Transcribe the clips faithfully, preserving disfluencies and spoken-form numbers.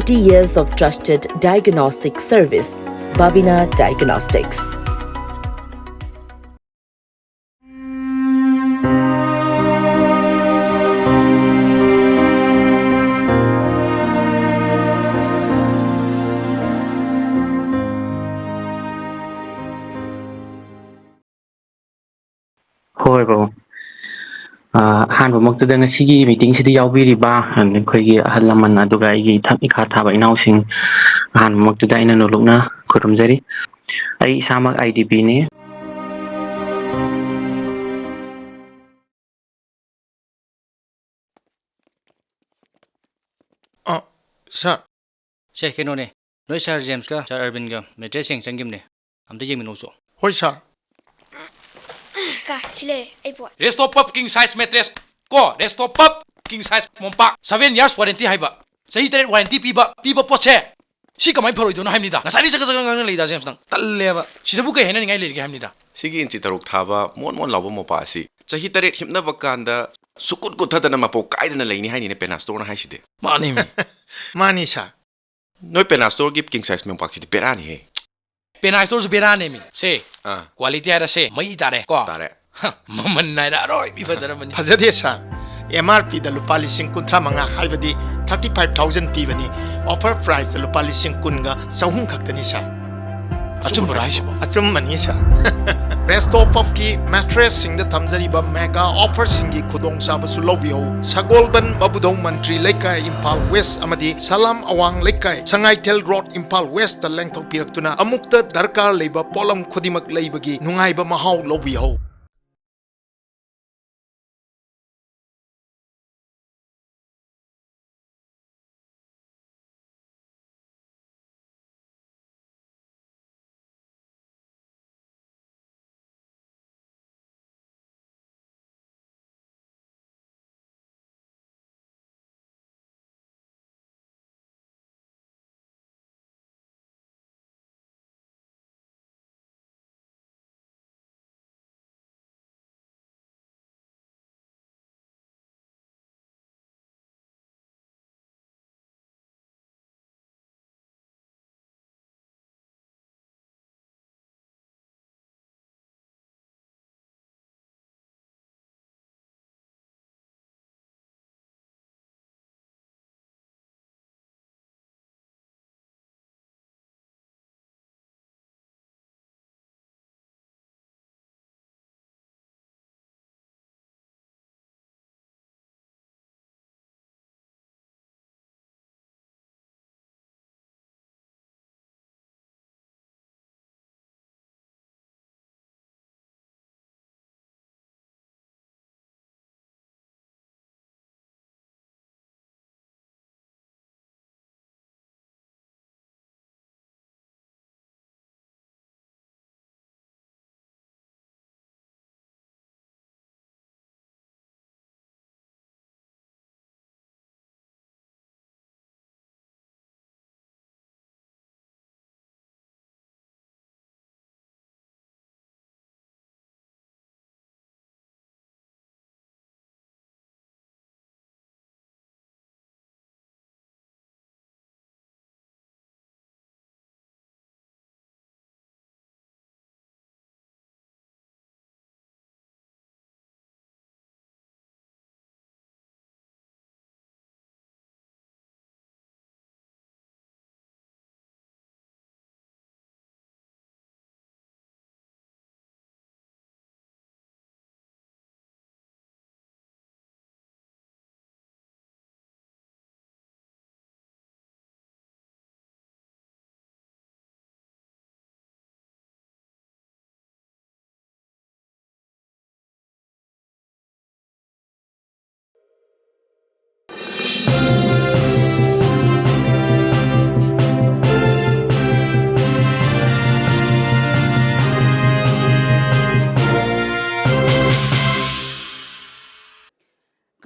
Thirty years of trusted diagnostic service, Babina Diagnostics. ꯍꯣꯏ, ꯕꯥꯕꯨ꯫ ꯑ, ꯑꯍꯥꯟꯕꯃꯛꯇꯗ ꯉꯁꯤꯒꯤ ꯃꯤꯇꯤꯡꯁꯤꯗ ꯌꯥꯎꯕꯤꯔꯤꯕ ꯑꯩꯈꯣꯏꯒꯤ ꯑꯍꯜ ꯂꯃꯟ, ꯑꯗꯨꯒ ꯑꯩꯒꯤ ꯏꯊꯛ ꯏꯈꯥ ꯊꯥꯕ ꯏꯅꯥꯎꯁꯤꯡ, ꯑꯍꯥꯟꯕꯃꯛꯇꯗ ꯑꯩꯅ ꯅꯣꯂꯨꯛꯅ ꯈꯨꯔꯨꯝꯖꯔꯤ꯫ ꯑꯩ ꯏꯁꯥꯃꯛ ꯑꯥꯏ ꯗꯤ ꯄꯤꯅꯤ꯫ ꯑ, ꯁꯥꯔ꯫ ꯁꯦ, ꯀꯩꯅꯣꯅꯦ, ꯅꯣꯏ ꯁꯥꯔ ꯖꯦꯝꯁꯀ ꯁꯥꯔ ꯑꯔꯕꯤꯟꯒ ꯃꯦꯇ꯭ꯔꯦꯁ ꯌꯦꯡ ꯆꯪꯈꯤꯕꯅꯦ꯫ ꯑꯝꯇ ꯌꯦꯡꯃꯤꯟꯅꯧꯆꯣ꯫ ꯍꯣꯏ, ꯁꯥꯔ꯫ ꯀꯥ, ꯁꯤ ꯂꯩꯔꯦ, ꯑꯩ ꯄꯣꯠ꯫ Resto Puff king size mattress ꯀꯣ, Resto Puff king size ꯃꯣꯝꯄꯥꯛ, seven years warranty ꯍꯥꯏꯕ, ꯆꯍꯤ ꯇꯔꯦꯠ warranty ꯄꯤꯕ, ꯄꯤꯕ ꯄꯣꯠꯁꯦ, ꯁꯤ ꯀꯃꯥꯏꯅ ꯐꯔꯣꯏꯗꯣꯏꯅꯣ ꯍꯥꯏꯕꯅꯤꯗ꯫ ꯉꯁꯥꯏꯗꯩ ꯆꯒꯠ ꯆꯒꯠ ꯉꯥꯡꯅ ꯂꯩꯗ, ꯖꯦꯝꯁ, ꯅꯪ꯫ ꯇꯜꯂꯦꯕ꯫ ꯁꯤꯗꯕꯨ ꯀꯩ ꯍꯥꯏꯅꯅꯤꯡꯉꯥꯏ ꯂꯩꯔꯤꯒꯦ ꯍꯥꯏꯕꯅꯤꯗ꯫ ꯁꯤꯒꯤ ꯏꯟꯆꯤ ꯇꯔꯨꯛ ꯊꯥꯕ ꯃꯣꯟ ꯃꯣꯟ ꯂꯥꯎꯕ ꯃꯣꯝꯄꯥꯛ ꯑꯁꯤ ꯆꯍꯤ ꯇꯔꯦꯠ ꯍꯤꯞꯅꯕ ꯀꯥꯟꯗ ꯁꯨꯛꯀꯨꯠ ꯀꯨꯠꯊꯗꯅ ꯃꯄꯣꯛ ꯀꯥꯏꯗꯅ ꯂꯩꯅꯤ ꯍꯥꯏꯅꯤꯅꯦ ꯄꯦꯅꯥ ꯁ꯭ꯇꯣꯔꯅ ꯍꯥꯏꯁꯤꯗꯤ꯫ ꯃꯥꯅꯤꯃꯤ꯫ ꯃꯥꯅꯤ, ꯁꯥꯔ꯫ ꯅꯣꯏ ꯄꯦꯅꯥ ꯁ꯭ꯇꯣꯔꯒꯤ king size ꯃꯣꯝꯄꯥꯛꯁꯤꯗꯤ ꯕꯦꯔꯥꯅꯤꯍꯦ꯫ ꯄꯦꯅꯥ ꯁ꯭ꯇꯣꯔꯁꯨ ꯕꯦꯔꯥꯅꯦꯃꯤ꯫ ꯁꯦ, ꯑꯥ꯫ Quality ꯍꯥꯏꯔꯁꯦ, ꯃꯩ ꯇꯥꯔꯦ, ꯀꯣ? ꯇꯥꯔꯦ꯫ ꯍ, ꯃꯃꯜ ꯍꯥꯏꯔ ꯑꯔꯣꯏꯕꯤ ꯐꯖꯔꯕꯅꯤ꯫ ꯐꯖꯗꯦ, ꯁꯥꯔ꯫ ꯑꯦꯝ ꯑꯥꯔ ꯄꯤꯗ ꯂꯨꯄꯥ ꯂꯤꯁꯤꯡ ꯀꯨꯟꯊ꯭ꯔꯥ ꯃꯉꯥ, ꯍꯥꯏꯕꯗꯤ thirty five thousand ꯄꯤꯕꯅꯤ꯫ Offer priceꯇ ꯂꯨꯄꯥ ꯂꯤꯁꯤꯡ ꯀꯨꯟꯒ ꯆꯍꯨꯝ ꯈꯛꯇꯅꯤ, ꯁꯥꯔ꯫ ꯑꯆꯨꯝꯕꯔꯣ ꯍꯥꯏꯁꯤꯕꯣ? ꯑꯆꯨꯝꯕꯅꯤ, ꯁꯥꯔ꯫ Resto Puffꯀꯤ ꯃꯦꯇ꯭ꯔꯦꯁꯁꯤꯡꯗ ꯊꯝꯖꯔꯤꯕ mega offerꯁꯤꯡꯒꯤ ꯈꯨꯗꯣꯡꯆꯥꯕꯁꯨ ꯂꯧꯕꯤꯍꯧ꯫ ꯁꯒꯣꯜꯕꯟ, ꯃꯕꯨꯙꯧ ꯃꯟꯇ꯭ꯔꯤ ꯂꯩꯀꯥꯏ, ꯏꯝꯐꯥꯜ ꯋꯦꯁ ꯑꯃꯗꯤ ꯁꯂꯥꯝ ꯑꯋꯥꯡ ꯂꯩꯀꯥꯏ, ꯁꯉꯥꯏꯊꯦꯜ ꯔꯣꯗ, ꯏꯝꯐꯥꯜ ꯋꯦꯁꯇ ꯂꯦꯡꯊꯣꯛꯄꯤꯔꯛꯇꯨꯅ ꯑꯃꯨꯛꯇ ꯗꯔꯀꯥꯔ ꯂꯩꯕ ꯄꯣꯠꯂꯝ ꯈꯨꯗꯤꯡꯃꯛ ꯂꯩꯕꯒꯤ ꯅꯨꯡꯉꯥꯏꯕ ꯃꯍꯥꯎ ꯂꯧꯕꯤꯍꯧ꯫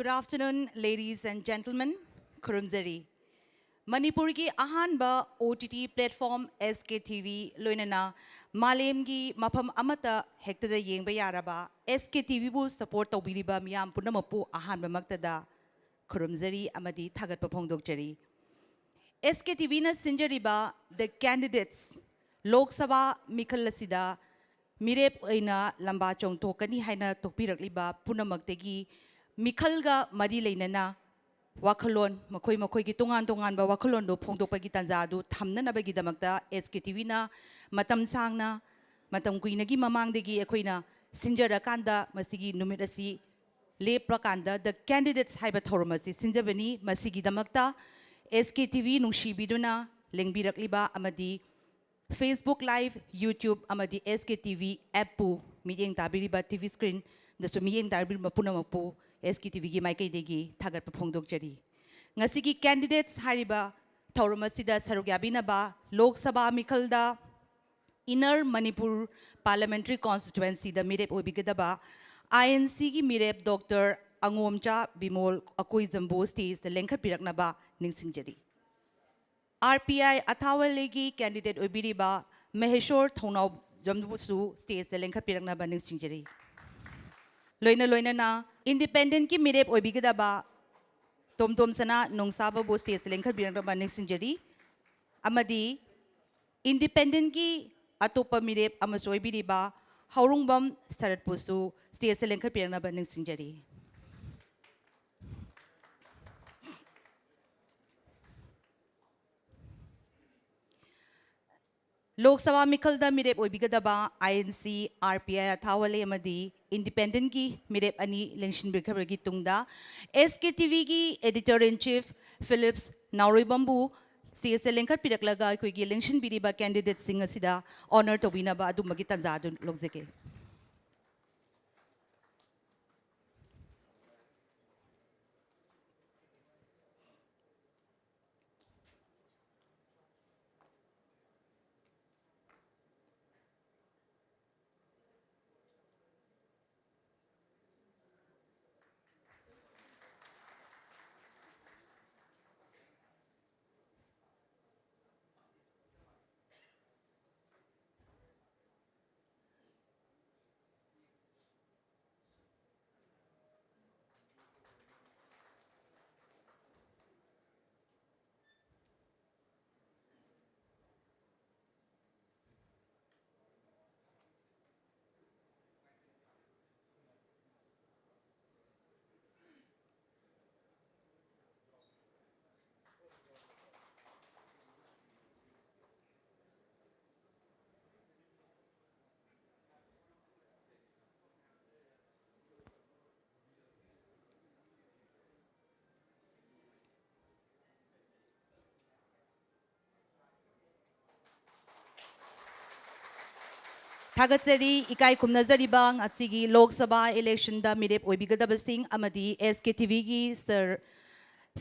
Good afternoon, ladies and gentlemen. ꯈꯨꯔꯨꯝꯖꯔꯤ꯫ ꯃꯅꯤꯄꯨꯔꯒꯤ ꯑꯍꯥꯟꯕ O T T platform S K T V ꯂꯣꯏꯅꯅ ꯃꯥꯂꯦꯝꯒꯤ ꯃꯐꯝ ꯑꯃꯠꯇ ꯍꯦꯛꯇꯗ ꯌꯦꯡꯕ ꯌꯥꯔꯕ S K T Vꯕꯨ support ꯇꯧꯕꯤꯔꯤꯕ ꯃꯤꯌꯥꯝ ꯄꯨꯝꯅꯃꯛꯄꯨ ꯑꯍꯥꯟꯕꯃꯛꯇꯗ ꯈꯨꯔꯨꯝꯖꯔꯤ ꯑꯃꯗꯤ ꯊꯥꯒꯠꯄ ꯐꯣꯡꯗꯣꯛꯆꯔꯤ꯫ S K T Vꯅ ꯁꯤꯟꯖꯔꯤꯕ The Candidates Lok Sabha ꯃꯤꯈꯜ ꯑꯁꯤꯗ ꯃꯤꯔꯦꯞ ꯑꯣꯏꯅ ꯂꯝꯕꯥ ꯆꯣꯡꯊꯣꯛꯀꯅꯤ ꯍꯥꯏꯅ ꯇꯣꯛꯄꯤꯔꯛꯂꯤꯕ ꯄꯨꯝꯅꯃꯛꯇꯒꯤ ꯃꯤꯈꯜꯒ ꯃꯔꯤ ꯂꯩꯅꯅ ꯋꯥꯈꯜꯂꯣꯟ, ꯃꯈꯣꯏ ꯃꯈꯣꯏꯒꯤ ꯇꯣꯉꯥꯟ ꯇꯣꯉꯥꯟꯕ ꯋꯥꯈꯜꯂꯣꯟꯗꯨ ꯐꯣꯡꯗꯣꯛꯄꯒꯤ ꯇꯥꯟꯖꯥ ꯑꯗꯨ ꯊꯝꯅꯅꯕꯒꯤꯗꯃꯛꯇ S K T Vꯅ ꯃꯇꯝ ꯁꯥꯡꯅ, ꯃꯇꯝ ꯀꯨꯏꯅꯒꯤ ꯃꯃꯥꯡꯗꯒꯤ ꯑꯩꯈꯣꯏꯅ ꯁꯤꯟꯖꯔꯀꯥꯟꯗ ꯃꯁꯤꯒꯤ ꯅꯨꯃꯤꯠ ꯑꯁꯤ ꯂꯦꯞꯄꯀꯥꯟꯗ The Candidates ꯍꯥꯏꯕ ꯊꯧꯔꯝ ꯑꯁꯤ ꯁꯤꯟꯖꯕꯅꯤ꯫ ꯃꯁꯤꯒꯤꯗꯃꯛꯇ S K T V ꯅꯨꯡꯁꯤꯕꯤꯗꯨꯅ ꯂꯦꯡꯕꯤꯔꯛꯂꯤꯕ ꯑꯃꯗꯤ Facebook Live, YouTube ꯑꯃꯗꯤ S K T V appꯄꯨ ꯃꯤꯠꯌꯦꯡ ꯇꯥꯕꯤꯔꯤꯕ, T V screenꯗꯁꯨ ꯃꯤꯠꯌꯦꯡ ꯇꯥꯕꯤꯔꯤꯕ ꯄꯨꯝꯅꯃꯛꯄꯨ S K T Vꯒꯤ ꯃꯥꯏꯀꯩꯗꯒꯤ ꯊꯥꯒꯠꯄ ꯐꯣꯡꯗꯣꯛꯆꯔꯤ꯫ ꯉꯁꯤꯒꯤ Candidates ꯍꯥꯏꯔꯤꯕ ꯊꯧꯔꯝ ꯑꯁꯤꯗ ꯁꯔꯨꯛ ꯌꯥꯕꯤꯅꯕ Lok Sabha ꯃꯤꯈꯜꯗ Inner Manipur Parliamentary Constituencyꯗ ꯃꯤꯔꯦꯞ ꯑꯣꯏꯕꯤꯒꯗꯕ I N Cꯒꯤ ꯃꯤꯔꯦꯞ Doctor ꯑꯉꯣꯝꯆꯥ ꯕꯤꯃꯣꯜ ꯑꯀꯣꯏꯖꯝꯕꯨ stageꯇ ꯂꯦꯡꯈꯠꯄꯤꯔꯛꯅꯕ ꯅꯤꯡꯁꯤꯡꯖꯔꯤ꯫ R P I ꯑꯊꯥꯋꯂꯦꯒꯤ candidate ꯑꯣꯏꯕꯤꯔꯤꯕ ꯃꯍꯦꯁꯣꯔ ꯊꯧꯅꯥꯎꯖꯝꯕꯨꯁꯨ stageꯇ ꯂꯦꯡꯈꯠꯄꯤꯔꯛꯅꯕ ꯅꯤꯡꯁꯤꯡꯖꯔꯤ꯫ ꯂꯣꯏꯅ ꯂꯣꯏꯅꯅ independentꯀꯤ ꯃꯤꯔꯦꯞ ꯑꯣꯏꯕꯤꯒꯗꯕ ꯇꯣꯝꯇꯣꯝ ꯁꯅꯥ ꯅꯣꯡꯁꯥꯕꯕꯨ stageꯇ ꯂꯦꯡꯈꯠꯄꯤꯔꯛꯅꯕ ꯅꯤꯡꯁꯤꯡꯖꯔꯤ꯫ ꯑꯃꯗꯤ independentꯀꯤ ꯑꯇꯣꯞꯄ ꯃꯤꯔꯦꯞ ꯑꯃꯁꯨ ꯑꯣꯏꯕꯤꯔꯤꯕ ꯍꯧꯔꯨꯡꯕꯝ ꯁꯔꯠꯄꯨꯁꯨ stageꯇ ꯂꯦꯡꯈꯠꯄꯤꯔꯛꯅꯕ ꯅꯤꯡꯁꯤꯡꯖꯔꯤ꯫ ꯂꯣꯛ ꯁꯚꯥ ꯃꯤꯈꯜꯗ ꯃꯤꯔꯦꯞ ꯑꯣꯏꯕꯤꯒꯗꯕ I N C, R P I ꯑꯊꯥꯋꯂꯦ ꯑꯃꯗꯤ independentꯀꯤ ꯃꯤꯔꯦꯞ ꯑꯅꯤ ꯂꯦꯡꯁꯤꯟꯕꯤꯈ꯭ꯔꯕꯒꯤ ꯇꯨꯡꯗ S K T Vꯒꯤ editor in chief Phillips ꯅꯥꯎꯔꯣꯏꯕꯝꯕꯨ stageꯇ ꯂꯦꯡꯈꯠꯄꯤꯔꯛꯂꯒ ꯑꯩꯈꯣꯏꯒꯤ ꯂꯦꯡꯁꯤꯟꯕꯤꯔꯤꯕ candidateꯁꯤꯡ ꯑꯁꯤꯗ honour ꯇꯧꯕꯤꯅꯕ ꯑꯗꯨꯝꯕꯒꯤ ꯇꯥꯟꯖꯥ ꯑꯗꯨ ꯂꯧꯖꯒꯦ꯫ ꯊꯥꯒꯠꯆꯔꯤ꯫ ꯏꯀꯥꯏ ꯈꯨꯝꯅꯖꯔꯤꯕ ꯉꯁꯤꯒꯤ ꯂꯣꯛ ꯁꯚꯥ ꯏꯂꯦꯛꯁꯟꯗ ꯃꯤꯔꯦꯞ ꯑꯣꯏꯕꯤꯒꯗꯕꯁꯤꯡ ꯑꯃꯗꯤ ꯑꯦꯁ ꯀꯦ ꯇꯤ ꯚꯤꯒꯤ ꯁꯔ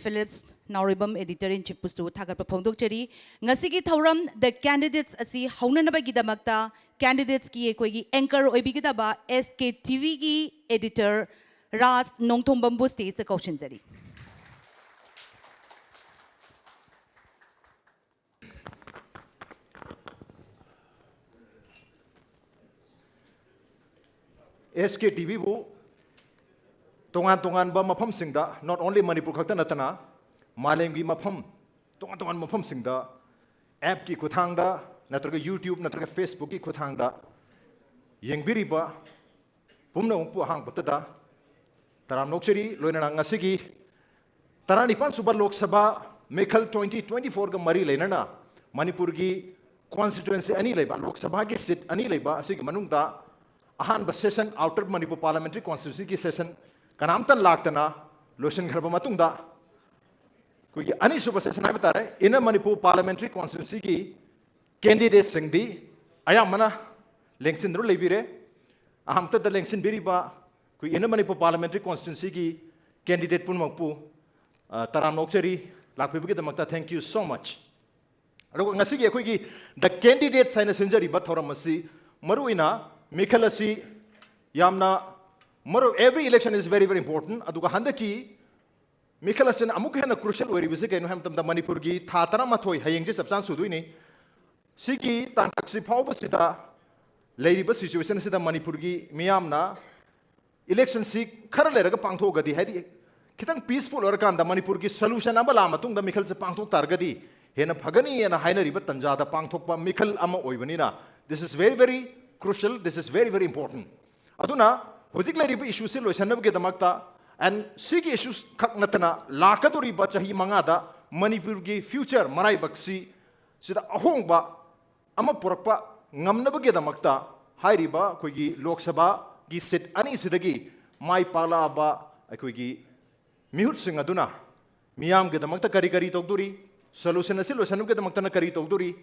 ꯐꯤꯂꯤꯞꯁ ꯅꯥꯎꯔꯦꯝꯕꯝ, editor in chiefꯄꯨꯁꯨ ꯊꯥꯒꯠꯄ ꯐꯣꯡꯗꯣꯛꯆꯔꯤ꯫ ꯉꯁꯤꯒꯤ ꯊꯧꯔꯝ The Candidates ꯑꯁꯤ ꯍꯧꯅꯅꯕꯒꯤꯗꯃꯛꯇ candidatesꯀꯤ ꯑꯩꯈꯣꯏꯒꯤ anchor ꯑꯣꯏꯕꯤꯒꯗꯕ ꯑꯦꯁ ꯀꯦ ꯇꯤ ꯚꯤꯒꯤ editor ꯔꯥꯖ ꯅꯣꯡꯊꯣꯝꯕꯝꯕꯨ stageꯇ ꯀꯧꯁꯤꯟꯖꯔꯤ꯫ ꯑꯦꯁ ꯀꯦ ꯇꯤ ꯚꯤꯕꯨ ꯇꯣꯉꯥꯟ ꯇꯣꯉꯥꯟꯕ ꯃꯐꯝꯁꯤꯡꯗ, not only ꯃꯅꯤꯄꯨꯔ ꯈꯛꯇ ꯅꯠꯇꯅ ꯃꯥꯂꯦꯝꯒꯤ ꯃꯐꯝ ꯇꯣꯉꯥꯟ ꯇꯣꯉꯥꯟꯕ ꯃꯐꯝꯁꯤꯡꯗ appꯀꯤ ꯈꯨꯠꯊꯥꯡꯗ ꯅꯠꯇ꯭ꯔꯒ YouTube ꯅꯠꯇ꯭ꯔꯒ Facebookꯀꯤ ꯈꯨꯠꯊꯥꯡꯗ ꯌꯦꯡꯕꯤꯔꯤꯕ ꯄꯨꯝꯅꯃꯛꯄꯨ ꯑꯍꯥꯟꯕꯗ ꯇꯔꯥꯝꯅ ꯑꯣꯛꯆꯔꯤ꯫ ꯂꯣꯏꯅꯅ ꯉꯁꯤꯒꯤ ꯇꯔꯥꯅꯤꯄꯥꯟ ꯁꯨꯕ ꯂꯣꯛ ꯁꯚꯥ ꯃꯤꯈꯜ twenty twenty fourꯒ ꯃꯔꯤ ꯂꯩꯅꯅ ꯃꯅꯤꯄꯨꯔꯒꯤ constituency ꯑꯅꯤ ꯂꯩꯕ, ꯂꯣꯛ ꯁꯚꯥꯒꯤ seat ꯑꯅꯤ ꯂꯩꯕ ꯑꯁꯤꯒꯤ ꯃꯅꯨꯡꯗ ꯑꯍꯥꯟꯕ session, Outer Manipur Parliamentary Constituencyꯒꯤ session ꯀꯅꯥꯝꯇ ꯂꯥꯛꯇꯅ ꯂꯣꯏꯁꯤꯟꯈ꯭ꯔꯕ ꯃꯇꯨꯡꯗ, ꯑꯩꯈꯣꯏꯒꯤ ꯑꯅꯤꯁꯨꯕ session ꯍꯥꯏꯕ ꯇꯥꯔꯦ, Inner Manipur Parliamentary Constituencyꯒꯤ candidateꯁꯤꯡꯗꯤ ꯑꯌꯥꯝꯕꯅ ꯂꯦꯡꯁꯤꯟꯗꯨꯅ ꯂꯩꯕꯤꯔꯦ꯫ ꯑꯍꯥꯟꯕꯗ ꯂꯦꯡꯁꯤꯟꯕꯤꯔꯤꯕ ꯑꯩꯈꯣꯏ Inner Manipur Parliamentary Constituencyꯒꯤ candidate ꯄꯨꯝꯅꯃꯛꯄꯨ, ꯑ, ꯇꯔꯥꯝꯅ ꯑꯣꯛꯆꯔꯤ꯫ ꯂꯥꯛꯄꯤꯕꯒꯤꯗꯃꯛꯇ thank you so much꯫ ꯑꯗꯨꯒ ꯉꯁꯤꯒꯤ ꯑꯩꯈꯣꯏꯒꯤ The Candidates ꯍꯥꯏꯅ ꯁꯤꯟꯖꯔꯤꯕ ꯊꯧꯔꯝ ꯑꯁꯤ ꯃꯔꯨꯑꯣꯏꯅ ꯃꯤꯈꯜ ꯑꯁꯤ ꯌꯥꯝꯅ ꯃꯔꯨ, every election is very, very important꯫ ꯑꯗꯨꯒ ꯍꯟꯗꯛꯀꯤ ꯃꯤꯈꯜ ꯑꯁꯤꯅ ꯑꯃꯨꯛ ꯍꯦꯟꯅ crucial ꯑꯣꯏꯔꯤꯕꯁꯤ ꯀꯩꯅꯣ ꯍꯥꯏꯕ ꯃꯇꯝꯗ ꯃꯅꯤꯄꯨꯔꯒꯤ ꯊꯥ ꯇꯔꯥꯃꯥꯊꯣꯏ, ꯍꯌꯦꯡꯁꯦ ꯆꯞ ꯆꯥꯅ ꯁꯨꯗꯣꯏꯅꯤ꯫ ꯁꯤꯒꯤ ꯇꯥꯡꯀꯛꯁꯤ ꯐꯥꯎꯕꯁꯤꯗ ꯂꯩꯔꯤꯕ situation ꯑꯁꯤꯗ ꯃꯅꯤꯄꯨꯔꯒꯤ ꯃꯤꯌꯥꯝꯅ electionꯁꯤ ꯈꯔ ꯂꯩꯔꯒ ꯄꯥꯡꯊꯣꯛꯑꯒꯗꯤ, ꯍꯥꯏꯗꯤ ꯈꯤꯇꯪ peaceful ꯑꯣꯏꯔꯀꯥꯟꯗ ꯃꯅꯤꯄꯨꯔꯒꯤ solution ꯑꯃ ꯂꯥꯛꯑ ꯃꯇꯨꯡꯗ ꯃꯤꯈꯜꯁꯦ ꯄꯥꯡꯊꯣꯛ ꯇꯥꯔꯒꯗꯤ ꯍꯦꯟꯅ ꯐꯒꯅꯤ ꯍꯥꯏꯅ ꯍꯥꯏꯅꯔꯤꯕ ꯇꯟꯖꯥꯗ ꯄꯥꯡꯊꯣꯛꯄ ꯃꯤꯈꯜ ꯑꯃ ꯑꯣꯏꯕꯅꯤꯅ, this is very, very crucial, this is very, very important꯫ ꯑꯗꯨꯅ ꯍꯧꯖꯤꯛ ꯂꯩꯔꯤꯕ issueꯁꯤ ꯂꯣꯏꯁꯤꯟꯅꯕꯒꯤꯗꯃꯛꯇ, and ꯁꯤꯒꯤ issues ꯈꯛ ꯅꯠꯇꯅ ꯂꯥꯛꯀꯗꯧꯔꯤꯕ ꯆꯍꯤ ꯃꯉꯥꯗ ꯃꯅꯤꯄꯨꯔꯒꯤ future, ꯃꯔꯥꯏꯕꯛꯁꯤ ꯁꯤꯗ ꯑꯍꯣꯡꯕ ꯑꯃ ꯄꯨꯔꯛꯄ ꯉꯝꯅꯕꯒꯤꯗꯃꯛꯇ ꯍꯥꯏꯔꯤꯕ ꯑꯩꯈꯣꯏꯒꯤ ꯂꯣꯛ ꯁꯚꯥꯒꯤ seat ꯑꯅꯤꯁꯤꯗꯒꯤ ꯃꯥꯏ ꯄꯥꯛꯂꯛꯑꯕ ꯑꯩꯈꯣꯏꯒꯤ ꯃꯤꯍꯨꯠꯁꯤꯡ ꯑꯗꯨꯅ ꯃꯤꯌꯥꯝꯒꯤꯗꯃꯛꯇ ꯀꯔꯤ ꯀꯔꯤ ꯇꯧꯗꯣꯔꯤ, solution ꯑꯁꯤ ꯂꯣꯏꯁꯤꯟꯅꯕꯒꯤꯗꯃꯛꯇꯅ ꯀꯔꯤ ꯇꯧꯗꯣꯔꯤ,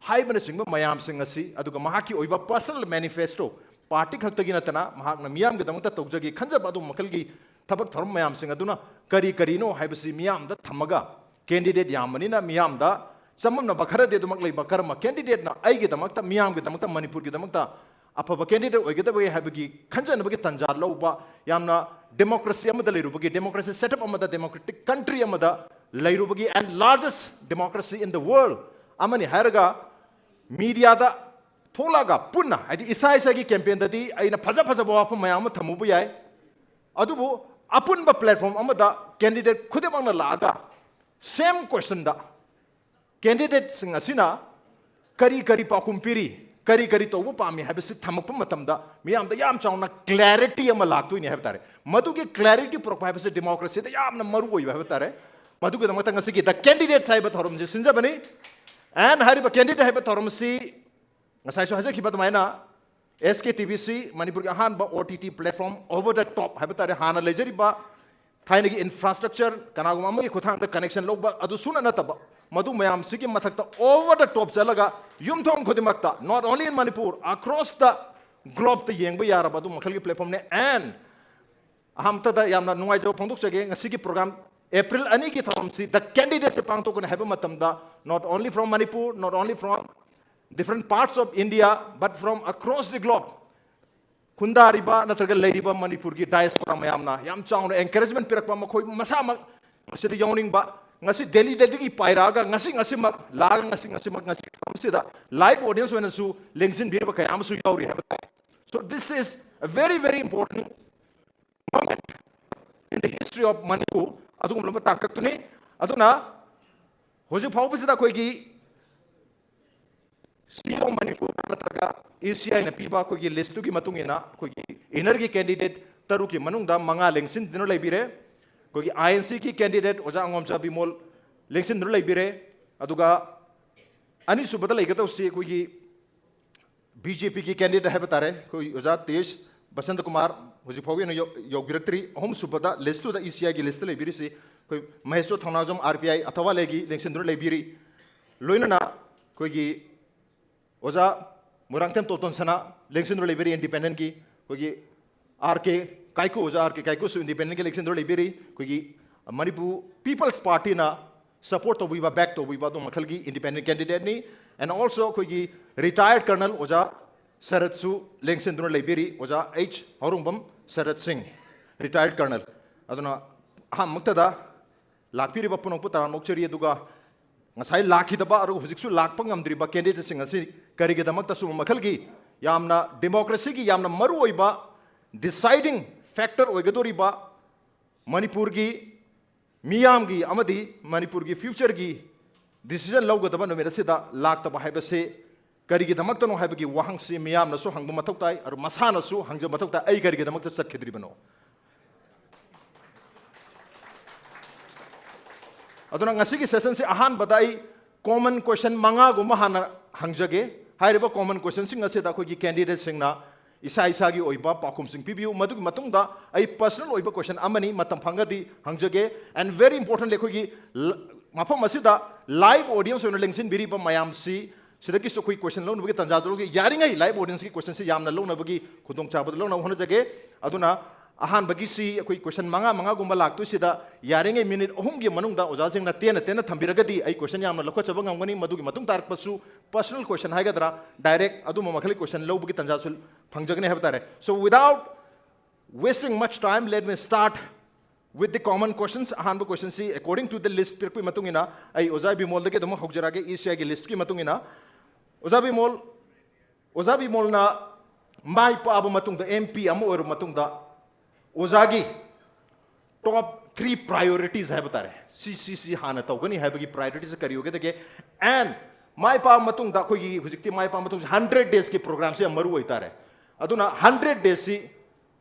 ꯍꯥꯏꯕꯅꯆꯤꯡꯕ ꯃꯌꯥꯝꯁꯤꯡ ꯑꯁꯤ, ꯑꯗꯨꯒ ꯃꯍꯥꯛꯀꯤ ꯑꯣꯏꯕ personal manifesto, party ꯈꯛꯇꯒꯤ ꯅꯠꯇꯅ ꯃꯍꯥꯛꯅ ꯃꯤꯌꯥꯝꯒꯤꯗꯃꯛꯇ ꯇꯧꯖꯒꯦ ꯈꯟꯖꯕ ꯑꯗꯨ ꯃꯈꯜꯒꯤ ꯊꯕꯛ ꯊꯧꯔꯝ ꯃꯌꯥꯝꯁꯤꯡ ꯑꯗꯨꯅ ꯀꯔꯤ ꯀꯔꯤꯅꯣ ꯍꯥꯏꯕꯁꯤ ꯃꯤꯌꯥꯝꯗ ꯊꯝꯃꯒ, candidate ꯌꯥꯝꯕꯅꯤꯅ ꯃꯤꯌꯥꯝꯗ ꯆꯃꯝꯅꯕ ꯈꯔꯗꯤ ꯑꯗꯨꯃꯛ ꯂꯩꯕ, ꯀꯔꯝꯕ candidateꯅ ꯑꯩꯒꯤꯗꯃꯛꯇ, ꯃꯤꯌꯥꯝꯒꯤꯗꯃꯛꯇ, ꯃꯅꯤꯄꯨꯔꯒꯤꯗꯃꯛꯇ ꯑꯐꯕ candidate ꯑꯣꯏꯒꯗꯕꯒꯦ ꯍꯥꯏꯕꯒꯤ ꯈꯟꯖꯅꯕꯒꯤ ꯇꯥꯟꯖꯥ ꯂꯧꯕ, ꯌꯥꯝꯅ democracy ꯑꯃꯗ ꯂꯩꯔꯨꯕꯒꯤ, democracy setup ꯑꯃꯗ, democratic country ꯑꯃꯗ ꯂꯩꯔꯨꯕꯒꯤ, and largest democracy in the world ꯑꯃꯅꯤ ꯍꯥꯏꯔꯒ, mediaꯗ ꯊꯣꯛꯂꯛꯑꯒ ꯄꯨꯟꯅ, ꯍꯥꯏꯗꯤ ꯏꯁꯥ ꯏꯁꯥꯒꯤ campaignꯗꯗꯤ ꯑꯩꯅ ꯐꯖ ꯐꯖꯕ ꯋꯥꯐꯝ ꯃꯌꯥꯝ ꯑꯃ ꯊꯝꯃꯨꯕ ꯌꯥꯏ, ꯑꯗꯨꯕꯨ ꯑꯄꯨꯟꯕ platform ꯑꯃꯗ candidate ꯈꯨꯗꯤꯡꯃꯛꯅ ꯂꯥꯛꯑꯒ same questionꯗ candidateꯁꯤꯡ ꯑꯁꯤꯅ ꯀꯔꯤ ꯀꯔꯤ ꯄꯥꯎꯈꯨꯝ ꯄꯤꯔꯤ, ꯀꯔꯤ ꯀꯔꯤ ꯇꯧꯕ ꯄꯥꯝꯃꯤ ꯍꯥꯏꯕꯁꯤ ꯊꯝꯃꯛꯄ ꯃꯇꯝꯗ ꯃꯤꯌꯥꯝꯗ ꯌꯥꯝ ꯆꯥꯎꯅ clarity ꯑꯃ ꯂꯥꯛꯇꯣꯏꯅꯤ ꯍꯥꯏꯕ ꯇꯥꯔꯦ꯫ ꯃꯗꯨꯒꯤ clarity ꯄꯨꯔꯛꯄ ꯍꯥꯏꯕꯁꯤ democracyꯗ ꯌꯥꯝꯅ ꯃꯔꯨ ꯑꯣꯏꯕ ꯍꯥꯏꯕ ꯇꯥꯔꯦ꯫ ꯃꯗꯨꯒꯤꯗꯃꯛꯇ ꯉꯁꯤꯒꯤ The Candidates ꯍꯥꯏꯕ ꯊꯧꯔꯝꯁꯤ ꯁꯤꯟꯖꯕꯅꯤ꯫ And ꯍꯥꯏꯔꯤꯕ candidate ꯍꯥꯏꯕ ꯊꯧꯔꯝ ꯑꯁꯤ ꯉꯁꯥꯏꯁꯨ ꯍꯥꯏꯖꯈꯤꯕ ꯑꯗꯨꯃꯥꯏꯅ SKTVC ꯃꯅꯤꯄꯨꯔꯒꯤ ꯑꯍꯥꯟꯕ OTT platform over the top ꯍꯥꯏꯕ ꯇꯥꯔꯦ, ꯍꯥꯟꯅ ꯂꯩꯖꯔꯤꯕ ꯊꯥꯏꯅꯒꯤ infrastructure, ꯀꯅꯥꯒꯨꯝꯕ ꯑꯃꯒꯤ ꯈꯨꯠꯊꯥꯡꯗ connection ꯂꯧꯕ ꯑꯗꯨ ꯁꯨꯅ ꯅꯠꯇꯕ, ꯃꯗꯨ ꯃꯌꯥꯝꯁꯤꯒꯤ ꯃꯊꯛꯇ over the top ꯆꯠꯂꯒ ꯌꯨꯝꯊꯣꯡ ꯈꯨꯗꯤꯡꯃꯛꯇ, not only in Manipur, across the globeꯇ ꯌꯦꯡꯕ ꯌꯥꯔꯕ ꯑꯗꯨ ꯃꯈꯜꯒꯤ platformꯅꯦ꯫ And ꯑꯍꯥꯟꯕꯗ ꯌꯥꯝꯅ ꯅꯨꯡꯉꯥꯏꯖꯕ ꯐꯣꯡꯗꯣꯛꯆꯒꯦ, ꯉꯁꯤꯒꯤ program, April ꯑꯅꯤꯒꯤ ꯊꯧꯔꯝꯁꯤ The Candidatesꯁꯦ ꯄꯥꯡꯊꯣꯛꯀꯅꯤ ꯍꯥꯏꯕ ꯃꯇꯝꯗ, not only from Manipur, not only from different parts of India, but from across the globe, ꯈꯨꯟꯗꯥꯔꯤꯕ ꯅꯠꯇ꯭ꯔꯒ ꯂꯩꯔꯤꯕ ꯃꯅꯤꯄꯨꯔꯒꯤ diaspora ꯃꯌꯥꯝꯅ ꯌꯥꯝ ꯆꯥꯎꯅ encouragement ꯄꯤꯔꯛꯄ, ꯃꯈꯣꯏ ꯃꯁꯥꯃꯛ ꯃꯁꯤꯗ ꯌꯥꯎꯅꯤꯡꯕ, ꯉꯁꯤ ꯗꯦꯜꯂꯤꯗꯒꯤ ꯄꯥꯏꯔꯛꯑꯒ ꯉꯁꯤ, ꯉꯁꯤꯃꯛ ꯂꯥꯛꯑꯒ ꯉꯁꯤ, ꯉꯁꯤꯃꯛ, ꯉꯁꯤ ꯃꯁꯤꯗ live audience ꯑꯣꯏꯅꯁꯨ ꯂꯦꯡꯁꯤꯟꯕꯤꯔꯤꯕ ꯀꯌꯥ ꯑꯃꯁꯨ ꯌꯥꯎꯔꯤ ꯍꯥꯏꯕ ꯇꯥꯏ꯫ So this is a very, very important moment in the history of Manipur, ꯑꯗꯨꯒꯨꯝꯂꯕ ꯇꯥꯡꯀꯛꯇꯨꯅꯤ꯫ ꯑꯗꯨꯅ ꯍꯧꯖꯤꯛ ꯐꯥꯎꯕꯁꯤꯗ ꯑꯩꯈꯣꯏꯒꯤ CEO Manipur ꯅꯠꯇ꯭ꯔꯒ ECIꯅ ꯄꯤꯕ ꯑꯩꯈꯣꯏꯒꯤ listꯇꯨꯒꯤ ꯃꯇꯨꯡ ꯏꯟꯅ ꯑꯩꯈꯣꯏꯒꯤ innerꯒꯤ candidate ꯇꯔꯨꯛꯀꯤ ꯃꯅꯨꯡꯗ ꯃꯉꯥ ꯂꯦꯡꯁꯤꯟꯗꯨꯅ ꯂꯩꯕꯤꯔꯦ꯫ ꯑꯩꯈꯣꯏꯒꯤ INCꯒꯤ candidate ꯑꯣꯖꯥ ꯑꯉꯣꯝꯆꯥ ꯕꯤꯃꯣꯜ ꯂꯦꯡꯁꯤꯟꯗꯨꯅ ꯂꯩꯕꯤꯔꯦ꯫ ꯑꯗꯨꯒ ꯑꯅꯤꯁꯨꯕꯗ ꯂꯩꯒꯗꯧꯁꯤ ꯑꯩꯈꯣꯏꯒꯤ BJPꯒꯤ candidate ꯍꯥꯏꯕ ꯇꯥꯔꯦ, ꯑꯩꯈꯣꯏ ꯑꯣꯖꯥ ꯇꯦꯖ ꯕꯁꯟꯇ ꯀꯨꯃꯥꯔ ꯍꯧꯖꯤꯛ ꯐꯥꯎꯒꯤ ꯑꯣꯏꯅ ꯌꯧ-, ꯌꯧꯕꯤꯔꯛꯇ꯭ꯔꯤ꯫ ꯑꯍꯨꯝꯁꯨꯕꯗ listꯇꯨꯗ, ECIꯒꯤ listꯇ ꯂꯩꯕꯤꯔꯤꯁꯤ ꯑꯩꯈꯣꯏ ꯃꯍꯦꯁꯣꯔ ꯊꯧꯅꯥꯖꯝ, RPI, ꯑꯊꯋꯥꯂꯦꯒꯤ ꯂꯦꯡꯁꯤꯟꯗꯨꯅ ꯂꯩꯕꯤꯔꯤ꯫ ꯂꯣꯏꯅꯅ ꯑꯩꯈꯣꯏꯒꯤ ꯑꯣꯖꯥ ꯃꯣꯏꯔꯥꯡꯊꯦꯝ ꯇꯣꯇꯣꯟ ꯁꯅꯥ ꯂꯦꯡꯁꯤꯟꯗꯨꯅ ꯂꯩꯕꯤꯔꯤ ꯏꯟꯗꯤꯄꯦꯟꯗꯦꯟꯒꯤ꯫ ꯑꯩꯈꯣꯏꯒꯤ ꯑꯥꯔ ꯀꯦ ꯀꯥꯏꯀꯨ, ꯑꯣꯖꯥ ꯑꯥꯔ ꯀꯦ ꯀꯥꯏꯀꯨꯁꯨ ꯏꯟꯗꯤꯄꯦꯟꯗꯦꯟꯒꯤ ꯂꯦꯡꯁꯤꯟꯗꯨꯅ ꯂꯩꯕꯤꯔꯤ꯫ ꯑꯩꯈꯣꯏꯒꯤ ꯃꯅꯤꯄꯨꯔ ꯄꯤꯄꯜꯁ ꯄꯥꯔꯇꯤꯅ ꯁꯄꯣꯔꯠ ꯇꯧꯕꯤꯕ, ꯕꯦꯛ ꯇꯧꯕꯤꯕ ꯑꯗꯨꯝ ꯃꯈꯜꯒꯤ ꯏꯟꯗꯤꯄꯦꯟꯗꯦꯟ ꯀꯦꯟꯗꯤꯗꯦꯠꯅꯤ꯫ ꯑꯦꯟ ꯑꯣꯜꯁꯣ ꯑꯩꯈꯣꯏꯒꯤ ꯔꯤꯇꯥꯌꯔꯠ ꯀꯔꯅꯜ ꯑꯣꯖꯥ ꯁꯔꯠꯁꯨ ꯂꯦꯡꯁꯤꯟꯗꯨꯅ ꯂꯩꯕꯤꯔꯤ꯫ ꯑꯣꯖꯥ ꯑꯩꯆ ꯍꯧꯔꯣꯡꯕꯝ ꯁꯔꯠ ꯁꯤꯡ, ꯔꯤꯇꯥꯌꯔꯠ ꯀꯔꯅꯜ꯫ ꯑꯗꯨꯅ ꯑꯍꯥꯟꯕꯃꯛꯇꯗ ꯂꯥꯛꯄꯤꯔꯤꯕ ꯄꯨꯝꯅꯃꯛꯄꯨ ꯇꯔꯥꯝꯅ ꯑꯣꯛꯆꯔꯤ꯫ ꯑꯗꯨꯒ ꯉꯁꯥꯏ ꯂꯥꯛꯈꯤꯗꯕ ꯑꯗꯨꯒ ꯍꯧꯖꯤꯛꯁꯨ ꯂꯥꯛꯄ ꯉꯝꯗ꯭ꯔꯤꯕ ꯀꯦꯟꯗꯤꯗꯦꯠꯁꯤꯡ ꯑꯁꯤ ꯀꯔꯤꯒꯤꯗꯃꯛꯇ ꯁꯨꯝꯕ ꯃꯈꯜꯒꯤ ꯌꯥꯝꯅ ꯗꯦꯃꯣꯀ꯭ꯔꯦꯁꯤꯒꯤ ꯌꯥꯝꯅ ꯃꯔꯨꯑꯣꯏꯕ ꯗꯤꯁꯥꯏꯗꯤꯡ ꯐꯦꯛꯇꯔ ꯑꯣꯏꯒꯗꯧꯔꯤꯕ ꯃꯅꯤꯄꯨꯔꯒꯤ ꯃꯤꯌꯥꯝꯒꯤ ꯑꯃꯗꯤ ꯃꯅꯤꯄꯨꯔꯒꯤ ꯐ꯭ꯌꯨꯆꯔꯒꯤ ꯗꯤꯁꯤꯖꯟ ꯂꯧꯒꯗꯕ ꯅꯨꯃꯤꯠ ꯑꯁꯤꯗ ꯂꯥꯛꯇꯕ ꯍꯥꯏꯕꯁꯤ ꯀꯔꯤꯒꯤꯗꯃꯛꯇꯅꯣ ꯍꯥꯏꯕꯒꯤ ꯋꯥꯍꯪꯁꯤ ꯃꯤꯌꯥꯝꯅꯁꯨ ꯍꯪꯕ ꯃꯊꯧ ꯇꯥꯏ, ꯑꯗꯨ ꯃꯁꯥꯅꯁꯨ ꯍꯪꯖꯕ ꯃꯊꯧ ꯇꯥꯏ, "ꯑꯩ ꯀꯔꯤꯒꯤꯗꯃꯛꯇ ꯆꯠꯈꯤꯗ꯭ꯔꯤꯕꯅꯣ?" ꯑꯗꯨꯅ ꯉꯁꯤꯒꯤ ꯁꯦꯁꯟꯁꯤ ꯑꯍꯥꯟꯕꯗ ꯑꯩ ꯀꯣꯃꯟ ꯀꯣꯏꯁꯟ ꯃꯉꯥꯒꯨꯝꯕ ꯍꯥꯟꯅ ꯍꯪꯖꯒꯦ꯫ ꯍꯥꯏꯔꯤꯕ ꯀꯣꯃꯟ ꯀꯣꯏꯁꯟꯁꯤꯡ ꯑꯁꯤꯗ ꯑꯩꯈꯣꯏꯒꯤ ꯀꯦꯟꯗꯤꯗꯦꯠꯁꯤꯡꯅ ꯏꯁꯥ ꯏꯁꯥꯒꯤ ꯑꯣꯏꯕ ꯄꯥꯎꯈꯨꯝꯁꯤꯡ ꯄꯤꯕꯤꯌꯨ꯫ ꯃꯗꯨꯒꯤ ꯃꯇꯨꯡꯗ ꯑꯩ ꯄꯔꯁꯅꯦꯜ ꯑꯣꯏꯕ ꯀꯣꯏꯁꯟ ꯑꯃꯅꯤ, ꯃꯇꯝ ꯐꯪꯉꯗꯤ ꯍꯪꯖꯒꯦ꯫ ꯑꯦꯟ ꯚꯦꯔꯤ ꯏꯝꯄꯣꯔꯇꯦꯟꯂꯤ, ꯑꯩꯈꯣꯏꯒꯤ ꯂ-, ꯃꯐꯝ ꯑꯁꯤꯗ ꯂꯥꯏꯚ ꯑꯣꯗꯤꯌꯦꯟꯁ ꯑꯣꯏꯅ ꯂꯦꯡꯁꯤꯟꯕꯤꯔꯤꯕ ꯃꯌꯥꯝꯁꯤ ꯁꯤꯗꯒꯤꯁꯨ ꯑꯩꯈꯣꯏ ꯀꯣꯏꯁꯟ ꯂꯧꯅꯕꯒꯤ ꯇꯥꯟꯖꯥꯗꯨ ꯂꯧꯒꯦ꯫ ꯌꯥꯔꯤꯉꯩ ꯂꯥꯏꯚ ꯑꯣꯗꯤꯌꯦꯟꯁꯀꯤ ꯀꯣꯏꯁꯟꯁꯤ ꯌꯥꯝꯅ ꯂꯧꯅꯕꯒꯤ ꯈꯨꯗꯣꯡꯆꯥꯕꯗꯨ ꯂꯧꯅꯕ ꯍꯣꯠꯅꯖꯒꯦ꯫ ꯑꯗꯨꯅ ꯑꯍꯥꯟꯕꯒꯤꯁꯤ ꯑꯩꯈꯣꯏ ꯀꯣꯏꯁꯟ ꯃꯉꯥ, ꯃꯉꯥꯒꯨꯝꯕ ꯂꯥꯛꯇꯣꯏꯁꯤꯗ ꯌꯥꯔꯤꯉꯩ ꯃꯤꯅꯤꯠ ꯑꯍꯨꯝꯒꯤ ꯃꯅꯨꯡꯗ ꯑꯣꯖꯥꯁꯤꯡꯅ ꯇꯦꯟꯅ ꯇꯦꯟꯅ ꯊꯝꯕꯤꯔꯒꯗꯤ ꯑꯩ ꯀꯣꯏꯁꯟ ꯌꯥꯝꯅ ꯂꯧꯈꯠꯆꯕ ꯉꯝꯒꯅꯤ꯫ ꯃꯗꯨꯒꯤ ꯃꯇꯨꯡ ꯇꯥꯔꯛꯄꯁꯨ ꯄꯔꯁꯅꯦꯜ ꯀꯣꯏꯁꯟ ꯍꯥꯏꯒꯗ꯭ꯔꯥ, ꯗꯥꯏꯔꯦꯛ ꯑꯗꯨꯝꯕ ꯃꯈꯜꯒꯤ ꯀꯣꯏꯁꯟ ꯂꯧꯕꯒꯤ ꯇꯥꯟꯖꯥꯁꯨ ꯐꯪꯖꯒꯅꯤ ꯍꯥꯏꯕ ꯇꯥꯔꯦ꯫ So without wasting much time, let me start with the common questions. ꯑꯍꯥꯟꯕ ꯀꯣꯏꯁꯟꯁꯤ according to the list ꯄꯤꯔꯛꯄꯒꯤ ꯃꯇꯨꯡ ꯏꯟꯅ ꯑꯩ ꯑꯣꯖꯥ ꯕꯤꯃꯣꯜꯗꯒꯤ ꯑꯗꯨꯝ ꯍꯧꯖꯔꯛꯑꯒꯦ, ꯏ ꯁꯤ ꯑꯥꯏꯒꯤ ꯂꯤꯁꯀꯤ ꯃꯇꯨꯡ ꯏꯟꯅ꯫ ꯑꯣꯖꯥ ꯕꯤꯃꯣꯜ, ꯑꯣꯖꯥ ꯕꯤꯃꯣꯜꯅ ꯃꯥꯏ ꯄꯥꯛꯑꯕ ꯃꯇꯨꯡꯗ, ꯑꯦꯝ ꯄꯤ ꯑꯃ ꯑꯣꯏꯔꯕ ꯃꯇꯨꯡꯗ, ꯑꯣꯖꯥꯒꯤ ꯇꯣꯞ ꯊ꯭ꯔꯤ ꯄ꯭ꯔꯥꯏꯌꯣꯔꯤꯇꯤꯁ ꯍꯥꯏꯕ ꯇꯥꯔꯦ, ꯁꯤ, ꯁꯤ, ꯁꯤ ꯍꯥꯟꯅ ꯇꯧꯒꯅꯤ ꯍꯥꯏꯕꯒꯤ ꯄ꯭ꯔꯥꯏꯌꯣꯔꯤꯇꯤꯁ ꯀꯔꯤ ꯑꯣꯏꯒꯗꯒꯦ? ꯑꯦꯟ ꯃꯥꯏ ꯄꯥꯛꯑꯕ ꯃꯇꯨꯡꯗ, ꯑꯩꯈꯣꯏꯒꯤ ꯍꯧꯖꯤꯛꯇꯤ ꯃꯥꯏ ꯄꯥꯛꯑꯕ ꯃꯇꯨꯡꯁꯤ ꯍꯟꯗ꯭ꯔꯦꯠ ꯗꯦꯖꯀꯤ ꯄ꯭ꯔꯣꯒ꯭ꯔꯥꯝꯁꯤ ꯌꯥꯝ ꯃꯔꯨ ꯑꯣꯏ ꯇꯥꯔꯦ꯫ ꯑꯗꯨꯅ ꯍꯟꯗ꯭ꯔꯦꯠ ꯗꯦꯖꯁꯤ,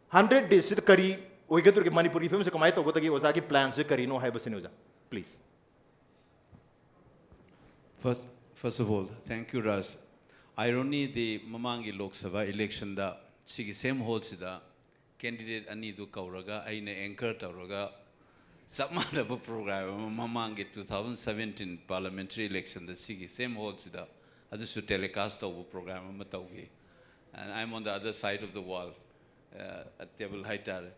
ꯍꯟꯗ꯭ꯔꯦꯠ ꯗꯦꯖꯁꯤꯗ ꯀꯔꯤ ꯑꯣꯏꯒꯗꯧꯔꯤꯒꯦ? ꯃꯅꯤꯄꯨꯔꯒꯤ ꯐꯤꯕꯝꯁꯤ ꯀꯃꯥꯏꯅ ꯇꯧꯒꯗꯒꯦ? ꯑꯣꯖꯥꯒꯤ ꯄ꯭ꯂꯥꯟꯁꯦ ꯀꯔꯤꯅꯣ ꯍꯥꯏꯕꯁꯤꯅꯤ ꯑꯣꯖꯥ, please. First, first of all, thank you, Raj. Irony ꯗꯤ ꯃꯃꯥꯡꯒꯤ ꯂꯣꯛ ꯁꯚꯥ ꯏꯂꯦꯛꯁꯟꯗ ꯁꯤꯒꯤ ꯁꯦꯝ ꯍꯣꯜꯁꯤꯗ ꯀꯦꯟꯗꯤꯗꯦꯠ ꯑꯅꯤꯗꯨ ꯀꯧꯔꯒ ꯑꯩꯅ ꯑꯦꯡꯀꯔ ꯇꯧꯔꯒ ꯆꯞ ꯃꯥꯟꯅꯕ program ꯑꯃ ꯃꯃꯥꯡꯒꯤ two thousand seventeen parliamentary election ꯗ ꯁꯤꯒꯤ same hall ꯁꯤꯗ ꯑꯗꯨꯁꯨ telecast ꯇꯧꯕ program ꯑꯃ ꯇꯧꯈꯤ꯫ And I'm on the other side of the wall, uh, at table ꯍꯥꯏꯇꯥꯔꯦ꯫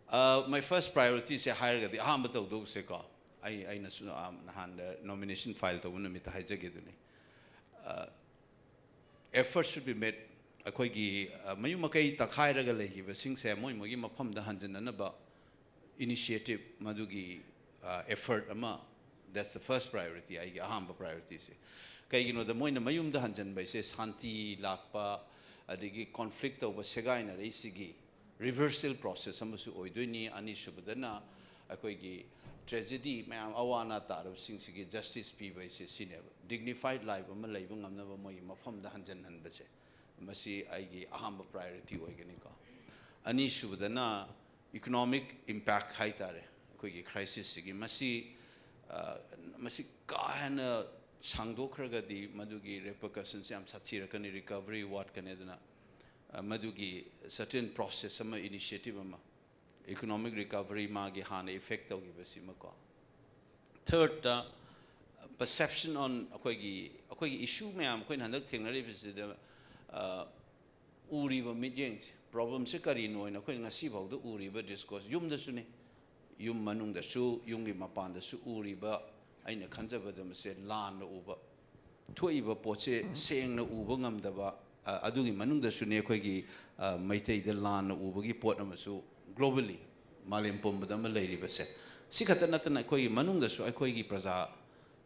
Uh, my first priority ꯁꯦ ꯍꯥꯏꯔꯒꯗꯤ ꯑꯍꯥꯟꯕ ꯇꯧꯗꯧꯕꯁꯦꯀꯣ, ꯑꯩ ꯑꯩꯅꯁꯨ, um, ꯅꯍꯥꯟꯗ nomination file ꯇꯧꯕ ꯅꯨꯃꯤꯠꯇ ꯍꯥꯏꯖꯒꯦꯗꯨꯅꯤ꯫ Uh, effort should be made꯫ ꯑꯩꯈꯣꯏꯒꯤ, uh, ꯃꯌꯨꯝ ꯃꯀꯩ ꯇꯛꯈꯥꯏꯔꯒ ꯂꯩꯈꯤꯕꯁꯤꯡꯁꯦ ꯃꯣꯏ ꯃꯣꯏꯒꯤ ꯃꯐꯝꯗ ꯍꯟꯖꯤꯟꯅꯅꯕ initiative, ꯃꯗꯨꯒꯤ, uh, effort ꯑꯃ, that's the first priority, ꯑꯩꯒꯤ ꯑꯍꯥꯟꯕ priority ꯁꯦ꯫ ꯀꯩꯒꯤꯅꯣꯗ ꯃꯣꯏꯅ ꯃꯌꯨꯝꯗ ꯍꯟꯖꯤꯟꯕ ꯍꯥꯏꯁꯦ ꯁꯥꯟꯇꯤ ꯂꯥꯛꯄ, ꯑꯗꯒꯤ conflict ꯇꯧꯕ ꯁꯦꯒꯥꯏꯅꯔꯛꯏꯁꯤꯒꯤ reversal process ꯑꯃꯁꯨ ꯑꯣꯏꯗꯣꯏꯅꯤ꯫ ꯑꯅꯤꯁꯨꯕꯗꯅ ꯑꯩꯈꯣꯏꯒꯤ tragedy ꯃꯌꯥꯝ, ꯑꯋꯥ ꯑꯅꯥ ꯇꯥꯔꯕꯁꯤꯡꯁꯤꯒꯤ justice ꯄꯤꯕ ꯍꯥꯏꯁꯦ ꯁꯤꯅꯦꯕ꯫ Dignified life ꯑꯃ ꯂꯩꯕ ꯉꯝꯅꯕ ꯃꯣꯏꯒꯤ ꯃꯐꯝꯗ ꯍꯟꯖꯤꯟꯍꯟꯕꯁꯦ, ꯃꯁꯤ ꯑꯩꯒꯤ ꯑꯍꯥꯟꯕ priority ꯑꯣꯏꯒꯅꯤꯀꯣ꯫ ꯑꯅꯤꯁꯨꯕꯗꯅ economic impact ꯍꯥꯏꯇꯥꯔꯦ, ꯑꯩꯈꯣꯏꯒꯤ crisis ꯁꯤꯒꯤ꯫ ꯃꯁꯤ, ꯑ, ꯃꯁꯤ ꯀꯥ ꯍꯦꯟꯅ ꯁꯥꯡꯗꯣꯛꯈ꯭ꯔꯒꯗꯤ ꯃꯗꯨꯒꯤ repercussion ꯁꯦ ꯌꯥꯝ ꯁꯥꯊꯤꯔꯛꯀꯅꯤ, recovery ꯋꯥꯠꯀꯅꯤ꯫ ꯑꯗꯨꯅ, ꯑ, ꯃꯗꯨꯒꯤ certain process ꯑꯃ, initiative ꯑꯃ, economic recovery ꯃꯥꯒꯤ ꯍꯥꯟꯅ effect ꯇꯧꯈꯤꯕꯁꯤꯃꯀꯣ꯫ Third ꯇ, perception on ꯑꯩꯈꯣꯏꯒꯤ, ꯑꯩꯈꯣꯏꯒꯤ issue ꯃꯌꯥꯝ ꯑꯩꯈꯣꯏꯅ ꯍꯟꯗꯛ ꯊꯦꯡꯅꯔꯤꯕꯁꯤꯗ, ꯑ, ꯎꯔꯤꯕ ꯃꯤꯠꯌꯦꯡꯁꯦ, problem ꯁꯦ ꯀꯔꯤꯅꯣ ꯍꯥꯏꯅ ꯑꯩꯈꯣꯏꯅ ꯉꯁꯤꯐꯥꯎꯗ ꯎꯔꯤꯕ discourse, ꯌꯨꯝꯗꯁꯨꯅꯤ, ꯌꯨꯝ ꯃꯅꯨꯡꯗꯁꯨ, ꯌꯨꯝꯒꯤ ꯃꯄꯥꯟꯗꯁꯨ ꯎꯔꯤꯕ, ꯑꯩꯅ ꯈꯟꯖꯕꯗ ꯃꯁꯦ ꯂꯥꯟꯅ ꯎꯕ, ꯊꯣꯛꯏꯕ ꯄꯣꯠꯁꯦ ꯁꯦꯡꯅ ꯎꯕ ꯉꯝꯗꯕ, ꯑ, ꯑꯗꯨꯒꯤ ꯃꯅꯨꯡꯗꯁꯨꯅꯦ ꯑꯩꯈꯣꯏꯒꯤ, ꯑ, ꯃꯩꯇꯩꯗ ꯂꯥꯟꯅ ꯎꯕꯒꯤ ꯄꯣꯠ ꯑꯃꯁꯨ globally, ꯃꯥꯂꯦꯝ ꯄꯨꯝꯕꯗ ꯑꯃ ꯂꯩꯔꯤꯕꯁꯦ꯫ ꯁꯤ ꯈꯛꯇ ꯅꯠꯇꯅ ꯑꯩꯈꯣꯏꯒꯤ ꯃꯅꯨꯡꯗꯁꯨ ꯑꯩꯈꯣꯏꯒꯤ ꯄ꯭ꯔꯖꯥ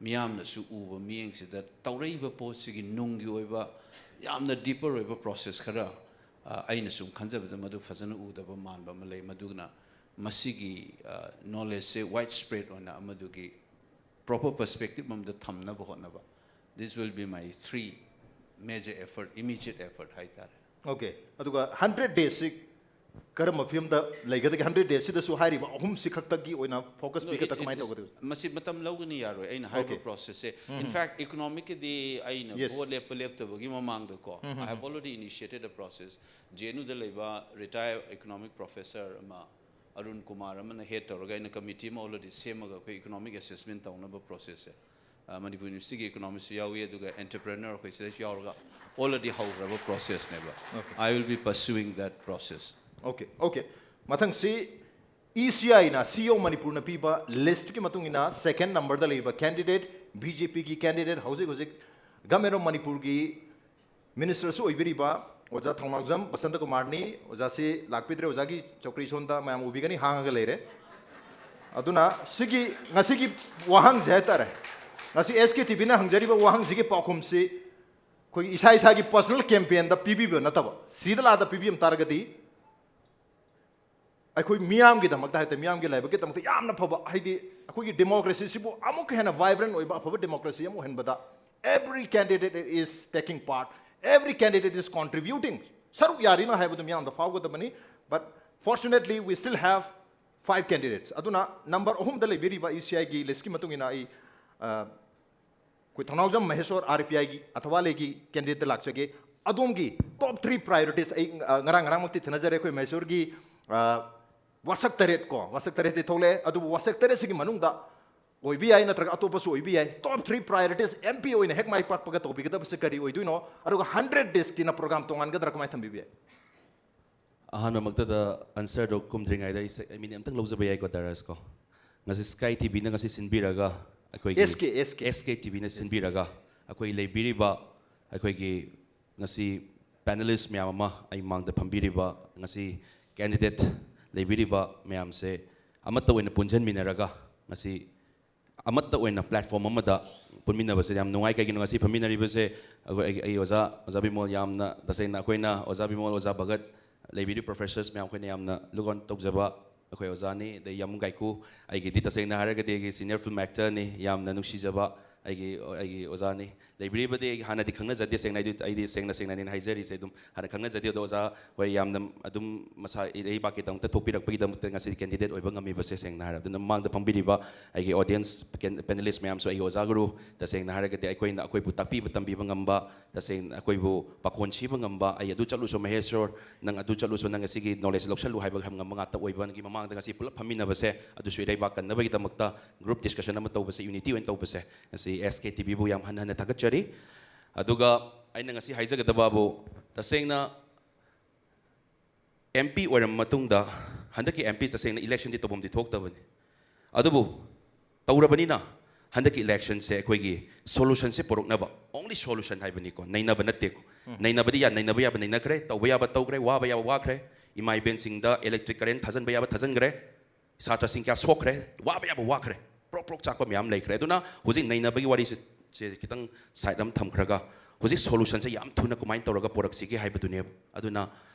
ꯃꯤꯌꯥꯝꯅꯁꯨ ꯎꯕ ꯃꯤꯠꯌꯦꯡꯁꯤꯗ ꯇꯧꯔꯛꯏꯕ ꯄꯣꯠꯁꯤꯒꯤ ꯅꯨꯡꯒꯤ ꯑꯣꯏꯕ ꯌꯥꯝꯅ deeper ꯑꯣꯏꯕ process ꯈꯔ, ꯑ, ꯑꯩꯅ ꯁꯨꯝ ꯈꯟꯖꯕꯗ ꯃꯗꯨ ꯐꯖꯅ ꯎꯗꯕ ꯃꯥꯟꯕ ꯑꯃ ꯂꯩ꯫ ꯃꯗꯨꯅ ꯃꯁꯤꯒꯤ, ꯑ, knowledge ꯁꯦ wide spread ꯑꯣꯏꯅ ꯑꯃꯗꯨꯒꯤ proper perspective ꯑꯃꯗ ꯊꯝꯅꯕ ꯍꯣꯠꯅꯕ꯫ This will be my three major effort, immediate effort ꯍꯥꯏꯇꯥꯔꯦ꯫ Okay, ꯑꯗꯨꯒ hundred days ꯁꯤ ꯀꯔꯝꯕ ꯐꯤꯕꯝꯗ ꯂꯩꯒꯗꯒꯦ? Hundred days ꯁꯤꯗꯁꯨ ꯍꯥꯏꯔꯤꯕ ꯑꯍꯨꯝꯁꯤ ꯈꯛꯇꯒꯤ ꯑꯣꯏꯅ focus No, ꯄꯤꯒꯗ꯭ꯔꯥ? it- ꯀꯃꯥꯏꯅ it is- ꯇꯧꯒꯗꯒꯦ? ꯃꯁꯤ ꯃꯇꯝ ꯂꯧꯒꯅꯤ, ꯌꯥꯔꯣꯏ꯫ ꯑꯩꯅ ꯍꯥꯏꯔꯤꯕ Okay. Process say, in fact, economic ꯀꯤꯗꯤ ꯑꯩꯅ Yes. Vote ꯂꯦꯞꯄ ꯂꯦꯞꯇꯕꯒꯤ ꯃꯃꯥꯡꯗꯀꯣ, I have already initiated a process꯫ J N U ꯗ ꯂꯩꯕ retired economic professor ꯑꯃ, ꯑꯔꯨꯟ ꯀꯨꯃꯥꯔ ꯑꯃꯅ ꯍꯦꯗ ꯇꯧꯔꯒ ꯑꯩꯅ ꯀꯃꯤꯇꯤ ꯑꯃ ꯑꯣꯜꯔꯦꯗꯤ ꯁꯦꯝꯃꯒ ꯑꯩꯈꯣꯏ ꯏꯀꯣꯅꯣꯃꯤꯛ ꯑꯦꯁꯦꯁꯃꯦꯟ ꯇꯧꯅꯕ ꯄ꯭ꯔꯣꯁꯦꯁꯁꯦ ꯃꯅꯤꯄꯨꯔ ꯌꯨꯅꯤꯚꯔꯁꯤꯇꯤꯒꯤ ꯏꯀꯣꯅꯣꯃꯤꯁꯁꯨ ꯌꯥꯎꯏ, ꯑꯗꯨꯒ ꯑꯦꯟꯇꯔꯄ꯭ꯔꯦꯅꯔ ꯑꯩꯈꯣꯏ ꯁꯤꯗꯁꯨ ꯌꯥꯎꯔꯒ ꯑꯣꯜꯔꯦꯗꯤ ꯍꯧꯈ꯭ꯔꯕ ꯄ꯭ꯔꯣꯁꯦꯁꯅꯦꯕ꯫ Okay. I will be pursuing that process. Okay, okay. ꯃꯊꯪꯁꯤ E ꯁꯤ ꯑꯥꯏꯅ ꯁꯤ ꯑꯣ ꯃꯅꯤꯄꯨꯔꯅ ꯄꯤꯕ ꯂꯤꯁ꯭ꯠꯀꯤ ꯃꯇꯨꯡ ꯏꯟꯅ ꯁꯦꯀꯦꯟ ꯅꯝꯕꯔꯗ ꯂꯩꯕ ꯀꯦꯟꯗꯤꯗꯦꯠ, ꯕꯤ ꯖꯦ ꯄꯤꯒꯤ ꯀꯦꯟꯗꯤꯗꯦꯠ, ꯍꯧꯖꯤꯛ ꯍꯧꯖꯤꯛ ꯒꯚꯔꯟꯃꯦꯟꯠ ꯑꯣꯐ ꯃꯅꯤꯄꯨꯔꯒꯤ ꯃꯤꯅꯤꯁꯇꯔꯁꯨ ꯑꯣꯏꯕꯤꯔꯤꯕ ꯑꯣꯖꯥ ꯊꯧꯅꯥꯎꯖꯝ ꯕꯁꯟꯇ ꯀꯨꯃꯥꯔꯅꯤ꯫ ꯑꯣꯖꯥꯁꯤ ꯂꯥꯛꯄꯤꯗ꯭ꯔꯦ, ꯑꯣꯖꯥꯒꯤ ꯆꯧꯀ꯭ꯔꯤ ꯁꯣꯝꯗ ꯃꯌꯥꯝ ꯎꯕꯤꯒꯅꯤ, ꯍꯥꯡꯉꯒ ꯂꯩꯔꯦ꯫ ꯑꯗꯨꯅ ꯁꯤꯒꯤ ꯉꯁꯤꯒꯤ ꯋꯥꯍꯪꯁꯦ ꯍꯥꯏꯇꯥꯔꯦ, ꯉꯁꯤ ꯑꯦꯁ ꯀꯦ ꯇꯤ ꯚꯤꯅ ꯍꯪꯖꯔꯤꯕ ꯋꯥꯍꯪꯁꯤꯒꯤ ꯄꯥꯎꯈꯨꯝꯁꯤ ꯑꯩꯈꯣꯏꯒꯤ ꯏꯁꯥ ꯏꯁꯥꯒꯤ ꯄꯔꯁꯣꯅꯦꯜ ꯀꯦꯝꯄꯦꯟꯗ ꯄꯤꯕꯤꯕ ꯅꯠꯇꯕ, ꯁꯤꯗ ꯂꯥꯛꯑꯗ ꯄꯤꯕꯤꯔꯝ ꯇꯥꯔꯒꯗꯤ ꯑꯩꯈꯣꯏ ꯃꯤꯌꯥꯝꯒꯤꯗꯃꯛꯇ ꯍꯥꯏꯇꯥꯔꯦ, ꯃꯤꯌꯥꯝꯒꯤ ꯂꯥꯏꯕꯛꯀꯤꯗꯃꯛꯇ ꯌꯥꯝꯅ ꯐꯕ, ꯍꯥꯏꯗꯤ ꯑꯩꯈꯣꯏꯒꯤ ꯗꯦꯃꯣꯀ꯭ꯔꯦꯁꯤꯁꯤꯕꯨ ꯑꯃꯨꯛꯀ ꯍꯦꯟꯅ ꯚꯥꯏꯕ꯭ꯔꯦꯟ ꯑꯣꯏꯕ ꯑꯐꯕ ꯗꯦꯃꯣꯀ꯭ꯔꯦꯁꯤ ꯑꯃ ꯑꯣꯏꯍꯟꯕꯗ every candidate is taking part, every candidate is contributing. ꯁꯔꯨꯛ ꯌꯥꯔꯤꯅ ꯍꯥꯏꯕꯗꯨ ꯃꯤꯌꯥꯝꯗ ꯐꯥꯎꯒꯗꯕꯅꯤ꯫ But fortunately we still have five candidates. ꯑꯗꯨꯅ ꯅꯝꯕꯔ ꯑꯍꯨꯝꯗ ꯂꯩꯕꯤꯔꯤꯕ ꯏ ꯁꯤ ꯑꯥꯏꯒꯤ ꯂꯤꯁ꯭ꯠꯀꯤ ꯃꯇꯨꯡ ꯏꯟꯅ ꯑꯩ ꯑ, ꯑꯩꯈꯣꯏ ꯊꯧꯅꯥꯎꯖꯝ ꯃꯍꯦꯁꯣꯔ ꯑꯥꯔ ꯄꯤ ꯑꯥꯏꯒꯤ ꯑꯊꯋꯥꯂꯦꯒꯤ ꯀꯦꯟꯗꯤꯗꯦꯠꯇ ꯂꯥꯛꯆꯒꯦ꯫ ꯑꯗꯣꯝꯒꯤ ꯇꯣꯞ ꯊ꯭ꯔꯤ ꯄ꯭ꯔꯥꯏꯌꯣꯔꯤꯇꯤꯁ ꯑꯩ ꯑ, ꯉꯔꯥꯡ ꯉꯔꯥꯡꯃꯛꯇꯤ ꯊꯦꯡꯅꯖꯔꯦ, ꯑꯩꯈꯣꯏ ꯃꯍꯦꯁꯣꯔꯒꯤ ꯑ, ꯋꯥꯁꯛ ꯇꯔꯦꯠ ꯀꯣ, ꯋꯥꯁꯛ ꯇꯔꯦꯠꯇꯤ ꯊꯣꯛꯂꯛꯑꯦ, ꯑꯗꯨꯕꯨ ꯋꯥꯁꯛ ꯇꯔꯦꯠꯁꯤꯒꯤ ꯃꯅꯨꯡꯗ ꯑꯣꯏꯕ ꯌꯥꯏ ꯅꯠꯇ꯭ꯔꯒ ꯑꯇꯣꯞꯄꯁꯨ ꯑꯣꯏꯕ ꯌꯥꯏ, ꯇꯣꯞ ꯊ꯭ꯔꯤ ꯄ꯭ꯔꯥꯏꯌꯣꯔꯤꯇꯤꯁ ꯑꯦꯝ ꯄꯤ ꯑꯣꯏꯅ ꯍꯦꯛ ꯃꯥꯏ ꯄꯥꯛꯄꯒ ꯇꯧꯕꯤꯒꯗꯕꯁꯦ ꯀꯔꯤ ꯑꯣꯏꯗꯣꯏꯅꯣ? ꯑꯗꯨꯒ ꯍꯟꯗ꯭ꯔꯦꯠ ꯗꯦꯖꯀꯤꯅ ꯄ꯭ꯔꯣꯒ꯭ꯔꯥꯝ ꯇꯣꯉꯥꯟꯒꯗ꯭ꯔꯥ, ꯀꯃꯥꯏꯅ ꯊꯝꯕꯤꯕ ꯌꯥꯏ? ꯑꯍꯥꯟꯕꯃꯛꯇꯗ ꯑꯟꯁꯔꯗꯣ ꯈꯨꯝꯗ꯭ꯔꯤꯉꯩꯗ ꯑꯩ ꯁꯦ-, ꯃꯤꯅꯤꯠ ꯑꯝꯇꯪ ꯂꯧꯖꯕ ꯌꯥꯏꯀꯣ, ꯗꯥꯏꯔꯁꯀꯣ? ꯉꯁꯤ ꯁ꯭ꯀꯥꯏ ꯇꯤ ꯚꯤꯅ ꯉꯁꯤ ꯁꯤꯟꯕꯤꯔꯒ ꯑꯩꯈꯣꯏꯒꯤ ꯑꯦꯁ ꯀꯦ, ꯑꯦꯁ ꯀꯦ꯫ ꯑꯦꯁ ꯀꯦ ꯇꯤ ꯚꯤꯅ ꯁꯤꯟꯕꯤꯔꯒ ꯑꯩꯈꯣꯏ ꯂꯩꯕꯤꯔꯤꯕ ꯑꯩꯈꯣꯏꯒꯤ ꯉꯁꯤ ꯄꯦꯅꯦꯂꯤꯁ ꯃꯌꯥꯝ ꯑꯃ ꯑꯩ ꯃꯥꯡꯗ ꯐꯝꯕꯤꯔꯤꯕ ꯉꯁꯤ ꯀꯦꯟꯗꯤꯗꯦꯠ ꯂꯩꯕꯤꯔꯤꯕ ꯃꯌꯥꯝꯁꯦ ꯑꯃꯠꯇ ꯑꯣꯏꯅ ꯄꯨꯟꯁꯤꯟꯃꯤꯟꯅꯔꯒ ꯉꯁꯤ ꯑꯃꯠꯇ ꯑꯣꯏꯅ ꯄ꯭ꯂꯦꯠꯐꯣꯝ ꯑꯃꯗ ꯄꯨꯟꯃꯤꯟꯅꯕꯁꯦ ꯌꯥꯝ ꯅꯨꯡꯉꯥꯏ꯫ ꯀꯩꯒꯤꯅꯣ ꯉꯁꯤ ꯐꯝꯃꯤꯟꯅꯔꯤꯕꯁꯦ ꯑꯩꯈꯣꯏ, ꯑꯩ, ꯑꯩ ꯑꯣꯖꯥ, ꯑꯣꯖꯥ ꯕꯤꯃꯣꯜ ꯌꯥꯝꯅ ꯇꯁꯦꯡꯅ ꯑꯩꯈꯣꯏꯅ ꯑꯣꯖꯥ ꯕꯤꯃꯣꯜ, ꯑꯣꯖꯥ ꯚꯒꯠ, ꯂꯩꯕꯤꯔꯤꯕ ꯄ꯭ꯔꯣꯐꯦꯁꯔꯁ ꯃꯌꯥꯝ ꯑꯩꯈꯣꯏꯅ ꯌꯥꯝꯅ ꯂꯨꯛ ꯑꯣꯟ ꯇꯧꯖꯕ ꯑꯩꯈꯣꯏ ꯑꯣꯖꯥꯅꯤ꯫ ꯑꯗꯩ ꯌꯥꯝꯕꯨꯡ ꯒꯥꯏꯀꯨ, ꯑꯩꯒꯤꯗꯤ ꯇꯁꯦꯡꯅ ꯍꯥꯏꯔꯒꯗꯤ ꯑꯩꯒꯤ ꯁꯤꯅꯤꯌꯔ ꯐꯤꯜꯝ ꯑꯦꯛꯇꯔꯅꯤ, ꯌꯥꯝꯅ ꯅꯨꯡꯁꯤꯖꯕ ꯑꯩꯒꯤ ꯑꯩꯒꯤ ꯑꯣꯖꯥꯅꯤ꯫ ꯂꯩꯕꯤꯔꯤꯕꯗꯤ ꯑꯩ ꯍꯥꯟꯅꯗꯤ ꯈꯪꯅꯖꯗꯦ, ꯁꯦꯡꯅ ꯑꯩꯗꯤ ꯑꯩꯗꯤ ꯁꯦꯡꯅ ꯁꯦꯡꯅꯅꯦꯅ ꯍꯥꯏꯖꯔꯤꯁꯦ꯫ ꯑꯗꯨꯝ ꯍꯥꯟꯅ ꯈꯪꯅꯖꯗꯦ, ꯑꯗꯣ ꯑꯣꯖꯥ ꯍꯣꯏ ꯌꯥꯝꯅ ꯑꯗꯨꯝ ꯃꯁꯥ ꯏꯔꯩꯕꯥꯛꯀꯤꯗꯃꯛꯇ ꯊꯣꯛꯄꯤꯔꯛꯄꯒꯤꯗꯃꯛꯇ ꯉꯁꯤꯗꯤ candidate ꯑꯣꯏꯕ ꯉꯝꯃꯤꯕꯁꯦ ꯁꯦꯡꯅ ꯍꯥꯏꯔꯕꯗ꯫ ꯑꯗꯨꯅ ꯃꯃꯥꯡꯗ ꯐꯝꯕꯤꯔꯤꯕ ꯑꯩꯒꯤ audience, pen-, panelist ꯃꯌꯥꯝꯁꯨ ꯑꯩꯒꯤ ꯑꯣꯖꯥ ꯒꯨꯔꯨ, ꯇꯁꯦꯡꯅ ꯍꯥꯏꯔꯒꯗꯤ ꯑꯩꯈꯣꯏꯅ ꯑꯩꯈꯣꯏꯕꯨ ꯇꯥꯛꯄꯤꯕ ꯇꯝꯕꯤꯕ ꯉꯝꯕ, ꯇꯁꯦꯡꯅ ꯑꯩꯈꯣꯏꯕꯨ ꯄꯥꯈꯣꯟ ꯁꯤꯕ ꯉꯝꯕ, "ꯑꯩ ꯑꯗꯨ ꯆꯠꯂꯨꯁꯨ ꯃꯍꯦꯁꯣꯔ, ꯅꯪ ꯑꯗꯨ ꯆꯠꯂꯨꯁꯨ, ꯅꯪ ꯑꯁꯤꯒꯤ knowledge ꯂꯧꯁꯜꯂꯨ" ꯍꯥꯏꯕ ꯉꯝꯕ ꯉꯥꯛꯇ ꯑꯣꯏꯕꯒꯤ ꯃꯃꯥꯡꯗ ꯉꯁꯤ ꯄꯨꯂꯞ ꯐꯝꯃꯤꯟꯅꯕꯁꯦ, ꯑꯗꯨꯁꯨ ꯏꯔꯩꯕꯥꯛ ꯀꯟꯅꯕꯒꯤꯗꯃꯛꯇ group discussion ꯑꯃ ꯇꯧꯕꯁꯦ, unity ꯑꯣꯏꯅ ꯇꯧꯕꯁꯦ, ꯉꯁꯤ S K T V ꯕꯨ ꯌꯥꯝ ꯍꯟꯅ ꯍꯟꯅ ꯊꯥꯒꯠꯆꯔꯤ꯫ ꯑꯗꯨꯒ ꯑꯩꯅ ꯉꯁꯤ ꯍꯥꯏꯖꯒꯗꯕꯕꯨ, ꯇꯁꯦꯡꯅ M P ꯑꯣꯏꯔꯕ ꯃꯇꯨꯡꯗ, ꯍꯟꯗꯛꯀꯤ M P ꯇꯁꯦꯡꯅ election ꯗꯤ ꯇꯧꯐꯝꯗꯤ ꯊꯣꯛꯇꯕꯅꯤ, ꯑꯗꯨꯕꯨ ꯇꯧꯔꯕꯅꯤꯅ ꯍꯟꯗꯛꯀꯤ election ꯁꯦ ꯑꯩꯈꯣꯏꯒꯤ solution ꯁꯦ ꯄꯨꯔꯛꯅꯕ, only solution ꯍꯥꯏꯕꯅꯤꯀꯣ, ꯅꯩꯅꯕ ꯅꯠꯇꯦꯀꯣ꯫ ꯅꯩꯅꯕꯗꯤ ꯌꯥ-, ꯅꯩꯅꯕ ꯌꯥꯕ ꯅꯩꯅꯈ꯭ꯔꯦ, ꯇꯧꯕ ꯌꯥꯕ ꯇꯧꯈ꯭ꯔꯦ, ꯋꯥꯕ ꯌꯥꯕ ꯋꯥꯈ꯭ꯔꯦ, ꯏꯃꯥ ꯏꯕꯦꯟꯁꯤꯡꯗ electric current ꯊꯥꯖꯤꯟꯕ ꯌꯥꯕ ꯊꯥꯖꯤꯟꯈ꯭ꯔꯦ, ꯁꯥꯇ꯭ꯔꯁꯤꯡ ꯀꯌꯥ ꯁꯣꯛꯈ꯭ꯔꯦ, ꯋꯥꯕ ꯌꯥꯕ ꯋꯥꯈ꯭ꯔꯦ, ꯄ꯭ꯔꯣꯛ ꯄ꯭ꯔꯣꯛ ꯆꯥꯛꯄ ꯃꯌꯥꯝ ꯂꯩꯈ꯭ꯔꯦ꯫ ꯑꯗꯨꯅ ꯍꯧꯖꯤꯛ ꯅꯩꯅꯕꯒꯤ ꯋꯥꯔꯤꯁꯦ, ꯁꯦ ꯈꯤꯇꯪ side ꯑꯃ ꯊꯝꯈ꯭ꯔꯒ, ꯍꯧꯖꯤꯛ solution ꯁꯦ ꯌꯥꯝ ꯊꯨꯅ ꯀꯃꯥꯏꯅ ꯇꯧꯔꯒ ꯄꯨꯔꯛꯁꯤꯒꯦ ꯍꯥꯏꯕꯗꯨꯅꯦꯕ꯫ ꯑꯗꯨꯅ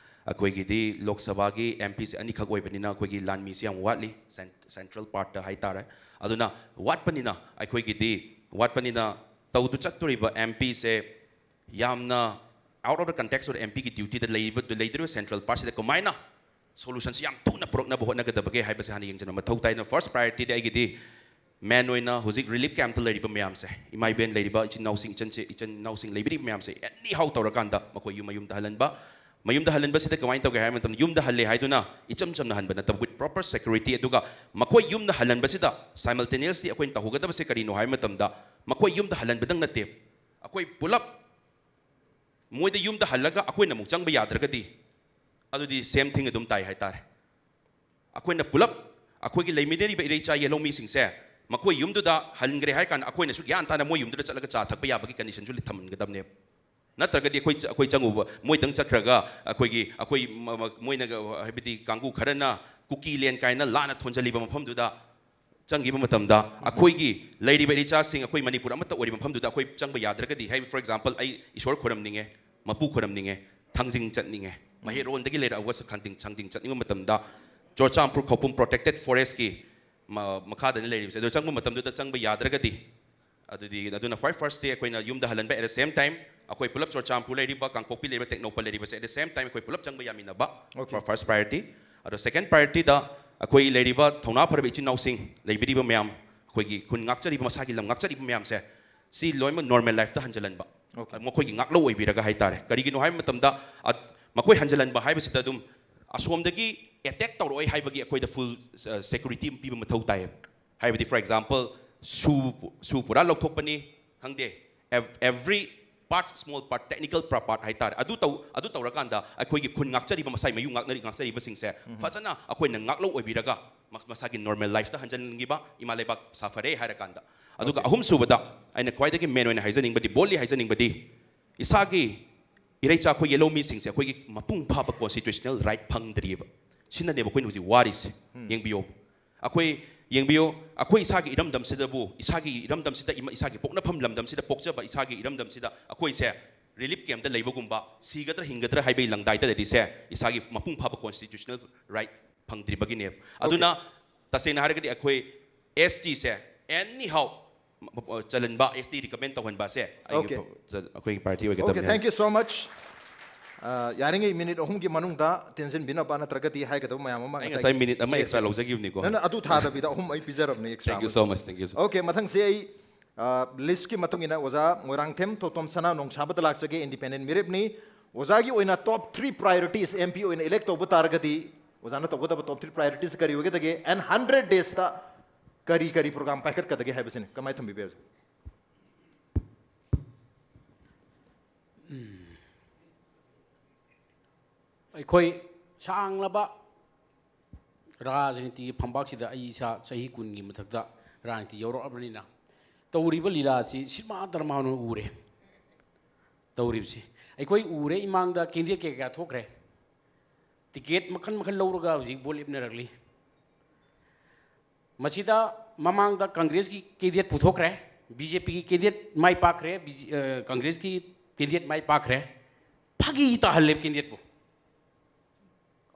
ꯑꯩꯈꯣꯏꯒꯤꯗꯤ ꯂꯣꯛ ꯁꯚꯥꯒꯤ M P ꯁꯦ ꯑꯅꯤꯈꯛ ꯑꯣꯏꯕꯅꯤꯅ ꯑꯩꯈꯣꯏꯒꯤ ꯂꯥꯟꯃꯤꯁꯦ ꯌꯥꯝ ꯋꯥꯠꯂꯤ, cen-, central part ꯇ ꯍꯥꯏꯇꯥꯔꯦ꯫ ꯑꯗꯨꯅ ꯋꯥꯠꯄꯅꯤꯅ ꯑꯩꯈꯣꯏꯒꯤꯗꯤ, ꯋꯥꯠꯄꯅꯤꯅ ꯇꯧꯗꯨ ꯆꯠꯇꯣꯔꯤꯕ M P ꯁꯦ ꯌꯥꯝꯅ out of the context ꯑꯣꯏꯕ M P ꯒꯤ duty ꯗ ꯂꯩꯔꯤꯕ, ꯂꯩꯗꯣꯔꯤꯕ central part ꯁꯤꯗ ꯀꯃꯥꯏꯅ solution ꯁꯤ ꯌꯥꯝ ꯊꯨꯅ ꯄꯨꯔꯛꯅꯕ ꯍꯣꯠꯅꯒꯗꯕꯒꯦ ꯍꯥꯏꯕꯁꯦ ꯍꯥꯟꯅ ꯌꯦꯡꯁꯤꯟꯕ ꯃꯊꯧ ꯇꯥꯏ꯫ ꯑꯗꯨꯅ first priority ꯗꯤ ꯑꯩꯒꯤꯗꯤ main ꯑꯣꯏꯅ ꯍꯧꯖꯤꯛ relief camp ꯇ ꯂꯩꯔꯤꯕ ꯃꯌꯥꯝꯁꯦ, ꯏꯃꯥ ꯏꯕꯦꯟ ꯂꯩꯔꯤꯕ ꯏꯆꯤꯟ ꯏꯅꯥꯎꯁꯤꯡ, ꯏꯆꯟꯁꯦ, ꯏꯆꯤꯟ ꯏꯅꯥꯎꯁꯤꯡ ꯂꯩꯕꯤꯔꯤꯕ ꯃꯌꯥꯝꯁꯦ, anyhow ꯇꯧꯔꯀꯥꯟꯗ ꯃꯈꯣꯏ ꯌꯨꯝ ꯃꯌꯨꯝꯗ ꯍꯜꯍꯟꯕ꯫ ꯃꯌꯨꯝꯗ ꯍꯜꯍꯟꯕꯁꯤꯗ ꯀꯃꯥꯏꯅ ꯇꯧꯒꯦ ꯍꯥꯏꯕ ꯃꯇꯝꯗ, ꯌꯨꯝꯗ ꯍꯜꯂꯦ ꯍꯥꯏꯗꯨꯅ ꯏꯆꯝ ꯆꯝꯅ ꯍꯟꯕ ꯅꯠꯇꯕ, with proper security꯫ ꯑꯗꯨꯒ ꯃꯈꯣꯏ ꯌꯨꯝꯗ ꯍꯜꯍꯟꯕꯁꯤꯗ simultaneously ꯑꯩꯈꯣꯏꯅ ꯇꯧꯍꯧꯒꯗꯕꯁꯦ ꯀꯔꯤꯅꯣ ꯍꯥꯏꯕ ꯃꯇꯝꯗ, ꯃꯈꯣꯏ ꯌꯨꯝꯗ ꯍꯜꯍꯟꯕꯗꯪ ꯅꯠꯇꯦ, ꯑꯩꯈꯣꯏ ꯄꯨꯂꯞ ꯃꯣꯏꯗ ꯌꯨꯝꯗ ꯍꯜꯂꯒ ꯑꯩꯈꯣꯏꯅ ꯑꯃꯨꯛ ꯆꯪꯕ ꯌꯥꯗ꯭ꯔꯒꯗꯤ, ꯑꯗꯨꯗꯤ same thing ꯑꯗꯨꯝ ꯇꯥꯏ ꯍꯥꯏꯇꯥꯔꯦ꯫ ꯑꯩꯈꯣꯏꯅ ꯄꯨꯂꯞ ꯑꯩꯈꯣꯏꯒꯤ ꯂꯩꯃꯤꯟꯅꯔꯤꯕ ꯏꯔꯩꯆꯥ ꯌꯦꯜꯍꯧꯃꯤꯁꯤꯡꯁꯦ ꯃꯈꯣꯏ ꯌꯨꯝꯗꯨꯗ ꯍꯟꯈ꯭ꯔꯦ ꯍꯥꯏ ꯀꯥꯟꯗ ꯑꯩꯈꯣꯏꯅꯁꯨ ꯒ꯭ꯌꯥꯟ ꯇꯥꯅ ꯃꯣꯏ ꯌꯨꯝꯗꯨꯗ ꯆꯠꯂꯒ ꯆꯥ ꯊꯛꯄ ꯌꯥꯕꯒꯤ condition ꯁꯨ ꯊꯝꯍꯟꯒꯗꯕꯅꯦꯕ꯫ ꯅꯠꯇ꯭ꯔꯒꯗꯤ ꯑꯩꯈꯣꯏ ꯆ-, ꯑꯩꯈꯣꯏ ꯆꯪꯉꯨꯕ, ꯃꯣꯏꯗꯪ ꯆꯠꯈ꯭ꯔꯒ ꯑꯩꯈꯣꯏꯒꯤ, ꯑꯩꯈꯣꯏ ꯃ-, ꯃ-, ꯃꯣꯏꯅꯒ, ꯍꯥꯏꯕꯗꯤ ꯀꯥꯡꯕꯨ ꯈꯔꯅ ꯀꯨꯀꯤ land ꯀꯥꯏꯅ ꯂꯥꯟꯅ ꯊꯣꯟꯖꯜꯂꯤꯕ ꯃꯐꯝꯗꯨꯗ ꯆꯪꯈꯤꯕ ꯃꯇꯝꯗ, ꯑꯩꯈꯣꯏꯒꯤ ꯂꯩꯔꯤꯕ ꯏꯔꯩꯆꯥꯁꯤꯡ, ꯑꯩꯈꯣꯏ ꯃꯅꯤꯄꯨꯔ ꯑꯃꯠꯇ ꯑꯣꯏꯔꯤꯕ ꯃꯐꯝꯗꯨꯗ ꯑꯩꯈꯣꯏ ꯆꯪꯕ ꯌꯥꯗ꯭ꯔꯒꯗꯤ, ꯍꯥꯏꯕꯗꯤ, for example, ꯑꯩ ꯏꯁꯣꯔ ꯈꯣꯏꯔꯝꯅꯤꯡꯉꯦ, ꯃꯄꯨ ꯈꯣꯏꯔꯝꯅꯤꯡꯉꯦ, ꯊꯥꯡꯖꯤꯡ ꯆꯠꯅꯤꯡꯉꯦ, ꯃꯍꯩꯔꯣꯟꯗꯒꯤ ꯂꯩꯔꯛꯑꯒ ꯊꯥꯡꯖꯤꯡ, ꯊꯥꯡꯖꯤꯡ ꯆꯠꯅꯤꯡꯕ ꯃꯇꯝꯗ, ꯆꯨꯔꯆꯥꯟꯄꯨꯔ ꯈꯧꯄꯨꯝ protected forest ꯀꯤ ꯃ-, ꯃꯈꯥꯗꯅꯤ ꯂꯩꯔꯤꯕꯁꯦ꯫ ꯑꯗꯣ ꯆꯪꯕ ꯃꯇꯝꯗꯨꯗ ꯆꯪꯕ ꯌꯥꯗ꯭ꯔꯒꯗꯤ, ꯑꯗꯨꯗꯤ ꯑꯗꯨꯅ ꯈ꯭ꯋꯥꯏ first day ꯑꯩꯈꯣꯏꯅ ꯌꯨꯝꯗ ꯍꯜꯍꯟꯕ꯫ At the same time, ꯑꯩꯈꯣꯏ ꯄꯨꯂꯞ ꯆꯨꯔꯆꯥꯟꯄꯨꯔ ꯂꯩꯔꯤꯕ, ꯀꯥꯡꯄꯣꯛꯄꯤ ꯂꯩꯔꯤꯕ, ꯇꯦꯡꯅꯧꯄꯜ ꯂꯩꯔꯤꯕꯁꯦ, at the same time ꯑꯩꯈꯣꯏ ꯄꯨꯂꯞ ꯆꯪꯕ ꯌꯥꯃꯤꯟꯅꯕ꯫ Okay. First priority꯫ ꯑꯗꯣ second priorityꯗ ꯑꯩꯈꯣꯏ ꯂꯩꯔꯤꯕ ꯊꯧꯅꯥ ꯐꯔꯕ ꯏꯆꯤꯟ ꯏꯅꯥꯎꯁꯤꯡ, ꯂꯩꯕꯤꯔꯤꯕ ꯃꯌꯥꯝ, ꯑꯩꯈꯣꯏꯒꯤ ꯈꯨꯟ ꯉꯥꯛꯆꯔꯤꯕ, ꯃꯁꯥꯒꯤ ꯂꯝ ꯉꯥꯛꯆꯔꯤꯕ ꯃꯌꯥꯝꯁꯦ, ꯁꯤ ꯂꯣꯏꯅꯃꯛ normal lifeꯇ ꯍꯟꯖꯤꯜꯍꯟꯕ꯫ Okay. ꯃꯈꯣꯏꯒꯤ ꯉꯥꯛꯂꯧ ꯑꯣꯏꯕꯤꯔꯒ ꯍꯥꯏꯇꯥꯔꯦ꯫ ꯀꯔꯤꯒꯤꯅꯣ ꯍꯥꯏꯕ ꯃꯇꯝꯗ, ꯑ, ꯃꯈꯣꯏ ꯍꯟꯖꯤꯜꯍꯟꯕ ꯍꯥꯏꯕꯁꯤꯗ ꯑꯗꯨꯝ ꯑꯁꯣꯝꯗꯒꯤ attack ꯇꯧꯔꯛꯑꯣꯏ ꯍꯥꯏꯕꯒꯤ ꯑꯩꯈꯣꯏꯗ full, ꯑ, security ꯑꯃ ꯄꯤꯕ ꯃꯊꯧ ꯇꯥꯏꯌꯦꯕ꯫ ꯍꯥꯏꯕꯗꯤ, for example, ꯁꯨ, ꯁꯨ ꯄꯨꯔꯥ ꯂꯧꯊꯣꯛꯄꯅꯤ ꯈꯪꯗꯦ, ev-, every part, small part, technical pra-, part ꯍꯥꯏꯇꯥꯔꯦ, ꯑꯗꯨ ꯇꯧ-, ꯑꯗꯨ ꯇꯧꯔꯀꯥꯟꯗ ꯑꯩꯈꯣꯏꯒꯤ ꯈꯨꯟ ꯉꯥꯛꯆꯔꯤꯕ, ꯃꯁꯥꯏ ꯃꯌꯨꯝ ꯉꯥꯛꯅꯔꯤ-, ꯉꯥꯛꯆꯔꯤꯕꯁꯤꯡꯁꯦ ꯐꯖꯅ ꯑꯩꯈꯣꯏꯅ ꯉꯥꯛꯂꯧ ꯑꯣꯏꯕꯤꯔꯒ ꯃꯁ-, ꯃꯁꯥꯒꯤ normal lifeꯇ ꯍꯟꯖꯤꯟꯈꯤꯕ, ꯏꯃꯥ ꯂꯩꯕꯥꯛ ꯁꯥꯐꯔꯦ ꯍꯥꯏꯔꯀꯥꯟꯗ꯫ ꯑꯗꯨꯒ Okay. ꯑꯍꯨꯝꯁꯨꯕꯗ ꯑꯩꯅ ꯈ꯭ꯋꯥꯏꯗꯒꯤ main ꯑꯣꯏꯅ ꯍꯥꯏꯖꯅꯤꯡꯕꯗꯤ, boldly ꯍꯥꯏꯖꯅꯤꯡꯕꯗꯤ, ꯏꯁꯥꯒꯤ ꯏꯔꯩꯆꯥ ꯑꯩꯈꯣꯏ ꯌꯦꯜꯍꯧꯃꯤꯁꯤꯡꯁꯦ ꯑꯩꯈꯣꯏꯒꯤ ꯃꯄꯨꯡ ꯐꯥꯕ constitutional right ꯐꯪꯗ꯭ꯔꯤꯑꯕ꯫ ꯁꯤꯅꯅꯦꯕ ꯑꯩꯈꯣꯏꯅ ꯍꯧꯖꯤꯛ ꯋꯥꯔꯤꯁꯦ꯫ ꯌꯦꯡꯕꯤꯌꯣ, ꯑꯩꯈꯣꯏ, ꯌꯦꯡꯕꯤꯌꯨ, ꯑꯩꯈꯣꯏ ꯏꯁꯥꯒꯤ ꯏꯔꯝꯗꯝꯁꯤꯗꯕꯨ, ꯏꯁꯥꯒꯤ ꯏꯔꯝꯗꯝꯁꯤꯗ, ꯏꯃ-, ꯏꯁꯥꯒꯤ ꯄꯣꯛꯅꯐꯝ ꯂꯝꯗꯝꯁꯤꯗ ꯄꯣꯛꯆꯕ ꯏꯁꯥꯒꯤ ꯏꯔꯝꯗꯝꯁꯤꯗ ꯑꯩꯈꯣꯏꯁꯦ relief campꯇ ꯂꯩꯕꯒꯨꯝꯕ, ꯁꯤꯒꯗ꯭ꯔꯥ ꯍꯤꯡꯒꯗ꯭ꯔꯥ ꯍꯥꯏꯕꯒꯤ ꯂꯪꯗꯥꯏꯗ ꯂꯩꯔꯤꯁꯦ ꯏꯁꯥꯒꯤ ꯃꯄꯨꯡ ꯐꯥꯕ constitutional right ꯐꯪꯗ꯭ꯔꯤꯕꯒꯤꯅꯦꯕ꯫ ꯑꯗꯨꯅ ꯇꯁꯦꯡꯅ ꯍꯥꯏꯔꯒꯗꯤ ꯑꯩꯈꯣꯏ STꯁꯦ anyhow ꯆꯜꯍꯟꯕ, ST recommend ꯇꯧꯍꯟꯕꯁꯦ ꯑꯩꯒꯤ Okay. ꯄ-, ꯆ-, ꯑꯩꯈꯣꯏꯒꯤ party Okay, ꯑꯣꯏꯒꯗꯕꯅꯤ꯫ Thank you so much. ꯑ, ꯌꯥꯔꯤꯉꯩ minute ꯑꯍꯨꯝꯒꯤ ꯃꯅꯨꯡꯗ ꯇꯦꯟꯁꯤꯟꯕꯤꯅꯕ, ꯅꯠꯇ꯭ꯔꯒꯗꯤ ꯍꯥꯏꯒꯗꯕ ꯃꯌꯥꯝ ꯑꯃ ꯑꯩ ꯉꯁꯥꯏ ꯉꯁꯥꯏ minute ꯑꯃ Yes, extra yes. ꯂꯧꯖꯈꯤꯕꯅꯤꯀꯣ꯫ ꯅꯪꯅ ꯑꯗꯨ ꯊꯥꯗꯕꯤꯗ ꯑꯍꯨꯝ ꯑꯩ ꯄꯤꯖꯔꯕꯅꯦ, extra Thank you ꯑꯃ꯫ So much, thank you so much. Okay, ꯃꯊꯪꯁꯦ ꯑꯩ, ꯑ, listꯀꯤ ꯃꯇꯨꯡ ꯏꯟꯅ ꯑꯣꯖꯥ ꯃꯣꯏꯔꯥꯡꯊꯦꯝ ꯊꯣꯏꯇꯣꯝ ꯁꯅꯥ ꯅꯣꯡꯁꯥꯕꯗ ꯂꯥꯛꯆꯒꯦ, independent ꯃꯤꯔꯦꯞꯅꯤ꯫ ꯑꯣꯖꯥꯒꯤ ꯑꯣꯏꯅ top three priorities MP ꯑꯣꯏꯅ elect ꯇꯧꯕ ꯇꯥꯔꯒꯗꯤ ꯑꯣꯖꯥꯅ ꯇꯧꯒꯗꯕ top three priorities ꯀꯔꯤ ꯑꯣꯏꯒꯗꯒꯦ? And hundred daysꯇ ꯀꯔꯤ ꯀꯔꯤ program ꯄꯥꯏꯈꯠꯀꯗꯒꯦ ꯍꯥꯏꯕꯁꯤꯅꯤ꯫ ꯀꯃꯥꯏꯅ ꯊꯝꯕꯤꯕ ꯌꯥꯏ? ꯑꯩꯈꯣꯏ ꯁꯥꯡꯂꯕ ꯔꯥꯖꯅꯤꯇꯤꯒꯤ ꯐꯝꯄꯥꯛꯁꯤꯗ ꯑꯩ ꯏꯁꯥ ꯆꯍꯤ ꯀꯨꯟꯒꯤ ꯃꯊꯛꯇ ꯔꯥꯖꯅꯤꯇꯤ ꯌꯧꯔꯛꯂꯕꯅꯤꯅ, ꯇꯧꯔꯤꯕ ꯂꯤꯂꯥꯁꯤ ꯁꯤꯅꯦꯃꯥ ꯗ꯭ꯔꯃꯥ ꯑꯣꯏꯅ ꯎꯔꯦ꯫ ꯇꯧꯔꯤꯕꯁꯤ ꯑꯩꯈꯣꯏ ꯎꯔꯦ, ꯏꯃꯥꯡꯗ candidate ꯀꯌꯥ ꯀꯌꯥ ꯊꯣꯛꯈ꯭ꯔꯦ, ticket ꯃꯈꯜ ꯃꯈꯜ ꯂꯧꯔꯒ ꯍꯧꯖꯤꯛ vote ꯂꯦꯞꯅꯔꯛꯂꯤ꯫ ꯃꯁꯤꯗ ꯃꯃꯥꯡꯗ ꯀꯪꯒ꯭ꯔꯦꯁꯀꯤ candidate ꯄꯨꯊꯣꯛꯈ꯭ꯔꯦ, BJPꯒꯤ candidate ꯃꯥꯏ ꯄꯥꯛꯈ꯭ꯔꯦ, ꯕꯤ-, ꯑ, ꯀꯪꯒ꯭ꯔꯦꯁꯀꯤ candidate ꯃꯥꯏ ꯄꯥꯛꯈ꯭ꯔꯦ꯫ ꯐꯥꯒꯤ ꯇꯥꯍꯜꯂꯦ candidateꯄꯨ꯫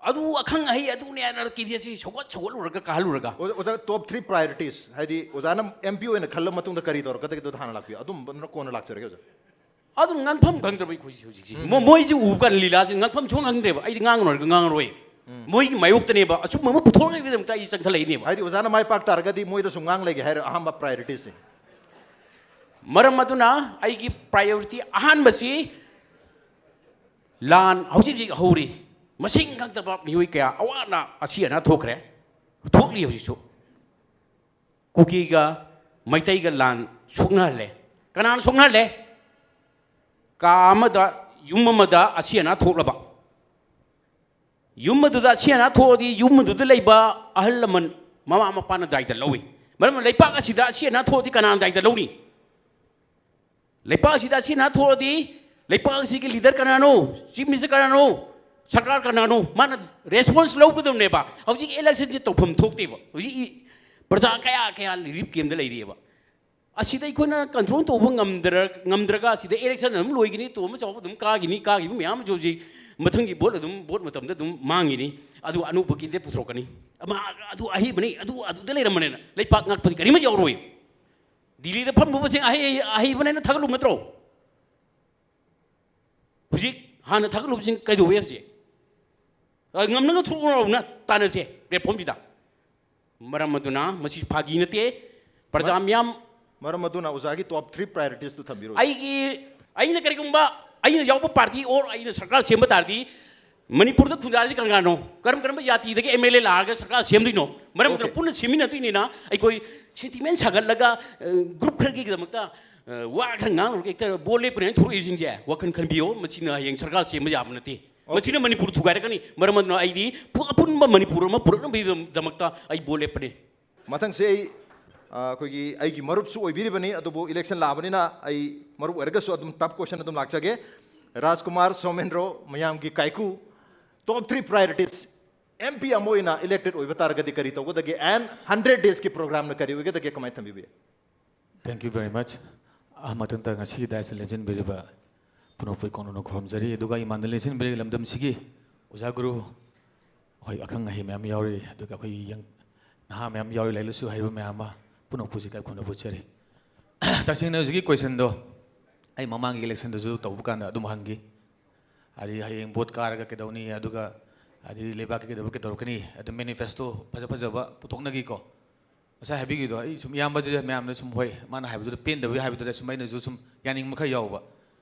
ꯑꯗꯨ ꯑꯈꯪ ꯑꯍꯩ ꯑꯗꯨꯅꯦ ꯍꯥꯏꯅ ꯀꯦꯟꯗꯤꯗꯦꯠꯁꯤ ꯁꯧꯒꯠ ꯁꯧꯒꯠꯂꯨꯔꯒ ꯀꯥꯍꯜꯂꯨꯔꯒ ꯑꯣꯖꯥ, ꯑꯣꯖꯥ, ꯇꯣꯞ ꯊ꯭ꯔꯤ ꯄ꯭ꯔꯥꯏꯌꯣꯔꯤꯇꯤꯁ, ꯍꯥꯏꯗꯤ ꯑꯣꯖꯥꯅ ꯑꯦꯝ ꯄꯤ ꯑꯣꯏꯅ ꯈꯜꯂ ꯃꯇꯨꯡꯗ ꯀꯔꯤ ꯇꯧꯔꯛꯀꯗꯒꯦꯗꯣ ꯍꯥꯟꯅ ꯂꯥꯛꯄꯤꯌꯨ, ꯑꯗꯨꯝꯕꯗꯨꯅ ꯀꯣꯟꯅ ꯂꯥꯛꯆꯔꯒꯦ ꯑꯣꯖꯥ꯫ ꯑꯗꯨꯝ ꯉꯥꯡꯐꯝ ꯈꯪꯗ꯭ꯔꯕ ꯑꯩꯈꯣꯏꯁꯤ ꯍꯧꯖꯤꯛꯁꯤ꯫ ꯃꯣ- ꯃꯣꯏꯁꯤ ꯎꯕ ꯀꯥꯟꯗ ꯂꯤꯂꯥꯁꯤ ꯉꯥꯡꯐꯝ ꯁꯨꯡ ꯈꯪꯗ꯭ꯔꯦꯕ꯫ ꯑꯩꯗꯤ ꯉꯥꯡꯉꯔꯣꯏꯒ ꯉꯥꯡꯉꯔꯣꯏ꯫ ꯃꯣꯏꯒꯤ ꯃꯥꯌꯣꯛꯇꯅꯦꯕ ꯑꯆꯨꯝꯕ ꯑꯃ ꯄꯨꯊꯣꯔꯛꯅꯕꯒꯤꯗꯃꯛꯇ ꯑꯩ ꯆꯪꯁꯜꯂꯛꯏꯅꯦꯕ꯫ ꯍꯥꯏꯗꯤ ꯑꯣꯖꯥꯅ ꯃꯥꯏ ꯄꯥꯛ ꯇꯥꯔꯒꯗꯤ ꯃꯣꯏꯗꯁꯨ ꯉꯥꯡ ꯂꯩꯒꯦ ꯍꯥꯏꯔ ꯑꯍꯥꯟꯕ ꯄ꯭ꯔꯥꯏꯌꯣꯔꯤꯇꯤꯁꯦ꯫ ꯃꯔꯝ ꯑꯗꯨꯅ ꯑꯩꯒꯤ ꯄ꯭ꯔꯥꯏꯌꯣꯔꯤꯇꯤ ꯑꯍꯥꯟꯕꯁꯤ ꯂꯥꯟ ꯍꯧꯖꯤꯛ ꯍꯧꯖꯤꯛ ꯍꯧꯔꯤ꯫ ꯃꯁꯤꯡ ꯈꯪꯗꯕ ꯃꯤꯑꯣꯏ ꯀꯌꯥ ꯑꯋꯥ ꯑꯅꯥ ꯑꯁꯤ ꯑꯅꯥ ꯊꯣꯛꯈ꯭ꯔꯦ, ꯊꯣꯛꯂꯤ ꯍꯧꯖꯤꯛꯁꯨ꯫ ꯀꯨꯀꯤꯒ ꯃꯩꯇꯩꯒ ꯂꯥꯟ ꯁꯣꯛꯅꯍꯜꯂꯦ꯫ ꯀꯅꯥꯅ ꯁꯣꯛꯅꯍꯜꯂꯦ? ꯀꯥ ꯑꯃꯗ, ꯌꯨꯝ ꯑꯃꯗ ꯑꯁꯤ ꯑꯅꯥ ꯊꯣꯛꯂꯕ, ꯌꯨꯝ ꯑꯗꯨꯗ ꯑꯁꯤ ꯑꯅꯥ ꯊꯣꯛꯑꯗꯤ ꯌꯨꯝ ꯑꯗꯨꯗ ꯂꯩꯕ ꯑꯍꯜ ꯂꯃꯟ, ꯃꯃꯥ ꯃꯄꯥꯅ ꯗꯥꯏꯇ ꯂꯧꯏ꯫ ꯃꯔꯝ ꯑꯗꯨꯅ ꯂꯩꯄꯥꯛ ꯑꯁꯤꯗ ꯑꯁꯤ ꯑꯅꯥ ꯊꯣꯛꯑꯗꯤ ꯀꯅꯥꯅ ꯗꯥꯏꯇ ꯂꯧꯅꯤ? ꯂꯩꯄꯥꯛ ꯑꯁꯤꯗ ꯑꯁꯤ ꯑꯅꯥ ꯊꯣꯛꯑꯗꯤ ꯂꯩꯄꯥꯛ ꯑꯁꯤꯒꯤ ꯂꯤꯗꯔ ꯀꯅꯥꯅꯣ? ꯆꯤꯐ ꯃꯤꯅꯤꯁꯇꯔ ꯀꯅꯥꯅꯣ? ꯁꯔꯀꯥꯔ ꯀꯅꯥꯅꯣ? ꯃꯥꯅ ꯔꯦꯁꯄꯣꯟꯁ ꯂꯧꯒꯗꯕꯅꯦꯕ꯫ ꯍꯧꯖꯤꯛ ꯏꯂꯦꯛꯁꯟꯁꯤ ꯇꯧꯐꯝ ꯊꯣꯛꯇꯦꯕ꯫ ꯍꯧꯖꯤꯛ ꯄ꯭ꯔꯖꯥ ꯀꯌꯥ ꯀꯌꯥ ꯔꯤꯂꯤꯐ ꯀꯦꯝꯗ ꯂꯩꯔꯤꯑꯕ꯫ ꯑꯁꯤꯗ ꯑꯩꯈꯣꯏꯅ ꯀꯟꯇ꯭ꯔꯣꯜ ꯇꯧꯕ ꯉꯝꯗ꯭ꯔ-, ꯉꯝꯗ꯭ꯔꯒ ꯑꯁꯤꯗ ꯏꯂꯦꯛꯁꯟ ꯑꯗꯨꯝ ꯂꯣꯏꯒꯅꯤ, ꯇꯣꯝꯕ ꯆꯥꯎꯕ ꯑꯗꯨꯝ ꯀꯥꯈꯤꯅꯤ, ꯀꯥꯈꯤꯕ ꯃꯌꯥꯝ ꯑꯃꯁꯨ ꯍꯧꯖꯤꯛ ꯃꯊꯪꯒꯤ ꯚꯣꯠ ꯑꯗꯨꯝ, ꯚꯣꯠ ꯃꯇꯝꯗ ꯑꯗꯨꯝ ꯃꯥꯡꯈꯤꯅꯤ꯫ ꯑꯗꯨ ꯑꯅꯧꯕ ꯀꯦꯟꯗꯤꯗꯦꯠ ꯄꯨꯊꯣꯔꯛꯀꯅꯤ꯫ ꯑꯃ ꯑꯗꯨ ꯑꯍꯩꯕꯅꯤ, ꯑꯗꯨ ꯑꯗꯨꯗ ꯂꯩꯔꯝꯕꯅꯦꯅ ꯂꯩꯄꯥꯛ ꯉꯥꯛꯄꯗꯤ ꯀꯔꯤꯃꯠ ꯌꯥꯎꯔꯣꯏ꯫ ꯗꯤꯜꯂꯤꯗ ꯐꯝꯂꯨꯕꯁꯤꯡ ꯑꯍꯩ-, ꯑꯍꯩꯕꯅꯦꯅ ꯊꯥꯒꯠꯂꯨꯕ ꯅꯠꯇ꯭ꯔꯣ? ꯍꯧꯖꯤꯛ ꯍꯥꯟꯅ ꯊꯥꯒꯠꯂꯨꯕꯁꯤꯡ ꯀꯩꯗꯧꯋꯦ ꯍꯧꯖꯤꯛ? ꯑ, ꯉꯝꯅꯕ ꯊꯣꯛꯎꯔꯣꯅ ꯇꯥꯟꯅꯁꯦ ꯄ꯭ꯂꯦꯠꯐꯣꯝꯁꯤꯗ꯫ ꯃꯔꯝ ꯑꯗꯨꯅ ꯃꯁꯤ ꯐꯥꯒꯤ ꯅꯠꯇꯦ꯫ ꯄ꯭ꯔꯖꯥ ꯃ-, ꯃꯤꯌꯥꯝ ꯃꯔꯝ ꯑꯗꯨꯅ ꯑꯣꯖꯥꯒꯤ ꯇꯣꯞ ꯊ꯭ꯔꯤ ꯄ꯭ꯔꯥꯏꯌꯣꯔꯤꯇꯤꯁꯇꯨ ꯊꯝꯕꯤꯔꯣ꯫ ꯑꯩꯒꯤ, ꯑꯩꯅ ꯀꯔꯤꯒꯨꯝꯕ ꯑꯩꯅ ꯌꯥꯎꯕ ꯄꯥꯔꯇꯤ ꯑꯣꯔ ꯑꯩꯅ ꯁꯔꯀꯥꯔ ꯁꯦꯝꯕ ꯇꯥꯔꯗꯤ ꯃꯅꯤꯄꯨꯔꯗ ꯈꯨꯟꯗꯥꯔꯤꯁꯤ ꯀꯅꯥꯅꯣ? ꯀꯔꯝ ꯀꯔꯝꯕ ꯖꯥꯇꯤꯗꯒꯤ ꯑꯦꯝ ꯑꯦꯜ ꯑꯦ ꯂꯥꯛꯑꯒ ꯁꯔꯀꯥꯔ ꯁꯦꯝꯗꯣꯏꯅꯣ? ꯃꯔꯝ ꯑꯗꯨꯅ ꯑꯣꯀꯦ꯫ ꯄꯨꯟꯅ ꯁꯦꯝꯃꯤꯟꯅꯗꯣꯏꯅꯤꯅ ꯑꯩꯈꯣꯏ ꯁꯦꯟꯇꯤꯃꯦꯟ ꯁꯥꯒꯠꯂꯒ, ꯑ, ꯒ꯭ꯔꯨꯞ ꯈꯔꯒꯤꯗꯃꯛꯇ, ꯑ, ꯋꯥ ꯈꯔ ꯉꯥꯡꯂꯨꯔꯒ ꯍꯦꯛꯇ ꯕꯣꯠ ꯂꯦꯞꯄꯅꯦꯅ ꯊꯣꯛꯂꯛꯏꯁꯤꯡꯁꯦ ꯋꯥꯈꯜ ꯈꯟꯕꯤꯌꯣ꯫ ꯃꯁꯤꯅ ꯍꯌꯦꯡ ꯁꯔꯀꯥꯔ ꯁꯦꯝꯕ ꯌꯥꯕ ꯅꯠꯇꯦ꯫ ꯑꯣꯀꯦ꯫ ꯃꯁꯤꯅ ꯃꯅꯤꯄꯨꯔ ꯊꯨꯒꯥꯏꯔꯛꯀꯅꯤ꯫ ꯃꯔꯝ ꯑꯗꯨꯅ ꯑꯩꯗꯤ ꯄꯨ-, ꯑꯄꯨꯟꯕ ꯃꯅꯤꯄꯨꯔ ꯑꯃ ꯄꯨꯔꯛꯅꯕꯒꯤꯗꯃꯛꯇ ꯑꯩ ꯕꯣꯠ ꯂꯦꯞꯄꯅꯤ꯫ ꯃꯊꯪꯁꯦ ꯑꯩ, ꯑ, ꯑꯩꯈꯣꯏꯒꯤ ꯑꯩꯒꯤ ꯃꯔꯨꯞꯁꯨ ꯑꯣꯏꯕꯤꯔꯤꯕꯅꯤ, ꯑꯗꯨꯕꯨ ꯏꯂꯦꯛꯁꯟ ꯂꯥꯛꯑꯕꯅꯤꯅ ꯑꯩ ꯃꯔꯨꯞ ꯑꯣꯏꯔꯒꯁꯨ ꯑꯗꯨꯝ ꯇꯐ ꯀꯣꯏꯁꯟ ꯑꯗꯨꯝ ꯂꯥꯛꯆꯒꯦ꯫ ꯔꯥꯖꯀꯨꯃꯥꯔ ꯁꯣꯃꯦꯟꯗ꯭ꯔꯣ, ꯃꯌꯥꯝꯒꯤ ꯀꯥꯏꯀꯨ, ꯇꯣꯞ ꯊ꯭ꯔꯤ ꯄ꯭ꯔꯥꯏꯌꯣꯔꯤꯇꯤꯁ, ꯑꯦꯝ ꯄꯤ ꯑꯃ ꯑꯣꯏꯅ ꯏꯂꯦꯛꯇꯦꯠ ꯑꯣꯏꯕ ꯇꯥꯔꯒꯗꯤ ꯀꯔꯤ ꯇꯧꯒꯗꯒꯦ? ꯑꯦꯟ ꯍꯟꯗ꯭ꯔꯦꯠ ꯗꯦꯖꯀꯤ ꯄ꯭ꯔꯣꯒ꯭ꯔꯥꯝꯅ ꯀꯔꯤ ꯑꯣꯏꯒꯗꯒꯦ? ꯀꯃꯥꯏꯅ ꯊꯝꯕꯤꯕ ꯌꯥꯏ? Thank you very much꯫ ꯑꯍꯥꯟꯕ ꯃꯊꯪꯗ ꯉꯁꯤꯒꯤ ꯗꯥꯏꯁꯇ ꯂꯦꯡꯁꯤꯟꯕꯤꯔꯤꯕ ꯄꯨꯝꯅꯃꯛꯄꯨ ꯏꯀꯣꯟ ꯀꯣꯟꯅ ꯈꯨꯔꯨꯝꯖꯔꯤ꯫ ꯑꯗꯨꯒ ꯏꯃꯥꯟꯗ ꯂꯦꯡꯁꯤꯟꯕꯤꯔꯤꯕ ꯂꯝꯗꯝꯁꯤꯒꯤ ꯑꯣꯖꯥ ꯒꯨꯔꯨ ꯍꯣꯏ, ꯑꯈꯪ ꯑꯍꯩ ꯃꯌꯥꯝ ꯌꯥꯎꯔꯤ, ꯑꯗꯨꯒ ꯑꯩꯈꯣꯏꯒꯤ ꯌꯪ ꯅꯍꯥ ꯃꯌꯥꯝ ꯌꯥꯎꯔꯤ, ꯂꯥꯏꯔꯤꯛ ꯂꯥꯏꯁꯨ ꯍꯩꯕ ꯃꯌꯥꯝ ꯑꯃ, ꯄꯨꯝꯅꯃꯛꯄꯨ ꯏꯀꯥꯏ ꯈꯨꯝꯅꯕ ꯎꯠꯆꯔꯤ꯫ ꯇꯁꯦꯡꯅ ꯍꯧꯖꯤꯛꯀꯤ questionꯗꯣ ꯑꯩ ꯃꯃꯥꯡꯒꯤ electionꯗꯁꯨ ꯇꯧꯕ ꯀꯥꯟꯗ ꯑꯗꯨꯝ ꯍꯪꯈꯤ꯫ ꯍꯥꯏꯗꯤ ꯍꯌꯦꯡ vote ꯀꯥꯔꯒ ꯀꯩꯗꯧꯅꯤ, ꯑꯗꯨꯒ ꯍꯥꯏꯗꯤ ꯂꯩꯕꯥꯛꯀꯤ ꯀꯩꯗꯧꯕ ꯀꯩꯗꯧꯔꯛꯀꯅꯤ, ꯑꯗꯨ manifesto ꯐꯖ ꯐꯖꯕ ꯄꯨꯊꯣꯛꯅꯈꯤꯀꯣ꯫ ꯉꯁꯥꯏ ꯍꯥꯏꯕꯤꯈꯤꯗꯣ ꯑꯩ ꯁꯨꯝ ꯏꯌꯥꯝꯕꯗꯨꯗ ꯃꯌꯥꯝꯅ ꯁꯨꯝ, ꯍꯣꯏ, ꯃꯥꯅ ꯍꯥꯏꯕꯗꯨꯗ ꯄꯦꯟꯗꯕꯒꯤ ꯍꯥꯏꯕꯗꯨꯗ ꯁꯨꯝ ꯑꯩꯅꯁꯨ ꯁꯨꯝ ꯌꯥꯅꯤꯡꯕ ꯈꯔ ꯌꯥꯎꯕ꯫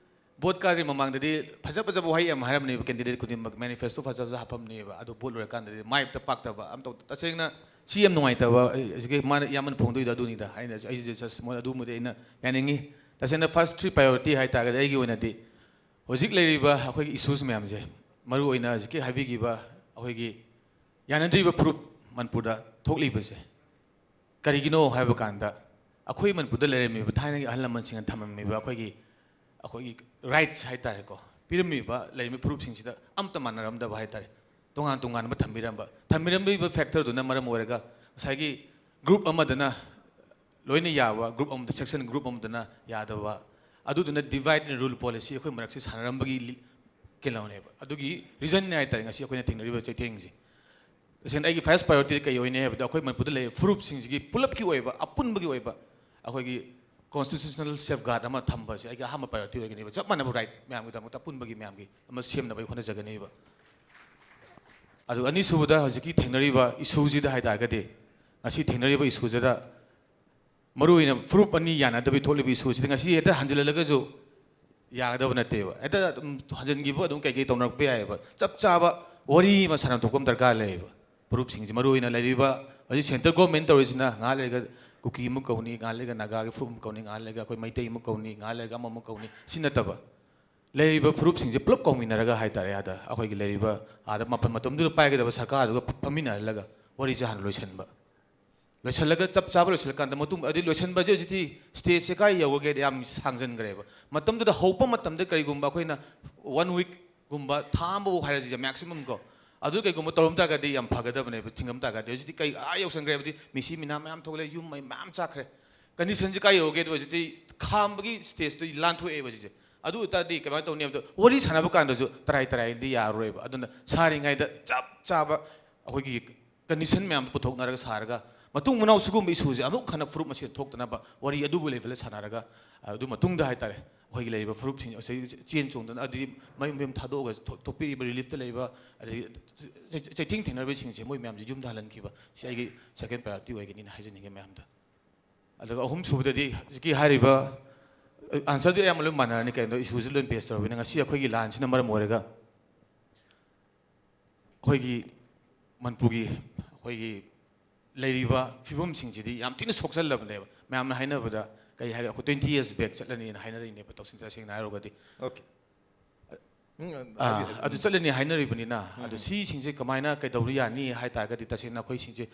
Vote ꯀꯥꯗ꯭ꯔꯤ ꯃꯃꯥꯡꯗꯗꯤ ꯐꯖ ꯐꯖꯕ ꯋꯥꯍꯩ ꯌꯥꯝ ꯍꯥꯏꯔꯝꯅꯦꯕ, candidate ꯈꯨꯗꯤꯡꯃꯛ manifesto ꯐꯖ ꯐꯖ ꯍꯥꯞꯄꯝꯅꯦꯕ꯫ ꯑꯗꯨ vote ꯂꯣꯏꯔꯀꯥꯟꯗꯗꯤ ꯃꯥꯏ ꯑꯝꯇ ꯄꯥꯛꯇꯕ ꯑꯃ ꯇꯧ-, ꯇꯁꯦꯡꯅ ꯁꯤ ꯌꯥꯝ ꯅꯨꯡꯉꯥꯏꯇꯕ꯫ ꯑꯩ ꯍꯧꯖꯤꯛꯀꯤ ꯃꯥꯅ ꯏꯌꯥꯝꯕꯅ ꯐꯣꯡꯗꯣꯛꯏꯗꯣ ꯑꯗꯨꯅꯤꯗ꯫ ꯑꯩꯅ, ꯑꯩꯁꯦ just ꯃꯣꯏ ꯑꯗꯨꯝꯕꯗꯤ ꯑꯩꯅ ꯌꯥꯅꯤꯡꯉꯤ꯫ ꯇꯁꯦꯡꯅ first three priority ꯍꯥꯏꯇꯥꯔꯒꯗꯤ ꯑꯩꯒꯤ ꯑꯣꯏꯅꯗꯤ ꯍꯧꯖꯤꯛ ꯂꯩꯔꯤꯕ ꯑꯩꯈꯣꯏꯒꯤ issues ꯃꯌꯥꯝꯁꯦ, ꯃꯔꯨꯑꯣꯏꯅ ꯍꯧꯖꯤꯛꯀꯤ ꯍꯥꯏꯕꯤꯈꯤꯕ ꯑꯩꯈꯣꯏꯒꯤ ꯌꯥꯅꯗ꯭ꯔꯤꯕ ꯐꯨꯔꯨꯞ ꯃꯅꯤꯄꯨꯔꯗ ꯊꯣꯛꯂꯤꯕꯁꯦ ꯀꯔꯤꯒꯤꯅꯣ ꯍꯥꯏꯕ ꯀꯥꯟꯗ, ꯑꯩꯈꯣꯏ ꯃꯅꯤꯄꯨꯔꯗ ꯂꯩꯔꯝꯃꯤꯕ ꯊꯥꯏꯅꯒꯤ ꯑꯍꯜ ꯂꯃꯟꯁꯤꯡꯅ ꯊꯝꯃꯝꯃꯤꯕ ꯑꯩꯈꯣꯏꯒꯤ, ꯑꯩꯈꯣꯏꯒꯤ rights ꯍꯥꯏꯇꯥꯔꯦꯀꯣ, ꯄꯤꯔꯝꯃꯤꯕ ꯂꯩꯔꯝꯃꯤꯕ ꯐꯨꯔꯨꯞꯁꯤꯡꯁꯤꯗ ꯑꯝꯇ ꯃꯥꯟꯅꯔꯝꯗꯕ ꯍꯥꯏꯇꯥꯔꯦ, ꯇꯣꯉꯥꯟ ꯇꯣꯉꯥꯟꯕ ꯊꯝꯕꯤꯔꯝꯕ꯫ ꯊꯝꯕꯤꯔꯝꯃꯤꯕ factorꯗꯨꯅ ꯃꯔꯝ ꯑꯣꯏꯔꯒ ꯉꯁꯥꯏꯒꯤ group ꯑꯃꯗꯅ ꯂꯣꯏꯅ ꯌꯥꯕ, group ꯑꯃꯗ, section group ꯑꯃꯗꯅ ꯌꯥꯗꯕ, ꯑꯗꯨꯗꯨꯅ divide and rule policy ꯑꯩꯈꯣꯏ ꯃꯔꯛꯁꯤ ꯁꯥꯟꯅꯔꯝꯕꯒꯤ ꯂꯤ-, ꯀꯩꯅꯣꯅꯦꯕ꯫ ꯑꯗꯨꯒꯤ reasonꯅꯦ ꯍꯥꯏꯇꯥꯔꯦ ꯉꯁꯤ ꯑꯩꯈꯣꯏꯅ ꯊꯦꯡꯅꯔꯤꯕ ꯆꯩꯊꯦꯡꯁꯦ꯫ ꯇꯁꯦꯡꯅ ꯑꯩꯒꯤ first priority ꯀꯩ ꯑꯣꯏꯅꯤ ꯍꯥꯏꯕꯗ, ꯑꯩꯈꯣꯏ ꯃꯅꯤꯄꯨꯔꯗ ꯂꯩꯔꯤꯕ ꯐꯨꯔꯨꯞꯁꯤꯡꯁꯤꯒꯤ ꯄꯨꯂꯞꯀꯤ ꯑꯣꯏꯕ, ꯑꯄꯨꯟꯕꯒꯤ ꯑꯣꯏꯕ ꯑꯩꯈꯣꯏꯒꯤ constitutional safeguard ꯑꯃ ꯊꯝꯕꯁꯦ ꯑꯩꯒꯤ ꯑꯍꯥꯟꯕ priority ꯑꯣꯏꯒꯅꯦꯕ꯫ ꯆꯞ ꯃꯥꯟꯅꯕ right ꯃꯌꯥꯝꯒꯤꯗꯃꯛꯇ ꯑꯄꯨꯟꯕꯒꯤ ꯃꯌꯥꯝꯒꯤ ꯑꯃ ꯁꯦꯝꯅꯕ ꯑꯩ ꯍꯣꯠꯅꯖꯒꯅꯦꯕ꯫ ꯑꯗꯨ ꯑꯅꯤꯁꯨꯕꯗ ꯍꯧꯖꯤꯛꯀꯤ ꯊꯦꯡꯅꯔꯤꯕ issueꯁꯤꯗ ꯍꯥꯏꯇꯥꯔꯒꯗꯤ, ꯉꯁꯤ ꯊꯦꯡꯅꯔꯤꯕ issueꯁꯤꯗ ꯃꯔꯨꯑꯣꯏꯅ ꯐꯨꯔꯨꯞ ꯑꯅꯤ ꯌꯥꯅꯗꯕꯤ ꯊꯣꯛꯂꯤꯕ issueꯁꯤꯗ ꯉꯁꯤ ꯍꯦꯛꯇ ꯍꯟꯖꯤꯜꯍꯜꯂꯒꯁꯨ ꯌꯥꯒꯗꯕ ꯅꯠꯇꯦꯕ꯫ ꯍꯦꯛꯇ ꯑꯗꯨꯝ ꯍꯟꯖꯤꯟꯈꯤꯕ ꯑꯗꯨꯝ ꯀꯩꯀꯩ ꯇꯧꯅꯔꯛꯄ ꯌꯥꯏꯑꯕ꯫ ꯆꯞ ꯆꯥꯕ ꯋꯥꯔꯤ ꯑꯃ ꯁꯥꯟꯅꯊꯣꯛꯄ ꯑꯃ ꯗꯔꯀꯥꯔ ꯂꯩꯌꯦꯕ꯫ ꯐꯨꯔꯨꯞꯁꯤꯡꯁꯤ, ꯃꯔꯨꯑꯣꯏꯅ ꯂꯩꯔꯤꯕ ꯍꯧꯖꯤꯛ centre government ꯇꯧꯔꯤꯁꯤꯅ ꯉꯥꯏꯍꯥꯛ ꯂꯩꯔꯒ ꯀꯨꯀꯤ ꯑꯃꯨꯛ ꯀꯧꯅꯤ, ꯉꯥꯏꯍꯥꯛ ꯂꯩꯔꯒ ꯅꯥꯒꯥꯒꯤ ꯐꯨꯔꯨꯞ ꯑꯃꯨꯛ ꯀꯧꯅꯤ, ꯉꯥꯏꯍꯥꯛ ꯂꯩꯔꯒ ꯑꯩꯈꯣꯏ ꯃꯩꯇꯩ ꯑꯃꯨꯛ ꯀꯧꯅꯤ, ꯉꯥꯏꯍꯥꯛ ꯂꯩꯔꯒ ꯑꯃꯃꯨꯛ ꯀꯧꯅꯤ, ꯁꯤ ꯅꯠꯇꯕ ꯂꯩꯔꯤꯕ ꯐꯨꯔꯨꯞꯁꯤꯡꯁꯦ ꯄꯨꯂꯞ ꯀꯧꯃꯤꯟꯅꯔꯒ ꯍꯥꯏꯇꯥꯔꯦ, ꯑꯥꯗ ꯑꯩꯈꯣꯏꯒꯤ ꯂꯩꯔꯤꯕ, ꯑꯥꯗ ꯃꯐꯝ ꯃꯇꯝꯗꯨꯗ ꯄꯥꯏꯒꯗꯕ ꯁꯔꯀꯥꯔꯗꯨꯒ ꯐꯝꯃꯤꯟꯅꯍꯜꯂꯒ ꯋꯥꯔꯤꯁꯦ ꯍꯥꯟꯅ ꯂꯣꯏꯁꯤꯟꯕ꯫ ꯂꯣꯏꯁꯤꯜꯂꯒ ꯆꯞ ꯆꯥꯕ ꯂꯣꯏꯁꯤꯜꯂꯀꯥꯟꯗ ꯃꯇꯨꯡ, ꯑꯗꯩ ꯂꯣꯏꯁꯤꯟꯕꯁꯦ ꯍꯧꯖꯤꯛꯇꯤ stageꯁꯦ ꯀꯥꯏ ꯌꯧꯈ꯭ꯔꯒꯦꯗꯤ ꯌꯥꯝ ꯁꯥꯡꯖꯟꯈ꯭ꯔꯦꯕ꯫ ꯃꯇꯝꯗꯨꯗ ꯍꯧꯕ ꯃꯇꯝꯗ ꯀꯔꯤꯒꯨꯝꯕ ꯑꯩꯈꯣꯏꯅ one weekꯒꯨꯝꯕ, ꯊꯥ ꯑꯃꯐꯥꯎ ꯍꯥꯏꯔꯁꯤ maximum ꯀꯣ, ꯑꯗꯨ ꯀꯩꯒꯨꯝꯕ ꯇꯧꯔꯝ ꯇꯥꯔꯒꯗꯤ ꯌꯥꯝ ꯐꯒꯗꯕꯅꯦꯕ, ꯊꯤꯡꯉꯝ ꯇꯥꯔꯒꯗꯤ꯫ ꯍꯧꯖꯤꯛꯇꯤ ꯀꯩ ꯑꯥ ꯌꯧꯁꯟꯈ꯭ꯔꯦ ꯍꯥꯏꯕꯗꯤ ꯃꯤꯁꯤ ꯃꯤꯅꯥ ꯃꯌꯥꯝ ꯊꯣꯛꯂꯦ, ꯌꯨꯝ ꯃꯩ ꯃꯌꯥꯝ ꯆꯥꯛꯈ꯭ꯔꯦ꯫ Conditionꯁꯦ ꯀꯥꯏ ꯌꯧꯔꯒꯦꯗꯣ ꯍꯧꯖꯤꯛꯇꯤ ꯈꯥꯝꯕꯒꯤ stageꯇꯨ ꯂꯥꯟꯊꯣꯛꯑꯦꯕ ꯍꯧꯖꯤꯛꯁꯦ꯫ ꯑꯗꯨ ꯑꯣꯏꯇꯥꯔꯗꯤ ꯀꯃꯥꯏꯅ ꯇꯧꯅꯤ ꯍꯥꯏꯕꯗ, ꯋꯥꯔꯤ ꯁꯥꯟꯅꯕ ꯀꯥꯟꯗꯁꯨ ꯇꯔꯥꯏ ꯇꯔꯥꯏꯗꯤ ꯌꯥꯔꯔꯣꯏꯕ꯫ ꯑꯗꯨꯅ ꯁꯥꯔꯤꯉꯩꯗ ꯆꯞ ꯆꯥꯕ ꯑꯩꯈꯣꯏꯒꯤ ꯀꯟꯗꯤꯁꯟ ꯃꯌꯥꯝꯗꯣ ꯄꯨꯊꯣꯛꯅꯔꯒ ꯁꯥꯔꯒ, ꯃꯇꯨꯡ ꯃꯅꯥꯎ ꯁꯤꯒꯨꯝꯕ ꯏꯁꯨꯁꯦ ꯑꯃꯨꯛ ꯍꯟꯅ ꯐꯨꯔꯨꯞ ꯃꯁꯦꯟ ꯊꯣꯛꯇꯅꯕ ꯋꯥꯔꯤ ꯑꯗꯨꯕꯨ ꯂꯦꯚꯦꯜꯗ ꯁꯥꯟꯅꯔꯒ, ꯑꯗꯨ ꯃꯇꯨꯡꯗ ꯍꯥꯏꯇꯥꯔꯦ, ꯑꯩꯈꯣꯏꯒꯤ ꯂꯩꯔꯤꯕ ꯐꯨꯔꯨꯞꯁꯤꯡ ꯑꯁꯤ ꯆꯦꯟ ꯆꯣꯡꯗꯅ, ꯑꯗꯨꯗꯤ ꯃꯌꯨꯝ ꯃꯌꯨꯝ ꯊꯥꯗꯣꯛꯑꯒ ꯊꯣꯛ-, ꯊꯣꯛꯄꯤꯔꯤꯕ ꯔꯤꯂꯤꯐꯇ ꯂꯩꯕ, ꯑꯗꯒꯤ ꯆꯩ-, ꯆꯩꯊꯦꯡ ꯊꯦꯡꯅꯔꯤꯕꯁꯤꯡꯁꯦ ꯃꯣꯏ ꯃꯌꯥꯝꯁꯦ ꯌꯨꯝꯗ ꯍꯜꯍꯟꯈꯤꯕ, ꯁꯤ ꯑꯩꯒꯤ ꯁꯦꯀꯦꯟ ꯄ꯭ꯔꯥꯏꯌꯣꯔꯤꯇꯤ ꯑꯣꯏꯒꯅꯤꯅ ꯍꯥꯏꯖꯅꯤꯡꯉꯦ ꯃꯌꯥꯝꯗ꯫ ꯑꯗꯨꯒ ꯑꯍꯨꯝ ꯁꯨꯕꯗꯗꯤ ꯍꯧꯖꯤꯛꯀꯤ ꯍꯥꯏꯔꯤꯕ, ꯑꯟꯁꯔꯗꯤ ꯑꯌꯥꯝꯕ ꯂꯣꯏ ꯃꯥꯟꯅꯔꯅꯤ, ꯀꯩꯅꯣ, ꯏꯁꯨꯁꯤ ꯂꯣꯏ ꯕꯦꯁ ꯇꯧꯔꯕꯅꯤꯅ꯫ ꯉꯁꯤ ꯑꯩꯈꯣꯏꯒꯤ ꯂꯥꯟꯁꯤꯅ ꯃꯔꯝ ꯑꯣꯏꯔꯒ ꯑꯩꯈꯣꯏꯒꯤ ꯃꯅꯤꯄꯨꯔꯒꯤ ꯑꯩꯈꯣꯏꯒꯤ ꯂꯩꯔꯤꯕ ꯐꯤꯕꯝꯁꯤꯡꯁꯤꯗꯤ ꯌꯥꯝ ꯊꯤꯅ ꯁꯣꯛꯆꯜꯂꯕꯅꯦꯕ꯫ ꯃꯌꯥꯝꯅ ꯍꯥꯏꯅꯕꯗ ꯀꯩ ꯍꯥꯏꯒꯦ, ꯑꯩꯈꯣꯏ ꯇ꯭ꯋꯦꯟꯇꯤ ꯌꯔꯁ ꯕꯦꯛ ꯆꯠꯂꯅꯤꯅ ꯍꯥꯏꯅꯔꯤꯅꯦꯕ, ꯇꯁꯦꯡ-, ꯇꯁꯦꯡꯅ ꯍꯥꯏꯔꯨꯔꯒꯗꯤ꯫ Okay. ꯎꯝ, ꯑꯥ, ꯍꯥꯏꯕꯤꯌꯨ, ꯍꯥꯏꯕꯤꯌꯨ. ꯑꯗꯨ ꯆꯠꯂꯅꯤ ꯍꯥꯏꯅꯔꯤꯕꯅꯤꯅ, ꯑꯗꯨ ꯁꯤꯁꯤꯡꯁꯦ ꯀꯃꯥꯏꯅ ꯀꯩꯗꯧꯕ ꯌꯥꯅꯤ ꯍꯥꯏ ꯇꯥꯔꯒꯗꯤ, ꯇꯁꯦꯡꯅ ꯑꯩꯈꯣꯏꯁꯤꯡꯁꯦ,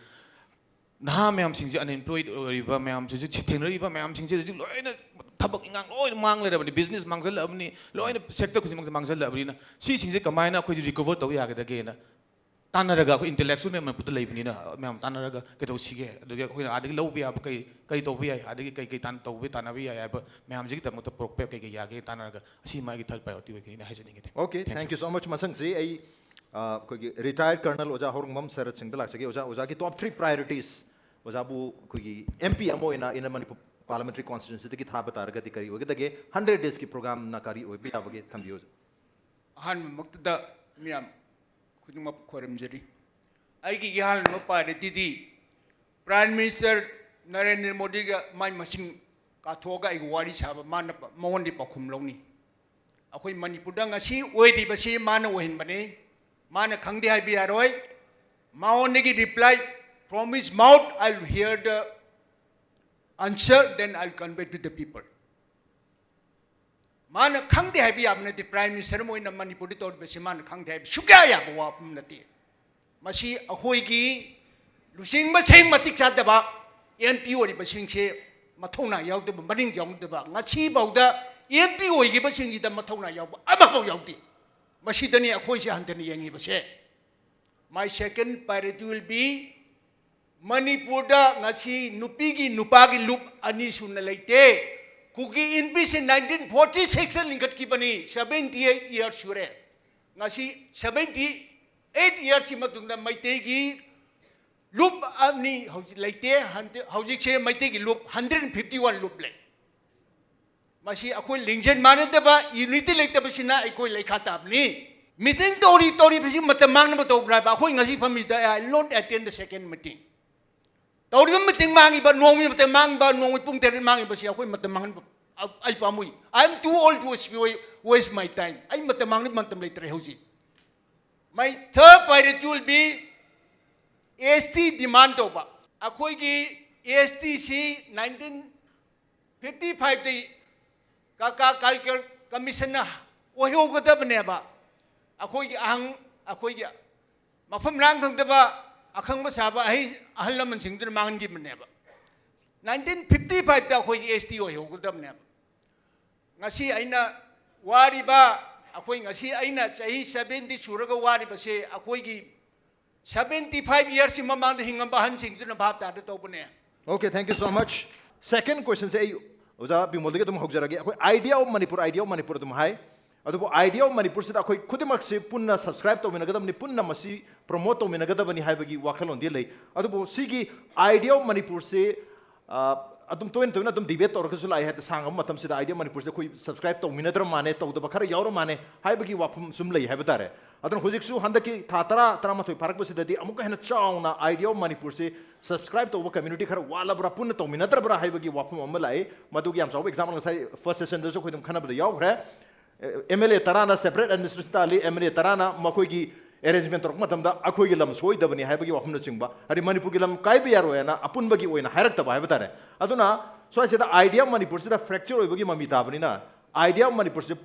ꯅꯍꯥ ꯃꯌꯥꯝꯁꯤꯡꯁꯦ, unemployed ꯑꯣꯏꯔꯤꯕ ꯃꯌꯥꯝꯁꯤꯁꯨ, ꯁꯤ ꯊꯦꯡꯅꯔꯤꯕ ꯃꯌꯥꯝꯁꯤꯡꯁꯦ ꯍꯧꯖꯤꯛ ꯂꯣꯏꯅ ꯊꯕꯛ ꯏꯪꯈꯥꯡ ꯂꯣꯏꯅ ꯃꯥꯡ ꯂꯩꯔꯕꯅꯤ, ꯕꯤꯖꯤꯅꯦꯁ ꯃꯥꯡꯁꯤꯜꯂꯛꯑꯕꯅꯤ, ꯂꯣꯏꯅ ꯁꯦꯛꯇꯔ ꯈꯨꯗꯤꯡꯃꯛꯇ ꯃꯥꯡꯁꯤꯜꯂꯛꯑꯕꯅꯤꯅ, ꯁꯤꯁꯤꯡꯁꯦ ꯀꯃꯥꯏꯅ ꯑꯩꯈꯣꯏꯁꯦ ꯔꯤꯀꯣꯚꯔ ꯇꯧꯕ ꯌꯥꯒꯗꯒꯦꯅ ꯇꯥꯟꯅꯔꯒ, ꯑꯩꯈꯣꯏ ꯏꯟꯇꯦꯂꯦꯛꯆꯨꯋꯦꯜ ꯃꯌꯥꯝ ꯃꯅꯤꯄꯨꯔꯗ ꯂꯩꯕꯅꯤꯅ, ꯃꯌꯥꯝ ꯇꯥꯟꯅꯔꯒ ꯀꯩꯗꯧꯁꯤꯒꯦ, ꯑꯗꯨꯒ ꯑꯩꯈꯣꯏꯅ ꯑꯥꯗꯒꯤ ꯂꯧꯕ ꯌꯥꯕ ꯀꯩ, ꯀꯩ ꯇꯧꯕ ꯌꯥꯏ, ꯑꯥꯗꯒꯤ ꯀꯩ ꯀꯩ ꯇꯥꯟ-, ꯇꯧꯕ, ꯇꯥꯟꯅꯕ ꯌꯥꯏ ꯍꯥꯏꯕ ꯃꯌꯥꯝꯁꯤꯒꯤꯗꯃꯛꯇ ꯄ꯭ꯔꯣꯄꯦꯛ ꯀꯩ ꯀꯩ ꯌꯥꯒꯦ ꯇꯥꯟꯅꯔꯒ, ꯑꯁꯤ ꯃꯥꯒꯤ ꯊꯥꯔꯠ ꯄ꯭ꯔꯥꯏꯌꯣꯔꯤꯇꯤ ꯑꯣꯏꯒꯅꯤꯅ ꯍꯥꯏꯖꯅꯤꯡꯉꯦ꯫ Thank you. Okay, thank you so much. ꯃꯊꯪꯁꯤ ꯑꯩ, ꯑ, ꯑꯩꯈꯣꯏꯒꯤ ꯔꯤꯇꯥꯌꯔꯗ ꯀꯔꯅꯦꯜ ꯑꯣꯖꯥ ꯍꯧꯔꯣꯡꯕꯝ ꯁꯔꯠ ꯁꯤꯡꯗ ꯂꯥꯛꯆꯒꯦ꯫ ꯑꯣꯖꯥ, ꯑꯣꯖꯥꯒꯤ ꯇꯣꯞ ꯊ꯭ꯔꯤ ꯄ꯭ꯔꯥꯏꯌꯣꯔꯤꯇꯤꯁ, ꯑꯣꯖꯥꯕꯨ ꯑꯩꯈꯣꯏꯒꯤ ꯑꯦꯝ ꯄꯤ ꯑꯃ ꯑꯣꯏꯅ Inner Manipur Parliamentary Constituencyꯗꯒꯤ ꯊꯥꯕ ꯇꯥꯔꯒꯗꯤ ꯀꯔꯤ ꯑꯣꯏꯒꯗꯒꯦ? ꯍꯟꯗ꯭ꯔꯦꯠ ꯗꯦꯖꯀꯤ ꯄ꯭ꯔꯣꯒ꯭ꯔꯥꯝꯅ ꯀꯔꯤ ꯑꯣꯏꯕ ꯌꯥꯕꯒꯦ? ꯊꯝꯕꯤꯌꯨ, ꯑꯣꯖꯥ꯫ ꯑꯍꯥꯟꯕꯃꯛꯇꯗ ꯃꯤꯌꯥꯝ ꯈꯨꯗꯤꯡꯃꯛ ꯈꯣꯏꯔꯝꯖꯔꯤ꯫ ꯑꯩꯒꯤ ꯏꯍꯥꯟꯕ ꯄ꯭ꯔꯥꯏꯌꯣꯔꯤꯇꯤꯗꯤ ꯄ꯭ꯔꯥꯏꯝ ꯃꯤꯅꯤꯁꯇꯔ ꯅꯔꯦꯟꯗ꯭ꯔ ꯃꯣꯗꯤꯒ ꯃꯥꯏ ꯃꯁꯤꯡ ꯀꯥꯊꯣꯛꯑꯒ ꯑꯩꯒ ꯋꯥꯔꯤ ꯁꯥꯕ, ꯃꯥꯅ ꯄ-, ꯃꯉꯣꯟꯗꯤ ꯄꯥꯎꯈꯨꯝ ꯂꯧꯅꯤ꯫ ꯑꯩꯈꯣꯏ ꯃꯅꯤꯄꯨꯔꯗ ꯉꯁꯤ ꯑꯣꯏꯔꯤꯕꯁꯤ ꯃꯥꯅ ꯑꯣꯏꯍꯟꯕꯅꯤ꯫ ꯃꯥꯅ ꯈꯪꯗꯦ ꯍꯥꯏꯕ ꯌꯥꯔꯣꯏ꯫ ꯃꯉꯣꯟꯗꯒꯤ reply, from his mouth I will hear the answer, then I will convey to the people. ꯃꯥꯅ ꯈꯪꯗꯦ ꯍꯥꯏꯕ ꯌꯥꯕ ꯅꯠꯇꯦ꯫ ꯄ꯭ꯔꯥꯏꯝ ꯃꯤꯅꯤꯁꯇꯔ ꯑꯃ ꯑꯣꯏꯅ ꯃꯅꯤꯄꯨꯔꯗ ꯇꯧꯔꯤꯕꯁꯤ ꯃꯥꯅ ꯈꯪꯗꯦ ꯍꯥꯏꯕ ꯁꯨꯛꯌꯥ ꯌꯥꯕ ꯋꯥꯐꯝ ꯅꯠꯇꯦ꯫ ꯃꯁꯤ ꯑꯩꯈꯣꯏꯒꯤ ꯂꯨꯆꯤꯡꯕꯁꯤꯡ ꯃꯇꯤꯛ ꯆꯥꯗꯕ, ꯑꯦꯝ ꯄꯤ ꯑꯣꯏꯔꯤꯕꯁꯤꯡꯁꯦ ꯃꯊꯧꯅꯥ ꯌꯥꯎꯗꯕ, ꯃꯅꯤꯡ ꯌꯥꯎꯗꯕ, ꯉꯁꯤꯐꯥꯎꯗ ꯑꯦꯝ ꯄꯤ ꯑꯣꯏꯈꯤꯕꯁꯤꯡꯁꯤꯗ ꯃꯊꯧꯅꯥ ꯌꯥꯎꯕ ꯑꯃꯐꯥꯎ ꯌꯥꯎꯗꯦ꯫ ꯃꯁꯤꯗꯅꯤ ꯑꯩꯈꯣꯏꯁꯦ ꯍꯟꯊꯅ ꯌꯦꯡꯉꯤꯕꯁꯦ꯫ My second priority will be, ꯃꯅꯤꯄꯨꯔꯗ ꯉꯁꯤ ꯅꯨꯄꯤꯒꯤ ꯅꯨꯄꯥꯒꯤ ꯂꯨꯞ ꯑꯅꯤ ꯁꯨꯅ ꯂꯩꯇꯦ꯫ ꯀꯨꯀꯤ ꯏꯟꯄꯤꯁꯤ ꯅꯥꯏꯟꯇꯤꯟ ꯐꯣꯔꯇꯤ ꯁꯤꯛꯁꯇ ꯂꯤꯡꯈꯠꯈꯤꯕꯅꯤ, ꯁꯕꯦꯟꯇꯤ ꯑꯩꯠ ꯏꯌꯥꯔ ꯁꯨꯔꯦ꯫ ꯉꯁꯤ ꯁꯕꯦꯟꯇꯤ ꯑꯩꯠ ꯏꯌꯥꯔꯁꯤ ꯃꯇꯨꯡꯗ ꯃꯩꯇꯩꯒꯤ ꯂꯨꯞ ꯑꯅꯤ ꯍꯧꯖꯤꯛ ꯂꯩꯇꯦ꯫ ꯍꯟꯗꯛ, ꯍꯧꯖꯤꯛꯁꯦ ꯃꯩꯇꯩꯒꯤ ꯂꯨꯞ ꯍꯟꯗ꯭ꯔꯦꯠ ꯐꯤꯐꯇꯤ ꯋꯥꯟ ꯂꯨꯞ ꯂꯩ꯫ ꯃꯁꯤ ꯑꯩꯈꯣꯏ ꯂꯤꯡꯖꯦꯜ ꯃꯥꯟꯅꯗꯕ, ꯌꯨꯅꯤꯇꯤ ꯂꯩꯇꯕꯁꯤꯅ ꯑꯩꯈꯣꯏ ꯂꯩꯈꯥ ꯇꯥꯕꯅꯤ꯫ ꯃꯤꯇꯤꯡ ꯇꯧꯔꯤ ꯇꯧꯔꯤꯕꯁꯤ ꯃꯇꯝ ꯃꯥꯡꯅꯕ ꯇꯧꯕ꯭ꯔꯥ ꯍꯥꯏꯕ? ꯑꯩꯈꯣꯏ ꯉꯁꯤ ꯐꯝꯃꯤꯗ, I don't attend the second meeting꯫ ꯇꯧꯔꯤꯕ ꯃꯇꯤꯡ ꯃꯥꯡꯉꯤꯕ, ꯅꯣꯡꯃꯒꯤ ꯃꯇꯝ ꯃꯥꯡꯉꯤꯕ, ꯅꯣꯡꯃꯒꯤ ꯄꯨꯡ ꯇꯔꯦꯠ ꯃꯥꯡꯉꯤꯕꯁꯤ ꯑꯩꯈꯣꯏ ꯃꯇꯝ ꯃꯥꯡꯍꯟꯕ, ꯑ-, ꯑꯩ ꯄꯥꯝꯃꯨꯏ꯫ I am too old to waste, waste my time. ꯑꯩ ꯃꯇꯝ ꯃꯥꯡꯅꯕ ꯃꯇꯝ ꯂꯩꯇ꯭ꯔꯦ ꯍꯧꯖꯤꯛ꯫ My third priority will be S T demand ꯇꯧꯕ꯫ ꯑꯩꯈꯣꯏꯒꯤ S T ꯁꯤ ꯅꯥꯏꯟꯇꯤꯟ ꯐꯤꯐꯇꯤ ꯐꯥꯏꯚꯇ ꯀꯥꯀꯥ ꯀꯥꯂꯤꯀꯔ ꯀꯃꯤꯁꯟꯅ ꯑꯣꯏꯍꯧꯒꯗꯕꯅꯦꯕ꯫ ꯑꯩꯈꯣꯏꯒꯤ ꯑꯍꯪ, ꯑꯩꯈꯣꯏꯒꯤ ꯃꯐꯝ ꯃꯔꯥꯡ ꯈꯪꯗꯕ, ꯑꯈꯪꯕ ꯁꯥꯕ ꯑꯍꯩ, ꯑꯍꯜ ꯂꯃꯟꯁꯤꯡꯗꯨꯅ ꯃꯥꯡꯍꯟꯈꯤꯕꯅꯦꯕ꯫ ꯅꯥꯏꯟꯇꯤꯟ ꯐꯤꯐꯇꯤ ꯐꯥꯏꯚꯇ ꯑꯩꯈꯣꯏꯒꯤ S T ꯑꯣꯏꯍꯧꯒꯗꯕꯅꯦꯕ꯫ ꯉꯁꯤ ꯑꯩꯅ ꯋꯥꯔꯤꯕ, ꯑꯩꯈꯣꯏ ꯉꯁꯤ ꯑꯩꯅ ꯆꯍꯤ ꯁꯕꯦꯟꯇꯤ ꯁꯨꯔꯒ ꯋꯥꯔꯤꯕꯁꯦ ꯑꯩꯈꯣꯏꯒꯤ ꯁꯕꯦꯟꯇꯤ ꯐꯥꯏꯚ ꯏꯌꯥꯔꯁꯤ ꯃꯃꯥꯡꯗ ꯍꯤꯡꯉꯝꯕ ꯑꯍꯟꯁꯤꯡꯗꯨꯅ ꯚꯥꯞ ꯇꯥꯗ ꯇꯧꯕꯅꯦ꯫ Okay, thank you so much. Second question ꯁꯦ ꯑꯩ ꯑꯣꯖꯥ ꯕꯤꯃꯣꯜꯗꯒꯤ ꯑꯗꯨꯝ ꯍꯧꯖꯔꯒꯦ꯫ ꯑꯩꯈꯣꯏ Idea of Manipur, Idea of Manipur ꯑꯗꯨꯝ ꯍꯥꯏ꯫ ꯑꯗꯨꯕꯨ Idea of Manipur ꯁꯤꯗ ꯑꯩꯈꯣꯏ ꯈꯨꯗꯤꯡꯃꯛꯁꯤ ꯄꯨꯟꯅ subscribe ꯇꯧꯃꯤꯟꯅꯒꯗꯕꯅꯤ, ꯄꯨꯟꯅ ꯃꯁꯤ promote ꯇꯧꯃꯤꯟꯅꯒꯗꯕꯅꯤ ꯍꯥꯏꯕꯒꯤ ꯋꯥꯈꯜꯂꯣꯟꯗꯤ ꯂꯩ꯫ ꯑꯗꯨꯕꯨ ꯁꯤꯒꯤ Idea of Manipur ꯁꯤ, ꯑ, ꯑꯗꯨꯝ ꯇꯣꯏꯅ ꯇꯣꯏꯅ ꯑꯗꯨꯝ debate ꯇꯧꯔꯒꯁꯨ ꯂꯥꯛꯑꯦ꯫ ꯍꯥꯏꯗꯤ ꯁꯥꯡꯉꯕ ꯃꯇꯝꯁꯤꯗ Idea of Manipur ꯁꯦ ꯑꯩꯈꯣꯏ subscribe ꯇꯧꯃꯤꯟꯅꯗ꯭ꯔ ꯃꯥꯜꯂꯦ, ꯇꯧꯗꯕ ꯈꯔ ꯌꯥꯎꯔ ꯃꯥꯜꯂꯦ ꯍꯥꯏꯕꯒꯤ ꯋꯥꯐꯝ ꯁꯨꯝ ꯂꯩ ꯍꯥꯏꯕ ꯇꯥꯔꯦ꯫ ꯑꯗꯨꯅ ꯍꯧꯖꯤꯛꯁꯨ ꯍꯟꯗꯛꯀꯤ ꯊꯥ ꯇꯔꯥ, ꯇꯔꯥꯃꯥꯊꯣꯏ ꯐꯥꯔꯛꯄꯁꯤꯗꯗꯤ ꯑꯃꯨꯛꯀ ꯍꯦꯟꯅ ꯆꯥꯎꯅ Idea of Manipur say subscribe ꯇꯧꯕ community ꯈꯔ ꯋꯥꯠꯂꯕ꯭ꯔꯥ, ꯄꯨꯟꯅ ꯇꯧꯃꯤꯟꯅꯗ꯭ꯔꯕ꯭ꯔꯥ ꯍꯥꯏꯕꯒꯤ ꯋꯥꯐꯝ ꯑꯃ ꯂꯥꯛꯏ꯫ ꯃꯗꯨꯒꯤ ꯌꯥꯝ ꯆꯥꯎꯕ example ꯉꯁꯥꯏ first session ꯗꯁꯨ ꯑꯩꯈꯣꯏ ꯑꯗꯨꯝ ꯈꯟꯅꯕꯗ ꯌꯥꯎꯈ꯭ꯔꯦ꯫ ꯑꯦ, M L A ꯇꯔꯥꯅ separate administration ꯇꯥꯜꯂꯤ, M L A ꯇꯔꯥꯅ ꯃꯈꯣꯏꯒꯤ arrangement ꯇꯧꯔꯛꯄ ꯃꯇꯝꯗ ꯑꯩꯈꯣꯏꯒꯤ ꯂꯝ ꯁꯣꯏꯗꯕꯅꯤ ꯍꯥꯏꯕꯒꯤ ꯋꯥꯐꯝꯅꯆꯤꯡꯕ, ꯍꯥꯏꯗꯤ ꯃꯅꯤꯄꯨꯔꯒꯤ ꯂꯝ ꯀꯥꯏꯕ ꯌꯥꯔꯣꯏ ꯍꯥꯏꯅ ꯑꯄꯨꯟꯕꯒꯤ ꯑꯣꯏꯅ ꯍꯥꯏꯔꯛꯇꯕ ꯍꯥꯏꯕ ꯇꯥꯔꯦ꯫ ꯑꯗꯨꯅ ꯁ꯭ꯋꯥꯏꯁꯤꯗ Idea of Manipur ꯁꯤꯗ fracture ꯑꯣꯏꯕꯒꯤ ꯃꯃꯤ ꯇꯥꯕꯅꯤꯅ, Idea of Manipur ꯁꯦ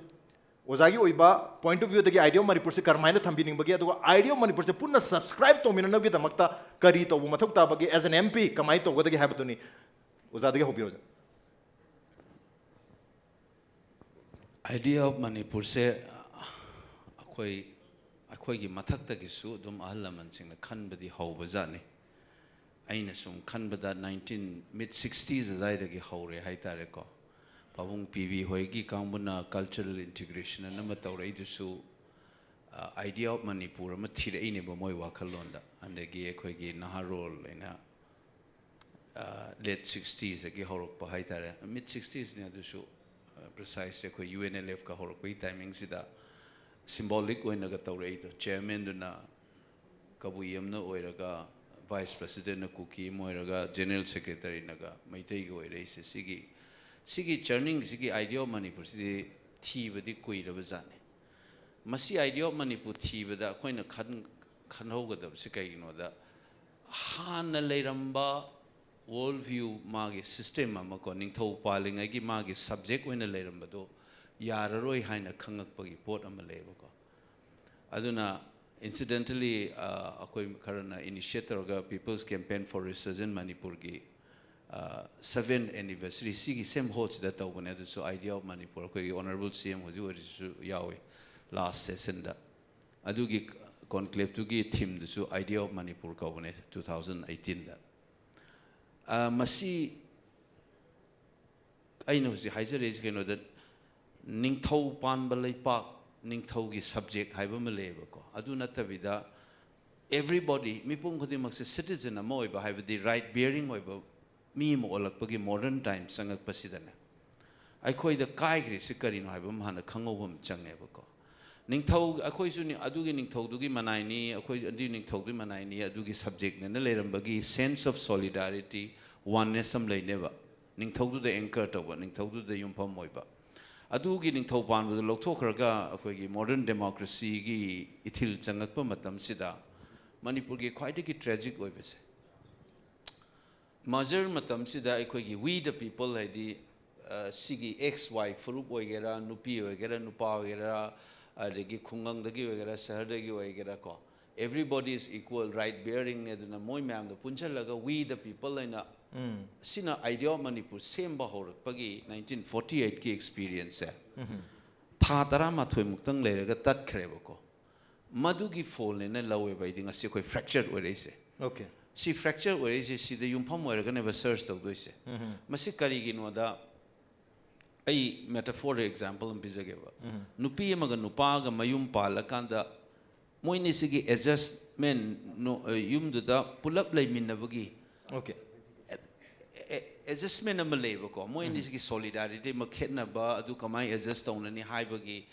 ꯑꯣꯖꯥꯒꯤ ꯑꯣꯏꯕ point of view ꯗꯒꯤ Idea of Manipur ꯁꯦ ꯀꯔꯝꯍꯥꯏꯅ ꯊꯝꯕꯤꯅꯤꯡꯕꯒꯦ, ꯑꯗꯨꯒ Idea of Manipur ꯁꯦ ꯄꯨꯟꯅ subscribe ꯇꯧꯃꯤꯟꯅꯅꯕꯒꯤꯗꯃꯛꯇ ꯀꯔꯤ ꯇꯧꯕ ꯃꯊꯧ ꯇꯥꯕꯒꯦ, as an M P ꯀꯃꯥꯏꯅ ꯇꯧꯒꯗꯒꯦ ꯍꯥꯏꯕꯗꯨꯅꯤ꯫ ꯑꯣꯖꯥꯗꯒꯤ ꯍꯧꯕꯤꯔꯣ, ꯑꯣꯖꯥ꯫ Idea of Manipur ꯁꯦ ꯑꯩꯈꯣꯏ, ꯑꯩꯈꯣꯏꯒꯤ ꯃꯊꯛꯇꯒꯤꯁꯨ ꯑꯗꯨꯝ ꯑꯍꯜ ꯂꯃꯟꯁꯤꯡꯅ ꯈꯟꯕꯗꯤ ꯍꯧꯕꯖꯥꯠꯅꯤ꯫ ꯑꯩꯅ ꯁꯨꯝ ꯈꯟꯕꯗ nineteen, mid sixties ꯑꯗꯨꯋꯥꯏꯗꯒꯤ ꯍꯧꯔꯦ ꯍꯥꯏꯇꯥꯔꯦꯀꯣ꯫ ꯄꯥꯕꯨꯡ ꯄꯤ ꯕꯤ ꯍꯣꯏꯒꯤ ꯀꯥꯡꯕꯨꯅ cultural integration ꯑꯅ ꯑꯃ ꯇꯧꯔꯛꯏꯗꯨꯁꯨ, ꯑ, Idea of Manipur ꯑꯃ ꯊꯤꯔꯛꯏꯅꯦꯕ ꯃꯣꯏ ꯋꯥꯈꯜꯂꯣꯟꯗ꯫ ꯑꯗꯒꯤ ꯑꯩꯈꯣꯏꯒꯤ ꯅꯍꯥꯔꯣꯜ ꯑꯩꯅ, ꯑ, late sixtiesꯗꯒꯤ ꯍꯧꯔꯛꯄ ꯍꯥꯏꯇꯥꯔꯦ, mid sixtiesꯅꯦ ꯑꯗꯨꯁꯨ, ꯑ, precise ꯑꯩꯈꯣꯏ U N L Fꯀ ꯍꯧꯔꯛꯄꯒꯤ timingꯁꯤꯗ symbolic ꯑꯣꯏꯅꯒ ꯇꯧꯔꯛꯏꯗꯣ, chairmanꯗꯨꯅ ꯀꯕꯨꯏ ꯑꯃꯅ ꯑꯣꯏꯔꯒ, vice presidentꯅ ꯀꯨꯀꯤ ꯑꯃ ꯑꯣꯏꯔꯒ, general secretaryꯅꯒ ꯃꯩꯇꯩꯒꯤ ꯑꯣꯏꯔꯛꯏꯁꯦ, ꯁꯤꯒꯤ, ꯁꯤꯒꯤ churningꯁꯤꯒꯤ Idea of Manipurꯁꯤꯗꯤ ꯊꯤꯕꯗꯤ ꯀꯨꯏꯔꯕ ꯖꯥꯠꯅꯤ꯫ ꯃꯁꯤ Idea of Manipur ꯊꯤꯕꯗ ꯑꯩꯈꯣꯏꯅ ꯈꯟ-, ꯈꯟꯍꯧꯒꯗꯕꯁꯤ ꯀꯩꯒꯤꯅꯣꯗ, ꯍꯥꯟꯅ ꯂꯩꯔꯝꯕ world view, ꯃꯥꯒꯤ system ꯑꯃ ꯀꯣ, ꯅꯤꯡꯊꯧ ꯄꯥꯜꯂꯤꯉꯩꯒꯤ ꯃꯥꯒꯤ subject ꯑꯣꯏꯅ ꯂꯩꯔꯝꯕꯗꯣ ꯌꯥꯔꯔꯣꯏ ꯍꯥꯏꯅ ꯈꯪꯉꯛꯄꯒꯤ ꯄꯣꯠ ꯑꯃ ꯂꯩꯌꯦꯕꯀꯣ꯫ ꯑꯗꯨꯅ incidentally, ꯑ, ꯑꯩꯈꯣꯏ ꯈꯔꯅ initiate ꯇꯧꯔꯒ People's Campaign for Resurgent Manipurꯒꯤ, ꯑ, seventh anniversary ꯁꯤꯒꯤ same hallꯁꯤꯗ ꯇꯧꯕꯅꯦ꯫ ꯑꯗꯨꯁꯨ Idea of Manipur, ꯑꯩꯈꯣꯏꯒꯤ Honourable C M ꯍꯧꯖꯤꯛ ꯑꯣꯏꯔꯤꯁꯤꯁꯨ ꯌꯥꯎꯏ last sessionꯗ꯫ ꯑꯗꯨꯒꯤ conclaveꯇꯨꯒꯤ themeꯗꯨꯁꯨ Idea of Manipur ꯀꯧꯕꯅꯦ two thousand eighteenꯗ꯫ ꯑ, ꯃꯁꯤ ꯑꯩꯅ ꯍꯧꯖꯤꯛ ꯍꯥꯏꯖꯔꯛꯏꯁꯤ ꯀꯩꯅꯣꯗ, ꯅꯤꯡꯊꯧ ꯄꯥꯟꯕ ꯂꯩꯄꯥꯛ, ꯅꯤꯡꯊꯧꯒꯤ subject ꯍꯥꯏꯕ ꯑꯃ ꯂꯩꯌꯦꯕꯀꯣ꯫ ꯑꯗꯨ ꯅꯠꯇꯕꯤꯗ everybody, ꯃꯤꯄꯨꯝ ꯈꯨꯗꯤꯡꯃꯛꯁꯦ citizen ꯑꯃ ꯑꯣꯏꯕ, ꯍꯥꯏꯕꯗꯤ right bearing ꯑꯣꯏꯕ ꯃꯤ ꯑꯃ ꯑꯣꯜꯂꯛꯄꯒꯤ modern time ꯆꯪꯉꯛꯄꯁꯤꯗꯅꯦ, ꯑꯩꯈꯣꯏꯗ ꯀꯥꯏꯈ꯭ꯔꯤꯁꯤ ꯀꯔꯤꯅꯣ ꯍꯥꯏꯕ ꯑꯃ ꯍꯥꯟꯅ ꯈꯪꯍꯧꯕ ꯑꯃ ꯆꯪꯉꯦꯕꯀꯣ꯫ ꯅꯤꯡꯊꯧ, ꯑꯩꯈꯣꯏꯁꯨ ꯅꯤ-, ꯑꯗꯨꯒꯤ ꯅꯤꯡꯊꯧꯗꯨꯒꯤ ꯃꯅꯥꯏꯅꯤ, ꯑꯩꯈꯣꯏ ꯑꯗꯨꯒꯤ ꯅꯤꯡꯊꯧꯗꯨꯒꯤ ꯃꯅꯥꯏꯅꯤ, ꯑꯗꯨꯒꯤ subjectꯅꯦꯅ ꯂꯩꯔꯝꯕꯒꯤ sense of solidarity, oneness ꯑꯃ ꯂꯩꯅꯦꯕ꯫ ꯅꯤꯡꯊꯧꯗꯨꯗ anchor ꯇꯧꯕ, ꯅꯤꯡꯊꯧꯗꯨꯗ ꯌꯨꯝꯐꯝ ꯑꯣꯏꯕ꯫ ꯑꯗꯨꯒꯤ ꯅꯤꯡꯊꯧ ꯄꯥꯟꯕꯗꯨ ꯂꯧꯊꯣꯛꯈ꯭ꯔꯒ ꯑꯩꯈꯣꯏꯒꯤ modern democracyꯒꯤ ꯏꯊꯤꯜ ꯆꯪꯉꯛꯄ ꯃꯇꯝꯁꯤꯗ ꯃꯅꯤꯄꯨꯔꯒꯤ ꯈ꯭ꯋꯥꯏꯗꯒꯤ tragic ꯑꯣꯏꯕꯁꯦ, merger ꯃꯇꯝꯁꯤꯗ ꯑꯩꯈꯣꯏꯒꯤ we the people ꯍꯥꯏꯗꯤ, ꯑ, ꯁꯤꯒꯤ X Y ꯐꯨꯔꯨꯞ ꯑꯣꯏꯒꯦꯔꯥ, ꯅꯨꯄꯤ ꯑꯣꯏꯒꯦꯔꯥ, ꯅꯨꯄꯥ ꯑꯣꯏꯒꯦꯔꯥ, ꯑꯗꯒꯤ ꯈꯨꯡꯒꯪꯗꯒꯤ ꯑꯣꯏꯒꯦꯔꯥ, ꯁꯍꯔꯗꯒꯤ ꯑꯣꯏꯒꯦꯔꯥ ꯀꯣ, everybody is equal, right bearingꯅꯦ꯫ ꯑꯗꯨꯅ ꯃꯣꯏ ꯃꯌꯥꯝꯗꯣ ꯄꯨꯟꯁꯤꯜꯂꯒ we the people ꯍꯥꯏꯅ, ꯁꯤꯅ Idea of Manipur ꯁꯦꯝꯕ ꯍꯧꯔꯛꯄꯒꯤ nineteen forty eightꯀꯤ experienceꯁꯦ ꯊꯥ ꯇꯔꯥꯃꯥꯊꯣꯏ ꯃꯨꯛꯇꯪ ꯂꯩꯔꯒ ꯇꯠꯈ꯭ꯔꯦꯕꯀꯣ꯫ ꯃꯗꯨꯒꯤ fallꯅꯦꯅ ꯂꯧꯋꯦꯕ ꯑꯩꯗꯤ ꯉꯁꯤ ꯑꯩꯈꯣꯏ fracture ꯑꯣꯏꯔꯛꯏꯁꯦ꯫ Okay. ꯁꯤ fracture ꯑꯣꯏꯔꯛꯏꯁꯦ ꯁꯤꯗ ꯌꯨꯝꯐꯝ ꯑꯣꯏꯔꯒꯅꯦꯕ search ꯇꯧꯗꯣꯏꯁꯦ꯫ ꯃꯁꯤ ꯀꯔꯤꯒꯤꯅꯣꯗ, ꯑꯩ ꯃꯦꯇꯥꯐꯣꯔ ꯑꯦꯛꯖꯥꯝꯄꯜ ꯑꯃ ꯄꯤꯖꯒꯦꯕ꯫ ꯅꯨꯄꯤ ꯑꯃꯒ ꯅꯨꯄꯥꯒ ꯃꯌꯨꯝ ꯄꯥꯜꯂꯀꯥꯟꯗ ꯃꯣꯏꯅꯤꯁꯤꯒꯤ ꯑꯦꯗꯖꯁꯃꯦꯟ, ꯌꯨꯝꯗꯨꯗ ꯄꯨꯂꯞ ꯂꯩꯃꯤꯟꯅꯕꯒꯤ ꯑꯣꯀꯦ꯫ ꯑꯦꯗꯖꯁꯃꯦꯟ ꯑꯃ ꯂꯩꯌꯦꯕꯀꯣ꯫ ꯃꯣꯏ ꯑꯅꯤꯁꯤꯒꯤ ꯁꯣꯂꯤꯗꯥꯔꯤꯇꯤ ꯑꯃ, ꯈꯦꯠꯅꯕ ꯑꯗꯨ ꯀꯃꯥꯏꯅ ꯑꯦꯗꯖꯁ ꯇꯧꯅꯅꯤ ꯍꯥꯏꯕꯒꯤ,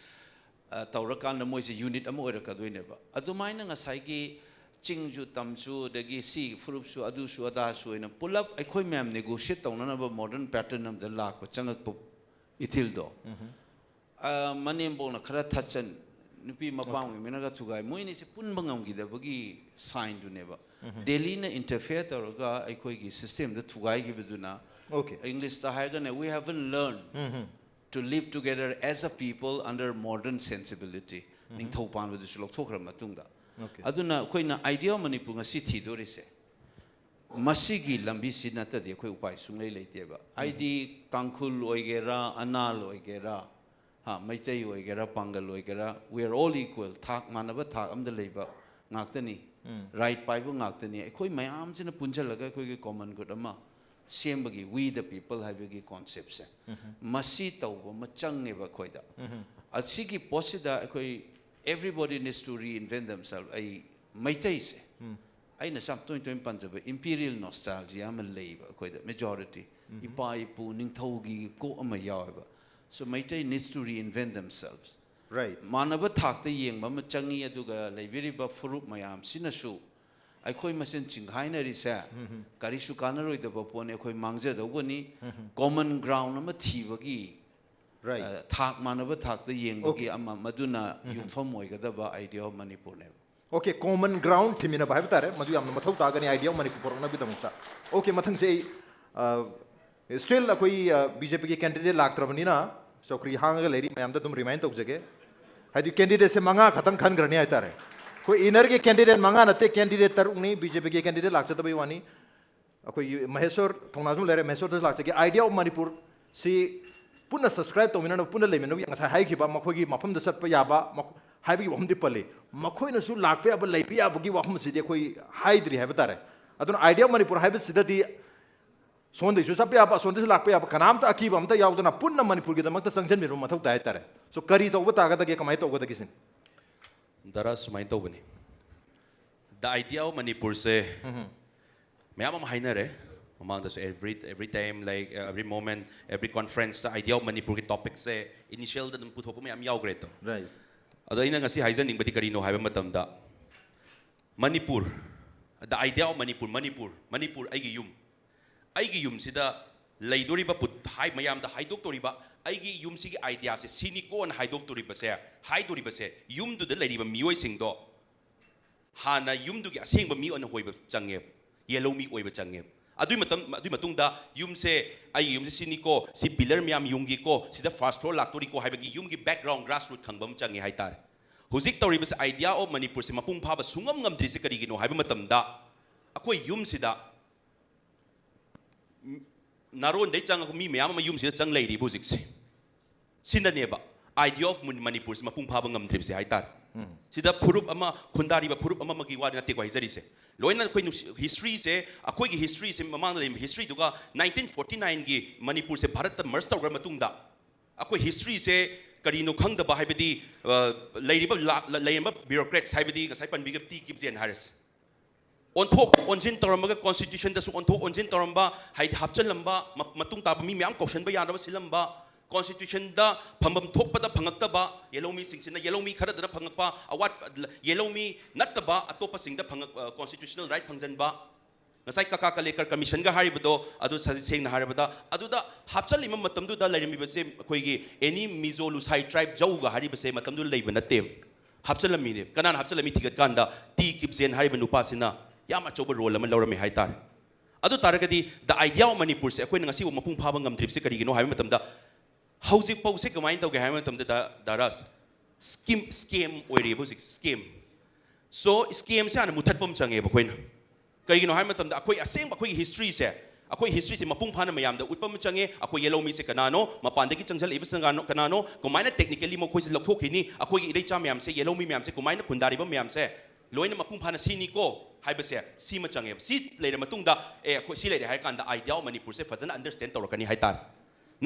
ꯑ, ꯇꯧꯔꯀꯥꯟꯗ ꯃꯣꯏꯁꯦ ꯌꯨꯅꯤꯠ ꯑꯃ ꯑꯣꯏꯔꯛꯀꯗꯣꯏꯅꯦꯕ꯫ ꯑꯗꯨꯃꯥꯏꯅ ꯉꯁꯥꯏꯒꯤ ꯆꯤꯡꯁꯨ ꯇꯝꯁꯨ ꯑꯗꯒꯤ ꯁꯤ ꯐꯨꯔꯨꯞꯁꯨ ꯑꯗꯨꯁꯨ ꯑꯗꯥꯁꯨ ꯑꯣꯏꯅ ꯄꯨꯂꯞ ꯑꯩꯈꯣꯏ ꯃꯌꯥꯝ ꯅꯦꯒꯣꯁꯤꯌꯦꯠ ꯇꯧꯅꯅꯕ ꯃꯣꯗꯔꯟ ꯄꯦꯇꯔꯟ ꯑꯃꯗ ꯂꯥꯛꯄ, ꯆꯪꯉꯛꯄ ꯏꯊꯤꯜꯗꯣ, ꯑ, ꯃꯅꯦꯝꯕꯣꯛꯅ ꯈꯔ ꯊꯠꯆꯟ, ꯅꯨꯄꯤ ꯃꯄꯥꯝꯒꯤ ꯃꯤꯅꯒ ꯊꯨꯒꯥꯏ, ꯃꯣꯏ ꯑꯅꯤꯁꯦ ꯄꯨꯟꯕ ꯉꯝꯈꯤꯗꯕꯒꯤ ꯁꯥꯏꯟꯗꯨꯅꯦꯕ꯫ ꯗꯦꯜꯂꯤꯅ ꯏꯟꯇꯔꯐꯤꯌꯔ ꯇꯧꯔꯒ ꯑꯩꯈꯣꯏꯒꯤ ꯁꯤꯁꯇꯦꯝꯗ ꯊꯨꯒꯥꯏꯈꯤꯕꯗꯨꯅ, ꯑꯣꯀꯦ꯫ ꯏꯪꯂꯤꯁꯇ ꯍꯥꯏꯔꯒꯅ, "We haven't learned to live together as a people under modern sensibility." ꯅꯤꯡꯊꯧ ꯄꯥꯟꯕꯗꯨꯁꯨ ꯂꯧꯊꯣꯛꯈ꯭ꯔ ꯃꯇꯨꯡꯗ꯫ ꯑꯣꯀꯦ꯫ ꯑꯗꯨꯅ ꯑꯩꯈꯣꯏꯅ Idea of Manipur ꯉꯁꯤ ꯊꯤꯗꯣꯔꯤꯁꯦ ꯃꯁꯤꯒꯤ ꯂꯝꯕꯤꯁꯤ ꯅꯠꯇ꯭ꯔꯗꯤ ꯑꯩꯈꯣꯏ ꯎꯄꯥꯏ ꯁꯨꯡꯂꯩ ꯂꯩꯇꯦꯕ꯫ ꯍꯥꯏꯗꯤ ꯇꯥꯡꯈꯨꯜ ꯑꯣꯏꯒꯦꯔꯥ, ꯑꯅꯥꯜ ꯑꯣꯏꯒꯦꯔꯥ, ꯍꯥ, ꯃꯩꯇꯩ ꯑꯣꯏꯒꯦꯔꯥ, ꯄꯥꯡꯒꯜ ꯑꯣꯏꯒꯦꯔꯥ, we are all equal, ꯊꯥꯛ ꯃꯥꯟꯅꯕ ꯊꯥꯛ ꯑꯃꯗ ꯂꯩꯕ ꯉꯥꯛꯇꯅꯤ, ꯔꯥꯏꯠ ꯄꯥꯏꯕ ꯉꯥꯛꯇꯅꯤ꯫ ꯑꯩꯈꯣꯏ ꯃꯌꯥꯝꯁꯤꯅ ꯄꯨꯟꯁꯤꯜꯂꯒ ꯑꯩꯈꯣꯏꯒꯤ ꯀꯣꯃꯟ ꯒꯨꯗ ꯑꯃ ꯁꯦꯝꯕꯒꯤ, We the People ꯍꯥꯏꯕꯒꯤ ꯀꯣꯟꯁꯦꯞꯁꯦ, ꯃꯁꯤ ꯇꯧꯕ ꯑꯃ ꯆꯪꯉꯦꯕ ꯑꯩꯈꯣꯏꯗ꯫ ꯑꯁꯤꯒꯤ ꯄꯣꯠꯁꯤꯗ ꯑꯩꯈꯣꯏ "Everybody needs to reinvent themselves." ꯑꯩ ꯃꯩꯇꯩꯁꯦ, ꯑꯩꯅ ꯌꯥꯝ ꯇꯣꯏ ꯇꯣꯏꯅ ꯄꯟꯖꯕ ꯏꯝꯄꯤꯔꯤꯌꯦꯜ ꯅꯣꯁꯇꯥꯜꯖꯤꯌꯥ ꯑꯃ ꯂꯩꯕ ꯑꯩꯈꯣꯏꯗ, ꯃꯦꯖꯣꯔꯤꯇꯤ꯫ ꯏꯄꯥ ꯏꯄꯨ ꯅꯤꯡꯊꯧꯒꯤ ꯀꯣꯛ ꯑꯃ ꯌꯥꯎꯋꯦꯕ꯫ So Meitei needs to reinvent themselves. Right. ꯃꯥꯟꯅꯕ ꯊꯥꯛꯇ ꯌꯦꯡꯕ ꯑꯃ ꯆꯪꯉꯤ, ꯑꯗꯨꯒ ꯂꯩꯕꯤꯔꯤꯕ ꯐꯨꯔꯨꯞ ꯃꯌꯥꯝꯁꯤꯅꯁꯨ ꯑꯩꯈꯣꯏ ꯃꯁꯦꯟ ꯆꯤꯡꯈꯥꯏꯅꯔꯤꯁꯦ ꯀꯔꯤꯁꯨ ꯀꯥꯟꯅꯔꯣꯏꯗꯕ ꯄꯣꯠꯅꯤ, ꯑꯩꯈꯣꯏ ꯃꯥꯡꯖꯗꯧꯕꯅꯤ꯫ ꯀꯣꯃꯟ ꯒ꯭ꯔꯥꯎꯟ ꯑꯃ ꯊꯤꯕꯒꯤ, ꯔꯥꯏꯠ꯫ ꯑ, ꯊꯥꯛ ꯃꯥꯟꯅꯕ ꯊꯥꯛꯇ ꯌꯦꯡꯕꯒꯤ ꯑꯣꯀꯦ꯫ ꯑꯃ, ꯃꯗꯨꯅ ꯌꯨꯝꯐꯝ ꯑꯣꯏꯒꯗꯕ Idea of Manipurꯅꯦꯕ꯫ ꯑꯣꯀꯦ, ꯀꯣꯃꯟ ꯒ꯭ꯔꯥꯎꯟ ꯊꯤꯃꯤꯟꯅꯕ ꯍꯥꯏꯕ ꯇꯥꯔꯦ, ꯃꯗꯨ ꯌꯥꯝꯅ ꯃꯊꯧ ꯇꯥꯒꯅꯤ Idea of Manipur ꯄꯨꯔꯛꯅꯕꯒꯤꯗꯃꯛꯇ꯫ ꯑꯣꯀꯦ, ꯃꯊꯪꯁꯦ ꯑꯩ, ꯑ, ꯁ꯭ꯇꯤꯜ ꯑꯩꯈꯣꯏ, ꯑ, ꯕꯤ ꯖꯦ ꯄꯤꯒꯤ ꯀꯦꯟꯗꯤꯗꯦꯠ ꯂꯥꯛꯇ꯭ꯔꯕꯅꯤꯅ ꯆꯧꯀ꯭ꯔꯤ ꯍꯥꯡꯉꯒ ꯂꯩꯔꯤ ꯃꯌꯥꯝꯗ ꯑꯗꯨꯝ ꯔꯤꯃꯥꯏꯟ ꯇꯧꯖꯒꯦ꯫ ꯍꯥꯏꯗꯤ ꯀꯦꯟꯗꯤꯗꯦꯠꯁꯦ ꯃꯉꯥ ꯈꯛꯇꯪ ꯈꯟꯈ꯭ꯔꯅꯤ ꯍꯥꯏꯇꯥꯔꯦ꯫ ꯑꯩꯈꯣꯏ ꯏꯅꯔꯒꯤ ꯀꯦꯟꯗꯤꯗꯦꯠ ꯃꯉꯥ ꯅꯠꯇꯦ, ꯀꯦꯟꯗꯤꯗꯦꯠ ꯇꯔꯨꯛꯅꯤ, ꯕꯤ ꯖꯦ ꯄꯤꯒꯤ ꯀꯦꯟꯗꯤꯗꯦꯠ ꯂꯥꯛꯆꯗꯕꯩ ꯋꯥꯅꯤ꯫ ꯑꯩꯈꯣꯏꯒꯤ ꯃꯍꯦꯁꯣꯔ ꯊꯧꯅꯥꯖꯝ ꯂꯩꯔꯦ, ꯃꯍꯦꯁꯣꯔꯗꯁꯨ ꯂꯥꯛꯆꯒꯦ꯫ Idea of Manipur ꯁꯤ ꯄꯨꯟꯅ ꯁꯕꯁꯀ꯭ꯔꯥꯏꯕ ꯇꯧꯃꯤꯟꯅꯅꯕ, ꯄꯨꯟꯅ ꯂꯩꯃꯤꯟꯅꯕ, ꯉꯁꯥꯏ ꯍꯥꯏꯈꯤꯕ ꯃꯈꯣꯏꯒꯤ ꯃꯐꯝꯗ ꯆꯠꯄ ꯌꯥꯕ ꯃꯈꯣ-, ꯍꯥꯏꯕꯒꯤ ꯋꯥꯐꯝꯗꯤ ꯄꯜꯂꯤ꯫ ꯃꯈꯣꯏꯅꯁꯨ ꯂꯥꯛꯄ ꯌꯥꯕ, ꯂꯩꯕ ꯌꯥꯕꯒꯤ ꯋꯥꯐꯝ ꯑꯁꯤꯗꯤ ꯑꯩꯈꯣꯏ ꯍꯥꯏꯗ꯭ꯔꯤ ꯍꯥꯏꯕ ꯇꯥꯔꯦ꯫ ꯑꯗꯨꯅ Idea of Manipur ꯍꯥꯏꯕꯁꯤꯗꯗꯤ ꯁꯣꯝꯗꯩꯁꯨ ꯆꯠꯄ ꯌꯥꯕ, ꯑꯁꯣꯝꯗꯩꯁꯨ ꯂꯥꯛꯄ ꯌꯥꯕ, ꯀꯅꯥꯝꯇ ꯑꯀꯤꯕ ꯑꯝꯇ ꯌꯥꯎꯗꯅ ꯄꯨꯟꯅ ꯃꯅꯤꯄꯨꯔꯒꯤꯗꯃꯛꯇ ꯆꯪꯁꯤꯟꯕꯤꯔꯕ ꯃꯊꯧ ꯇꯥꯏ ꯍꯥꯏꯇꯥꯔꯦ꯫ ꯁꯣ ꯀꯔꯤ ꯇꯧꯕ ꯇꯥꯒꯗꯒꯦ, ꯀꯃꯥꯏꯅ ꯇꯧꯒꯗꯒꯦ ꯁꯤꯅꯤ? ꯗꯥꯔꯥ, ꯁꯨꯃꯥꯏꯅ ꯇꯧꯕꯅꯤ꯫ The idea of ꯃꯅꯤꯄꯨꯔꯁꯦ ꯃꯌꯥꯝ ꯑꯃ ꯍꯥꯏꯅꯔꯦ꯫ ꯃꯃꯥꯡꯗꯁꯨ every every time, like, uh, every moment, every conference ꯇ idea of ꯃꯅꯤꯄꯨꯔꯒꯤ topic ꯁꯦ initial ꯗ ꯑꯗꯨꯝ ꯄꯨꯊꯣꯛꯄ ꯃꯌꯥꯝ ꯌꯥꯎꯈ꯭ꯔꯦ ꯑꯗꯣ꯫ Right. ꯑꯗꯣ ꯑꯩꯅ ꯉꯁꯤ ꯍꯥꯏꯖꯅꯤꯡꯕꯗꯤ ꯀꯔꯤꯅꯣ ꯍꯥꯏꯕ ꯃꯇꯝꯗ, Manipur, the idea of Manipur, Manipur, Manipur ꯑꯩꯒꯤ ꯌꯨꯝ꯫ ꯑꯩꯒꯤ ꯌꯨꯝꯁꯤꯗ ꯂꯩꯗꯣꯔꯤꯕ ꯄꯨꯠ-, ꯍꯥꯏ-, ꯃꯌꯥꯝꯗ ꯍꯥꯏꯗꯣꯛꯇꯣꯔꯤꯕ ꯑꯩꯒꯤ ꯌꯨꯝꯁꯤꯒꯤ idea ꯁꯦ ꯁꯤꯅꯤꯀꯣꯅ ꯍꯥꯏꯗꯣꯛꯇꯣꯔꯤꯕꯁꯦ, ꯍꯥꯏꯗꯣꯔꯤꯕꯁꯦ, ꯌꯨꯝꯗꯨꯗ ꯂꯩꯔꯤꯕ ꯃꯤꯑꯣꯏꯁꯤꯡꯗꯣ ꯍꯥꯟꯅ ꯌꯨꯝꯗꯨꯒꯤ ꯑꯁꯦꯡꯕ ꯃꯤ ꯑꯣꯏꯅ ꯑꯣꯏꯕ ꯆꯪꯉꯦꯕ, ꯌꯦꯜꯍꯧꯃꯤ ꯑꯣꯏꯕ ꯆꯪꯉꯦꯕ꯫ ꯑꯗꯨꯒꯤ ꯃꯇꯝ, ꯑꯗꯨꯒꯤ ꯃꯇꯨꯡꯗ ꯌꯨꯝꯁꯦ, ꯑꯩꯒꯤ ꯌꯨꯝꯁꯦ ꯁꯤꯅꯤꯀꯣ, ꯁꯤ pillar ꯃꯌꯥꯝ ꯌꯨꯡꯒꯤꯀꯣ, ꯁꯤꯗ first floor ꯂꯥꯛꯇꯣꯔꯤꯀꯣ ꯍꯥꯏꯕꯒꯤ ꯌꯨꯝꯒꯤ background, grassroot ꯈꯪꯕ ꯑꯃ ꯆꯪꯉꯦ ꯍꯥꯏꯇꯥꯔꯦ꯫ ꯍꯧꯖꯤꯛ ꯇꯧꯔꯤꯕꯁꯦ, idea of ꯃꯅꯤꯄꯨꯔꯁꯦ ꯃꯄꯨꯡ ꯐꯥꯕ ꯁꯨꯡꯉꯝ ꯉꯝꯗ꯭ꯔꯤꯁꯦ ꯀꯔꯤꯒꯤꯅꯣ ꯍꯥꯏꯕ ꯃꯇꯝꯗ, ꯑꯩꯈꯣꯏ ꯌꯨꯝꯁꯤꯗ ꯅꯥꯔꯣꯟꯗꯩ ꯆꯪꯉꯛꯄ ꯃꯤ ꯃꯌꯥꯝ ꯑꯃ ꯌꯨꯝꯁꯤꯗ ꯆꯪ ꯂꯩꯔꯤꯕ ꯍꯧꯖꯤꯛꯁꯦ꯫ ꯁꯤꯅꯅꯦꯕ idea of ꯃꯅꯤꯄꯨꯔꯁꯦ ꯃꯄꯨꯡ ꯐꯥꯕ ꯉꯝꯗ꯭ꯔꯤꯕꯁꯦ ꯍꯥꯏꯇꯥꯔꯦ꯫ ꯁꯤꯗ ꯐꯨꯔꯨꯞ ꯑꯃ, ꯈꯨꯟꯗꯥꯔꯤꯕ ꯐꯨꯔꯨꯞ ꯑꯃꯃꯒꯤ ꯋꯥ ꯅꯠꯇꯦꯀꯣ ꯍꯥꯏꯖꯔꯤꯁꯦ꯫ ꯂꯣꯏꯅ ꯑꯩꯈꯣꯏ ꯅꯨꯡꯁꯤ-, history ꯁꯦ, ꯑꯩꯈꯣꯏꯒꯤ history ꯁꯦ, ꯃꯃꯥꯡꯗ ꯂꯩꯔꯝꯕ history ꯗꯨꯒ nineteen forty nine ꯒꯤ ꯃꯅꯤꯄꯨꯔꯁꯦ ꯚꯥꯔꯠꯇ merge ꯇꯧꯈ꯭ꯔ ꯃꯇꯨꯡꯗ ꯑꯩꯈꯣꯏ history ꯁꯦ ꯀꯔꯤꯅꯣ ꯈꯪꯗꯕ, ꯍꯥꯏꯕꯗꯤ, ꯑ, ꯂꯩꯔꯤꯕ ꯂꯥ-, ꯂꯩꯔꯝꯕ bureaucrats, ꯍꯥꯏꯕꯗꯤ ꯉꯁꯥꯏ ꯄꯟꯕꯤꯈꯤꯕ ꯇꯤ ꯀꯤꯞꯖꯦꯟ ꯍꯥꯏꯔꯁꯦ, ꯑꯣꯟꯊꯣꯛ ꯑꯣꯟꯁꯤꯟ ꯇꯧꯔꯝꯃꯒ, constitution ꯗꯁꯨ ꯑꯣꯟꯊꯣꯛ ꯑꯣꯟꯁꯤꯟ ꯇꯧꯔꯝꯕ, ꯍꯥꯏꯗꯤ ꯍꯥꯞꯆꯤꯜꯂꯝꯕ, ꯃ-, ꯃꯇꯨꯡ ꯇꯥꯕ ꯃꯤ ꯃꯌꯥꯝ ꯀꯧꯁꯟꯕ ꯌꯥꯅꯕ ꯁꯤꯜꯂꯝꯕ, constitution ꯗ ꯐꯝꯐꯝ ꯊꯣꯛꯄꯗ ꯐꯪꯉꯛꯇꯕ, ꯌꯦꯜꯍꯧꯃꯤꯁꯤꯡꯁꯤꯅ, ꯌꯦꯜꯍꯧꯃꯤ ꯈꯔꯗꯅ ꯐꯪꯉꯛꯄ, ꯑꯋꯥꯠ-, ꯌꯦꯜꯍꯧꯃꯤ ꯅꯠꯇꯕ ꯑꯇꯣꯞꯄꯁꯤꯡꯗ ꯐꯪꯉꯛ-, ꯑ, constitutional right ꯐꯪꯖꯟꯕ, ꯉꯁꯥꯏ ꯀꯀꯥ ꯀꯂꯦꯀꯔ commission ꯒ ꯍꯥꯏꯔꯤꯕꯗꯣ, ꯑꯗꯨ ꯁ-, ꯁꯦꯡꯅ ꯍꯥꯏꯔꯕꯗ, ꯑꯗꯨꯗ ꯍꯥꯞꯆꯜꯂꯤꯕ ꯃꯇꯝꯗꯨꯗ ꯂꯩꯔꯝꯃꯤꯕꯁꯦ ꯑꯩꯈꯣꯏꯒꯤ any Mizo, Lusai tribe, ꯖꯧꯒ ꯍꯥꯏꯔꯤꯕꯁꯦ ꯃꯇꯝꯗꯨꯗ ꯂꯩꯕ ꯅꯠꯇꯦꯕ꯫ ꯍꯥꯞꯆꯜꯂꯝꯃꯤꯅꯦ꯫ ꯀꯅꯥꯅ ꯍꯥꯞꯆꯜꯂꯝꯃꯤ ꯊꯤꯒꯠꯀꯥꯟꯗ, ꯇꯤ ꯀꯤꯞꯖꯦꯟ ꯍꯥꯏꯔꯤꯕ ꯅꯨꯄꯥꯁꯤꯅ ꯌꯥꯝ ꯑꯆꯧꯕ role ꯑꯃ ꯂꯧꯔꯝꯃꯦ ꯍꯥꯏꯇꯥꯔꯦ꯫ ꯑꯗꯨ ꯇꯥꯔꯒꯗꯤ the idea of ꯃꯅꯤꯄꯨꯔꯁꯦ ꯑꯩꯈꯣꯏꯅ ꯉꯁꯤꯐꯥꯎ ꯃꯄꯨꯡ ꯐꯥꯕ ꯉꯝꯗ꯭ꯔꯤꯕꯁꯦ ꯀꯔꯤꯒꯤꯅꯣ ꯍꯥꯏꯕ ꯃꯇꯝꯗ, ꯍꯧꯖꯤꯛꯐꯥꯎꯁꯦ ꯀꯃꯥꯏꯅ ꯇꯧꯒꯦ ꯍꯥꯏꯕ ꯃꯇꯝꯗ, ꯗꯥ-, ꯗꯥꯔꯥꯁ, scheme, scam ꯑꯣꯏꯔꯤꯕ ꯍꯧꯖꯤꯛ, scam꯫ So, scam ꯁꯦ ꯍꯥꯟꯅ ꯃꯨꯊꯠꯄ ꯑꯃ ꯆꯪꯉꯦꯕ ꯑꯩꯈꯣꯏꯅ꯫ ꯀꯩꯒꯤꯅꯣ ꯍꯥꯏꯕ ꯃꯇꯝꯗ, ꯑꯩꯈꯣꯏ ꯑꯁꯦꯡꯕ ꯑꯩꯈꯣꯏꯒꯤ history ꯁꯦ, ꯑꯩꯈꯣꯏ history ꯁꯦ ꯃꯄꯨꯡ ꯐꯥꯅ ꯃꯌꯥꯝꯗ ꯎꯠꯄ ꯑꯃ ꯆꯪꯉꯦ꯫ ꯑꯩꯈꯣꯏ ꯌꯦꯜꯍꯧꯃꯤꯁꯦ ꯀꯅꯥꯅꯣ, ꯃꯄꯥꯟꯗꯒꯤ ꯆꯪꯁꯤꯜꯂꯛꯏꯕꯁꯤꯅ ꯀꯅꯥꯅꯣ, ꯀꯅꯥꯅꯣ, ꯀꯃꯥꯏꯅ technically ꯃꯈꯣꯏꯁꯦ ꯂꯧꯊꯣꯛꯈꯤꯅꯤ, ꯑꯩꯈꯣꯏꯒꯤ ꯏꯔꯩꯆꯥ ꯃꯌꯥꯝꯁꯦ, ꯌꯦꯜꯍꯧꯃꯤ ꯃꯌꯥꯝꯁꯦ, ꯀꯃꯥꯏꯅ ꯈꯨꯟꯗꯥꯔꯤꯕ ꯃꯌꯥꯝꯁꯦ ꯂꯣꯏꯅ ꯃꯄꯨꯡ ꯐꯥꯅ ꯁꯤꯅꯤꯀꯣ ꯍꯥꯏꯕꯁꯦ ꯁꯤꯃ ꯆꯪꯉꯦꯕ꯫ ꯁꯤ ꯂꯩꯔ ꯃꯇꯨꯡꯗ, ꯑꯦ, ꯑꯩꯈꯣꯏ ꯁꯤ ꯂꯩꯔꯦ ꯍꯥꯏꯔ ꯀꯥꯟꯗ idea of ꯃꯅꯤꯄꯨꯔꯁꯦ ꯐꯖꯅ understand ꯇꯧꯔꯛꯀꯅꯤ ꯍꯥꯏꯇꯥꯔꯦ꯫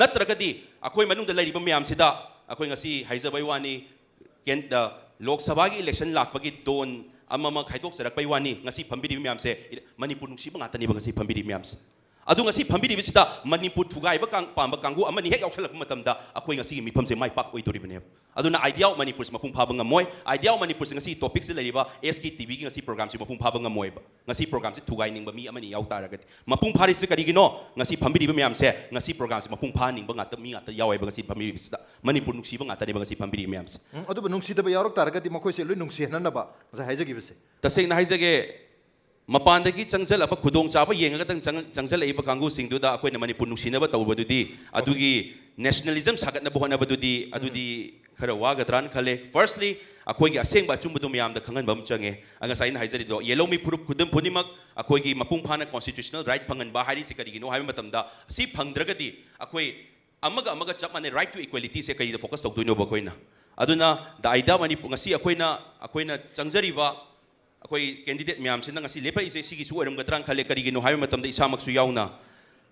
ꯅꯠꯇ꯭ꯔꯒꯗꯤ ꯑꯩꯈꯣꯏ ꯃꯅꯨꯡꯗ ꯂꯩꯔꯤꯕ ꯃꯌꯥꯝꯁꯤꯗ, ꯑꯩꯈꯣꯏ ꯉꯁꯤ ꯍꯥꯏꯖꯕꯩ ꯋꯥꯅꯤ, ꯀꯦꯟ-, ꯑ, ꯂꯣꯛ ꯁꯚꯥꯒꯤ election ꯂꯥꯛꯄꯒꯤ ꯗꯣꯟ ꯑꯃꯃ ꯈꯥꯏꯗꯣꯛꯆꯔꯛꯄꯩ ꯋꯥꯅꯤ, ꯉꯁꯤ ꯐꯝꯕꯤꯔꯤꯕ ꯃꯌꯥꯝꯁꯦ ꯃꯅꯤꯄꯨꯔ ꯅꯨꯡꯁꯤꯕ ꯉꯥꯛꯇꯅꯦꯕ ꯉꯁꯤ ꯐꯝꯕꯤꯔꯤꯕ ꯃꯌꯥꯝꯁꯦ꯫ ꯑꯗꯨ ꯉꯁꯤ ꯐꯝꯕꯤꯔꯤꯕꯁꯤꯗ ꯃꯅꯤꯄꯨꯔ ꯊꯨꯒꯥꯏꯕ ꯀꯥꯡ-, ꯄꯥꯝꯕ ꯀꯥꯡꯕꯨ ꯑꯃꯅꯤ ꯍꯦꯛ ꯌꯥꯎꯁꯜꯂꯛꯄ ꯃꯇꯝꯗ ꯑꯩꯈꯣꯏ ꯉꯁꯤꯒꯤ ꯃꯤꯐꯝꯁꯦ ꯃꯥꯏ ꯄꯥꯛꯑꯣꯏꯗꯣꯔꯤꯕꯅꯦꯕ꯫ ꯑꯗꯨꯅ idea of ꯃꯅꯤꯄꯨꯔꯁꯦ ꯃꯄꯨꯡ ꯐꯥꯕ ꯉꯝꯃꯣꯏ꯫ Idea of ꯃꯅꯤꯄꯨꯔꯁꯦ ꯉꯁꯤ topicꯁꯦ ꯂꯩꯔꯤꯕ S K T Vꯒꯤ ꯉꯁꯤ programꯁꯦ ꯃꯄꯨꯡ ꯐꯥꯕ ꯉꯝꯃꯣꯏꯕ꯫ ꯉꯁꯤ programꯁꯦ ꯊꯨꯒꯥꯏꯅꯤꯡꯕ ꯃꯤ ꯑꯃꯅꯤ ꯌꯥꯎ ꯇꯥꯔꯒꯗꯤ꯫ ꯃꯄꯨꯡ ꯐꯥꯔꯤꯁꯤ ꯀꯔꯤꯒꯤꯅꯣ? ꯉꯁꯤ ꯐꯝꯕꯤꯔꯤꯕ ꯃꯌꯥꯝꯁꯦ ꯉꯁꯤ programꯁꯦ ꯃꯄꯨꯡ ꯐꯥꯍꯟꯅꯤꯡꯕ ꯉꯥꯛꯇ, ꯃꯤ ꯉꯥꯛꯇ ꯌꯥꯎꯋꯦꯕ ꯉꯁꯤ ꯐꯝꯕꯤꯔꯤꯕꯁꯤꯗ꯫ ꯃꯅꯤꯄꯨꯔ ꯅꯨꯡꯁꯤꯕ ꯉꯥꯛꯇꯅꯦꯕ ꯉꯁꯤ ꯐꯝꯕꯤꯔꯤꯕ ꯃꯌꯥꯝꯁꯦ꯫ ꯎꯝ, ꯑꯗꯨꯕꯨ ꯅꯨꯡꯁꯤꯗꯕ ꯌꯥꯎꯔꯛ ꯇꯥꯔꯒꯗꯤ ꯃꯈꯣꯏꯁꯦ ꯂꯣꯏ ꯅꯨꯡꯁꯤꯍꯟꯅꯅꯕ ꯉꯁꯥꯏ ꯍꯥꯏꯖꯈꯤꯕꯁꯦ꯫ ꯇꯁꯦꯡꯅ ꯍꯥꯏꯖꯒꯦ, ꯃꯄꯥꯟꯗꯒꯤ ꯆꯪꯁꯤꯜꯂꯛꯄ ꯈꯨꯗꯣꯡꯆꯥꯕ ꯌꯦꯡꯉꯒꯇꯪ ꯆꯪ-, ꯆꯪꯁꯤꯜꯂꯛꯏꯕ ꯀꯥꯡꯕꯨꯁꯤꯡꯗꯨꯗ ꯑꯩꯈꯣꯏꯅ ꯃꯅꯤꯄꯨꯔ ꯅꯨꯡꯁꯤꯅꯕ ꯇꯧꯕꯗꯨꯗꯤ, ꯑꯗꯨꯒꯤ nationalism ꯁꯥꯒꯠꯅꯕ ꯍꯣꯠꯅꯕꯗꯨꯗꯤ, ꯑꯗꯨꯗꯤ ꯈꯔ ꯋꯥꯒꯗ꯭ꯔꯥꯅ ꯈꯜꯂꯦ꯫ Firstly, ꯑꯩꯈꯣꯏꯒꯤ ꯑꯁꯦꯡꯕ ꯑꯆꯨꯝꯕꯗꯣ ꯃꯌꯥꯝꯗ ꯈꯪꯍꯟꯕ ꯑꯃ ꯆꯪꯉꯦ꯫ ꯑ, ꯉꯁꯥꯏ ꯑꯩꯅ ꯍꯥꯏꯖꯔꯤꯗꯣ, ꯌꯦꯜꯍꯧꯃꯤ ꯐꯨꯔꯨꯞ ꯈꯨꯗꯤꯡ ꯄꯨꯝꯅꯃꯛ ꯑꯩꯈꯣꯏꯒꯤ ꯃꯄꯨꯡ ꯐꯥꯅ constitutional right ꯐꯪꯍꯟꯕ ꯍꯥꯏꯔꯤꯁꯤ ꯀꯔꯤꯒꯤꯅꯣ ꯍꯥꯏꯕ ꯃꯇꯝꯗ, ꯁꯤ ꯐꯪꯗ꯭ꯔꯒꯗꯤ ꯑꯩꯈꯣꯏ ꯑꯃꯒ ꯑꯃꯒ ꯆꯞ ꯃꯥꯟꯅꯩ, right to equalityꯁꯦ ꯀꯔꯤꯗ focus ꯇꯧꯗꯣꯏꯅꯣꯕ ꯑꯩꯈꯣꯏꯅ? ꯑꯗꯨꯅ the idea ꯃꯅꯤꯄꯨꯔ, ꯉꯁꯤ ꯑꯩꯈꯣꯏꯅ, ꯑꯩꯈꯣꯏꯅ ꯆꯪꯖꯔꯤꯕ ꯑꯩꯈꯣꯏ candidate ꯃꯌꯥꯝꯁꯤꯅ ꯉꯁꯤ ꯂꯦꯞꯄꯛꯏꯁꯦ ꯁꯤꯒꯤꯁꯨ ꯑꯣꯏꯔꯝꯒꯗ꯭ꯔꯥꯅ ꯈꯜꯂꯦ꯫ ꯀꯔꯤꯒꯤꯅꯣ ꯍꯥꯏꯕ ꯃꯇꯝꯗ ꯏꯁꯥꯃꯛꯁꯨ ꯌꯥꯎꯅ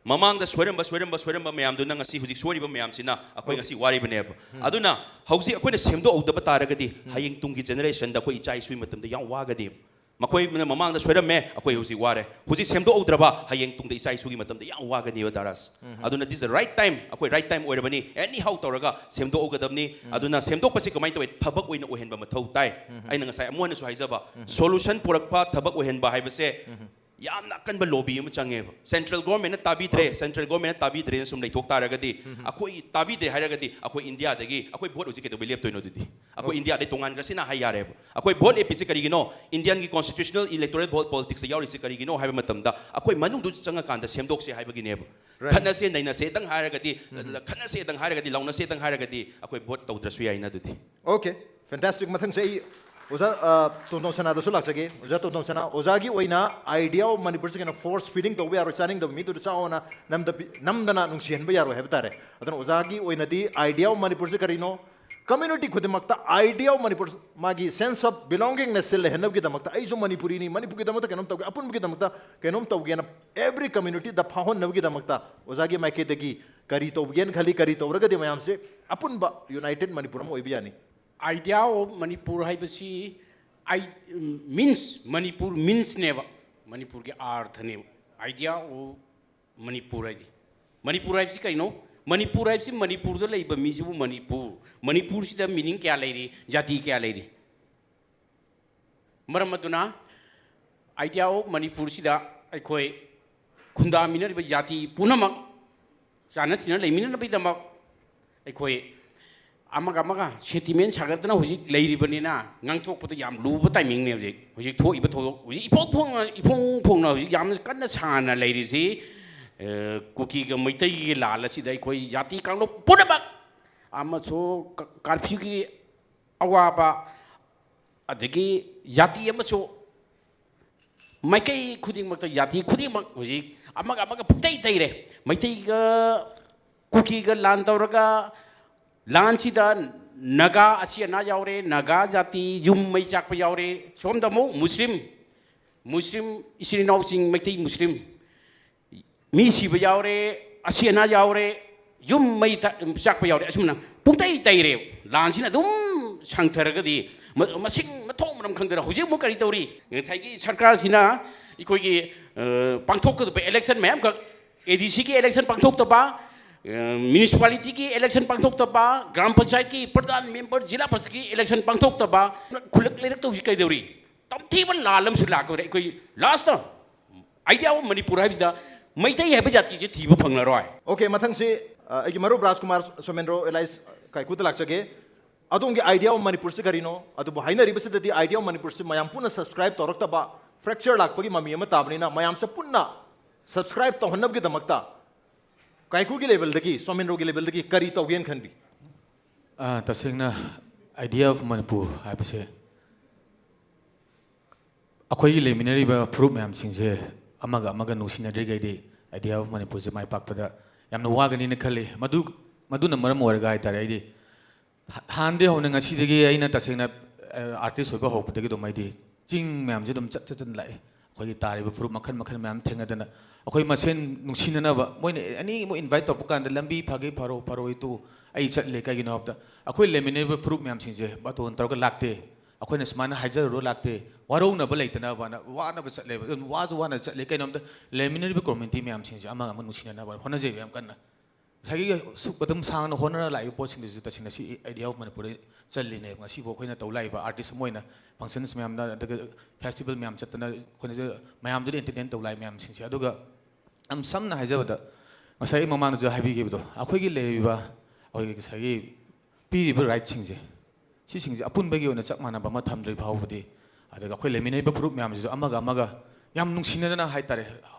ꯃꯃꯥꯡꯗ ꯁꯣꯏꯔꯝꯕ, ꯁꯣꯏꯔꯝꯕ, ꯁꯣꯏꯔꯝꯕ ꯃꯌꯥꯝꯗꯨꯅ ꯉꯁꯤ ꯍꯧꯖꯤꯛ ꯁꯣꯏꯔꯤꯕ ꯃꯌꯥꯝꯁꯤꯅ ꯑꯩꯈꯣꯏ ꯉꯁꯤ ꯋꯥꯔꯤꯕꯅꯦꯕ꯫ ꯑꯗꯨꯅ ꯍꯧꯖꯤꯛ ꯑꯩꯈꯣꯏꯅ ꯁꯦꯝꯗꯣꯛꯍꯧꯗꯕ ꯇꯥꯔꯒꯗꯤ ꯍꯌꯦꯡ ꯇꯨꯡꯒꯤ generationꯗ ꯑꯩꯈꯣꯏ ꯏꯆꯥ ꯏꯁꯨꯒꯤ ꯃꯇꯝꯗ ꯌꯥꯝ ꯋꯥꯒꯅꯦꯕ꯫ ꯃꯈꯣꯏꯅ ꯃꯃꯥꯡꯗ ꯁꯣꯏꯔꯝꯃꯦ, ꯑꯩꯈꯣꯏ ꯍꯧꯖꯤꯛ ꯋꯥꯔꯦ꯫ ꯍꯧꯖꯤꯛ ꯁꯦꯝꯗꯣꯛꯍꯧꯗ꯭ꯔꯕ ꯍꯌꯦꯡ ꯇꯨꯡꯗ ꯏꯆꯥ ꯏꯁꯨꯒꯤ ꯃꯇꯝꯗ ꯌꯥꯝ ꯋꯥꯒꯅꯦꯕ ꯗꯥꯔꯥꯁ꯫ ꯑꯗꯨꯅ this is the right time, ꯑꯩꯈꯣꯏ right time ꯑꯣꯏꯔꯕꯅꯤ, anyhow ꯇꯧꯔꯒ ꯁꯦꯝꯗꯣꯛꯍꯧꯒꯗꯕꯅꯤ꯫ ꯑꯗꯨꯅ ꯁꯦꯝꯗꯣꯛꯄꯁꯤ ꯀꯃꯥꯏꯅ ꯇꯧꯋꯤ? ꯊꯕꯛ ꯑꯣꯏꯅ ꯑꯣꯏꯍꯟꯕ ꯃꯊꯧ ꯇꯥꯏ꯫ ꯑꯩꯅ ꯉꯁꯥꯏ ꯑꯃꯨꯛ ꯍꯟꯅꯁꯨ ꯍꯥꯏꯖꯕ, solution ꯄꯨꯔꯛꯄ, ꯊꯕꯛ ꯑꯣꯏꯍꯟꯕ ꯍꯥꯏꯕꯁꯦ ꯌꯥꯝꯅ ꯑꯀꯟꯕ lobby ꯑꯃ ꯆꯪꯉꯦꯕ꯫ Central governmentꯅ ꯇꯥꯕꯤꯗ꯭ꯔꯦ, central governmentꯅ ꯇꯥꯕꯤꯗ꯭ꯔꯦꯅ ꯁꯨꯝ ꯂꯩꯊꯣꯛ ꯇꯥꯔꯒꯗꯤ, ꯑꯩꯈꯣꯏ ꯇꯥꯕꯤꯗ꯭ꯔꯦ ꯍꯥꯏꯔꯒꯗꯤ ꯑꯩꯈꯣꯏ ꯏꯟꯗꯤꯌꯥꯗꯒꯤ ꯑꯩꯈꯣꯏ vote ꯍꯧꯖꯤꯛ ꯀꯩꯗꯧꯕꯩ ꯂꯦꯞꯇꯣꯏꯅꯣ ꯑꯗꯨꯗꯤ? ꯑꯩꯈꯣꯏ ꯏꯟꯗꯤꯌꯥꯗꯩ ꯇꯣꯉꯥꯟꯈ꯭ꯔꯁꯤꯅ ꯍꯥꯏ ꯌꯥꯔꯦꯕ꯫ ꯑꯩꯈꯣꯏ vote ꯂꯦꯞꯄꯤꯁꯦ ꯀꯔꯤꯒꯤꯅꯣ? Indianꯒꯤ constitutional electoral politicsꯇ ꯌꯥꯎꯔꯤꯁꯦ ꯀꯔꯤꯒꯤꯅꯣ ꯍꯥꯏꯕ ꯃꯇꯝꯗ ꯑꯩꯈꯣꯏ ꯃꯅꯨꯡꯗꯨ ꯆꯪꯉꯀꯥꯟꯗ ꯁꯦꯝꯗꯣꯛꯁꯦ ꯍꯥꯏꯕꯒꯤꯅꯦꯕ꯫ ꯈꯠꯅꯁꯦ ꯅꯩꯅꯁꯦꯗꯪ ꯍꯥꯏꯔꯒꯗꯤ, ꯈꯠꯅꯁꯦꯗꯪ ꯍꯥꯏꯔꯒꯗꯤ, ꯂꯥꯎꯅꯁꯦꯗꯪ ꯍꯥꯏꯔꯒꯗꯤ ꯑꯩꯈꯣꯏ vote ꯇꯧꯗ꯭ꯔꯁꯨ ꯌꯥꯏꯅ ꯑꯗꯨꯗꯤ꯫ Okay, fantastic. ꯃꯊꯪꯁꯦ ꯑꯩ ꯑꯣꯖꯥ, ꯑ, ꯇꯣꯟꯇꯣꯟ ꯁꯅꯥꯗꯁꯨ ꯂꯥꯛꯆꯒꯦ꯫ ꯑꯣꯖꯥ ꯇꯣꯟꯇꯣꯟ ꯁꯅꯥ, ꯑꯣꯖꯥꯒꯤ ꯑꯣꯏꯅ idea of ꯃꯅꯤꯄꯨꯔꯁꯦ ꯀꯩꯅꯣ force feeding ꯇꯧꯕ ꯌꯥꯔꯣꯏ, ꯆꯥꯅꯤꯡꯗꯕ ꯃꯤꯗꯨꯗ ꯆꯥꯎꯑꯣꯅ ꯅꯝꯗ ꯄꯤ-, ꯅꯝꯗꯅ ꯅꯨꯡꯁꯤꯍꯟꯕ ꯌꯥꯔꯣꯏ ꯍꯥꯏꯕ ꯇꯥꯔꯦ꯫ ꯑꯗꯨꯅ ꯑꯣꯖꯥꯒꯤ ꯑꯣꯏꯅꯗꯤ idea of ꯃꯅꯤꯄꯨꯔꯁꯦ ꯀꯔꯤꯅꯣ? community ꯈꯨꯗꯤꯡꯃꯛꯇ idea of Manipur, ꯃꯥꯒꯤ sense of belongingness ꯁꯦ ꯂꯩꯍꯟꯅꯕꯒꯤꯗꯃꯛꯇ, ꯑꯩꯁꯨ ꯃꯅꯤꯄꯨꯔꯤꯅꯤ, ꯃꯅꯤꯄꯨꯔꯒꯤꯗꯃꯛꯇ ꯀꯩꯅꯣꯝ ꯇꯧꯒꯦ, ꯑꯄꯨꯟꯕꯒꯤꯗꯃꯛꯇ ꯀꯩꯅꯣꯝ ꯇꯧꯒꯦꯅ every community ꯗ ꯐꯥꯎꯍꯟꯅꯕꯒꯤꯗꯃꯛꯇ ꯑꯣꯖꯥꯒꯤ ꯃꯥꯏꯀꯩꯗꯒꯤ ꯀꯔꯤ ꯇꯧꯕꯤꯒꯦꯅ ꯈꯜꯂꯤ? ꯀꯔꯤ ꯇꯧꯔꯒꯗꯤ ꯃꯌꯥꯝꯁꯦ ꯑꯄꯨꯟꯕ united ꯃꯅꯤꯄꯨꯔ ꯑꯃ ꯑꯣꯏꯕ ꯌꯥꯅꯤ? Idea of ꯃꯅꯤꯄꯨꯔ ꯍꯥꯏꯕꯁꯤ, I, means, ꯃꯅꯤꯄꯨꯔ means ꯅꯦꯕ, ꯃꯅꯤꯄꯨꯔꯒꯤ ꯑꯥꯔꯊꯅꯦꯕ꯫ Idea of ꯃꯅꯤꯄꯨꯔ ꯍꯥꯏꯗꯤ, ꯃꯅꯤꯄꯨꯔ ꯍꯥꯏꯕꯁꯤ ꯀꯩꯅꯣ? ꯃꯅꯤꯄꯨꯔ ꯍꯥꯏꯕꯁꯤ ꯃꯅꯤꯄꯨꯔꯗ ꯂꯩꯕ ꯃꯤꯁꯤꯕꯨ ꯃꯅꯤꯄꯨꯔ, ꯃꯅꯤꯄꯨꯔꯁꯤꯗ meaning ꯀꯌꯥ ꯂꯩꯔꯤ, ꯖꯥꯇꯤ ꯀꯌꯥ ꯂꯩꯔꯤ? ꯃꯔꯝ ꯑꯗꯨꯅ idea of ꯃꯅꯤꯄꯨꯔꯁꯤꯗ ꯑꯩꯈꯣꯏ ꯈꯨꯟꯗꯥꯃꯤꯟꯅꯔꯤꯕ ꯖꯥꯇꯤ ꯄꯨꯝꯅꯃꯛ ꯆꯥꯟꯅ ꯆꯤꯟꯅ ꯂꯩꯃꯤꯟꯅꯅꯕꯒꯤꯗꯃꯛ ꯑꯩꯈꯣꯏ ꯑꯃꯒ ꯑꯃꯒ sentiment ꯁꯥꯒꯠꯇꯅ ꯍꯧꯖꯤꯛ ꯂꯩꯔꯤꯕꯅꯤꯅ, ꯉꯥꯡꯊꯣꯛꯄꯗ ꯌꯥꯝ ꯂꯨꯕ timing ꯅꯦ ꯍꯧꯖꯤꯛ꯫ ꯍꯧꯖꯤꯛ ꯊꯣꯛꯏꯕ ꯊꯧꯗꯣꯛ, ꯍꯧꯖꯤꯛ ꯏꯐꯣꯡ ꯐꯣꯡꯅ, ꯏꯐꯣꯡ ꯐꯣꯡꯅ ꯍꯧꯖꯤꯛ ꯌꯥꯝꯅ ꯀꯟꯅ ꯁꯥꯅ ꯂꯩꯔꯤꯁꯤ, ꯑ, ꯀꯨꯀꯤꯒ ꯃꯩꯇꯩꯒꯤ ꯂꯥꯜ ꯑꯁꯤꯗ ꯑꯩꯈꯣꯏ ꯖꯥꯇꯤ ꯀꯥꯡꯂꯨꯞ ꯄꯨꯝꯅꯃꯛ ꯑꯃꯁꯨ ꯀ-, curfew ꯒꯤ ꯑꯋꯥꯕ, ꯑꯗꯒꯤ ꯖꯥꯇꯤ ꯑꯃꯁꯨ ꯃꯥꯏꯀꯩ ꯈꯨꯗꯤꯡꯃꯛꯇ ꯖꯥꯇꯤ ꯈꯨꯗꯤꯡꯃꯛ ꯍꯧꯖꯤꯛ ꯑꯃꯒ ꯑꯃꯒ ꯄꯨꯡꯇꯩ ꯇꯩꯔꯦ꯫ ꯃꯩꯇꯩꯒ ꯀꯨꯀꯤꯒ ꯂꯥꯟ ꯇꯧꯔꯒ, ꯂꯥꯟꯁꯤꯗ ꯅꯥꯒꯥ ꯑꯁꯤ ꯑꯅꯥ ꯌꯥꯎꯔꯦ, ꯅꯥꯒꯥ ꯖꯥꯇꯤ ꯌꯨꯝ ꯃꯩ ꯆꯥꯛꯄ ꯌꯥꯎꯔꯦ, ꯁꯣꯝꯗ ꯑꯃꯨꯛ ꯃꯨꯁꯂꯤꯝ, ꯃꯨꯁꯂꯤꯝ ꯏꯆꯤꯜ ꯏꯅꯥꯎꯁꯤꯡ, ꯃꯩꯇꯩ ꯃꯨꯁꯂꯤꯝ ꯃꯤ ꯁꯤꯕ ꯌꯥꯎꯔꯦ, ꯑꯁꯤ ꯑꯅꯥ ꯌꯥꯎꯔꯦ, ꯌꯨꯝ ꯃꯩ ꯊ-, ꯆꯥꯛꯄ ꯌꯥꯎꯔꯦ꯫ ꯑꯁꯨꯝꯅ ꯄꯨꯡꯇꯩ ꯇꯩꯔꯦ꯫ ꯂꯥꯟꯁꯤꯅ ꯑꯗꯨꯝ ꯁꯥꯡꯊꯔꯒꯗꯤ ꯃ-, ꯃꯁꯤꯡ ꯃꯊꯣꯡ ꯃꯔꯝ ꯈꯪꯗꯅ ꯍꯧꯖꯤꯛ ꯑꯃꯨꯛ ꯀꯔꯤ ꯇꯧꯔꯤ? ꯉꯁꯥꯏꯒꯤ ꯁꯔꯀꯥꯔꯁꯤꯅ ꯑꯩꯈꯣꯏꯒꯤ, ꯑ, ꯄꯥꯡꯊꯣꯛꯀꯗꯕ election ꯃꯌꯥꯝꯈꯛ, A D C ꯒꯤ election ꯄꯥꯡꯊꯣꯛꯇꯕ, ꯑ, municipality ꯒꯤ election ꯄꯥꯡꯊꯣꯛꯇꯕ, ꯒ꯭ꯔꯥꯝ ꯄꯟꯆꯥꯌꯠꯀꯤ ꯄ꯭ꯔꯙꯥꯟ, member, ꯖꯤꯂꯥ ꯄꯔꯤꯁꯠꯀꯤ election ꯄꯥꯡꯊꯣꯛꯇꯕ, ꯈꯨꯜꯂꯛ ꯂꯩꯔꯛꯇ ꯍꯧꯖꯤꯛ ꯀꯩꯗꯧꯔꯤ? ꯇꯝꯊꯤꯕ ꯂꯥꯜ ꯑꯃꯁꯨ ꯂꯥꯛꯀꯗꯧꯔꯦ꯫ ꯑꯩꯈꯣꯏ last idea of ꯃꯅꯤꯄꯨꯔ ꯍꯥꯏꯕꯁꯤꯗ ꯃꯩꯇꯩ ꯍꯥꯏꯕ ꯖꯥꯇꯤꯁꯦ ꯊꯤꯕ ꯐꯪꯂꯔꯣꯏ꯫ Okay, ꯃꯊꯪꯁꯤ, ꯑ, ꯑꯩꯒꯤ ꯃꯔꯨꯞ ꯔꯥꯖꯀꯨꯃꯥꯔ ꯁꯣꯃꯦꯟꯗ꯭ꯔꯣ ꯑꯦꯂꯥꯏꯁ ꯀꯥꯏꯀꯨꯗ ꯂꯥꯛꯆꯒꯦ꯫ ꯑꯗꯣꯝꯒꯤ idea of ꯃꯅꯤꯄꯨꯔꯁꯤ ꯀꯔꯤꯅꯣ? ꯑꯗꯨꯕꯨ ꯍꯥꯏꯅꯔꯤꯕꯁꯤꯗꯗꯤ idea of ꯃꯅꯤꯄꯨꯔꯁꯤ ꯃꯌꯥꯝ ꯄꯨꯟꯅ subscribe ꯇꯧꯔꯛꯇꯕ, fracture ꯂꯥꯛꯄꯒꯤ ꯃꯃꯤ ꯑꯃ ꯇꯥꯕꯅꯤꯅ, ꯃꯌꯥꯝꯁꯦ ꯄꯨꯟꯅ subscribe ꯇꯧꯍꯟꯅꯕꯒꯤꯗꯃꯛꯇ ꯀꯥꯏꯀꯨꯒꯤ level ꯗꯒꯤ, ꯁꯣꯃꯦꯟꯗ꯭ꯔꯣꯒꯤ level ꯗꯒꯤ ꯀꯔꯤ ꯇꯧꯒꯦꯅ ꯈꯟꯕꯤ? ꯑ, ꯇꯁꯦꯡꯅ idea of ꯃꯅꯤꯄꯨꯔ ꯍꯥꯏꯕꯁꯦ ꯑꯩꯈꯣꯏꯒꯤ ꯂꯩꯃꯤꯟꯅꯔꯤꯕ ꯐꯨꯔꯨꯞ ꯃꯌꯥꯝꯁꯤꯡꯁꯦ ꯑꯃꯒ ꯑꯃꯒ ꯅꯨꯡꯁꯤꯅꯗ꯭ꯔꯤꯈꯩꯗꯤ idea of ꯃꯅꯤꯄꯨꯔꯁꯦ ꯃꯥꯏ ꯄꯥꯛꯄꯗ ꯌꯥꯝꯅ ꯋꯥꯒꯅꯤꯅ ꯈꯜꯂꯤ꯫ ꯃꯗꯨ, ꯃꯗꯨꯅ ꯃꯔꯝ ꯑꯣꯏꯔꯒ ꯍꯥꯏꯇꯥꯔꯦ, ꯑꯩꯗꯤ ꯍꯥꯟꯅꯗꯤ ꯍꯧꯅ ꯉꯁꯤꯗꯒꯤ ꯑꯩꯅ ꯇꯁꯦꯡꯅ ꯑꯥꯔꯇꯤꯁ ꯑꯣꯏꯕ ꯍꯧꯔꯛꯄꯗꯒꯤ ꯑꯗꯨꯝ ꯑꯩꯗꯤ ꯆꯤꯡ ꯃꯌꯥꯝꯁꯦ ꯑꯗꯨꯝ ꯆꯠ ꯆꯠꯇꯅ ꯂꯥꯛꯑꯦ꯫ ꯑꯩꯈꯣꯏꯒꯤ ꯇꯥꯔꯤꯕ ꯐꯨꯔꯨꯞ ꯃꯈꯜ ꯃꯈꯜ ꯃꯌꯥꯝ ꯊꯦꯡꯅꯗꯅ ꯑꯩꯈꯣꯏ ꯃꯁꯦꯟ ꯅꯨꯡꯁꯤꯅꯅꯕ ꯃꯣꯏꯅ ꯑꯦꯅꯤ ꯃꯣꯏ ꯏꯟꯚꯥꯏꯠ ꯇꯧꯔꯛꯄ ꯀꯥꯟꯗ ꯂꯝꯕꯤ ꯐꯒꯦ ꯐꯔꯣ ꯐꯔꯣꯏ ꯇꯣꯛꯎ, ꯑꯩ ꯆꯠꯂꯦ꯫ ꯀꯩꯒꯤꯅꯣ ꯍꯥꯏꯕꯗ ꯑꯩꯈꯣꯏ ꯂꯩꯃꯤꯟꯅꯔꯤꯕ ꯐꯨꯔꯨꯞ ꯃꯌꯥꯝꯁꯤꯡꯁꯦ ꯕꯥꯇꯣꯟ ꯇꯧꯔꯒ ꯂꯥꯛꯇꯦ, ꯑꯩꯈꯣꯏꯅ ꯁꯨꯃꯥꯏꯅ ꯍꯥꯏꯖꯔꯨꯔ ꯂꯥꯛꯇꯦ, ꯋꯥꯔꯧꯅꯕ ꯂꯩꯇꯅꯕꯅ ꯋꯥꯅꯕ ꯆꯠꯂꯦꯕ꯫ ꯑꯗꯨꯝ ꯋꯥꯁꯨ ꯋꯥꯅ ꯆꯠꯂꯦ꯫ ꯀꯩꯅꯣ ꯍꯥꯏꯕꯗ ꯂꯩꯃꯤꯟꯅꯔꯤꯕ ꯀꯝꯃ꯭ꯌꯨꯅꯤꯇꯤ ꯃꯌꯥꯝꯁꯤꯡꯁꯦ ꯑꯃꯒ ꯑꯃ ꯅꯨꯡꯁꯤꯅꯅꯕ ꯍꯣꯠꯅꯖꯩꯕ ꯌꯥꯝ ꯀꯟꯅ꯫ ꯉꯁꯥꯏꯒꯤ ꯁꯨꯛ ꯃꯇꯝ ꯁꯥꯡꯅ ꯍꯣꯠꯅꯔ ꯂꯥꯛꯏꯕ ꯄꯣꯠꯁꯤꯡꯗꯨꯁꯨ ꯇꯁꯦꯡꯅ ꯁꯤ ꯑꯥꯏꯗꯤꯌꯥ ꯑꯣꯐ ꯃꯅꯤꯄꯨꯔꯗ ꯆꯜꯂꯤꯅꯦꯕ꯫ ꯉꯁꯤꯐꯥꯎ ꯑꯩꯈꯣꯏꯅ ꯇꯧ ꯂꯥꯛꯏꯕ ꯑꯥꯔꯇꯤꯁ ꯑꯃ ꯑꯣꯏꯅ ꯐꯪꯁꯟꯁ ꯃꯌꯥꯝꯗ, ꯑꯗꯨꯒ ꯐꯦꯁꯇꯤꯚꯦꯜ ꯃꯌꯥꯝ ꯆꯠꯇꯅ ꯑꯩꯈꯣꯏꯅꯁꯨ ꯃꯌꯥꯝꯗꯨꯗ ꯑꯦꯟꯇꯔꯇꯦꯟ ꯇꯧ ꯂꯥꯛꯏ ꯃꯌꯥꯝꯁꯤꯡꯁꯦ꯫ ꯑꯗꯨꯒ ꯌꯥꯝ ꯁꯝꯅ ꯍꯥꯏꯖꯕꯗ, ꯉꯁꯥꯏ ꯑꯩ ꯃꯃꯥꯡꯗꯁꯨ ꯍꯥꯏꯕꯤꯈꯤꯕꯗꯣ, ꯑꯩꯈꯣꯏꯒꯤ ꯂꯩꯔꯤꯕ, ꯑꯩꯈꯣꯏꯒꯤ ꯉꯁꯥꯏꯒꯤ ꯄꯤꯔꯤꯕ ꯔꯥꯏꯠꯁꯤꯡꯁꯦ, ꯁꯤꯁꯤꯡꯁꯦ ꯑꯄꯨꯟꯕꯒꯤ ꯑꯣꯏꯅ ꯆꯞ ꯃꯥꯟꯅꯕ ꯑꯃ ꯊꯝꯗ꯭ꯔꯤ ꯐꯥꯎꯕꯗꯤ, ꯑꯗꯨꯒ ꯑꯩꯈꯣꯏ ꯂꯩꯃꯤꯟꯅꯔꯤꯕ ꯐꯨꯔꯨꯞ ꯃꯌꯥꯝꯁꯤꯁꯨ ꯑꯃꯒ ꯑꯃꯒ ꯌꯥꯝ ꯅꯨꯡꯁꯤꯅꯗꯅ ꯍꯥꯏꯇꯥꯔꯦ,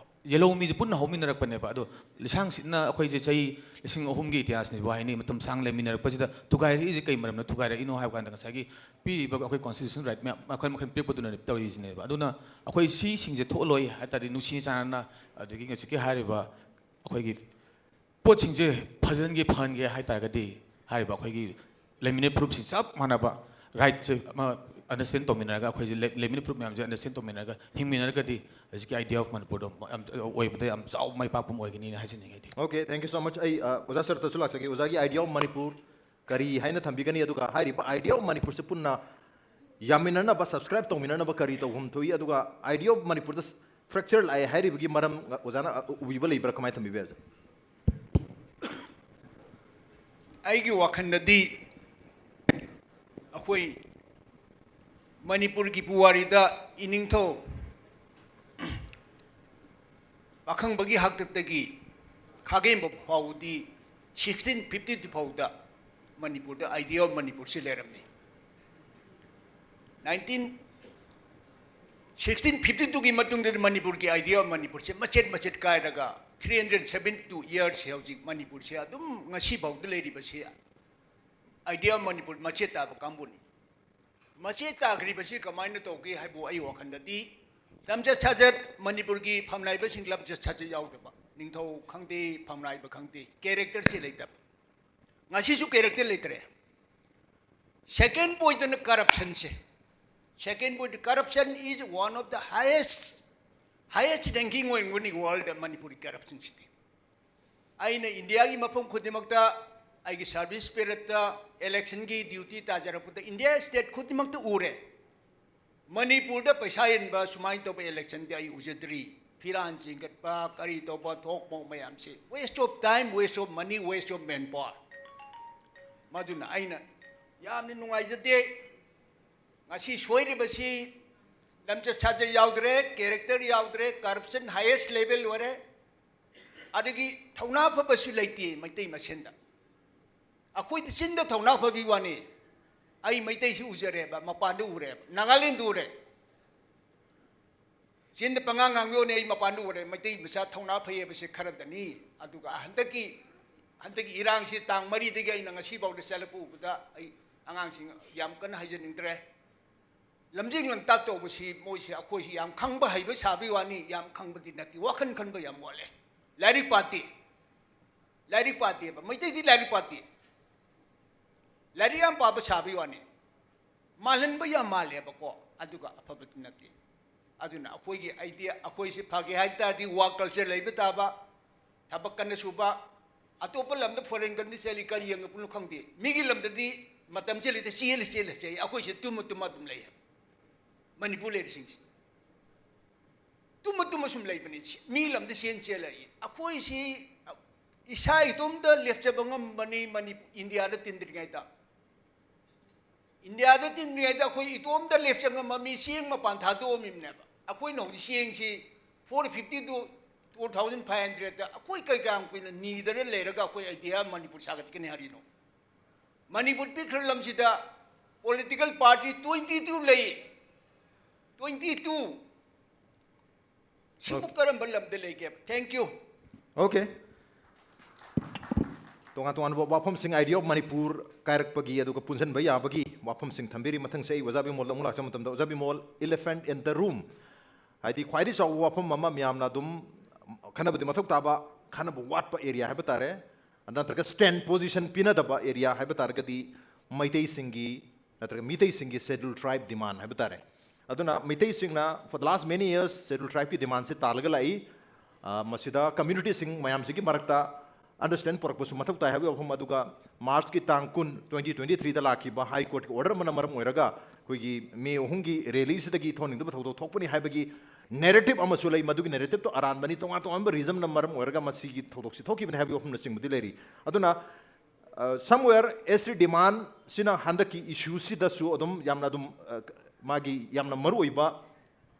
ꯌꯦꯜꯍꯧꯃꯤꯁꯦ ꯄꯨꯟꯅ ꯍꯧꯃꯤꯟꯅꯔꯛꯄꯅꯦꯕ꯫ ꯑꯗꯣ ꯂꯤꯁꯥꯡ ꯁꯤꯠꯅ ꯑꯩꯈꯣꯏꯁꯦ ꯆꯍꯤ ꯂꯤꯁꯤꯡ ꯑꯍꯨꯝꯒꯤ ꯏꯇꯤꯍꯥꯁꯅꯤꯕꯨ ꯍꯥꯏꯅꯤ, ꯃꯇꯝ ꯁꯥꯡꯅ ꯂꯩꯃꯤꯟꯅꯔꯛꯄꯁꯤꯗ ꯊꯨꯒꯥꯏꯔꯛꯏꯁꯦ ꯀꯩ ꯃꯔꯝꯅ ꯊꯨꯒꯥꯏꯔꯛꯏꯅꯣ ꯍꯥꯏꯕ ꯀꯥꯟꯗ, ꯉꯁꯥꯏꯒꯤ ꯄꯤꯔꯤꯕ ꯑꯩꯈꯣꯏ ꯀꯣꯟꯁꯇꯤꯇ꯭ꯌꯨꯁꯟ ꯔꯥꯏꯠ ꯃꯌꯥꯝ ꯃꯈꯜ ꯃꯈꯜ ꯄꯤꯔꯛꯄꯗꯨꯅꯅꯦ ꯇꯧꯔꯤꯁꯤꯅꯦꯕ꯫ ꯑꯗꯨꯅ ꯑꯩꯈꯣꯏ ꯁꯤꯁꯤꯡꯁꯦ ꯊꯣꯛꯍꯜꯂꯣꯏ ꯍꯥꯏ ꯇꯥꯔꯗꯤ, ꯅꯨꯡꯁꯤ ꯆꯥꯟꯅꯅ, ꯑꯗꯒꯤ ꯉꯁꯤꯒꯤ ꯍꯥꯏꯔꯤꯕ ꯑꯩꯈꯣꯏꯒꯤ ꯄꯣꯠꯁꯤꯡꯁꯦ ꯐꯖꯍꯟꯒꯦ, ꯐꯍꯟꯒꯦ ꯍꯥꯏ ꯇꯥꯔꯒꯗꯤ, ꯍꯥꯏꯔꯤꯕ ꯑꯩꯈꯣꯏꯒꯤ ꯂꯩꯃꯤꯟꯅ ꯐꯨꯔꯨꯞꯁꯤ ꯆꯞ ꯃꯥꯟꯅꯕ ꯔꯥꯏꯠꯁꯦ ꯑꯃ ꯑꯟꯗꯔꯁꯇꯦꯟ ꯇꯧꯃꯤꯟꯅꯔꯒ, ꯑꯩꯈꯣꯏꯁꯦ ꯂꯩ-, ꯂꯩꯃꯤꯟꯅ ꯐꯨꯔꯨꯞ ꯃꯌꯥꯝꯁꯦ ꯑꯟꯗꯔꯁꯇꯦꯟ ꯇꯧꯃꯤꯟꯅꯔꯒ ꯍꯤꯡꯃꯤꯟꯅꯔꯒꯗꯤ, ꯍꯧꯖꯤꯛꯀꯤ ꯑꯥꯏꯗꯤꯌꯥ ꯑꯣꯐ ꯃꯅꯤꯄꯨꯔꯗꯣ ꯌꯥꯝ ꯑꯣꯏꯕꯗ ꯌꯥꯝ ꯆꯥꯎꯕ ꯃꯥꯏ ꯄꯥꯛꯄ ꯑꯃ ꯑꯣꯏꯒꯅꯤꯅ ꯍꯥꯏꯖꯅꯤꯡꯉꯤ ꯑꯩꯗꯤ꯫ Okay, thank you so much. ꯑꯩ ꯑ, ꯑꯣꯖꯥ ꯁꯔꯇꯁꯨ ꯂꯥꯛꯆꯒꯦ꯫ ꯑꯣꯖꯥꯒꯤ ꯑꯥꯏꯗꯤꯌꯥ ꯑꯣꯐ ꯃꯅꯤꯄꯨꯔ ꯀꯔꯤ ꯍꯥꯏꯅ ꯊꯝꯕꯤꯒꯅꯤ, ꯑꯗꯨꯒ ꯍꯥꯏꯔꯤꯕ ꯑꯥꯏꯗꯤꯌꯥ ꯑꯣꯐ ꯃꯅꯤꯄꯨꯔꯁꯦ ꯄꯨꯟꯅ ꯌꯥꯃꯤꯟꯅꯅꯕ, ꯁꯕꯁꯀ꯭ꯔꯥꯏꯕ ꯇꯧꯃꯤꯟꯅꯅꯕ ꯀꯔꯤ ꯇꯧꯐꯝ ꯊꯣꯛꯏ, ꯑꯗꯨꯒ ꯑꯥꯏꯗꯤꯌꯥ ꯑꯣꯐ ꯃꯅꯤꯄꯨꯔꯗ ꯐ꯭ꯔꯦꯛꯆꯔ ꯂꯥꯛꯑꯦ ꯍꯥꯏꯔꯤꯕꯒꯤ ꯃꯔꯝ ꯑꯣꯖꯥꯅ ꯑ, ꯎꯕꯤꯕ ꯂꯩꯕ꯭ꯔꯥ, ꯀꯃꯥꯏꯅ ꯊꯝꯕꯤꯕ ꯌꯥꯏ? ꯑꯩꯒꯤ ꯋꯥꯈꯜꯗꯗꯤ ꯑꯩꯈꯣꯏ ꯃꯅꯤꯄꯨꯔꯒꯤ ꯄꯨꯋꯥꯔꯤꯗ ꯏꯅꯤꯡꯊꯧ ꯄꯥꯈꯪꯕꯒꯤ ꯍꯥꯛꯇꯛꯇꯒꯤ ꯈꯥꯒꯦꯝꯕ ꯐꯥꯎꯕꯗꯤ ꯁꯤꯛꯁꯇꯤꯟ ꯐꯤꯐꯇꯤ ꯇꯨ ꯐꯥꯎꯗ ꯃꯅꯤꯄꯨꯔꯗ ꯑꯥꯏꯗꯤꯌꯥ ꯑꯣꯐ ꯃꯅꯤꯄꯨꯔꯁꯤ ꯂꯩꯔꯝꯃꯤ꯫ ꯅꯥꯏꯟꯇꯤꯟ ꯁꯤꯛꯁꯇꯤꯟ ꯐꯤꯐꯇꯤ ꯇꯨꯒꯤ ꯃꯇꯨꯡꯗꯗꯤ ꯃꯅꯤꯄꯨꯔꯒꯤ ꯑꯥꯏꯗꯤꯌꯥ ꯑꯣꯐ ꯃꯅꯤꯄꯨꯔꯁꯦ ꯃꯆꯦꯠ ꯃꯆꯦꯠ ꯀꯥꯏꯔꯒ ꯊ꯭ꯔꯤ ꯍꯟꯗ꯭ꯔꯦꯠ ꯁꯕꯦꯟꯇꯤ ꯇꯨ ꯏꯌꯔꯁꯁꯦ ꯍꯧꯖꯤꯛ ꯃꯅꯤꯄꯨꯔꯁꯦ ꯑꯗꯨꯝ ꯉꯁꯤ ꯐꯥꯎꯗ ꯂꯩꯔꯤꯕꯁꯤ ꯑꯥꯏꯗꯤꯌꯥ ꯑꯣꯐ ꯃꯅꯤꯄꯨꯔ ꯃꯆꯦꯠ ꯇꯥꯕ ꯀꯥꯡꯕꯨꯅꯤ꯫ ꯃꯆꯦꯠ ꯇꯥꯈ꯭ꯔꯤꯕꯁꯤ ꯀꯃꯥꯏꯅ ꯇꯧꯒꯦ ꯍꯥꯏꯕꯨ ꯑꯩ ꯋꯥꯈꯜꯗꯗꯤ ꯂꯝꯆꯠ ꯁꯥꯖꯠ, ꯃꯅꯤꯄꯨꯔꯒꯤ ꯐꯝꯅꯥꯏꯕꯁꯤꯡ ꯂꯝꯆꯠ ꯁꯥꯖꯠ ꯌꯥꯎꯗꯕ, ꯅꯤꯡꯊꯧ ꯈꯪꯗꯦ, ꯐꯝꯅꯥꯏꯕ ꯈꯪꯗꯦ, ꯀꯦꯔꯦꯛꯇꯔꯁꯤ ꯂꯩꯇꯕ꯫ ꯉꯁꯤꯁꯨ ꯀꯦꯔꯦꯛꯇꯔ ꯂꯩꯇ꯭ꯔꯦ꯫ Second point ꯅ corruption say. Second point, corruption is one of the highest, highest ranking ꯑꯣꯏꯔꯝꯒꯅꯤ world ꯗ ꯃꯅꯤꯄꯨꯔꯒꯤ corruption ꯁꯤꯗꯤ꯫ ꯑꯩꯅ ꯏꯟꯗꯤꯌꯥꯒꯤ ꯃꯐꯝ ꯈꯨꯗꯤꯡꯃꯛꯇ ꯑꯩꯒꯤ service period ꯇ election ꯒꯤ duty ꯇꯥꯖꯔꯛꯄꯗ ꯏꯟꯗꯤꯌꯥ state ꯈꯨꯗꯤꯡꯃꯛꯇ ꯎꯔꯦ꯫ ꯃꯅꯤꯄꯨꯔꯗ ꯄꯩꯁꯥ ꯌꯦꯟꯕ, ꯁꯨꯃꯥꯏꯅ ꯇꯧꯕ election ꯗꯤ ꯑꯩ ꯎꯖꯗ꯭ꯔꯤ꯫ ꯐꯤꯔꯥꯟ ꯆꯤꯡꯈꯠꯄ, ꯀꯔꯤ ꯇꯧꯕ, ꯊꯣꯛꯄ ꯃꯌꯥꯝꯁꯤ waste of time, waste of money, waste of manpower꯫ ꯃꯗꯨꯅ ꯑꯩꯅ ꯌꯥꯝꯅ ꯅꯨꯡꯉꯥꯏꯖꯗꯦ꯫ ꯉꯁꯤ ꯁꯣꯏꯔꯤꯕꯁꯤ ꯂꯝꯆꯠ ꯁꯥꯖꯠ ꯌꯥꯎꯗ꯭ꯔꯦ, character ꯌꯥꯎꯗ꯭ꯔꯦ, corruption highest level ꯑꯣꯏꯔꯦ꯫ ꯑꯗꯒꯤ ꯊꯧꯅꯥ ꯐꯕꯁꯨ ꯂꯩꯇꯦ ꯃꯩꯇꯩ ꯃꯁꯦꯟꯗ꯫ ꯑꯩꯈꯣꯏꯗꯤ ꯆꯤꯟꯗ ꯊꯧꯅꯥ ꯐꯕꯤ ꯋꯥꯅꯤ꯫ ꯑꯩ ꯃꯩꯇꯩꯁꯤ ꯎꯖꯔꯦꯕ, ꯃꯄꯥꯟꯗ ꯎꯔꯦꯕ, ꯅꯥꯒꯥꯂꯦꯟꯗ ꯎꯔꯦ꯫ ꯆꯤꯟꯗ ꯄꯉꯥꯡ ꯉꯥꯡꯕꯤ ꯋꯥꯅꯤ, ꯑꯩ ꯃꯄꯥꯟꯗ ꯎꯔꯦ꯫ ꯃꯩꯇꯩ ꯃꯆꯥ ꯊꯧꯅꯥ ꯐꯩ ꯍꯥꯏꯕꯁꯦ ꯈꯔꯗꯅꯤ꯫ ꯑꯗꯨꯒ ꯍꯟꯗꯛꯀꯤ, ꯍꯟꯗꯛꯀꯤ ꯏꯔꯥꯡꯁꯤ ꯇꯥꯡ ꯃꯔꯤꯗꯒꯤ ꯑꯩꯅ ꯉꯁꯤꯐꯥꯎꯗ ꯆꯠꯂꯛꯄ ꯎꯕꯗ ꯑꯩ ꯑꯉꯥꯡꯁꯤꯡ ꯌꯥꯝ ꯀꯟꯅ ꯍꯥꯏꯖꯅꯤꯡꯗ꯭ꯔꯦ꯫ ꯂꯝꯖꯤꯡ ꯂꯝꯇꯥꯛ ꯇꯧꯕꯁꯤ ꯃꯣꯏꯁꯤ ꯑꯩꯈꯣꯏꯁꯤ ꯌꯥꯝ ꯈꯪꯕ ꯍꯩꯕ ꯁꯥꯕꯒꯤ ꯋꯥꯅꯤ, ꯌꯥꯝ ꯈꯪꯕꯗꯤ ꯅꯠꯇꯦ꯫ ꯋꯥꯈꯜ ꯈꯟꯕ ꯌꯥꯝ ꯋꯥꯠꯂꯦ꯫ ꯂꯥꯏꯔꯤꯛ ꯄꯥꯗꯦ꯫ ꯂꯥꯏꯔꯤꯛ ꯄꯥꯗꯦꯕ꯫ ꯃꯩꯇꯩꯗꯤ ꯂꯥꯏꯔꯤꯛ ꯄꯥꯗꯦ꯫ ꯂꯥꯏꯔꯤꯛ ꯌꯥꯝ ꯄꯥꯕ ꯁꯥꯕꯒꯤ ꯋꯥꯅꯤ꯫ ꯃꯥꯜꯍꯟꯕ ꯌꯥꯝ ꯃꯥꯜꯂꯦꯕꯀꯣ, ꯑꯗꯨꯒ ꯑꯐꯕꯗꯤ ꯅꯠꯇꯦ꯫ ꯑꯗꯨꯅ ꯑꯩꯈꯣꯏꯒꯤ idea, ꯑꯩꯈꯣꯏꯁꯤ ꯐꯒꯦ ꯍꯥꯏ ꯇꯥꯔꯗꯤ work culture ꯂꯩꯕ ꯇꯥꯕ, ꯊꯕꯛ ꯀꯟꯅ ꯁꯨꯕ꯫ ꯑꯇꯣꯞꯄ ꯂꯝꯗ foreign country ꯆꯠꯂꯤ, ꯀꯔꯤ ꯌꯦꯡꯉꯛꯄꯅꯣ ꯈꯪꯗꯦ꯫ ꯃꯤꯒꯤ ꯂꯝꯗꯗꯤ ꯃꯇꯝ ꯆꯦꯜꯂꯤꯗ ꯆꯦꯜꯂ ꯆꯦꯜꯂ ꯆꯦꯜꯂꯤ, ꯑꯩꯈꯣꯏꯁꯤ ꯇꯨꯝꯃ ꯇꯨꯝꯃ ꯑꯗꯨꯝ ꯂꯩ ꯍꯥꯏꯕ꯫ ꯃꯅꯤꯄꯨꯔ ꯂꯩꯔꯤꯁꯤꯡꯁꯤ ꯇꯨꯝꯃ ꯇꯨꯝꯃ ꯁꯨꯝ ꯂꯩꯕꯅꯤ꯫ ꯁꯤ-, ꯃꯤ ꯂꯝꯗ ꯆꯦꯟ ꯆꯦꯜꯂꯛꯏ꯫ ꯑꯩꯈꯣꯏꯁꯤ ꯏꯁꯥ ꯏꯇꯣꯝꯇ ꯂꯦꯞꯆꯕ ꯉꯝꯕꯅꯤ꯫ ꯃꯅꯤꯄꯨꯔ, ꯏꯟꯗꯤꯌꯥꯗ ꯇꯤꯟꯗ꯭ꯔꯤꯉꯩꯗ, ꯏꯟꯗꯤꯌꯥꯗ ꯇꯤꯟꯗ꯭ꯔꯤꯉꯩꯗ ꯑꯩꯈꯣꯏ ꯏꯇꯣꯝꯇ ꯂꯦꯞꯆ ꯉꯝꯕ ꯃꯤ ꯆꯦꯡ ꯃꯄꯥꯟ ꯊꯥꯗꯣꯛꯑꯝꯃꯤꯕꯅꯦꯕ꯫ ꯑꯩꯈꯣꯏꯅ ꯍꯧꯖꯤꯛ ꯆꯦꯡꯁꯤ four fifty to two thousand five hundred ꯗ ꯑꯩꯈꯣꯏ ꯀꯩ ꯀꯌꯥꯝ ꯀꯨꯏꯅ ꯅꯤꯗꯅ ꯂꯩꯔꯒ ꯑꯩꯈꯣꯏ idea ꯃꯅꯤꯄꯨꯔ ꯁꯥꯒꯠꯀꯅꯤ ꯍꯥꯏꯔꯤꯅꯣ? ꯃꯅꯤꯄꯨꯔ ꯄꯤꯛꯈ꯭ꯔ ꯂꯝꯁꯤꯗ political party twenty two ꯂꯩ꯫ Twenty two꯫ ꯁꯤꯕꯨ Okay. ꯀꯔꯝꯕ ꯂꯝꯗ ꯂꯩꯒꯦ? Thank you꯫ Okay꯫ ꯇꯣꯉꯥꯟ ꯇꯣꯉꯥꯟꯕ ꯋꯥꯐꯝꯁꯤꯡ, Idea of ꯃꯅꯤꯄꯨꯔ ꯀꯥꯏꯔꯛꯄꯒꯤ ꯑꯗꯨꯒ ꯄꯨꯟꯁꯤꯟꯕ ꯌꯥꯕꯒꯤ ꯋꯥꯐꯝꯁꯤꯡ ꯊꯝꯕꯤꯔꯤ꯫ ꯃꯊꯪꯁꯦ ꯑꯩ ꯑꯣꯖꯥ ꯕꯤꯃꯣꯜꯗ ꯑꯃꯨꯛ ꯂꯥꯛꯆꯕ ꯃꯇꯝꯗ, ꯑꯣꯖꯥ Bimol, elephant in the room ꯍꯥꯏꯗꯤ ꯈ꯭ꯋꯥꯏꯗꯒꯤ ꯆꯥꯎꯕ ꯋꯥꯐꯝ ꯑꯃ, ꯃꯌꯥꯝꯅ ꯑꯗꯨꯝ ꯈꯟꯅꯕꯗꯤ ꯃꯊꯧ ꯇꯥꯕ, ꯈꯟꯅꯕ ꯋꯥꯠꯄ area ꯍꯥꯏꯕ ꯇꯥꯔꯦ, ꯅꯠꯇ꯭ꯔꯒ stand position ꯄꯤꯅꯗꯕ area ꯍꯥꯏꯕ ꯇꯥꯔꯒꯗꯤ ꯃꯩꯇꯩꯁꯤꯡꯒꯤ ꯅꯠꯇ꯭ꯔꯒ ꯃꯤꯇꯩꯁꯤꯡꯒꯤ Scheduled Tribe demand ꯍꯥꯏꯕ ꯇꯥꯔꯦ꯫ ꯑꯗꯨꯅ ꯃꯩꯇꯩꯁꯤꯡꯅ for the last many years Scheduled Tribeꯀꯤ demandꯁꯦ ꯇꯥꯜꯂꯒ ꯂꯥꯛꯏ꯫ ꯑ, ꯃꯁꯤꯗ communityꯁꯤꯡ ꯃꯌꯥꯝꯁꯤꯒꯤ ꯃꯔꯛꯇ understand ꯄꯨꯔꯛꯄꯁꯨ ꯃꯊꯧ ꯇꯥꯏ ꯍꯥꯏꯕꯒꯤ ꯋꯥꯐꯝ ꯑꯗꯨꯒ Marchꯀꯤ ꯇꯥꯡ ꯀꯨꯟ, twenty twenty threeꯗ ꯂꯥꯛꯈꯤꯕ High Courtꯀꯤ order ꯑꯃꯅ ꯃꯔꯝ ꯑꯣꯏꯔꯒ ꯑꯩꯈꯣꯏꯒꯤ May ꯑꯍꯨꯝꯒꯤ rallyꯁꯤꯗꯒꯤ ꯊꯣꯛꯍꯟꯅꯤꯡꯗꯕ ꯊꯧꯗꯣꯛ ꯊꯣꯛꯄꯅꯤ ꯍꯥꯏꯕꯒꯤ narrative ꯑꯃꯁꯨ ꯂꯩ꯫ ꯃꯗꯨꯒꯤ narrativeꯇꯣ ꯑꯔꯥꯟꯕꯅꯤ, ꯇꯣꯉꯥꯟ ꯇꯣꯉꯥꯟꯕ reasonꯅ ꯃꯔꯝ ꯑꯣꯏꯔꯒ ꯃꯁꯤꯒꯤ ꯊꯧꯗꯣꯛꯁꯤ ꯊꯣꯛꯈꯤꯕꯅꯤ ꯍꯥꯏꯕꯒꯤ ꯋꯥꯐꯝꯅꯆꯤꯡꯕꯗꯤ ꯂꯩꯔꯤ꯫ ꯑꯗꯨꯅ, ꯑ, somewhere ST demandꯁꯤꯅ ꯍꯟꯗꯛꯀꯤ issueꯁꯤꯗꯁꯨ ꯑꯗꯨꯝ ꯌꯥꯝꯅ ꯑꯗꯨꯝ, ꯑ, ꯃꯥꯒꯤ ꯌꯥꯝꯅ ꯃꯔꯨꯑꯣꯏꯕ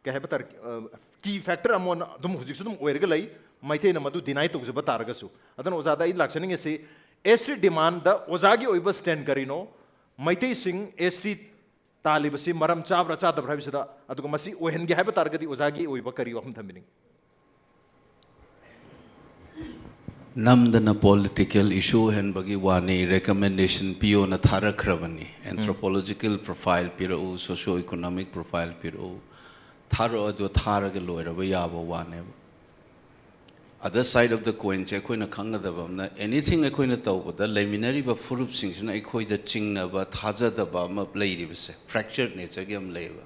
ꯀꯩ ꯍꯥꯏꯕ ꯇꯥꯔꯦ, ꯑ, key factor ꯑꯃ ꯑꯣꯏꯅ ꯑꯗꯨꯝ ꯍꯧꯖꯤꯛꯁꯨ ꯑꯗꯨꯝ ꯑꯣꯏꯔꯒ ꯂꯩ꯫ ꯃꯩꯇꯩꯅ ꯃꯗꯨ deny ꯇꯧꯖꯕ ꯇꯥꯔꯒꯁꯨ꯫ ꯑꯗꯨꯅ ꯑꯣꯖꯥꯗ ꯑꯩ ꯂꯥꯛꯆꯅꯤꯡꯉꯤꯁꯤ, ST demandꯗ ꯑꯣꯖꯥꯒꯤ ꯑꯣꯏꯕ stand ꯀꯔꯤꯅꯣ? ꯃꯩꯇꯩꯁꯤꯡ ST ꯇꯥꯜꯂꯤꯕꯁꯤ ꯃꯔꯝ ꯆꯥꯕ꯭ꯔꯥ ꯆꯥꯗꯕ꯭ꯔꯥ ꯍꯥꯏꯕꯁꯤꯗ, ꯑꯗꯨꯒ ꯃꯁꯤ ꯑꯣꯏꯍꯟꯒꯦ ꯍꯥꯏꯕ ꯇꯥꯔꯒꯗꯤ ꯑꯣꯖꯥꯒꯤ ꯑꯣꯏꯕ ꯀꯔꯤ ꯋꯥꯐꯝ ꯊꯝꯕꯤꯅꯤꯡꯉꯤ? ꯅꯝꯗꯅ political issue ꯑꯣꯏꯍꯟꯕꯒꯤ ꯋꯥꯅꯤ, recommendation ꯄꯤꯌꯣꯅ ꯊꯥꯔꯛꯈ꯭ꯔꯕꯅꯤ꯫ Anthropological profile ꯄꯤꯔꯛꯎ, socio economic profile ꯄꯤꯔꯛꯎ, ꯊꯥꯔꯛꯑꯣ, ꯑꯗꯨ ꯊꯥꯔꯒ ꯂꯣꯏꯔꯕ ꯌꯥꯕ ꯋꯥꯅꯦꯕ꯫ Other side of the coinꯁꯦ ꯑꯩꯈꯣꯏꯅ ꯈꯪꯒꯗꯕ ꯑꯃꯅ, anything ꯑꯩꯈꯣꯏꯅ ꯇꯧꯕꯗ ꯂꯩꯃꯤꯟꯅꯔꯤꯕ ꯐꯨꯔꯨꯞꯁꯤꯡꯁꯤꯅ ꯑꯩꯈꯣꯏꯗ ꯆꯤꯡꯅꯕ, ꯊꯥꯖꯗꯕ ꯑꯃ ꯂꯩꯔꯤꯕꯁꯦ, fractured natureꯒꯤ ꯑꯃ ꯂꯩꯌꯦꯕ꯫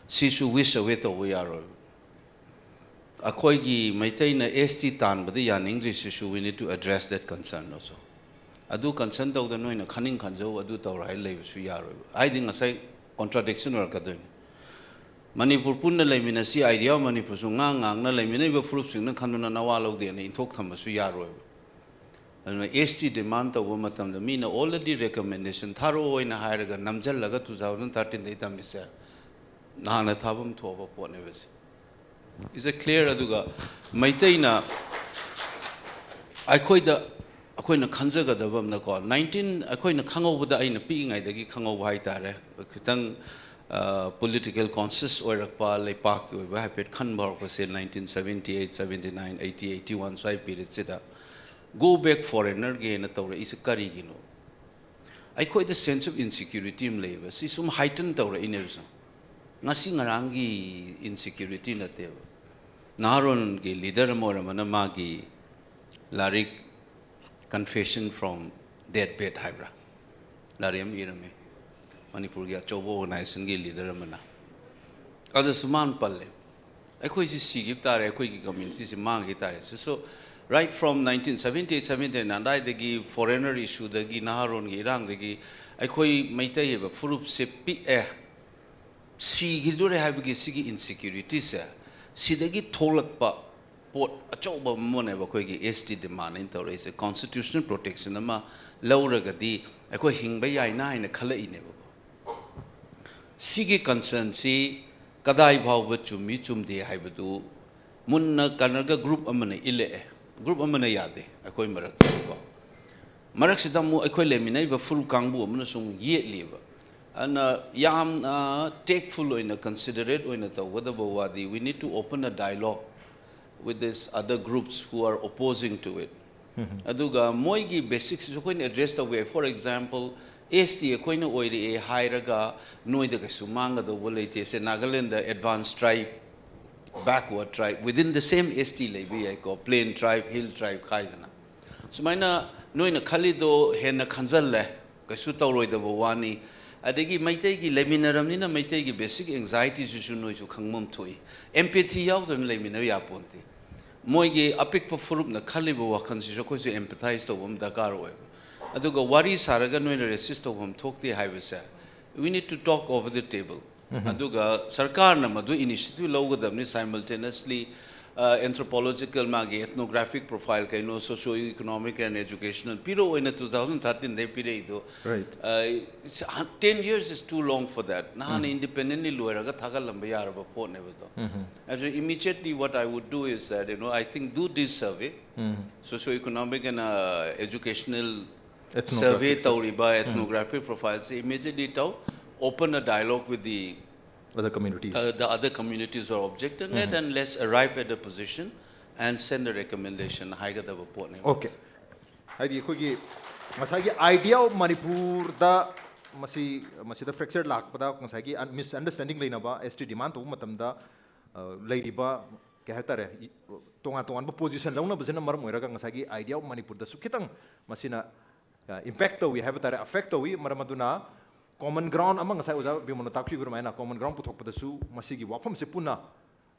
ꯁꯤꯁꯨ wish away ꯇꯧꯕ ꯌꯥꯔꯣꯏꯕ꯫ ꯑꯩꯈꯣꯏꯒꯤ ꯃꯩꯇꯩꯅ ST ꯇꯥꯟꯕꯗ ꯌꯥꯅꯤꯡꯗ꯭ꯔꯤꯁꯤꯁꯨ we need to address that concern also. ꯑꯗꯨ concern ꯇꯧꯗ ꯅꯣꯏꯅ ꯈꯟꯅꯤꯡ ꯈꯟꯖꯧ, ꯑꯗꯨ ꯇꯧꯔ ꯍꯥꯏ ꯂꯩꯕꯁꯨ ꯌꯥꯔꯣꯏꯕ꯫ ꯍꯥꯏꯗꯤ ꯉꯁꯥꯏ contradiction ꯑꯣꯏꯔꯛꯀꯗꯣꯏꯅꯤ꯫ ꯃꯅꯤꯄꯨꯔ ꯄꯨꯟꯅ ꯂꯩꯃꯤꯟꯅꯁꯤ, idea of ꯃꯅꯤꯄꯨꯔꯁꯨ ꯉꯥꯡ ꯉꯥꯡꯅ ꯂꯩꯃꯤꯟꯅꯔꯤꯕ ꯐꯨꯔꯨꯞꯁꯤꯡꯅ ꯈꯟꯗꯨꯅ ꯅꯋꯥ ꯂꯧꯗꯦꯅ ꯏꯟꯊꯣꯛ ꯊꯝꯕꯁꯨ ꯌꯥꯔꯣꯏꯕ꯫ ꯑꯗꯨꯅ ST demand ꯇꯧꯕ ꯃꯇꯝꯗ ꯃꯤꯅ already recommendation ꯊꯥꯔꯛꯑꯣ ꯍꯥꯏꯅ ꯍꯥꯏꯔꯒ ꯅꯝꯁꯤꯜꯂꯒ two thousand thirteenꯗꯒꯤ ꯇꯝꯃꯤꯁꯦ ꯅꯍꯥꯟꯅ ꯊꯥꯐꯝ ꯊꯣꯛꯑꯕ ꯄꯣꯠꯅꯦꯕ ꯁꯤ꯫ Is it clear? ꯑꯗꯨꯒ ꯃꯩꯇꯩꯅ ꯑꯩꯈꯣꯏꯗ, ꯑꯩꯈꯣꯏꯅ ꯈꯟꯖꯒꯗꯕ ꯑꯃꯅꯀꯣ, nineteen, ꯑꯩꯈꯣꯏꯅ ꯈꯪꯍꯧꯕꯗ, ꯑꯩꯅ ꯄꯤꯛꯏꯉꯩꯗꯒꯤ ꯈꯪꯍꯧꯕ ꯍꯥꯏꯇꯥꯔꯦ, ꯈꯤꯇꯪ, ꯑ, political conscious ꯑꯣꯏꯔꯛꯄ, ꯂꯩꯄꯥꯛꯀꯤ ꯑꯣꯏꯕ ꯍꯥꯏꯐꯦꯠ ꯈꯟꯕ ꯍꯧꯔꯛꯄꯁꯦ nineteen seventy eight, seventy nine, eighty, eighty one ꯁ꯭ꯋꯥꯏ periodꯁꯤꯗ꯫ Go back foreignerꯒꯤꯅ ꯇꯧꯔꯛꯏꯁꯦ ꯀꯔꯤꯒꯤꯅꯣ? ꯑꯩꯈꯣꯏꯗ sense of insecurity ꯑꯃ ꯂꯩꯌꯦꯕ꯫ ꯁꯤ ꯁꯨꯝ heighten ꯇꯧꯔꯛꯏꯅꯦꯕ ꯁꯨꯝ꯫ ꯉꯁꯤ ꯉꯔꯥꯡꯒꯤ insecurity ꯅꯠꯇꯦꯕ꯫ ꯅꯍꯥꯔꯣꯟꯒꯤ leader ꯑꯃ ꯑꯣꯏꯔꯝꯕꯅ ꯃꯥꯒꯤ ꯂꯥꯏꯔꯤꯛ Confession from Deathbed ꯍꯥꯏꯕ꯭ꯔꯥ? ꯂꯥꯏꯔꯤꯛ ꯑꯃ ꯏꯔꯝꯃꯤ, ꯃꯅꯤꯄꯨꯔꯒꯤ ꯑꯆꯧꯕ ꯑꯣꯔꯒꯅꯥꯏꯖꯦꯁꯟꯒꯤ ꯂꯤꯗꯔ ꯑꯃꯅ꯫ ꯑꯗꯨꯁꯨ ꯃꯥꯅ ꯄꯜꯂꯦ, "ꯑꯩꯈꯣꯏꯁꯤ ꯁꯤꯈꯤꯕ ꯇꯥꯔꯦ, ꯑꯩꯈꯣꯏꯒꯤ ꯀꯝꯃ꯭ꯌꯨꯅꯤꯇꯤꯁꯤ ꯃꯥꯡꯈꯤ ꯇꯥꯔꯦ"꯫ So, so right from nineteen seventy eight seventy nine ꯑꯗꯥꯏꯗꯒꯤ ꯐꯣꯔꯦꯅꯔ ꯏꯁꯨꯗꯒꯤ, ꯅꯍꯥꯔꯣꯟꯒꯤ ꯏꯔꯥꯡꯗꯒꯤ ꯑꯩꯈꯣꯏ ꯃꯩꯇꯩ ꯍꯥꯏꯕ ꯐꯨꯔꯨꯞꯁꯦ ꯄꯤꯛꯑꯦ꯫ ꯁꯤꯈꯤꯗꯣꯔꯦ ꯍꯥꯏꯕꯒꯤ ꯁꯤꯒꯤ ꯏꯟꯁꯤꯀ꯭ꯌꯨꯔꯤꯇꯤꯁꯦ, ꯁꯤꯗꯒꯤ ꯊꯣꯛꯂꯛꯄ ꯄꯣꯠ ꯑꯆꯧꯕ ꯑꯃꯅꯦꯕ ꯑꯩꯈꯣꯏꯒꯤ ꯑꯦꯁ ꯇꯤ ꯗꯤꯃꯥꯟ ꯑꯩꯅ ꯇꯧꯔꯛꯏꯁꯦ꯫ ꯀꯣꯟꯁꯇꯤꯇ꯭ꯌꯨꯁꯅꯦꯜ ꯄ꯭ꯔꯣꯇꯦꯛꯁꯟ ꯑꯃ ꯂꯧꯔꯒꯗꯤ ꯑꯩꯈꯣꯏ ꯍꯤꯡꯕ ꯌꯥꯏꯅ ꯍꯥꯏꯅ ꯈꯜꯂꯛꯏꯅꯦꯕꯀꯣ꯫ ꯁꯤꯒꯤ ꯀꯟꯁꯔꯟꯁꯤ ꯀꯗꯥꯏ ꯐꯥꯎꯕ ꯆꯨꯝꯃꯤ ꯆꯨꯝꯗꯦ ꯍꯥꯏꯕꯗꯨ ꯃꯨꯟꯅ ꯀꯅꯔꯒ ꯒ꯭ꯔꯨꯞ ꯑꯃꯅ ꯏꯜꯂꯛꯑꯦ, ꯒ꯭ꯔꯨꯞ ꯑꯃꯅ ꯌꯥꯗꯦ ꯑꯩꯈꯣꯏ ꯃꯔꯛꯇꯁꯨꯀꯣ꯫ ꯃꯔꯛꯁꯤꯗ ꯑꯃꯨꯛ ꯑꯩꯈꯣꯏ ꯂꯩꯃꯤꯟꯅꯔꯤꯕ ꯐꯨꯔꯨꯞ ꯀꯥꯡꯕꯨ ꯑꯃꯅꯁꯨ ꯑꯃꯨꯛ ꯌꯦꯠꯂꯤꯕ꯫ ꯑꯗꯨꯅ ꯌꯥꯝꯅ ꯇꯦꯛꯐꯨꯜ ꯑꯣꯏꯅ, ꯀꯟꯁꯤꯗꯔꯦꯠ ꯑꯣꯏꯅ ꯇꯧꯒꯗꯕ ꯋꯥꯗꯤ, we need to open a dialogue with these other groups who are opposing to it꯫ ꯑꯗꯨꯒ ꯃꯣꯏꯒꯤ ꯕꯦꯁꯤꯛꯁꯤꯁꯨ ꯑꯩꯈꯣꯏꯅ ꯑꯦꯗ꯭ꯔꯦꯁ ꯇꯧꯕ ꯌꯥꯏ꯫ For example, ꯑꯦꯁ ꯇꯤ ꯑꯩꯈꯣꯏꯅ ꯑꯣꯏꯔꯛꯑꯦ ꯍꯥꯏꯔꯒ ꯅꯣꯏꯗ ꯀꯩꯁꯨ ꯃꯥꯡꯒꯗꯧꯕ ꯂꯩꯇꯦ꯫ ꯁꯦ, Nagaland advanced tribe, backward tribe, within the same S T ꯂꯩꯕ ꯌꯥꯏꯀꯣ, plain tribe, hill tribe ꯈꯥꯏꯗꯅ꯫ ꯁꯨꯃꯥꯏꯅ ꯅꯣꯏꯅ ꯈꯜꯂꯤꯗꯣ ꯍꯦꯟꯅ ꯈꯟꯖꯜꯂꯦ, ꯀꯩꯁꯨ ꯇꯧꯔꯣꯏꯗꯕ ꯋꯥꯅꯤ꯫ ꯑꯗꯒꯤ ꯃꯩꯇꯩꯒꯤ ꯂꯩꯃꯤꯟꯅꯔꯕꯅꯤꯅ ꯃꯩꯇꯩꯒꯤ ꯕꯦꯁꯤꯛ ꯑꯦꯡꯖꯥꯏꯇꯤꯁꯤꯁꯨ ꯅꯣꯏꯁꯨ ꯈꯪꯐꯝ ꯊꯣꯛꯏ꯫ ꯑꯦꯝꯄꯦꯊꯤ ꯌꯥꯎꯗꯅ ꯂꯩꯃꯤꯟꯅꯕ ꯌꯥꯄꯣꯟꯇꯦ꯫ ꯃꯣꯏꯒꯤ ꯑꯄꯤꯛꯄ ꯐꯨꯔꯨꯞꯅ ꯈꯜꯂꯤꯕ ꯋꯥꯈꯜꯁꯤꯁꯨ ꯑꯩꯈꯣꯏꯁꯨ ꯑꯦꯝꯄꯦꯊꯥꯏꯁ ꯇꯧꯕ ꯑꯃ ꯗꯔꯀꯥꯔ ꯑꯣꯏꯕ꯫ ꯑꯗꯨꯒ ꯋꯥꯔꯤ ꯁꯥꯔꯒ ꯅꯣꯏꯅ ꯔꯦꯁꯤꯁ ꯇꯧꯐꯝ ꯊꯣꯛꯇꯦ ꯍꯥꯏꯕꯁꯦ, we need to talk over the table꯫ ꯑꯗꯨꯒ ꯁꯔꯀꯥꯔꯅ ꯃꯗꯨ ꯏꯅꯤꯁꯤꯌꯦꯇꯤꯚ ꯂꯧꯒꯗꯕꯅꯤ꯫ ꯁꯥꯏꯃꯜꯇꯦꯅꯁꯂꯤ ꯑꯦꯟꯊ꯭ꯔꯣꯄꯣꯂꯣꯖꯤꯀꯦꯜ, ꯃꯥꯒꯤ ethnographic profile ꯀꯩꯅꯣ, socio economic and educational ꯄꯤꯔꯛꯑꯣꯅ two thousand thirteen ꯗꯩ ꯄꯤꯔꯛꯏꯗꯣ꯫ Right. Uh, it's, uh, ten years is too long for that. ꯅꯍꯥꯟꯅ ꯏꯟꯗꯤꯄꯦꯟꯗꯦꯟꯂꯤ ꯂꯣꯏꯔꯒ ꯊꯥꯒꯠꯂꯝꯕ ꯌꯥꯔꯕ ꯄꯣꯠꯅꯦꯕꯗꯣ꯫ ꯑꯗꯨ immediately what I would do is that, you know, I think do this survey, socio economic and uh, educational survey Ethnographic survey. ꯇꯧꯔꯤꯕ ethnographic profile ꯁꯦ immediately ꯇꯧ, open a dialogue with the Other communities. uh, the other communities who are objecting it, and let's arrive at a position and send a recommendation ꯍꯥꯏꯒꯗꯕ ꯄꯣꯠꯅꯦꯕ꯫ Okay. ꯍꯥꯏꯗꯤ ꯑꯩꯈꯣꯏꯒꯤ ꯉꯁꯥꯏꯒꯤ idea of ꯃꯅꯤꯄꯨꯔꯗ ꯃꯁꯤ, ꯃꯁꯤꯗ fracture ꯂꯥꯛꯄꯗ ꯉꯁꯥꯏꯒꯤ misunderstanding ꯂꯩꯅꯕ, S T demand ꯇꯧꯕ ꯃꯇꯝꯗ ꯑ, ꯂꯩꯔꯤꯕ ꯀꯩ ꯍꯥꯏꯇꯥꯔꯦ, ꯏ-, ꯇꯣꯉꯥꯟ ꯇꯣꯉꯥꯟꯕ position ꯂꯧꯅꯕꯁꯤꯅ ꯃꯔꯝ ꯑꯣꯏꯔꯒ ꯉꯁꯥꯏꯒꯤ idea of ꯃꯅꯤꯄꯨꯔꯗꯁꯨ ꯈꯤꯇꯪ ꯃꯁꯤꯅ ꯏꯝꯄꯦꯛ ꯇꯧꯏ ꯍꯥꯏꯕ ꯇꯥꯔꯦ, ꯑꯦꯐꯦꯛ ꯇꯧꯏ꯫ ꯃꯔꯝ ꯑꯗꯨꯅ ꯀꯣꯃꯟ ꯒ꯭ꯔꯥꯎꯟ ꯑꯃ, ꯉꯁꯥꯏ ꯑꯣꯖꯥ ꯕꯤꯃꯣꯜꯅ ꯇꯥꯛꯄꯤꯕ ꯑꯗꯨꯃꯥꯏꯅ ꯀꯣꯃꯟ ꯒ꯭ꯔꯥꯎꯟ ꯄꯨꯊꯣꯛꯄꯗꯁꯨ ꯃꯁꯤꯒꯤ ꯋꯥꯐꯝꯁꯦ ꯄꯨꯟꯅ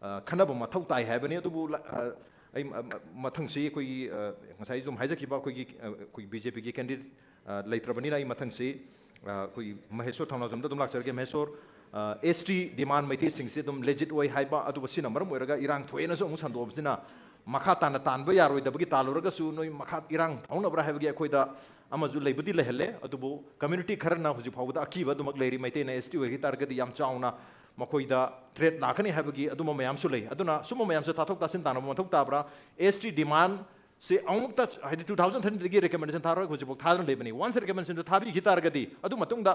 ꯑ, ꯈꯟꯅꯕ ꯃꯊꯧ ꯇꯥꯏ ꯍꯥꯏꯕꯅꯤ꯫ ꯑꯗꯨꯕꯨ ꯂ-, ꯑ, ꯑꯩ ꯃ-, ꯃ-, ꯃꯊꯪꯁꯤ ꯑꯩꯈꯣꯏꯒꯤ, ꯑ, ꯉꯁꯥꯏ ꯑꯗꯨꯝ ꯍꯥꯏꯖꯈꯤꯕ ꯑꯩꯈꯣꯏꯒꯤ, ꯑ, ꯑꯩꯈꯣꯏꯒꯤ ꯕꯤ ꯖꯦ ꯄꯤꯒꯤ ꯀꯦꯟꯗꯤꯗꯦꯠ, ꯑ, ꯂꯩꯇ꯭ꯔꯕꯅꯤꯅ ꯑꯩ ꯃꯊꯪꯁꯤ, ꯑ, ꯑꯩꯈꯣꯏꯒꯤ ꯃꯍꯦꯁꯣꯔ ꯊꯧꯅꯥꯎꯖꯝꯗ ꯑꯗꯨꯝ ꯂꯥꯛꯆꯔꯒꯦ꯫ ꯃꯍꯦꯁꯣꯔ, ꯑ, ꯑꯦꯁ ꯇꯤ ꯗꯤꯃꯥꯟ ꯃꯩꯇꯩꯁꯤꯡꯁꯤ ꯑꯗꯨꯝ ꯂꯦꯖꯤꯠ ꯑꯣꯏ ꯍꯥꯏꯕ, ꯑꯗꯨꯒ ꯁꯤꯅ ꯃꯔꯝ ꯑꯣꯏꯔꯒ ꯏꯔꯥꯡ ꯊꯣꯛꯑꯦꯅꯁꯨ ꯑꯃꯨꯛ ꯁꯟꯗꯣꯛꯑꯕꯁꯤꯅ ꯃꯈꯥ ꯇꯥꯅ ꯇꯥꯟꯕ ꯌꯥꯔꯣꯏꯗꯕꯒꯤ ꯇꯥꯜꯂꯨꯔꯒꯁꯨ ꯅꯣꯏ ꯃꯈꯥ ꯏꯔꯥꯡ ꯐꯥꯎꯅꯕ꯭ꯔꯥ ꯍꯥꯏꯕꯒꯤ ꯑꯩꯈꯣꯏꯗ ꯑꯃꯁꯨ ꯂꯩꯕꯨꯗꯤ ꯂꯩꯍꯜꯂꯦ꯫ ꯑꯗꯨꯕꯨ ꯀꯝꯃ꯭ꯌꯨꯅꯤꯇꯤ ꯈꯔꯅ ꯍꯧꯖꯤꯛ ꯐꯥꯎꯕꯗ ꯑꯀꯤꯕ ꯑꯗꯨꯃꯛ ꯂꯩꯔꯤ꯫ ꯃꯩꯇꯩꯅ ꯑꯦꯁ ꯇꯤ ꯑꯣꯏꯈꯤ ꯇꯥꯔꯒꯗꯤ ꯌꯥꯝ ꯆꯥꯎꯅ ꯃꯈꯣꯏꯗ ꯊ꯭ꯔꯦꯠ ꯂꯥꯛꯀꯅꯤ ꯍꯥꯏꯕꯒꯤ ꯑꯗꯨꯝꯕ ꯃꯌꯥꯝꯁꯨ ꯂꯩ꯫ ꯑꯗꯨꯅ ꯁꯨꯝꯕ ꯃꯌꯥꯝꯁꯦ ꯇꯥꯊꯣꯛ ꯇꯥꯁꯤꯟ ꯇꯥꯟꯅꯕ ꯃꯊꯧ ꯇꯥꯕ꯭ꯔꯥ? ꯑꯦꯁ ꯇꯤ ꯗꯤꯃꯥꯟꯁꯦ ꯑꯃꯨꯛꯇ, ꯍꯥꯏꯗꯤ, ꯇꯨ ꯊꯥꯎꯖꯟ ꯊꯥꯔꯇꯤꯟꯗꯒꯤ ꯔꯤꯀꯃꯦꯟꯗꯦꯁꯟ ꯊꯥꯔꯒ ꯍꯧꯖꯤꯛꯐꯥꯎ ꯊꯥꯗꯨꯅ ꯂꯩꯕꯅꯤ꯫ ꯋꯥꯟꯁ ꯔꯤꯀꯃꯦꯟꯗꯦꯁꯟꯗꯨ ꯊꯥꯕꯤꯈꯤ ꯇꯥꯔꯒꯗꯤ ꯑꯗꯨ ꯃꯇꯨꯡꯗ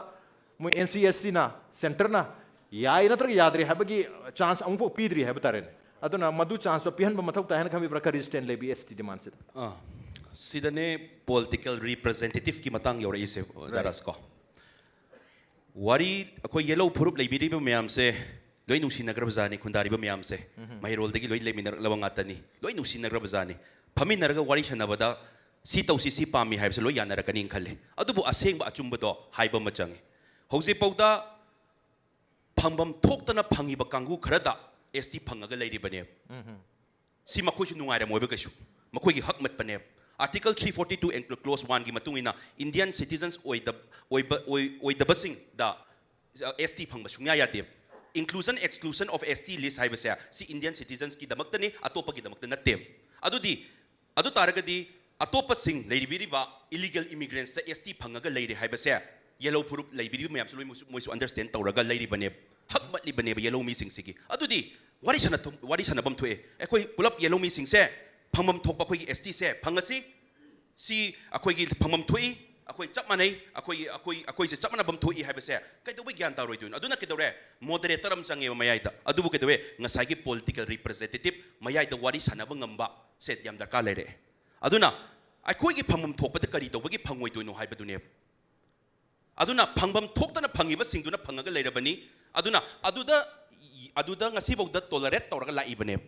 ꯃꯣꯏ ꯑꯦꯟ ꯁꯤ ꯑꯦꯁ ꯇꯤꯅ, ꯁꯦꯟꯇꯔꯅ ꯌꯥꯏ ꯅꯠꯇ꯭ꯔꯒ ꯌꯥꯗ꯭ꯔꯦ ꯍꯥꯏꯕꯒꯤ ꯆꯥꯟꯁ ꯑꯃꯨꯛꯐꯥꯎ ꯄꯤꯗ꯭ꯔꯤ ꯍꯥꯏꯕ ꯇꯥꯔꯦꯅꯦ꯫ ꯑꯗꯨꯅ ꯃꯗꯨ ꯆꯥꯟꯁꯇꯣ ꯄꯤꯍꯟꯕ ꯃꯊꯧ ꯇꯥꯏ ꯍꯥꯏꯅ ꯈꯟꯕꯤꯕ꯭ꯔꯥ? ꯀꯔꯤ ꯁ꯭ꯇꯦꯟ ꯂꯩꯕꯤ ꯑꯦꯁ ꯇꯤ ꯗꯤꯃꯥꯟꯁꯤꯗ? ꯑꯥ, ꯁꯤꯗꯅꯦ ꯄꯣꯂꯤꯇꯤꯀꯦꯜ ꯔꯤꯄ꯭ꯔꯖꯦꯟꯇꯦꯇꯤꯞꯀꯤ ꯃꯇꯥꯡ ꯌꯧꯔꯛꯏꯁꯦ, ꯗꯥ ꯔꯥꯖ ꯀꯣ꯫ ꯋꯥꯔꯤ, ꯑꯩꯈꯣꯏ ꯌꯦꯜꯂꯧ ꯐꯨꯔꯨꯞ ꯂꯩꯕꯤꯔꯤꯕ ꯃꯌꯥꯝꯁꯦ ꯂꯣꯏ ꯅꯨꯡꯁꯤꯅꯈ꯭ꯔꯕ ꯖꯥꯠꯅꯤ, ꯈꯨꯟꯗꯥꯔꯤꯕ ꯃꯌꯥꯝꯁꯦ꯫ ꯃꯍꯩꯔꯣꯜꯗꯒꯤ ꯂꯣꯏ ꯂꯩꯃꯤꯟꯅꯔꯛꯂꯕ ꯉꯥꯛꯇꯅꯤ, ꯂꯣꯏ ꯅꯨꯡꯁꯤꯅꯈ꯭ꯔꯕ ꯖꯥꯠꯅꯤ꯫ ꯐꯝꯃꯤꯟꯅꯔꯒ ꯋꯥꯔꯤ ꯁꯥꯟꯅꯕꯗ ꯁꯤ ꯇꯧꯁꯤ, ꯁꯤ ꯄꯥꯝꯃꯤ ꯍꯥꯏꯕꯁꯦ ꯂꯣꯏ ꯌꯥꯅꯔꯛꯀꯅꯤꯅ ꯈꯜꯂꯤ꯫ ꯑꯗꯨꯕꯨ ꯑꯁꯦꯡꯕ ꯑꯆꯨꯝꯕꯗꯣ ꯍꯥꯏꯕ ꯑꯃ ꯆꯪꯉꯤ꯫ ꯍꯧꯖꯤꯛꯐꯥꯎꯗ ꯐꯪꯐꯝ ꯊꯣꯛꯇꯅ ꯐꯪꯉꯤꯕ ꯀꯥꯡꯕꯨ ꯈꯔꯗ ꯑꯦꯁ ꯇꯤ ꯐꯪꯉꯒ ꯂꯩꯔꯤꯕꯅꯦꯕ꯫ ꯁꯤ ꯃꯈꯣꯏꯁꯨ ꯅꯨꯡꯉꯥꯏꯔꯝꯃꯣꯏꯕ ꯀꯩꯁꯨ꯫ ꯃꯈꯣꯏꯒꯤ ꯍꯛ ꯃꯠꯄꯅꯦꯕ꯫ Article three forty two N clause ꯋꯥꯟꯒꯤ ꯃꯇꯨꯡ ꯏꯟꯅ ꯏꯟꯗꯤꯌꯟ ꯁꯤꯇꯤꯖꯟꯁ ꯑꯣꯏꯗꯕ, ꯑꯣꯏꯕ, ꯑꯣꯏ-, ꯑꯣꯏꯗꯕꯁꯤꯡꯗ ꯑꯦꯁ ꯇꯤ ꯐꯪꯕ ꯁꯨꯡꯌꯥ ꯌꯥꯗꯦꯕ꯫ Inclusion exclusion of S T list ꯍꯥꯏꯕꯁꯦ ꯁꯤ ꯏꯟꯗꯤꯌꯟ ꯁꯤꯇꯤꯖꯟꯁꯀꯤꯗꯃꯛꯇꯅꯤ, ꯑꯇꯣꯞꯄꯒꯤꯗꯃꯛꯇ ꯅꯠꯇꯦꯕ꯫ ꯑꯗꯨꯗꯤ, ꯑꯗꯨ ꯇꯥꯔꯒꯗꯤ ꯑꯇꯣꯞꯄꯁꯤꯡ ꯂꯩꯕꯤꯔꯤꯕ ꯏꯂꯤꯒꯦꯜ ꯏꯃꯤꯒ꯭ꯔꯦꯟꯁꯇ ꯑꯦꯁ ꯇꯤ ꯐꯪꯉꯒ ꯂꯩꯔꯦ ꯍꯥꯏꯕꯁꯦ ꯌꯦꯜꯂꯧ ꯐꯨꯔꯨꯞ ꯂꯩꯕꯤꯔꯤꯕ ꯃꯌꯥꯝꯁꯨ ꯂꯣꯏ ꯃꯣꯏꯁꯨ, ꯃꯣꯏꯁꯨ ꯑꯟꯗꯔꯁ꯭ꯇꯦꯟ ꯇꯧꯔꯒ ꯂꯩꯔꯤꯕꯅꯦꯕ, ꯍꯛ ꯃꯠꯂꯤꯕꯅꯦꯕ ꯌꯦꯜꯂꯧ ꯃꯤꯁꯤꯡꯁꯤꯒꯤ꯫ ꯑꯗꯨꯗꯤ ꯋꯥꯔꯤ ꯁꯥꯟꯅ-, ꯋꯥꯔꯤ ꯁꯥꯟꯅꯐꯝ ꯊꯣꯛꯑꯦ꯫ ꯑꯩꯈꯣꯏ ꯄꯨꯂꯞ ꯌꯦꯜꯂꯧ ꯃꯤꯁꯤꯡꯁꯦ ꯐꯪꯐꯝ ꯊꯣꯛꯄ ꯑꯩꯈꯣꯏꯒꯤ ꯑꯦꯁ ꯇꯤꯁꯦ ꯐꯪꯉꯁꯤ, ꯁꯤ ꯑꯩꯈꯣꯏꯒꯤ ꯐꯪꯐꯝ ꯊꯣꯛꯏ, ꯑꯩꯈꯣꯏ ꯆꯞ ꯃꯥꯟꯅꯩ, ꯑꯩꯈꯣꯏꯒꯤ, ꯑꯩꯈꯣꯏ, ꯑꯩꯈꯣꯏꯁꯦ ꯆꯞ ꯃꯥꯟꯅꯐꯝ ꯊꯣꯛꯏ ꯍꯥꯏꯕꯁꯦ ꯀꯩꯗꯧꯕꯩ ꯒ꯭ꯌꯥꯟ ꯇꯥꯔꯣꯏꯗꯣꯏꯅꯣ? ꯑꯗꯨꯅ ꯀꯩꯗꯧꯔꯦ? ꯃꯣꯗꯔꯦꯇꯔ ꯑꯃ ꯆꯪꯉꯦꯕ ꯃꯌꯥꯏꯗ꯫ ꯑꯗꯨꯕꯨ ꯀꯩꯗꯧꯋꯦ? ꯉꯁꯥꯏꯒꯤ ꯄꯣꯂꯤꯇꯤꯀꯦꯜ ꯔꯤꯄ꯭ꯔꯖꯦꯟꯇꯦꯇꯤꯞ ꯃꯌꯥꯏꯗ ꯋꯥꯔꯤ ꯁꯥꯟꯅꯕ ꯉꯝꯕ ꯁꯦ ꯌꯥꯝ ꯗꯔꯀꯥꯔ ꯂꯩꯔꯛꯑꯦ꯫ ꯑꯗꯨꯅ ꯑꯩꯈꯣꯏꯒꯤ ꯐꯪꯐꯝ ꯊꯣꯛꯄꯗ ꯀꯔꯤ ꯇꯧꯕꯒꯤ ꯐꯪꯉꯣꯏꯗꯣꯏꯅꯣ ꯍꯥꯏꯕꯗꯨꯅꯦꯕ꯫ ꯑꯗꯨꯅ ꯐꯪꯐꯝ ꯊꯣꯛꯇꯅ ꯐꯪꯉꯤꯕꯁꯤꯡꯗꯨꯅ ꯐꯪꯉꯒ ꯂꯩꯔꯕꯅꯤ꯫ ꯑꯗꯨꯅ ꯑꯗꯨꯗ, ꯑꯗꯨꯗ ꯉꯁꯤꯐꯥꯎꯗ ꯇꯣꯂꯔꯦꯠ ꯇꯧꯔꯒ ꯂꯥꯛꯏꯕꯅꯦꯕ꯫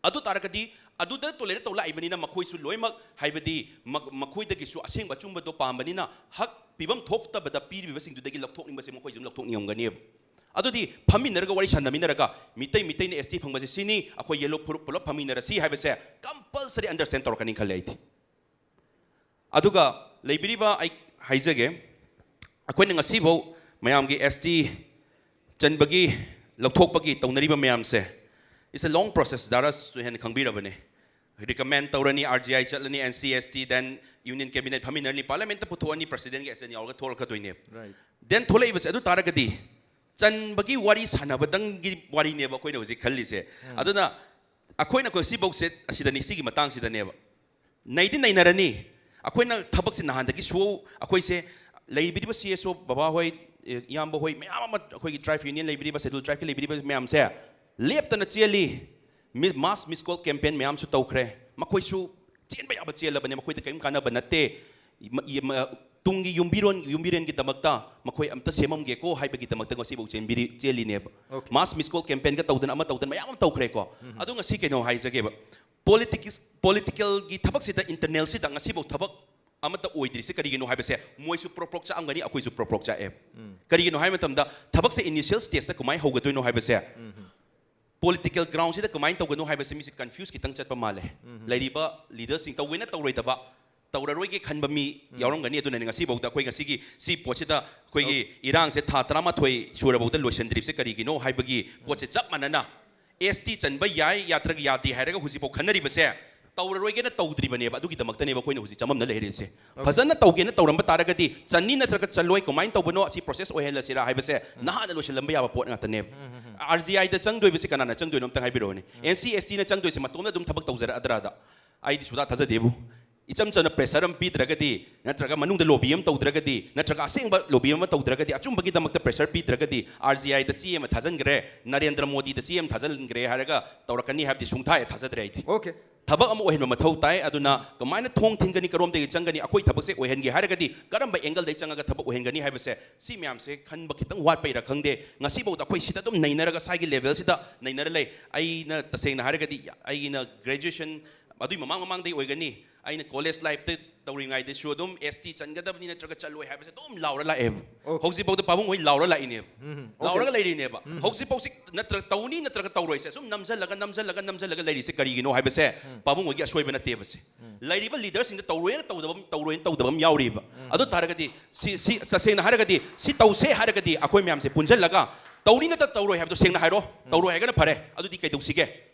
ꯑꯗꯨ ꯇꯥꯔꯒꯗꯤ ꯑꯗꯨꯗ ꯇꯣꯂꯔꯦꯠ ꯇꯧ ꯂꯥꯛꯏꯕꯅꯤꯅ ꯃꯈꯣꯏꯁꯨ ꯂꯣꯏꯅꯃꯛ, ꯍꯥꯏꯕꯗꯤ ꯃ- ꯃꯈꯣꯏꯗꯒꯤꯁꯨ ꯑꯁꯦꯡꯕ ꯑꯆꯨꯝꯕꯗꯣ ꯄꯥꯝꯕꯅꯤꯅ, ꯍꯛ ꯄꯤꯐꯝ ꯊꯣꯛꯇꯕꯗ ꯄꯤꯔꯤꯕꯁꯤꯡꯗꯨꯗꯒꯤ ꯂꯧꯊꯣꯛꯅꯤꯡꯕꯁꯦ ꯃꯈꯣꯏꯁꯨ ꯑꯗꯨꯝ ꯂꯧꯊꯣꯛꯅꯤꯡꯉꯝꯒꯅꯦꯕ꯫ ꯑꯗꯨꯗꯤ ꯐꯝꯃꯤꯟꯅꯔꯒ ꯋꯥꯔꯤ ꯁꯥꯟꯅꯃꯤꯟꯅꯔꯒ, ꯃꯤꯇꯩ ꯃꯤꯇꯩꯅ ꯑꯦꯁ ꯇꯤ ꯐꯪꯕꯁꯦ ꯁꯤꯅꯤ, ꯑꯩꯈꯣꯏ ꯌꯦꯂꯣ ꯐꯨꯔꯨꯞ ꯄꯨꯂꯞ ꯐꯝꯃꯤꯟꯅꯔꯁꯤ ꯍꯥꯏꯕꯁꯦ ꯀꯝꯄꯜꯁꯔꯤ ꯑꯟꯗꯔꯁꯇꯦꯟ ꯇꯧꯔꯛꯀꯅꯤ ꯈꯜꯂꯦ ꯑꯩꯗꯤ꯫ ꯑꯗꯨꯒ ꯂꯩꯕꯤꯔꯤꯕ, ꯑꯩ ꯍꯥꯏꯖꯒꯦ, ꯑꯩꯈꯣꯏꯅ ꯉꯁꯤꯐꯥꯎ ꯃꯌꯥꯝꯒꯤ ꯑꯦꯁ ꯇꯤ ꯆꯟꯕꯒꯤ, ꯂꯧꯊꯣꯛꯄꯒꯤ ꯇꯧꯅꯔꯤꯕ ꯃꯌꯥꯝꯁꯦ, it's a long process, ꯗꯥꯔꯁꯁꯨ ꯍꯦꯟꯅ ꯈꯪꯕꯤꯔꯕꯅꯦ꯫ ꯔꯤꯀꯃꯦꯟ ꯇꯧꯔꯅꯤ, ꯑꯥꯔ ꯖꯤ ꯑꯥꯏ ꯆꯠꯂꯅꯤ, N C S T, then union cabinet ꯐꯝꯃꯤꯟꯅꯔꯅꯤ, ꯄꯥꯔꯂꯤꯌꯥꯃꯦꯟꯠꯇ ꯄꯨꯊꯣꯛꯑꯅꯤ, ꯄ꯭ꯔꯁꯤꯗꯦꯟꯒꯤ ꯑꯦꯖꯦꯟ ꯌꯥꯎꯔꯒ ꯊꯣꯛꯂꯛꯀꯗꯣꯏꯅꯦꯕ꯫ Right. Then ꯊꯣꯛꯂꯛꯏꯕꯁꯦ ꯑꯗꯨ ꯇꯥꯔꯒꯗꯤ ꯆꯟꯕꯒꯤ ꯋꯥꯔꯤ ꯁꯥꯟꯅꯕꯗꯪꯒꯤ ꯋꯥꯔꯤꯅꯦꯕ ꯑꯩꯈꯣꯏꯅ ꯍꯧꯖꯤꯛ ꯈꯜꯂꯤꯁꯦ꯫ ꯑꯗꯨꯅ ꯑꯩꯈꯣꯏꯅ ꯀꯣ- ꯁꯤꯐꯧꯁꯦ ꯑꯁꯤꯗꯅꯤ, ꯁꯤꯒꯤ ꯃꯇꯥꯡꯁꯤꯗꯅꯦꯕ꯫ ꯅꯩꯗꯤ ꯅꯩꯅꯔꯅꯤ꯫ ꯑꯩꯈꯣꯏꯅ ꯊꯕꯛꯁꯦ ꯅꯍꯥꯟꯗꯒꯤ ꯁꯨ ꯑꯩꯈꯣꯏꯁꯦ ꯂꯩꯕꯤꯔꯤꯕ ꯁꯤ ꯑꯦꯁ ꯑꯣ ꯕꯕꯥ ꯍꯣꯏ, ꯑꯦ, ꯏꯌꯥꯝꯕ ꯍꯣꯏ ꯃꯌꯥꯝ ꯑꯃ, ꯑꯩꯈꯣꯏꯒꯤ ꯇ꯭ꯔꯥꯏꯕ ꯌꯨꯅꯤꯌꯟ ꯂꯩꯕꯤꯔꯤꯕ, ꯁꯦꯗꯨꯜ ꯇ꯭ꯔꯥꯏꯕꯀꯤ ꯂꯩꯕꯤꯔꯤꯕ ꯃꯌꯥꯝꯁꯦ ꯂꯦꯞꯇꯅ ꯆꯦꯜꯂꯤ꯫ ꯃꯥꯁ ꯃꯤꯁ ꯀꯣꯜ ꯀꯦꯝꯄꯦꯟ ꯃꯌꯥꯝꯁꯨ ꯇꯧꯈ꯭ꯔꯦ꯫ ꯃꯈꯣꯏꯁꯨ ꯆꯦꯟꯕ ꯌꯥꯕ ꯆꯦꯜꯂꯕꯅꯦ, ꯃꯈꯣꯏꯗ ꯀꯔꯤꯝ ꯀꯥꯟꯅꯕ ꯅꯠꯇꯦ꯫ ꯏꯃ- ꯏꯃ- ꯇꯨꯡꯒꯤ ꯌꯨꯝꯕꯤꯔꯣꯟ ꯌꯨꯝꯕꯤꯔꯦꯟꯒꯤꯗꯃꯛꯇ ꯃꯈꯣꯏ ꯑꯝꯇ ꯁꯦꯝꯃꯝꯒꯦꯀꯣ ꯍꯥꯏꯕꯒꯤꯗꯃꯛꯇ ꯉꯁꯤꯐꯥꯎ ꯆꯦꯟꯕꯤꯔꯤ ꯆꯦꯜꯂꯤꯅꯦꯕ꯫ Okay. ꯃꯥꯁ ꯃꯤꯁ ꯀꯣꯜ ꯀꯦꯝꯄꯦꯟꯒ ꯇꯧꯗꯅ ꯑꯃ ꯇꯧꯗꯅ ꯃꯌꯥꯝ ꯑꯃ ꯇꯧꯈ꯭ꯔꯦꯀꯣ꯫ ꯑꯗꯣ ꯉꯁꯤ ꯀꯩꯅꯣ ꯍꯥꯏꯖꯒꯦꯕ, ꯄꯣꯂꯤꯇꯤꯛꯁ ꯄꯣꯂꯤꯇꯤꯀꯦꯜꯒꯤ ꯊꯕꯛꯁꯤꯗ, ꯏꯟꯇꯔꯅꯦꯜꯁꯤꯗ ꯉꯁꯤꯐꯥꯎ ꯊꯕꯛ ꯑꯃꯠꯇ ꯑꯣꯏꯗ꯭ꯔꯤꯁꯦ ꯀꯔꯤꯒꯤꯅꯣ ꯍꯥꯏꯕꯁꯦ, ꯃꯣꯏꯁꯨ ꯄ꯭ꯔꯣꯛ ꯄ꯭ꯔꯣꯛ ꯆꯥꯛꯑꯝꯒꯅꯤ, ꯑꯩꯈꯣꯏꯁꯨ ꯄ꯭ꯔꯣꯛ ꯄ꯭ꯔꯣꯛ ꯆꯥꯛꯑꯦꯕ꯫ ꯀꯔꯤꯒꯤꯅꯣ ꯍꯥꯏꯕ ꯃꯇꯝꯗ ꯊꯕꯛꯁꯦ ꯏꯅꯤꯁꯤꯌꯦꯜ ꯁ꯭ꯇꯦꯖꯇ ꯀꯃꯥꯏꯅ ꯍꯧꯒꯗꯣꯏꯅꯣ ꯍꯥꯏꯕꯁꯦ, ꯄꯣꯂꯤꯇꯤꯀꯦꯜ ꯒ꯭ꯔꯥꯎꯟꯁꯤꯗ ꯀꯃꯥꯏꯅ ꯇꯧꯒꯅꯣ ꯍꯥꯏꯕꯁꯦ ꯃꯤꯁꯦ ꯀꯟꯐ꯭ꯌꯨꯁ ꯈꯤꯇꯪ ꯆꯠꯄ ꯃꯥꯜꯂꯦ꯫ ꯂꯩꯔꯤꯕ ꯂꯤꯗꯔꯁꯤꯡ ꯇꯧꯒꯦꯅ ꯇꯧꯔꯣꯏꯗꯕ, ꯇꯧꯔꯔꯣꯏꯒꯦ ꯈꯟꯕ ꯃꯤ ꯌꯥꯎꯔꯝꯒꯅꯤ꯫ ꯑꯗꯨꯅꯅꯦ ꯉꯁꯤꯐꯥꯎꯗ ꯑꯩꯈꯣꯏ ꯉꯁꯤꯒꯤ ꯁꯤ ꯄꯣꯠꯁꯤꯗ ꯑꯩꯈꯣꯏꯒꯤ ꯏꯔꯥꯡꯁꯦ ꯊꯥ ꯇꯔꯥꯃꯥꯊꯣꯏ ꯁꯨꯔꯐꯥꯎꯗ ꯂꯣꯏꯁꯤꯟꯗ꯭ꯔꯤꯕꯁꯦ ꯀꯔꯤꯒꯤꯅꯣ ꯍꯥꯏꯕꯒꯤ ꯄꯣꯠꯁꯦ ꯆꯞ ꯃꯥꯟꯅꯅ ꯑꯦꯁ ꯇꯤ ꯆꯟꯕ ꯌꯥꯏ ꯌꯥꯇ꯭ꯔꯒ ꯌꯥꯗꯦ ꯍꯥꯏꯔꯒ ꯍꯧꯖꯤꯛꯐꯥꯎ ꯈꯟꯅꯔꯤꯕꯁꯦ ꯇꯧꯔꯔꯣꯏꯒꯦꯅ ꯇꯧꯗ꯭ꯔꯤꯕꯅꯦꯕ꯫ ꯑꯗꯨꯒꯤꯗꯃꯛꯇꯅꯦꯕ ꯑꯩꯈꯣꯏꯅ ꯍꯧꯖꯤꯛ ꯆꯃꯝꯅ ꯂꯩꯔꯤꯁꯦ꯫ ꯐꯖꯅ ꯇꯧꯒꯦꯅ ꯇꯧꯔꯝꯕ ꯇꯥꯔꯒꯗꯤ ꯆꯟꯅꯤ ꯅꯠꯇ꯭ꯔꯒ ꯆꯜꯂꯣꯏ, ꯀꯃꯥꯏꯅ ꯇꯧꯕꯅꯣ, ꯑꯁꯤ ꯄ꯭ꯔꯣꯁꯦꯁ ꯑꯣꯏꯍꯜꯂꯁꯤꯔꯥ ꯍꯥꯏꯕꯁꯦ ꯅꯍꯥꯟꯅ ꯂꯣꯏꯁꯤꯜꯂꯝꯕ ꯌꯥꯕ ꯄꯣꯠ ꯉꯥꯛꯇꯅꯦꯕ꯫ ꯑꯥꯔ ꯖꯤ ꯑꯥꯏꯗ ꯆꯪꯗꯣꯏꯕꯁꯦ ꯀꯅꯥꯅ ꯆꯪꯗꯣꯏꯅꯣ ꯑꯝꯇꯪ ꯍꯥꯏꯕꯤꯔꯛꯑꯣꯅꯦ꯫ ꯑꯦꯟ ꯁꯤ ꯑꯦꯁ ꯇꯤꯅ ꯆꯪꯗꯣꯏꯁꯦ ꯃꯇꯣꯝꯗ ꯑꯗꯨꯝ ꯊꯕꯛ ꯇꯧꯖꯔꯛꯑꯗ꯭ꯔꯥꯗ ꯑꯩꯗꯤ ꯁꯨꯡꯊꯥ ꯊꯥꯖꯗꯦꯕꯨ꯫ ꯏꯆꯝ ꯆꯝꯅ ꯄ꯭ꯔꯦꯁꯔ ꯑꯃ ꯄꯤꯗ꯭ꯔꯒꯗꯤ, ꯅꯠꯇ꯭ꯔꯒ ꯃꯅꯨꯡꯗ ꯂꯣꯕꯤ ꯑꯃ ꯇꯧꯗ꯭ꯔꯒꯗꯤ, ꯅꯠꯇ꯭ꯔꯒ ꯑꯁꯦꯡꯕ ꯂꯣꯕꯤ ꯑꯃ ꯇꯧꯗ꯭ꯔꯒꯗꯤ, ꯑꯆꯨꯝꯕꯒꯤꯗꯃꯛꯇ ꯄ꯭ꯔꯦꯁꯔ ꯄꯤꯗ꯭ꯔꯒꯗꯤ, ꯑꯥꯔ ꯖꯤ ꯑꯥꯏꯗ ꯆꯦ ꯑꯃ ꯊꯥꯖꯤꯟꯈ꯭ꯔꯦ, ꯅꯔꯦꯟꯗ꯭ꯔ ꯃꯣꯗꯤꯗ ꯆꯦ ꯑꯃ ꯊꯥꯖꯤꯟꯈ꯭ꯔꯦ ꯍꯥꯏꯔꯒ ꯇꯧꯔꯛꯀꯅꯤ ꯍꯥꯏꯕꯗꯤ ꯁꯨꯡꯊꯥ ꯍꯦꯛ ꯊꯥꯖꯗ꯭ꯔꯦ ꯑꯩꯗꯤ꯫ Okay. ꯊꯕꯛ ꯑꯃ ꯑꯣꯏꯍꯟꯕ ꯃꯊꯧ ꯇꯥꯏ꯫ ꯑꯗꯨꯅ ꯀꯃꯥꯏꯅ ꯊꯣꯡ ꯊꯤꯟꯒꯅꯤ, ꯀꯔꯣꯝꯗꯒꯤ ꯆꯪꯒꯅꯤ, ꯑꯩꯈꯣꯏ ꯊꯕꯛꯁꯦ ꯑꯣꯏꯍꯟꯒꯦ ꯍꯥꯏꯔꯒꯗꯤ ꯀꯔꯝꯕ angle ꯗꯒꯤ ꯆꯪꯉꯒ ꯊꯕꯛ ꯑꯣꯏꯍꯟꯒꯅꯤ ꯍꯥꯏꯕꯁꯦ, ꯁꯤ ꯃꯌꯥꯝꯁꯦ ꯈꯟꯕ ꯈꯤꯇꯪ ꯋꯥꯠꯄꯩꯔꯥ ꯈꯪꯗꯦ꯫ ꯉꯁꯤꯐꯥꯎꯗ ꯑꯩꯈꯣꯏ ꯁꯤꯗ ꯑꯗꯨꯝ ꯅꯩꯅꯔꯒ ꯁ꯭ꯋꯥꯏꯒꯤ level ꯁꯤꯗ ꯅꯩꯅꯔ ꯂꯩ꯫ ꯑꯩꯅ ꯇꯁꯦꯡꯅ ꯍꯥꯏꯔꯒꯗꯤ ꯑꯩꯅ graduation ꯑꯗꯨꯏ ꯃꯃꯥꯡ ꯃꯃꯥꯡꯗꯩ ꯑꯣꯏꯒꯅꯤ, ꯑꯩꯅ college life ꯇ ꯇꯧꯔꯤꯉꯩꯗꯁꯨ ꯑꯗꯨꯝ S T ꯆꯟꯒꯗꯕꯅꯤ ꯅꯠꯇ꯭ꯔꯒ ꯆꯠꯂꯣꯏ ꯍꯥꯏꯕꯁꯦ ꯑꯗꯨꯝ ꯂꯥꯎꯔ ꯂꯥꯛꯑꯦꯕ꯫ Okay. ꯍꯧꯖꯤꯛꯐꯥꯎꯗ ꯄꯥꯕꯨꯡ ꯍꯣꯏ ꯂꯥꯎꯔ ꯂꯥꯛꯏꯅꯦꯕ꯫ ꯎꯝ, okay. ꯂꯥꯎꯔꯒ ꯂꯩꯔꯤꯅꯦꯕ꯫ ꯎꯝ. ꯍꯧꯖꯤꯛꯐꯥꯎꯁꯤ ꯅꯠꯇ꯭ꯔꯒ ꯇꯧꯅꯤ ꯅꯠꯇ꯭ꯔꯒ ꯇꯧꯔꯣꯏꯁꯦ ꯁꯨꯝ ꯅꯝꯁꯤꯜꯂꯒ ꯅꯝꯁꯤꯜꯂꯒ ꯅꯝꯁꯤꯜꯂꯒ ꯂꯩꯔꯤꯁꯦ ꯀꯔꯤꯒꯤꯅꯣ ꯍꯥꯏꯕꯁꯦ ꯎꯝ. ꯄꯥꯕꯨꯡ ꯍꯣꯏꯒꯤ ꯑꯁꯣꯏꯕ ꯅꯠꯇꯦꯕꯁꯦ꯫ ꯎꯝ. ꯂꯩꯔꯤꯕ leader ꯁꯤꯡꯗ ꯇꯧꯔꯣꯏꯅ ꯇꯧꯗꯕ, ꯇꯧꯔꯣꯏꯅ ꯇꯧꯗꯕ ꯑꯃ ꯌꯥꯎꯔꯤꯕ꯫ ꯎꯝ. ꯑꯗꯨ ꯇꯥꯔꯒꯗꯤ ꯁꯤ, ꯁꯤ ꯇꯁꯦꯡꯅ ꯍꯥꯏꯔꯒꯗꯤ ꯁꯤ ꯇꯧꯁꯦ ꯍꯥꯏꯔꯒꯗꯤ ꯑꯩꯈꯣꯏ ꯃꯌꯥꯝꯁꯦ ꯄꯨꯟꯁꯤꯜꯂꯒ ꯇꯧꯅꯤ ꯅꯠꯇ꯭ꯔ ꯇꯧꯔꯣꯏ ꯍꯥꯏꯕꯗꯣ ꯁꯦꯡꯅ ꯍꯥꯏꯔꯣ꯫ ꯎꯝ. ꯇꯧꯔꯣꯏ ꯍꯥꯏꯔꯒꯅ ꯐꯔꯦ꯫ ꯑꯗꯨꯗꯤ ꯀꯩꯗꯧꯁꯤꯒꯦ?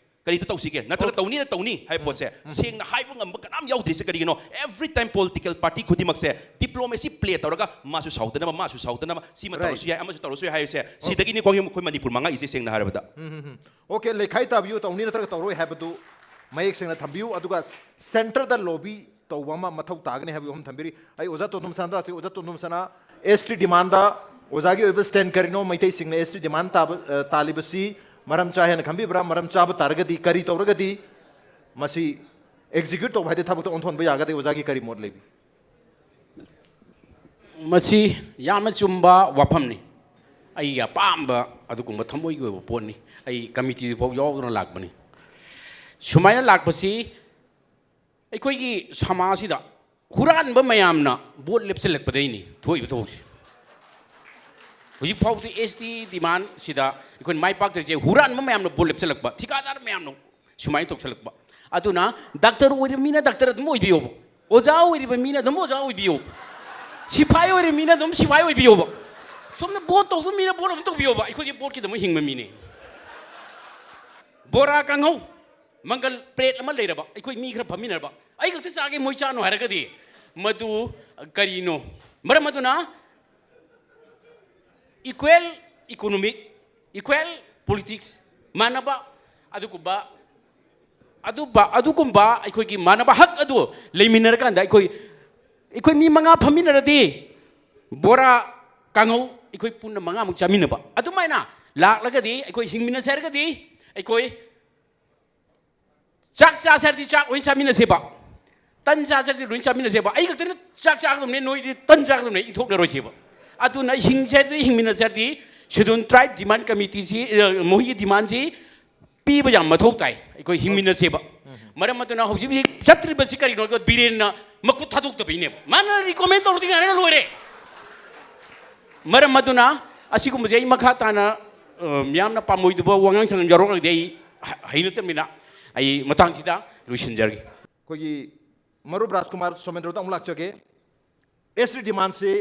ꯀꯔꯤꯗ ꯇꯧꯁꯤꯒꯦ? ꯅꯠꯇ꯭ꯔꯒ ꯑꯣ. ꯇꯧꯅꯤꯅ ꯇꯧꯅꯤ ꯍꯥꯏꯕ ꯎꯝ. ꯄꯣꯠꯁꯦ ꯎꯝ. ꯁꯦꯡꯅ ꯍꯥꯏꯕ ꯉꯝꯕ ꯀꯅꯥꯝ ꯌꯥꯎꯗ꯭ꯔꯤꯁꯦ ꯀꯔꯤꯒꯤꯅꯣ? Every time political party ꯈꯨꯗꯤꯡꯃꯛꯁꯦ diplomacy play ꯇꯧꯔꯒ ꯃꯥꯁꯨ ꯁꯥꯎꯗꯅꯕ, ꯃꯥꯁꯨ ꯁꯥꯎꯗꯅꯕ, ꯁꯤꯃ Right. ꯇꯧꯔꯁꯨ ꯌꯥꯏ, ꯑꯃꯁꯨ ꯇꯧꯔꯁꯨ ꯌꯥꯏ ꯍꯥꯏꯕꯁꯦ, ꯑꯣ. ꯁꯤꯗꯒꯤꯅꯤ ꯑꯩꯈꯣꯏ, ꯑꯩꯈꯣꯏ ꯃꯅꯤꯄꯨꯔ ꯃꯥꯡꯉꯛꯏꯁꯦ ꯁꯦꯡꯅ ꯍꯥꯏꯔꯕꯗ꯫ ꯎꯝ, ꯎꯝ, ꯎꯝ. Okay, ꯂꯩꯈꯥꯏ ꯇꯥꯕꯤꯌꯨ, ꯇꯧꯅꯤ ꯅꯠꯇ꯭ꯔꯒ ꯇꯧꯔꯣꯏ ꯍꯥꯏꯕꯗꯨ ꯃꯌꯦꯛ ꯁꯦꯡꯅ ꯊꯝꯕꯤꯌꯨ, ꯑꯗꯨꯒ centre ꯗ lobby ꯇꯧꯕ ꯑꯃ ꯃꯊꯧ ꯇꯥꯒꯅꯤ ꯍꯥꯏꯕꯒꯤ ꯋꯥꯐꯝ ꯊꯝꯕꯤꯔꯤ꯫ ꯑꯩ ꯑꯣꯖꯥ ꯇꯣꯟꯊꯨꯝꯁꯅꯥꯗ ꯂꯥꯛꯆꯒꯦ꯫ ꯑꯣꯖꯥ ꯇꯣꯟꯊꯨꯝꯁꯅꯥ, S T demand ꯗ ꯑꯣꯖꯥꯒꯤ ꯑꯣꯏꯕ stand ꯀꯔꯤꯅꯣ? ꯃꯩꯇꯩꯁꯤꯡꯅ S T demand ꯇꯥꯕ, ꯑ, ꯇꯥꯜꯂꯤꯕꯁꯤ ꯃꯔꯝ ꯆꯥꯏ ꯍꯥꯏꯅ ꯈꯟꯕꯤꯕ꯭ꯔꯥ? ꯃꯔꯝ ꯆꯥꯕ ꯇꯥꯔꯒꯗꯤ ꯀꯔꯤ ꯇꯧꯔꯒꯗꯤ ꯃꯁꯤ execute ꯇꯧꯕ ꯍꯥꯏꯗꯤ ꯊꯕꯛꯇ ꯑꯣꯟꯊꯣꯛꯍꯟꯕ ꯌꯥꯒꯗꯒꯦ? ꯑꯣꯖꯥꯒꯤ ꯀꯔꯤ ꯃꯣꯠ ꯂꯩꯕꯤ? ꯃꯁꯤ ꯌꯥꯝꯅ ꯆꯨꯝꯕ ꯋꯥꯐꯝꯅꯤ꯫ ꯑꯩꯒꯤ ꯑꯄꯥꯝꯕ ꯑꯗꯨꯒꯨꯝꯕ ꯊꯃꯣꯏꯒꯤ ꯑꯣꯏꯕ ꯄꯣꯠꯅꯤ꯫ ꯑꯩ committee ꯗꯨ ꯐꯥꯎ ꯌꯥꯎꯗꯨꯅ ꯂꯥꯛꯄꯅꯤ꯫ ꯁꯨꯃꯥꯏꯅ ꯂꯥꯛꯄꯁꯤ ꯑꯩꯈꯣꯏꯒꯤ ꯁꯃꯥꯖꯁꯤꯗ ꯍꯨꯔꯥꯟꯕ ꯃꯌꯥꯝꯅ vote ꯂꯦꯞꯁꯤꯜꯂꯛꯄꯗꯩꯅꯤ ꯊꯣꯛꯏꯕ ꯊꯧꯗꯣꯛꯁꯦ꯫ ꯍꯧꯖꯤꯛ ꯐꯥꯎꯕꯗꯤ S T demand ꯁꯤꯗ ꯑꯩꯈꯣꯏꯅ ꯃꯥꯏ ꯄꯥꯛꯇ꯭ꯔꯤꯁꯦ ꯍꯨꯔꯥꯟꯕ ꯃꯌꯥꯝꯅ vote ꯂꯦꯞꯁꯤꯜꯂꯛꯄ, ꯊꯤꯀꯥꯗꯥꯔ ꯃꯌꯥꯝꯅ ꯁꯨꯃꯥꯏꯅ ꯇꯧꯁꯤꯜꯂꯛꯄ꯫ ꯑꯗꯨꯅ doctor ꯑꯣꯏꯔꯤꯕ ꯃꯤꯅ doctor ꯑꯗꯨꯝ ꯑꯣꯏꯕꯤꯌꯣꯕ, ꯑꯣꯖꯥ ꯑꯣꯏꯔꯤꯕ ꯃꯤꯅ ꯑꯗꯨꯝ ꯑꯣꯖꯥ ꯑꯣꯏꯕꯤꯌꯣꯕ, ꯁꯤꯐꯥꯏ ꯑꯣꯏꯔꯤꯕ ꯃꯤꯅ ꯑꯗꯨꯝ ꯁꯤꯐꯥꯏ ꯑꯣꯏꯕꯤꯌꯣꯕ, ꯁꯣꯝꯗ vote ꯇꯧꯗꯕ ꯃꯤꯅ vote ꯑꯗꯨꯝ ꯇꯧꯕꯤꯌꯣꯕ꯫ ꯑꯩꯈꯣꯏꯗꯤ vote ꯀꯤꯗꯃꯛ ꯍꯤꯡꯕ ꯃꯤꯅꯤ꯫ ꯕꯣꯔꯥ ꯀꯥꯡꯍꯧ, ꯃꯪꯒꯜ plate ꯑꯃ ꯂꯩꯔꯕ, ꯑꯩꯈꯣꯏ ꯃꯤ ꯈꯔ ꯐꯝꯃꯤꯟꯅꯔꯕ, ꯑꯩ ꯈꯛꯇ ꯆꯥꯒꯦ, ꯃꯣꯏ ꯆꯥꯅꯨ ꯍꯥꯏꯔꯒꯗꯤ ꯃꯗꯨ ꯀꯔꯤꯅꯣ? ꯃꯔꯝ ꯑꯗꯨꯅ equal economic, equal politics, ꯃꯥꯟꯅꯕ ꯑꯗꯨꯒꯨꯝꯕ, ꯑꯗꯨꯝꯕ, ꯑꯗꯨꯒꯨꯝꯕ ꯑꯩꯈꯣꯏꯒꯤ ꯃꯥꯟꯅꯕ ꯍꯛ ꯑꯗꯨ ꯂꯩꯃꯤꯟꯅꯔꯀꯥꯟꯗ ꯑꯩꯈꯣꯏ, ꯑꯩꯈꯣꯏ ꯃꯤ ꯃꯉꯥ ꯐꯝꯃꯤꯟꯅꯔꯗꯤ ꯕꯣꯔꯥ ꯀꯥꯡꯍꯧ ꯑꯩꯈꯣꯏ ꯄꯨꯟꯅ ꯃꯉꯥꯃꯨꯛ ꯆꯥꯃꯤꯟꯅꯕ ꯑꯗꯨꯃꯥꯏꯅ ꯂꯥꯛꯂꯒꯗꯤ ꯑꯩꯈꯣꯏ ꯍꯤꯡꯃꯤꯟꯅꯁꯦ ꯍꯥꯏꯔꯒꯗꯤ ꯑꯩꯈꯣꯏ ꯆꯥꯛ ꯆꯥꯁꯦ ꯍꯥꯏꯔꯗꯤ ꯆꯥꯛ ꯂꯣꯏ ꯆꯥꯃꯤꯟꯅꯁꯦꯕ, ꯇꯟ ꯆꯥꯁꯦ ꯍꯥꯏꯔꯗꯤ ꯂꯣꯏ ꯆꯥꯃꯤꯟꯅꯁꯦꯕ꯫ ꯑꯩ ꯈꯛꯇꯅ ꯆꯥꯛ ꯆꯥꯒꯗꯕꯅꯦ, ꯅꯣꯏꯗꯤ ꯇꯟ ꯆꯥꯒꯗꯕꯅꯦ, ꯏꯟꯊꯣꯛꯅꯔꯣꯏꯁꯦꯕ꯫ ꯑꯗꯨꯅ ꯍꯤꯡꯁꯦ ꯍꯥꯏꯔꯗꯤ ꯍꯤꯡꯃꯤꯟꯅꯁꯦ ꯍꯥꯏꯔꯗꯤ Scheduled Tribe Demand Committeeꯁꯤ, ꯑ, ꯃꯈꯣꯏꯒꯤ demandꯁꯤ ꯄꯤꯕ ꯌꯥꯝ ꯃꯊꯧ ꯇꯥꯏ꯫ ꯑꯩꯈꯣꯏ ꯍꯤꯡꯃꯤꯟꯅꯁꯦꯕ꯫ ꯃꯔꯝ ꯑꯗꯨꯅ ꯍꯧꯖꯤꯛ ꯍꯧꯖꯤꯛ ꯆꯠꯇ꯭ꯔꯤꯕꯁꯤ ꯀꯔꯤꯅꯣ ꯍꯥꯏꯕꯗ ꯕꯤꯔꯦꯟꯅ ꯃꯈꯨꯠ ꯊꯥꯗꯣꯛꯇꯕꯩꯅꯦꯕ꯫ ꯃꯥꯅ recommend ꯇꯧꯔꯗꯤ ꯉꯥꯏꯅ ꯂꯣꯏꯔꯦ꯫ ꯃꯔꯝ ꯑꯗꯨꯅ ꯑꯁꯤꯒꯨꯝꯕꯁꯦ ꯑꯩ ꯃꯈꯥ ꯇꯥꯅ, ꯑ, ꯌꯥꯝꯅ ꯄꯥꯝꯃꯣꯏꯗꯕ ꯋꯥꯉꯥꯡ ꯁꯉꯥꯡ ꯌꯥꯎꯔꯛꯂꯒꯗꯤ ꯑꯩ ꯍ-, ꯍꯩꯅꯗꯕꯅꯤꯅ ꯑꯩ ꯃꯇꯥꯡꯁꯤꯗ ꯂꯣꯏꯁꯤꯟꯖꯔꯒꯦ꯫ ꯑꯩꯈꯣꯏꯒꯤ ꯃꯔꯨꯞ ꯔꯥꯖꯀꯨꯃꯥꯔ ꯁꯣꯃꯦꯟꯗ꯭ꯔꯣꯗ ꯑꯃꯨꯛ ꯂꯥꯛꯆꯒꯦ꯫ ꯑꯦꯁ ꯇꯤ ꯗꯤꯃꯥꯟꯁꯤ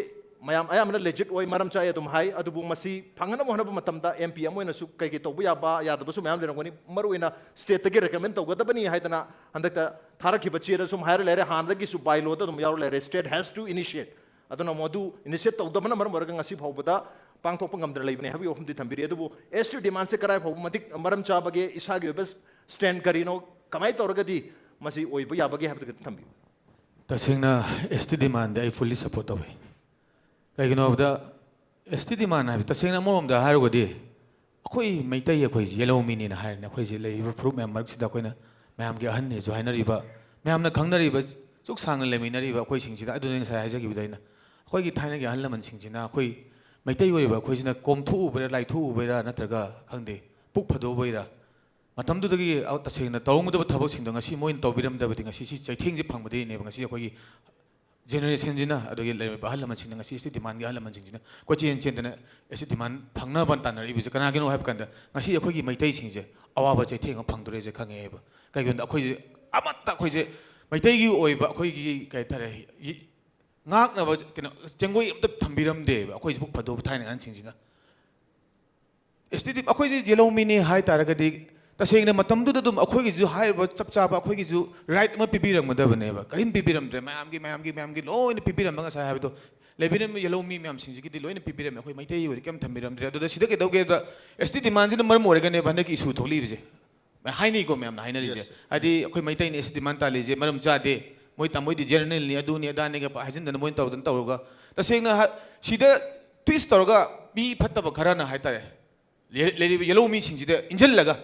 ꯃꯌꯥꯝ ꯑꯌꯥꯝꯕꯅ legit ꯑꯣꯏ, ꯃꯔꯝ ꯆꯥꯏ ꯑꯗꯨꯝ ꯍꯥꯏ꯫ ꯑꯗꯨꯕꯨ ꯃꯁꯤ ꯐꯪꯅꯅꯕ ꯍꯣꯠꯅꯕ ꯃꯇꯝꯗ ꯑꯦꯝ ꯄꯤ ꯑꯃ ꯑꯣꯏꯅꯁꯨ ꯀꯩꯀꯩ ꯇꯧꯕ ꯌꯥꯕ ꯌꯥꯗꯕꯁꯨ ꯃꯌꯥꯝ ꯂꯩꯔꯝꯒꯅꯤ꯫ ꯃꯔꯨꯑꯣꯏꯅ stateꯇꯒꯤ recommend ꯇꯧꯒꯗꯕꯅꯤ ꯍꯥꯏꯗꯅ ꯍꯟꯗꯛꯇ ꯊꯥꯔꯛꯈꯤꯕ ꯆꯦꯗꯁꯨ ꯍꯥꯏꯔ ꯂꯩꯔꯦ, ꯍꯥꯟꯅꯗꯒꯤꯁꯨ bylawꯗ ꯑꯗꯨꯝ ꯌꯥꯎꯔ ꯂꯩꯔꯦ, state has to initiate꯫ ꯑꯗꯨꯅ ꯃꯗꯨ initiate ꯇꯧꯗꯕꯅ ꯃꯔꯝ ꯑꯣꯏꯔꯒ ꯉꯁꯤ ꯐꯥꯎꯕꯗ ꯄꯥꯡꯊꯣꯛꯄ ꯉꯝꯗꯅ ꯂꯩꯕꯅꯦ ꯍꯥꯏꯕꯒꯤ ꯋꯥꯐꯝꯗꯤ ꯊꯝꯕꯤꯔꯤ꯫ ꯑꯗꯨꯕꯨ ꯑꯦꯁ ꯇꯤ ꯗꯤꯃꯥꯟꯁꯦ ꯀꯗꯥꯏ ꯐꯥꯎꯕ ꯃꯇꯤꯛ ꯃꯔꯝ ꯆꯥꯕꯒꯦ, ꯏꯁꯥꯒꯤ ꯑꯣꯏꯕ stand ꯀꯔꯤꯅꯣ, ꯀꯃꯥꯏꯅ ꯇꯧꯔꯒꯗꯤ ꯃꯁꯤ ꯑꯣꯏꯕ ꯌꯥꯕꯒꯦ ꯍꯥꯏꯕꯗꯨ ꯈꯤꯇꯪ ꯊꯝꯕꯤꯌꯨ꯫ ꯇꯁꯦꯡꯅ ꯑꯦꯁ ꯇꯤ ꯗꯤꯃꯥꯟꯗꯤ ꯑꯩ fully support ꯇꯧꯏ꯫ ꯀꯩꯒꯤꯅꯣ ꯍꯥꯏꯕꯗ ꯑꯦꯁ ꯇꯤ ꯗꯤꯃꯥꯟ ꯍꯥꯏꯕꯁꯤ ꯇꯁꯦꯡꯅ ꯑꯃꯔꯣꯝꯗ ꯍꯥꯏꯔꯨꯔꯒꯗꯤ ꯑꯩꯈꯣꯏ ꯃꯩꯇꯩ ꯑꯩꯈꯣꯏꯁꯤ ꯌꯦꯜꯍꯧꯃꯤꯅꯤꯅ ꯍꯥꯏꯔꯅꯤ꯫ ꯑꯩꯈꯣꯏꯁꯤ ꯂꯩꯔꯤꯕ ꯐꯨꯔꯨꯞ ꯃꯌꯥꯝ ꯃꯔꯛꯁꯤꯗ ꯑꯩꯈꯣꯏꯅ ꯃꯌꯥꯝꯒꯤ ꯑꯍꯟꯅꯤꯁꯨ ꯍꯥꯏꯅꯔꯤꯕ, ꯃꯌꯥꯝꯅ ꯈꯪꯅꯔꯤꯕ, ꯆꯨꯛ ꯁꯥꯡꯅ ꯂꯩꯃꯤꯟꯅꯔꯤꯕ ꯑꯩꯈꯣꯏꯁꯤꯡꯁꯤꯗ, ꯑꯗꯨꯅ ꯉꯁꯥꯏ ꯍꯥꯏꯖꯈꯤꯕꯗ ꯑꯩꯅ ꯑꯩꯈꯣꯏꯒꯤ ꯊꯥꯏꯅꯒꯤ ꯑꯍꯜ ꯂꯃꯟꯁꯤꯡꯁꯤꯅ ꯑꯩꯈꯣꯏ ꯃꯩꯇꯩ ꯑꯣꯏꯔꯤꯕ ꯑꯩꯈꯣꯏꯁꯤꯅ ꯀꯣꯝꯊꯣꯛꯎꯕꯩꯔꯥ, ꯂꯥꯏꯊꯣꯛꯎꯕꯩꯔꯥ, ꯅꯠꯇ꯭ꯔꯒ ꯈꯪꯗꯦ, ꯄꯨꯛ ꯐꯗꯣꯛꯎꯕꯩꯔꯥ, ꯃꯇꯝꯗꯨꯗꯒꯤ ꯑ-, ꯇꯁꯦꯡꯅ ꯇꯧꯔꯝꯒꯗꯕ ꯊꯕꯛꯁꯤꯡꯗꯣ ꯉꯁꯤ ꯃꯣꯏꯅ ꯇꯧꯕꯤꯔꯝꯗꯕꯗꯤ ꯉꯁꯤ ꯁꯤ ꯆꯩꯊꯦꯡꯁꯦ ꯐꯪꯕꯗꯒꯤꯅꯦꯕ ꯉꯁꯤ ꯑꯩꯈꯣꯏꯒꯤ generationꯁꯤꯅ, ꯑꯗꯨꯒꯤ ꯂꯩꯔꯤꯕ ꯑꯍꯜ ꯂꯃꯟꯁꯤꯡꯅ ꯉꯁꯤ ꯑꯦꯁ ꯇꯤ ꯗꯤꯃꯥꯟꯒꯤ ꯑꯍꯜ ꯂꯃꯟꯁꯤꯡꯁꯤꯅ ꯀꯣꯏꯆꯦꯟ ꯆꯦꯟꯗꯅ ꯑꯦꯁ ꯇꯤ ꯗꯤꯃꯥꯟ ꯐꯪꯅꯕ ꯇꯥꯟꯅꯔꯛꯏꯕꯁꯦ ꯀꯅꯥꯒꯤꯅꯣ ꯍꯥꯏꯕ ꯀꯥꯟꯗ ꯉꯁꯤ ꯑꯩꯈꯣꯏꯒꯤ ꯃꯩꯇꯩꯁꯤꯡꯁꯦ ꯑꯋꯥꯕ ꯆꯩꯊꯦꯡ ꯑꯃ ꯐꯪꯗꯣꯔꯦꯁꯦ ꯈꯪꯉꯦꯕ꯫ ꯀꯩꯒꯤꯅꯣꯗ ꯑꯩꯈꯣꯏꯁꯦ ꯑꯃꯠꯇ ꯑꯩꯈꯣꯏꯁꯦ ꯃꯩꯇꯩꯒꯤ ꯑꯣꯏꯕ ꯑꯩꯈꯣꯏꯒꯤ ꯀꯩ ꯍꯥꯏꯇꯥꯔꯦ, ꯌꯤ-, ꯉꯥꯛꯅꯕ ꯀꯩꯅꯣ ꯆꯦꯡꯒꯣꯏ ꯑꯝꯇ ꯊꯝꯕꯤꯔꯝꯗꯦꯕ ꯑꯩꯈꯣꯏꯁꯤꯕꯨ ꯐꯗꯧꯕ ꯊꯥꯏꯅ ꯑꯍꯟꯁꯤꯡꯁꯤꯅ꯫ ꯑꯦꯁ ꯇꯤ ꯗꯤ ꯑꯩꯈꯣꯏꯁꯦ ꯌꯦꯜꯍꯧꯃꯤꯅꯤ ꯍꯥꯏ ꯇꯥꯔꯒꯗꯤ ꯇꯁꯦꯡꯅ ꯃꯇꯝꯗꯨꯗ ꯑꯗꯨꯝ ꯑꯩꯈꯣꯏꯒꯤꯁꯨ ꯍꯥꯏꯔꯤꯕ ꯆꯞ ꯆꯥꯕ ꯑꯩꯈꯣꯏꯒꯤꯁꯨ right ꯑꯃ ꯄꯤꯕꯤꯔꯝꯒꯗꯕꯅꯦꯕ꯫ ꯀꯔꯤꯝ ꯄꯤꯕꯤꯔꯝꯗ꯭ꯔꯦ꯫ ꯃꯌꯥꯝꯒꯤ ꯃꯌꯥꯝꯒꯤ ꯃꯌꯥꯝꯒꯤ ꯂꯣꯏꯅ ꯄꯤꯕꯤꯔꯝꯕ ꯉꯁꯥꯏ ꯍꯥꯏꯕꯗꯣ ꯂꯩꯕꯤꯔꯝꯕ ꯌꯦꯜꯍꯧꯃꯤ ꯃꯌꯥꯝꯁꯤꯡꯁꯤꯒꯤꯗꯤ ꯂꯣꯏꯅ ꯄꯤꯕꯤꯔꯝꯃꯦ꯫ ꯑꯩꯈꯣꯏ ꯃꯩꯇꯩꯒꯤ ꯑꯣꯏꯅ ꯀꯩꯝ ꯊꯝꯕꯤꯔꯝꯗ꯭ꯔꯦ꯫ ꯑꯗꯨꯗ ꯁꯤꯗ ꯀꯩꯗꯧꯒꯦꯗ ꯑꯦꯁ ꯇꯤ ꯗꯤꯃꯥꯟꯁꯤꯅ ꯃꯔꯝ ꯑꯣꯏꯔꯒꯅꯦꯕ ꯍꯟꯗꯛꯀꯤ issue ꯊꯣꯛꯂꯤꯕꯁꯦ꯫ ꯍꯥꯏꯅꯩꯀꯣ ꯃꯌꯥꯝꯅ ꯍꯥꯏꯅꯔꯤꯁꯦ꯫ ꯍꯥꯏꯗꯤ ꯑꯩꯈꯣꯏ ꯃꯩꯇꯩꯅ ꯑꯦꯁ ꯇꯤ ꯗꯤꯃꯥꯟ ꯇꯥꯜꯂꯤꯁꯦ ꯃꯔꯝ ꯆꯥꯗꯦ, ꯃꯣꯏ ꯇꯥꯃꯣꯏꯗꯤ ꯖꯦꯅꯔꯦꯜꯅꯤ, ꯑꯗꯨꯅꯤ ꯑꯗꯥꯅꯤꯒ ꯄ-, ꯍꯥꯏꯖꯤꯟꯗꯅ ꯃꯣꯏꯅ ꯇꯧꯗꯅ ꯇꯧꯔꯒ ꯇꯁꯦꯡꯅ ꯍꯥ-, ꯁꯤꯗ twist ꯇꯧꯔꯒ ꯃꯤ ꯐꯠꯇꯕ ꯈꯔꯅ ꯍꯥꯏꯇꯥꯔꯦ, ꯂꯦ-, ꯂꯩꯔꯤꯕ ꯌꯦꯜꯍꯧꯃꯤꯁꯤꯡꯁꯤꯗ ꯏꯟꯁꯤꯜꯂꯒ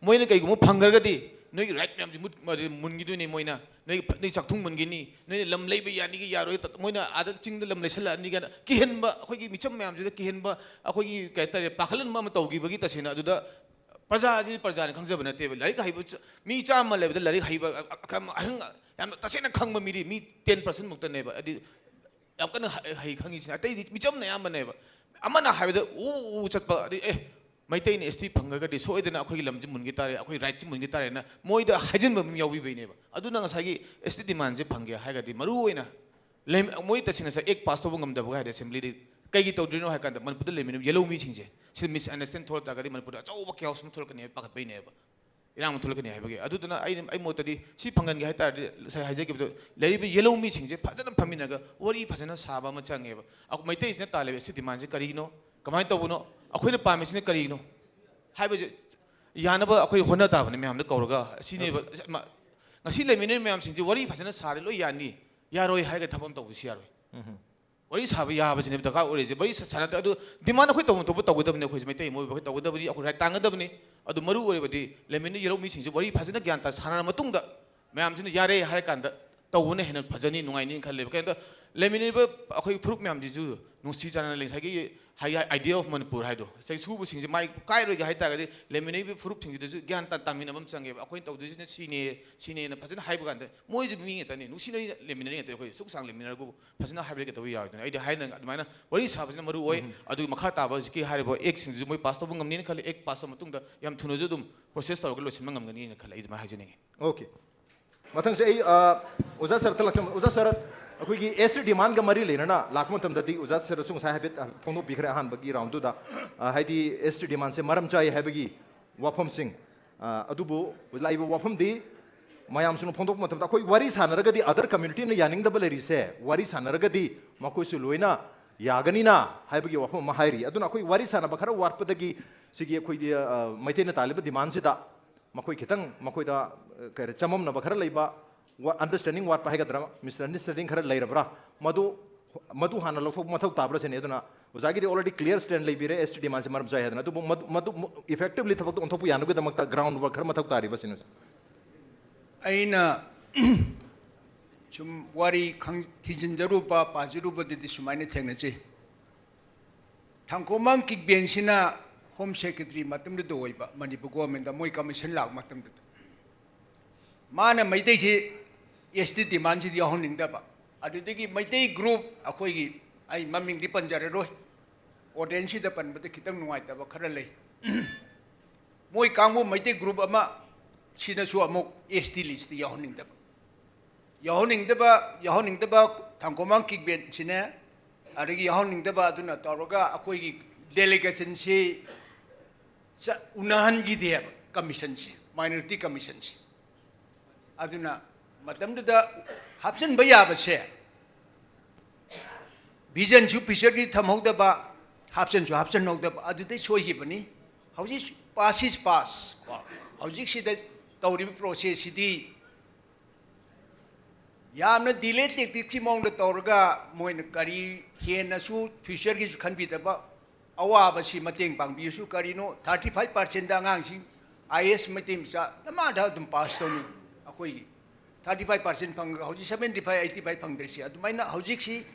ꯃꯣꯏꯅ ꯀꯩꯒꯨꯝꯕ ꯐꯪꯈ꯭ꯔꯒꯗꯤ ꯅꯣꯏꯒꯤ ꯔꯥꯏꯠ ꯃꯌꯥꯝꯁꯤ ꯃꯨꯠ-, ꯃꯨꯟꯈꯤꯗꯣꯏꯅꯤ ꯃꯣꯏꯅ꯫ ꯅꯣꯏꯒꯤ ꯐ-, ꯅꯣꯏ ꯆꯥꯛꯊꯨꯡ ꯃꯨꯟꯈꯤꯅꯤ, ꯅꯣꯏꯅ ꯂꯝ ꯂꯩꯕ ꯌꯥꯅꯤꯒꯤ ꯌꯥꯔꯣꯏ, ꯇ-, ꯃꯣꯏꯅ ꯑꯥꯗ ꯆꯤꯡꯗ ꯂꯝ ꯂꯩꯁꯜꯂꯛꯑꯅꯤ ꯀꯥꯏꯅ ꯀꯤꯍꯟꯕ, ꯑꯩꯈꯣꯏꯒꯤ ꯃꯤꯆꯝ ꯃꯌꯥꯝꯁꯤꯗ ꯀꯤꯍꯟꯕ, ꯑꯩꯈꯣꯏꯒꯤ ꯀꯩ ꯍꯥꯏꯇꯥꯔꯦ, ꯄꯥꯈꯠꯍꯟꯕ ꯑꯃ ꯇꯧꯈꯤꯕꯒꯤ ꯇꯁꯦꯡꯅ ꯑꯗꯨꯗ ꯄ꯭ꯔꯖꯥꯁꯤꯗꯤ ꯄ꯭ꯔꯖꯥꯅꯤ ꯈꯪꯖꯕ ꯅꯠꯇꯦꯕ꯫ ꯂꯥꯏꯔꯤꯛ ꯍꯩꯕ ꯆ-, ꯃꯤ ꯆꯥꯝꯃ ꯂꯩꯕꯗ ꯂꯥꯏꯔꯤꯛ ꯍꯩꯕ ꯑ-, ꯑ-, ꯑꯍꯪ-, ꯌꯥꯝꯅ ꯇꯁꯦꯡꯅ ꯈꯪꯕ ꯃꯤꯗꯤ ꯃꯤ ten percent ꯃꯨꯛꯇꯅꯦꯕ꯫ ꯍꯥꯏꯗꯤ ꯌꯥꯝ ꯀꯟꯅ ꯍ-, ꯍꯩ ꯈꯪꯉꯤꯁꯤꯅ꯫ ꯑꯇꯩꯗꯤ ꯃꯤꯆꯝꯅ ꯑꯌꯥꯝꯕꯅꯦꯕ꯫ ꯑꯃꯅ ꯍꯥꯏꯕꯗ ꯎ ꯎ ꯆꯠꯄ, ꯑꯗꯩ ꯑꯦ, ꯃꯩꯇꯩꯅ S T ꯐꯪꯉꯒꯗꯤ ꯁꯣꯏꯗꯅ ꯑꯩꯈꯣꯏꯒꯤ ꯂꯝꯁꯤ ꯃꯨꯟꯈꯤ ꯇꯥꯔꯦ, ꯑꯩꯈꯣꯏ ꯔꯥꯏꯠꯁꯤ ꯃꯨꯟꯈꯤ ꯇꯥꯔꯦꯅ ꯃꯣꯏꯗ ꯍꯥꯏꯖꯤꯟꯕ ꯑꯃ ꯌꯥꯎꯕꯤꯕꯩꯅꯦꯕ꯫ ꯑꯗꯨꯅ ꯉꯁꯥꯏꯒꯤ S T demandꯁꯦ ꯐꯪꯒꯦ ꯍꯥꯏꯔꯒꯗꯤ ꯃꯔꯨ ꯑꯣꯏꯅ ꯂꯩ-, ꯃꯣꯏ ꯇꯁꯦꯡꯅ ꯉꯁꯥꯏ act pass ꯇꯧꯕ ꯉꯝꯗꯕꯒ ꯍꯥꯏꯗꯤ assemblyꯗꯤ ꯀꯩꯒꯤ ꯇꯧꯗ꯭ꯔꯤꯅꯣ ꯍꯥꯏ ꯀꯥꯟꯗ ꯃꯅꯤꯄꯨꯔꯗ ꯂꯩꯃꯤꯟꯅꯕ yellow ꯃꯤꯁꯤꯡꯁꯦ ꯁꯤ misunderstand ꯊꯣꯛꯂꯛ ꯇꯥꯔꯒꯗꯤ ꯃꯅꯤꯄꯨꯔꯗ ꯑꯆꯧꯕ chaos ꯑꯃ ꯊꯣꯛꯂꯛꯀꯅꯤ ꯍꯥꯏꯕ ꯄꯥꯈꯠꯄꯩꯅꯦꯕ꯫ ꯏꯔꯥꯡ ꯑꯃ ꯊꯣꯛꯂꯛꯀꯅꯤ ꯍꯥꯏꯕꯒꯤ꯫ ꯑꯗꯨꯗꯨꯅ ꯑꯩ, ꯑꯩ ꯃꯣꯠꯇꯗꯤ ꯁꯤ ꯐꯪꯍꯟꯒꯦ ꯍꯥꯏ ꯇꯥꯔꯗꯤ ꯉꯁꯥꯏ ꯍꯥꯏꯖꯈꯤꯕꯗꯣ ꯂꯩꯔꯤꯕ yellow ꯃꯤꯁꯤꯡꯁꯦ ꯐꯖꯅ ꯐꯝꯃꯤꯟꯅꯔꯒ ꯋꯥꯔꯤ ꯐꯖꯅ ꯁꯥꯕ ꯑꯃ ꯆꯪꯉꯦꯕ꯫ ꯑꯩꯈꯣꯏ ꯃꯩꯇꯩꯁꯤꯅ ꯇꯥꯜꯂꯤꯕ S T demandꯁꯦ ꯀꯔꯤꯅꯣ? ꯀꯃꯥꯏꯅ ꯇꯧꯕꯅꯣ? ꯑꯩꯈꯣꯏꯅ ꯄꯥꯝꯃꯤꯁꯤꯅ ꯀꯔꯤꯅꯣ? ꯍꯥꯏꯕꯁꯦ ꯌꯥꯅꯕ ꯑꯩꯈꯣꯏ ꯍꯣꯠꯅ ꯇꯥꯕꯅꯤ ꯃꯌꯥꯝꯗ ꯀꯧꯔꯒ꯫ ꯁꯤꯅꯦꯕ ꯃ-, ꯉꯁꯤ ꯂꯩꯃꯤꯟꯅꯔꯤꯕ ꯃꯌꯥꯝꯁꯤꯡꯁꯦ ꯋꯥꯔꯤ ꯐꯖꯅ ꯁꯥꯔꯦ ꯂꯣꯏ ꯌꯥꯅꯤ꯫ ꯌꯥꯔꯣꯏ ꯍꯥꯏꯔꯒ ꯊꯕꯛ ꯑꯃ ꯇꯧꯕꯁꯨ ꯌꯥꯔꯣꯏ꯫ ꯋꯥꯔꯤ ꯁꯥꯕ ꯌꯥꯕꯁꯤꯅꯦꯕ ꯗꯔꯀꯥꯔ ꯑꯣꯏꯔꯤꯁꯦ꯫ ꯋꯥꯔꯤ ꯁꯥ-, ꯁꯥꯟꯅꯗ꯭ꯔꯦ꯫ ꯑꯗꯨ demand ꯑꯩꯈꯣꯏ ꯇꯧꯐꯝ ꯊꯣꯛꯄ ꯇꯧꯒꯗꯕꯅꯤ, ꯑꯩꯈꯣꯏꯁꯦ ꯃꯩꯇꯩ ꯑꯃ ꯑꯣꯏꯕ ꯑꯩꯈꯣꯏ ꯇꯧꯒꯗꯕꯅꯤ, ꯑꯩꯈꯣꯏ right ꯇꯥꯟꯒꯗꯕꯅꯤ꯫ ꯑꯗꯨ ꯃꯔꯨ ꯑꯣꯏꯔꯕꯗꯤ ꯂꯩꯃꯤꯟꯅ yellow ꯃꯤꯁꯤꯡꯁꯦ ꯋꯥꯔꯤ ꯐꯖꯅ ꯒ꯭ꯌꯥꯟ ꯇꯥ ꯁꯥꯟꯅꯔ ꯃꯇꯨꯡꯗ ꯃꯌꯥꯝꯁꯤꯅ ꯌꯥꯔꯦ ꯍꯥꯏꯔ ꯀꯥꯟꯗ ꯇꯧꯕꯅ ꯍꯦꯟꯅ ꯐꯖꯅꯤ, ꯅꯨꯡꯉꯥꯏꯅꯤꯅ ꯈꯜꯂꯦꯕ꯫ ꯀꯩꯅꯣꯗ ꯂꯩꯃꯤꯟꯅꯔꯤꯕ ꯑꯩꯈꯣꯏ ꯐꯨꯔꯨꯞ ꯃꯌꯥꯝꯁꯤꯁꯨ ꯅꯨꯡꯁꯤ ꯆꯥꯟꯅꯅ ꯂꯩ-, ꯉꯁꯥꯏꯒꯤ ꯍꯥꯏ-, Idea of Manipur ꯍꯥꯏꯗꯣ, ꯆꯩꯁꯨꯕꯁꯤꯡꯁꯦ ꯃꯥꯏ ꯀꯥꯏꯔꯣꯏꯒꯦ ꯍꯥꯏ ꯇꯥꯔꯒꯗꯤ ꯂꯩꯃꯤꯟꯅꯔꯤꯕ ꯐꯨꯔꯨꯞꯁꯤꯡꯁꯤꯗꯁꯨ ꯒ꯭ꯌꯥꯟ ꯇꯥ-, ꯇꯥꯃꯤꯟꯅꯕ ꯑꯃ ꯆꯪꯉꯦꯕ꯫ ꯑꯩꯈꯣꯏꯅ ꯇꯧꯗꯣꯏꯁꯤꯅ ꯁꯤꯅꯦ, ꯁꯤꯅꯦꯅ ꯐꯖꯅ ꯍꯥꯏꯕ ꯀꯥꯟꯗ ꯃꯣꯏꯁꯨ ꯃꯤ ꯉꯥꯛꯇꯅꯤ, ꯅꯨꯡꯁꯤꯅ ꯂꯩꯃꯤꯟꯅꯔꯤ ꯉꯥꯛꯇꯅꯤ꯫ ꯑꯩꯈꯣꯏ ꯁꯨꯛ ꯁꯥꯡ ꯂꯩꯃꯤꯟꯅꯔꯒꯕꯨ ꯐꯖꯅ ꯍꯥꯏꯕꯗꯤ ꯀꯩꯗꯧꯕ ꯌꯥꯔꯣꯏꯗꯣꯏꯅꯣ? ꯑꯩꯗꯤ ꯍꯥꯏꯅ ꯑꯗꯨꯃꯥꯏꯅ ꯋꯥꯔꯤ ꯁꯥꯕꯁꯤꯅ ꯃꯔꯨ ꯑꯣꯏ꯫ ꯎꯝ꯫ ꯑꯗꯨꯒꯤ ꯃꯈꯥ ꯇꯥꯕ ꯍꯧꯖꯤꯛꯀꯤ ꯍꯥꯏꯔꯤꯕ actꯁꯤꯡꯗꯨꯁꯨ ꯃꯣꯏ pass ꯇꯧꯕ ꯉꯝꯅꯤꯅ ꯈꯜꯂꯤ꯫ Act pass ꯇꯧꯕ ꯃꯇꯨꯡꯗ ꯌꯥꯝ ꯊꯨꯅꯁꯨ ꯑꯗꯨꯝ process ꯇꯧꯔꯒ ꯂꯣꯏꯁꯤꯟꯕ ꯉꯝꯒꯅꯤꯅ ꯈꯜꯂꯤ꯫ ꯑꯩ ꯑꯗꯨꯃꯥꯏꯅ ꯍꯥꯏꯖꯅꯤꯡꯉꯤ꯫ Okay꯫ ꯃꯊꯪꯁꯦ ꯑꯩ, ꯑ, ꯑꯣꯖꯥ ꯁꯔꯗ ꯂꯥꯛꯆ-, ꯑꯣꯖꯥ ꯁꯔ, ꯑꯩꯈꯣꯏꯒꯤ S T demandꯒ ꯃꯔꯤ ꯂꯩꯅꯅ ꯂꯥꯛꯄ ꯃꯇꯝꯗꯗꯤ ꯑꯣꯖꯥ ꯁꯔꯗꯁꯨ ꯉꯁꯥꯏ ꯍꯥꯏꯐꯦꯠ, ꯑ, ꯐꯣꯡꯗꯣꯛꯄꯤꯈ꯭ꯔꯦ ꯑꯍꯥꯟꯕꯒꯤ roundꯗꯨꯗ꯫ ꯑ, ꯍꯥꯏꯗꯤ S T demandꯁꯦ ꯃꯔꯝ ꯆꯥꯏ ꯍꯥꯏꯕꯒꯤ ꯋꯥꯐꯝꯁꯤꯡ, ꯑ, ꯑꯗꯨꯕꯨ ꯂꯥꯛꯏꯕ ꯋꯥꯐꯝꯗꯤ ꯃꯌꯥꯝꯁꯤꯅ ꯐꯣꯡꯗꯣꯛꯄ ꯃꯇꯝꯗ ꯑꯩꯈꯣꯏ ꯋꯥꯔꯤ ꯁꯥꯟꯅꯔꯒꯗꯤ other communityꯅ ꯌꯥꯅꯤꯡꯗꯕ ꯂꯩꯔꯤꯁꯦ, ꯋꯥꯔꯤ ꯁꯥꯟꯅꯔꯒꯗꯤ ꯃꯈꯣꯏꯁꯨ ꯂꯣꯏꯅ ꯌꯥꯒꯅꯤꯅ ꯍꯥꯏꯕꯒꯤ ꯋꯥꯐꯝ ꯑꯃ ꯍꯥꯏꯔꯤ꯫ ꯑꯗꯨꯅ ꯑꯩꯈꯣꯏ ꯋꯥꯔꯤ ꯁꯥꯟꯅꯕ ꯈꯔ ꯋꯥꯠꯄꯗꯒꯤ ꯁꯤꯒꯤ ꯑꯩꯈꯣꯏꯒꯤ, ꯑ, ꯃꯩꯇꯩꯅ ꯇꯥꯜꯂꯤꯕ demandꯁꯤꯗ ꯃꯈꯣꯏ ꯈꯤꯇꯪ ꯃꯈꯣꯏꯗ, ꯑ, ꯀꯩ ꯍꯥꯏꯔꯦ, ꯆꯃꯝꯅꯕ ꯈꯔ ꯂꯩꯕ, ꯋꯥ-, understanding ꯋꯥꯠꯄ ꯍꯥꯏꯒꯗ꯭ꯔꯥ, misunderstanding ꯈꯔ ꯂꯩꯔꯕ꯭ꯔꯥ, ꯃꯗꯨ, ꯃꯗꯨ ꯍꯥꯟꯅ ꯂꯧꯊꯣꯛꯄ ꯃꯊꯧ ꯇꯥꯕ꯭ꯔꯥ ꯁꯤꯅꯤ꯫ ꯑꯗꯨꯅ ꯑꯣꯖꯥꯒꯤꯗꯤ already clear stand ꯂꯩꯕꯤꯔꯦ, S T demandꯁꯦ ꯃꯔꯝ ꯆꯥꯏ ꯍꯥꯏꯗꯅ꯫ ꯑꯗꯨꯕꯨ ꯃꯗꯨ, ꯃꯗꯨ effectively ꯊꯕꯛꯇ ꯑꯣꯟꯊꯣꯛꯄ ꯌꯥꯅꯕꯒꯤꯗꯃꯛꯇ ground work ꯈꯔ ꯃꯊꯧ ꯇꯥꯔꯤꯕ ꯁꯤꯅꯤ꯫ ꯑꯩꯅ ꯁꯨꯝ ꯋꯥꯔꯤ ꯈꯪ-, ꯊꯤꯖꯤꯟꯖꯔꯨꯕ, ꯄꯥꯖꯔꯨꯕꯗꯗꯤ ꯁꯨꯃꯥꯏꯅ ꯊꯦꯡꯅꯖꯩ꯫ ꯊꯥꯡꯀꯣꯃꯥꯡ ꯀꯤꯛꯕꯦꯟꯁꯤꯅ ꯍꯣꯝ ꯁꯦꯀ꯭ꯔꯦꯇꯔꯤ ꯃꯇꯝꯗꯨꯗ ꯑꯣꯏꯕ, ꯃꯅꯤꯄꯨꯔ ꯒꯣꯔꯃꯦꯟꯗ ꯃꯣꯏ ꯀꯃꯤꯁꯟ ꯂꯥꯛꯄ ꯃꯇꯝꯗꯨꯗ꯫ ꯃꯥꯅ ꯃꯩꯇꯩꯁꯤ ꯑꯦꯁ ꯇꯤ ꯗꯤꯃꯥꯟꯁꯤꯗꯤ ꯌꯥꯎꯍꯟꯅꯤꯡꯗꯕ꯫ ꯑꯗꯨꯗꯒꯤ ꯃꯩꯇꯩ ꯒ꯭ꯔꯨꯞ ꯑꯩꯈꯣꯏꯒꯤ, ꯑꯩ ꯃꯃꯤꯡꯗꯤ ꯄꯟꯖꯔꯔꯣꯏ, ꯑꯣꯗꯤꯌꯦꯟꯁꯁꯤꯗ ꯄꯟꯕꯗ ꯈꯤꯇꯪ ꯅꯨꯡꯉꯥꯏꯇꯕ ꯈꯔ ꯂꯩ꯫ ꯃꯣꯏ ꯀꯥꯡꯕꯨ ꯃꯩꯇꯩ ꯒ꯭ꯔꯨꯞ ꯑꯃ ꯁꯤꯅꯁꯨ ꯑꯃꯨꯛ ꯑꯦꯁ ꯇꯤ ꯂꯤꯁꯇ ꯌꯥꯎꯍꯟꯅꯤꯡꯗꯕ꯫ ꯌꯥꯎꯍꯟꯅꯤꯡꯗꯕ, ꯌꯥꯎꯍꯟꯅꯤꯡꯗꯕ ꯊꯥꯡꯀꯣꯃꯥꯡ ꯀꯤꯛꯕꯦꯟꯁꯤꯅꯦ, ꯑꯗꯒꯤ ꯌꯥꯎꯍꯟꯅꯤꯡꯗꯕ ꯑꯗꯨꯅ ꯇꯧꯔꯒ ꯑꯩꯈꯣꯏꯒꯤ ꯗꯦꯂꯤꯒꯦꯁꯟꯁꯤ ꯆ-, ꯎꯅꯍꯟꯈꯤꯗꯦꯕ ꯀꯃꯤꯁꯟꯁꯤ, ꯃꯥꯏꯅꯣꯔꯤꯇꯤ ꯀꯃꯤꯁꯟꯁꯤ꯫ ꯑꯗꯨꯅ ꯃꯇꯝꯗꯨꯗ ꯍꯥꯞꯆꯤꯟꯕ ꯌꯥꯕꯁꯦ, ꯚꯤꯖꯟꯁꯨ ꯐ꯭ꯌꯨꯆꯔꯒꯤ ꯊꯝꯍꯧꯗꯕ, ꯍꯥꯞꯆꯤꯟꯁꯨ ꯍꯥꯞꯆꯤꯟꯍꯧꯗꯕ, ꯑꯗꯨꯗꯩ ꯁꯣꯏꯈꯤꯕꯅꯤ꯫ ꯍꯧꯖꯤꯛ ꯄꯥꯁ ꯏꯁ ꯄꯥꯁ ꯀꯣ, ꯍꯧꯖꯤꯛꯁꯤꯗ ꯇꯧꯔꯤꯕ ꯄ꯭ꯔꯣꯁꯦꯁꯁꯤꯗꯤ ꯌꯥꯝꯅ ꯗꯤꯂꯦ ꯇꯦꯛꯇꯤꯛꯀꯤ ꯃꯑꯣꯡꯗ ꯇꯧꯔꯒ ꯃꯣꯏꯅ ꯀꯔꯤ ꯍꯦꯟꯅꯁꯨ ꯐ꯭ꯌꯨꯆꯔꯒꯤꯁꯨ ꯈꯟꯕꯤꯗꯕ, ꯑꯋꯥꯕꯁꯤ ꯃꯇꯦꯡ ꯄꯥꯡꯕꯤꯌꯨꯁꯨ꯫ ꯀꯔꯤꯅꯣ, ꯊꯥꯔꯇꯤ ꯐꯥꯏꯚ ꯄꯥꯔꯁꯦꯟꯗ ꯑꯉꯥꯡꯁꯤꯡ ꯑꯥꯏ ꯑꯦ ꯑꯦꯁ ꯃꯩꯇꯩ ꯃꯆꯥ ꯅꯃꯥꯗ ꯑꯗꯨꯝ ꯄꯥꯁ ꯇꯧꯅꯤ꯫ ꯑꯩꯈꯣꯏꯒꯤ ꯊꯥꯔꯇꯤ ꯐꯥꯏꯚ ꯄꯥꯔꯁꯦꯟ ꯐꯪꯉꯒ ꯍꯧꯖꯤꯛ ꯁꯚꯦꯟꯇꯤ ꯐꯥꯏꯚ, ꯑꯩꯠꯇꯤ ꯐꯥꯏꯚ ꯐꯪꯗ꯭ꯔꯤꯁꯤ꯫ ꯑꯗꯨꯃꯥꯏꯅ ꯍꯧꯖꯤꯛꯁꯤ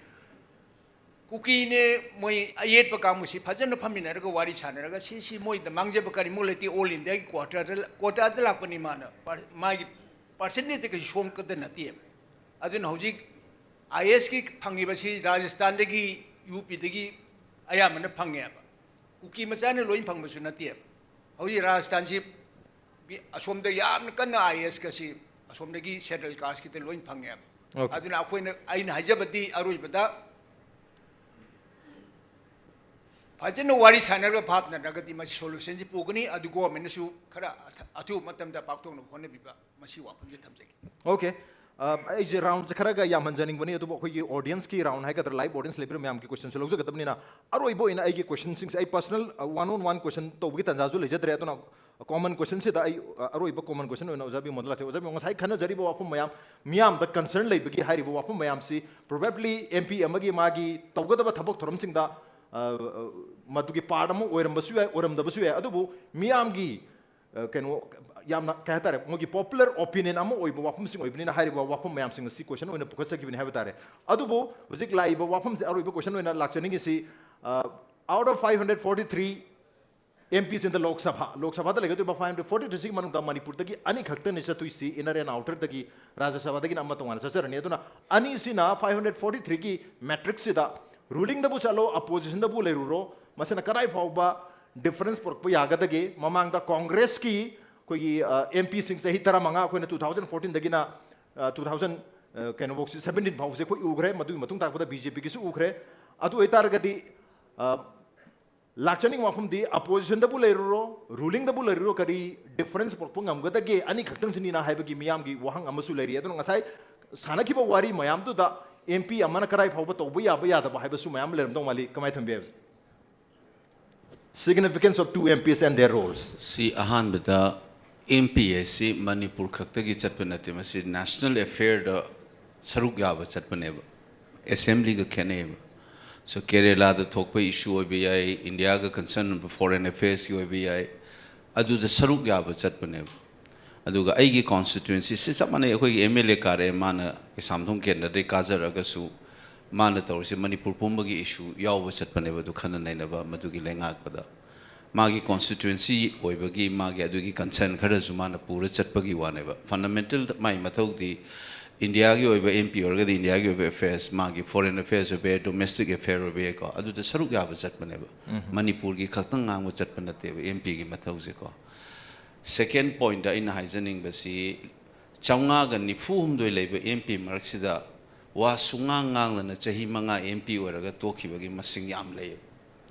ꯀꯨꯀꯤꯅꯦ, ꯃꯣꯏ ꯑꯌꯦꯠꯄ ꯀꯥꯡꯕꯨꯁꯤ ꯐꯖꯅ ꯐꯝꯃꯤꯟꯅꯔꯒ ꯋꯥꯔꯤ ꯁꯥꯟꯅꯔꯒ ꯁꯤ, ꯁꯤ ꯃꯣꯏꯗ ꯃꯥꯡꯖꯕ ꯀꯔꯤꯃꯨꯛ ꯂꯩꯇꯦ, ꯑꯣꯜ ꯏꯟꯗꯤꯌꯥꯒꯤ ꯀ꯭ꯋꯥꯇꯔꯗ, ꯀ꯭ꯋꯥꯇꯔꯗ ꯂꯥꯛꯄꯅꯤ ꯃꯥꯅ꯫ ꯄꯥꯔ-, ꯃꯥꯒꯤ ꯄꯥꯔꯁꯦꯟꯇꯦꯖꯇ ꯀꯩꯁꯨ ꯁꯣꯝꯀꯗ ꯅꯠꯇꯦꯕ꯫ ꯑꯗꯨꯅ ꯍꯧꯖꯤꯛ ꯑꯥꯏ ꯑꯦꯁꯀꯤ ꯐꯪꯉꯤꯕꯁꯤ ꯔꯥꯖꯁꯊꯥꯟꯗꯒꯤ, ꯌꯨ ꯄꯤꯗꯒꯤ ꯑꯌꯥꯝꯕꯅ ꯐꯪꯉꯦꯕ꯫ ꯀꯨꯀꯤ ꯃꯆꯥꯅ ꯂꯣꯏ ꯐꯪꯕꯁꯨ ꯅꯠꯇꯦꯕ꯫ ꯍꯧꯖꯤꯛ ꯔꯥꯖꯁꯊꯥꯟꯁꯤ ꯕꯤ-, ꯑꯁꯣꯝꯗ ꯌꯥꯝꯅ ꯀꯟꯅ ꯑꯥꯏ ꯑꯦꯁꯀꯁꯤ ꯑꯁꯣꯝꯗꯒꯤ ꯁꯦꯗꯜ ꯀꯥꯁꯀꯤꯗ ꯂꯣꯏ ꯐꯪꯉꯦꯕ꯫ Okay. ꯑꯗꯨꯅ ꯑꯩꯈꯣꯏꯅ, ꯑꯩꯅ ꯍꯥꯏꯖꯕꯗꯤ ꯑꯔꯣꯏꯕꯗ ꯐꯖꯅ ꯋꯥꯔꯤ ꯁꯥꯟꯅꯔꯒ ꯚꯥꯞꯅꯔꯒꯗꯤ ꯃꯁꯤ ꯁꯣꯂꯨꯁꯟꯁꯤ ꯄꯨꯒꯅꯤ꯫ ꯑꯗꯨ ꯒꯣꯔꯃꯦꯟꯅꯁꯨ ꯈꯔ ꯑꯊ-, ꯑꯊꯨꯕ ꯃꯇꯝꯗ ꯄꯥꯛꯊꯣꯛꯅꯕ ꯍꯣꯠꯅꯕꯤꯕ, ꯃꯁꯤ ꯋꯥꯐꯝꯁꯤ ꯊꯝꯖꯒꯦ꯫ Okay. ꯑ, ꯑꯩꯁꯦ ꯔꯥꯎꯟꯁꯦ ꯈꯔꯒ ꯌꯥꯝꯍꯟꯖꯅꯤꯡꯕꯅꯤ, ꯑꯗꯨꯕꯨ ꯑꯩꯈꯣꯏꯒꯤ ꯑꯣꯗꯤꯌꯟꯁꯀꯤ ꯔꯥꯎꯟ ꯍꯥꯏꯒꯗ꯭ꯔꯥ, ꯂꯥꯏꯚ ꯑꯣꯗꯤꯌꯟꯁ ꯂꯩꯕꯤꯔꯤꯕ ꯃꯌꯥꯝꯒꯤ ꯀꯣꯏꯁꯟꯁꯨ ꯂꯧꯖꯒꯗꯕꯅꯤꯅ, ꯑꯔꯣꯏꯕ ꯑꯣꯏꯅ ꯑꯩꯒꯤ ꯀꯣꯏꯁꯟꯁꯤꯡꯁꯦ ꯑꯩ ꯄꯔꯁꯅꯦꯜ, ꯑ, ꯋꯥꯟ ꯑꯣꯟ ꯋꯥꯟ ꯀꯣꯏꯁꯟ ꯇꯧꯕꯒꯤ ꯇꯥꯟꯖꯥꯁꯨ ꯂꯩꯖꯗ꯭ꯔꯦ꯫ ꯑꯗꯨꯅ ꯀꯣꯃꯟ ꯀꯣꯏꯁꯟꯁꯤꯗ ꯑꯩ, ꯑ, ꯑꯔꯣꯏꯕ ꯀꯣꯃꯟ ꯀꯣꯏꯁꯟ ꯑꯣꯏꯅ ꯑꯣꯖꯥ ꯕꯤꯃꯣꯟꯗ ꯂꯥꯛꯆꯒꯦ꯫ ꯑꯣꯖꯥ ꯕꯤꯃꯣꯟ, ꯉꯁꯥꯏ ꯈꯟꯅꯖꯔꯤꯕ ꯋꯥꯐꯝ ꯃꯌꯥꯝ, ꯃꯤꯌꯥꯝꯗ ꯀꯟꯁꯔꯟ ꯂꯩꯕꯒꯤ ꯍꯥꯏꯔꯤꯕ ꯋꯥꯐꯝ ꯃꯌꯥꯝꯁꯤ ꯄ꯭ꯔꯣꯕꯦꯕꯂꯤ ꯑꯦꯝ ꯄꯤ ꯑꯃꯒꯤ ꯃꯥꯒꯤ ꯇꯧꯒꯗꯕ ꯊꯕꯛ ꯊꯧꯔꯝꯁꯤꯡꯗ, ꯑ, ꯑ, ꯃꯗꯨꯒꯤ ꯄꯥꯔꯠ ꯑꯃ ꯑꯣꯏꯔꯝꯕꯁꯨ ꯌꯥꯏ, ꯑꯣꯏꯔꯝꯗꯕꯁꯨ ꯌꯥꯏ꯫ ꯑꯗꯨꯕꯨ ꯃꯤꯌꯥꯝꯒꯤ ꯑ, ꯀꯩꯅꯣ, ꯌꯥꯝꯅ, ꯀꯩ ꯍꯥꯏꯇꯥꯔꯦ, ꯃꯣꯏꯒꯤ popular opinion ꯑꯃ ꯑꯣꯏꯕ ꯋꯥꯐꯝꯁꯤꯡ ꯑꯣꯏꯕꯅꯤꯅ ꯍꯥꯏꯔꯤꯕ ꯋꯥꯐꯝ ꯃꯌꯥꯝꯁꯤꯡ ꯑꯁꯤ question ꯑꯣꯏꯅ ꯄꯨꯈꯠꯆꯈꯤꯕꯅꯤ ꯍꯥꯏꯕ ꯇꯥꯔꯦ꯫ ꯑꯗꯨꯕꯨ ꯍꯧꯖꯤꯛ ꯂꯥꯛꯏꯕ ꯋꯥꯐꯝꯁꯦ, ꯑꯔꯣꯏꯕ question ꯑꯣꯏꯅ ꯂꯥꯛꯆꯅꯤꯡꯉꯤꯁꯤ, ꯑ, out of five hundred forty three M Ps in the Lok Sabha, ꯂꯣꯛ ꯁꯚꯥꯗ ꯂꯩꯒꯗꯧꯔꯤꯕ five hundred forty three ꯁꯤꯒꯤ ꯃꯅꯨꯡꯗ ꯃꯅꯤꯄꯨꯔꯗꯒꯤ ꯑꯅꯤꯈꯛꯇꯅꯤ ꯆꯠꯇꯣꯏꯁꯤ, inner and outerꯗꯒꯤ, ꯔꯥꯖ꯭ꯌ ꯁꯚꯥꯗꯒꯤꯅ ꯑꯃ ꯇꯣꯉꯥꯟꯅ ꯆꯠꯆꯔꯅꯤ꯫ ꯑꯗꯨꯅ ꯑꯅꯤꯁꯤꯅ five hundred forty three ꯒꯤ matrix ꯁꯤꯗ rulingꯗꯕꯨ ꯆꯠꯂꯣ, oppositionꯗꯕꯨ ꯂꯩꯔꯨꯔꯣ, ꯃꯁꯤꯅ ꯀꯗꯥꯏ ꯐꯥꯎꯕ difference ꯄꯨꯔꯛꯄ ꯌꯥꯒꯗꯒꯦ? ꯃꯃꯥꯡꯗ ꯀꯣꯡꯒ꯭ꯔꯦꯁꯀꯤ ꯑꯩꯈꯣꯏꯒꯤ, ꯑ, M Pꯁꯤꯡ ꯆꯍꯤ ꯇꯔꯥꯃꯉꯥ, ꯑꯩꯈꯣꯏꯅ two thousand fourteen ꯗꯒꯤꯅ, ꯑ, two thousand, ꯑ, ꯀꯩꯅꯣꯐꯧꯁꯤ, seventeen ꯐꯥꯎꯁꯦ ꯑꯩꯈꯣꯏ ꯎꯈ꯭ꯔꯦ, ꯃꯗꯨꯒꯤ ꯃꯇꯨꯡ ꯇꯥꯔꯛꯄꯗ BJPꯒꯤꯁꯨ ꯎꯈ꯭ꯔꯦ꯫ ꯑꯗꯨ ꯑꯣꯏꯇꯥꯔꯒꯗꯤ, ꯑ, ꯂꯥꯛꯆꯅꯤꯡꯕ ꯋꯥꯐꯝꯗꯤ, oppositionꯗꯕꯨ ꯂꯩꯔꯨꯔꯣ, rulingꯗꯕꯨ ꯂꯩꯔꯨꯔꯣ, ꯀꯔꯤ difference ꯄꯨꯔꯛꯄ ꯉꯝꯒꯗꯒꯦ? ꯑꯅꯤꯈꯛꯇꯪꯁꯤꯅꯤꯅ ꯍꯥꯏꯕꯒꯤ ꯃꯤꯌꯥꯝꯒꯤ ꯋꯥꯍꯪ ꯑꯃꯁꯨ ꯂꯩꯔꯤ꯫ ꯑꯗꯨꯅ ꯉꯁꯥꯏ ꯁꯥꯟꯅꯈꯤꯕ ꯋꯥꯔꯤ ꯃꯌꯥꯝꯗꯨꯗ M P ꯑꯃꯅ ꯀꯗꯥꯏ ꯐꯥꯎꯕ ꯇꯧꯕ ꯌꯥꯕ ꯌꯥꯗꯕ ꯍꯥꯏꯕꯁꯨ ꯃꯌꯥꯝ ꯂꯩꯔꯝꯗꯧ ꯃꯥꯜꯂꯤ꯫ ꯀꯃꯥꯏꯅ ꯊꯝꯕꯤ ꯍꯥꯏꯕꯁꯦ? Significance of two M Ps and their roles. ꯁꯤ ꯑꯍꯥꯟꯕꯗ, M P ꯍꯥꯏꯁꯤ ꯃꯅꯤꯄꯨꯔ ꯈꯛꯇꯒꯤ ꯆꯠꯄ ꯅꯠꯇꯦ, ꯃꯁꯤ national affairꯗ ꯁꯔꯨꯛ ꯌꯥꯕ ꯆꯠꯄꯅꯦꯕ, assemblyꯒ ꯈꯦꯠꯅꯩꯌꯦꯕ꯫ So ꯀꯦꯔꯦꯂꯥꯗ ꯊꯣꯛꯄ issue ꯑꯣꯏꯕ ꯌꯥꯏ, ꯏꯟꯗꯤꯌꯥꯒ concern ꯑꯣꯏꯕ foreign affairsꯀꯤ ꯑꯣꯏꯕ ꯌꯥꯏ, ꯑꯗꯨꯗ ꯁꯔꯨꯛ ꯌꯥꯕ ꯆꯠꯄꯅꯦꯕ꯫ ꯑꯗꯨꯒ ꯑꯩꯒꯤ constituency ꯁꯤ ꯆꯞ ꯃꯥꯟꯅꯩ, ꯑꯩꯈꯣꯏꯒꯤ M L A ꯀꯥꯔꯛꯑꯦ, ꯃꯥꯅ ꯀꯩꯁꯥꯝꯊꯣꯡ ꯀꯦꯟꯗ꯭ꯔꯗꯩ ꯀꯥꯖꯔꯒꯁꯨ ꯃꯥꯅ ꯇꯧꯔꯤꯁꯦ ꯃꯅꯤꯄꯨꯔ ꯄꯨꯝꯕꯒꯤ issue ꯌꯥꯎꯕ ꯆꯠꯄꯅꯦꯕ, ꯑꯗꯨ ꯈꯟꯅ ꯅꯩꯅꯕ ꯃꯗꯨꯒꯤ ꯂꯩꯉꯥꯛꯄꯗ꯫ ꯃꯥꯒꯤ constituency ꯑꯣꯏꯕꯒꯤ, ꯃꯥꯒꯤ ꯑꯗꯨꯒꯤ concern ꯈꯔꯁꯨ ꯃꯥꯅ ꯄꯨꯔ ꯆꯠꯄꯒꯤ ꯋꯥꯅꯦꯕ꯫ Fundamental ꯃꯥꯒꯤ ꯃꯊꯧꯗꯤ ꯏꯟꯗꯤꯌꯥꯒꯤ ꯑꯣꯏꯕ M P ꯑꯣꯏꯔꯒꯗꯤ ꯏꯟꯗꯤꯌꯥꯒꯤ ꯑꯣꯏꯕ affairs, ꯃꯥꯒꯤ foreign affairs ꯑꯣꯏꯕ ꯌꯥꯏ, domestic affair ꯑꯣꯏꯕ ꯌꯥꯏꯀꯣ, ꯑꯗꯨꯗ ꯁꯔꯨꯛ ꯌꯥꯕ ꯆꯠꯄꯅꯦꯕ꯫ ꯃꯅꯤꯄꯨꯔꯒꯤ ꯈꯛꯇꯪ ꯉꯥꯡꯕ ꯆꯠꯄ ꯅꯠꯇꯦꯕ M Pꯒꯤ ꯃꯊꯧꯁꯦꯀꯣ꯫ Second pointꯇ ꯑꯩꯅ ꯍꯥꯏꯖꯅꯤꯡꯕꯁꯤ, ꯆꯥꯝꯃꯉꯥꯒ ꯅꯤꯐꯨ ꯍꯨꯝꯗꯣꯏ ꯂꯩꯕ M P ꯃꯔꯛꯁꯤꯗ ꯋꯥ ꯁꯨꯡꯉꯥꯡ ꯉꯥꯡꯗꯅ ꯆꯍꯤ ꯃꯉꯥ M P ꯑꯣꯏꯔꯒ ꯇꯣꯛꯈꯤꯕꯒꯤ ꯃꯁꯤꯡ ꯌꯥꯝ ꯂꯩꯌꯦꯕ꯫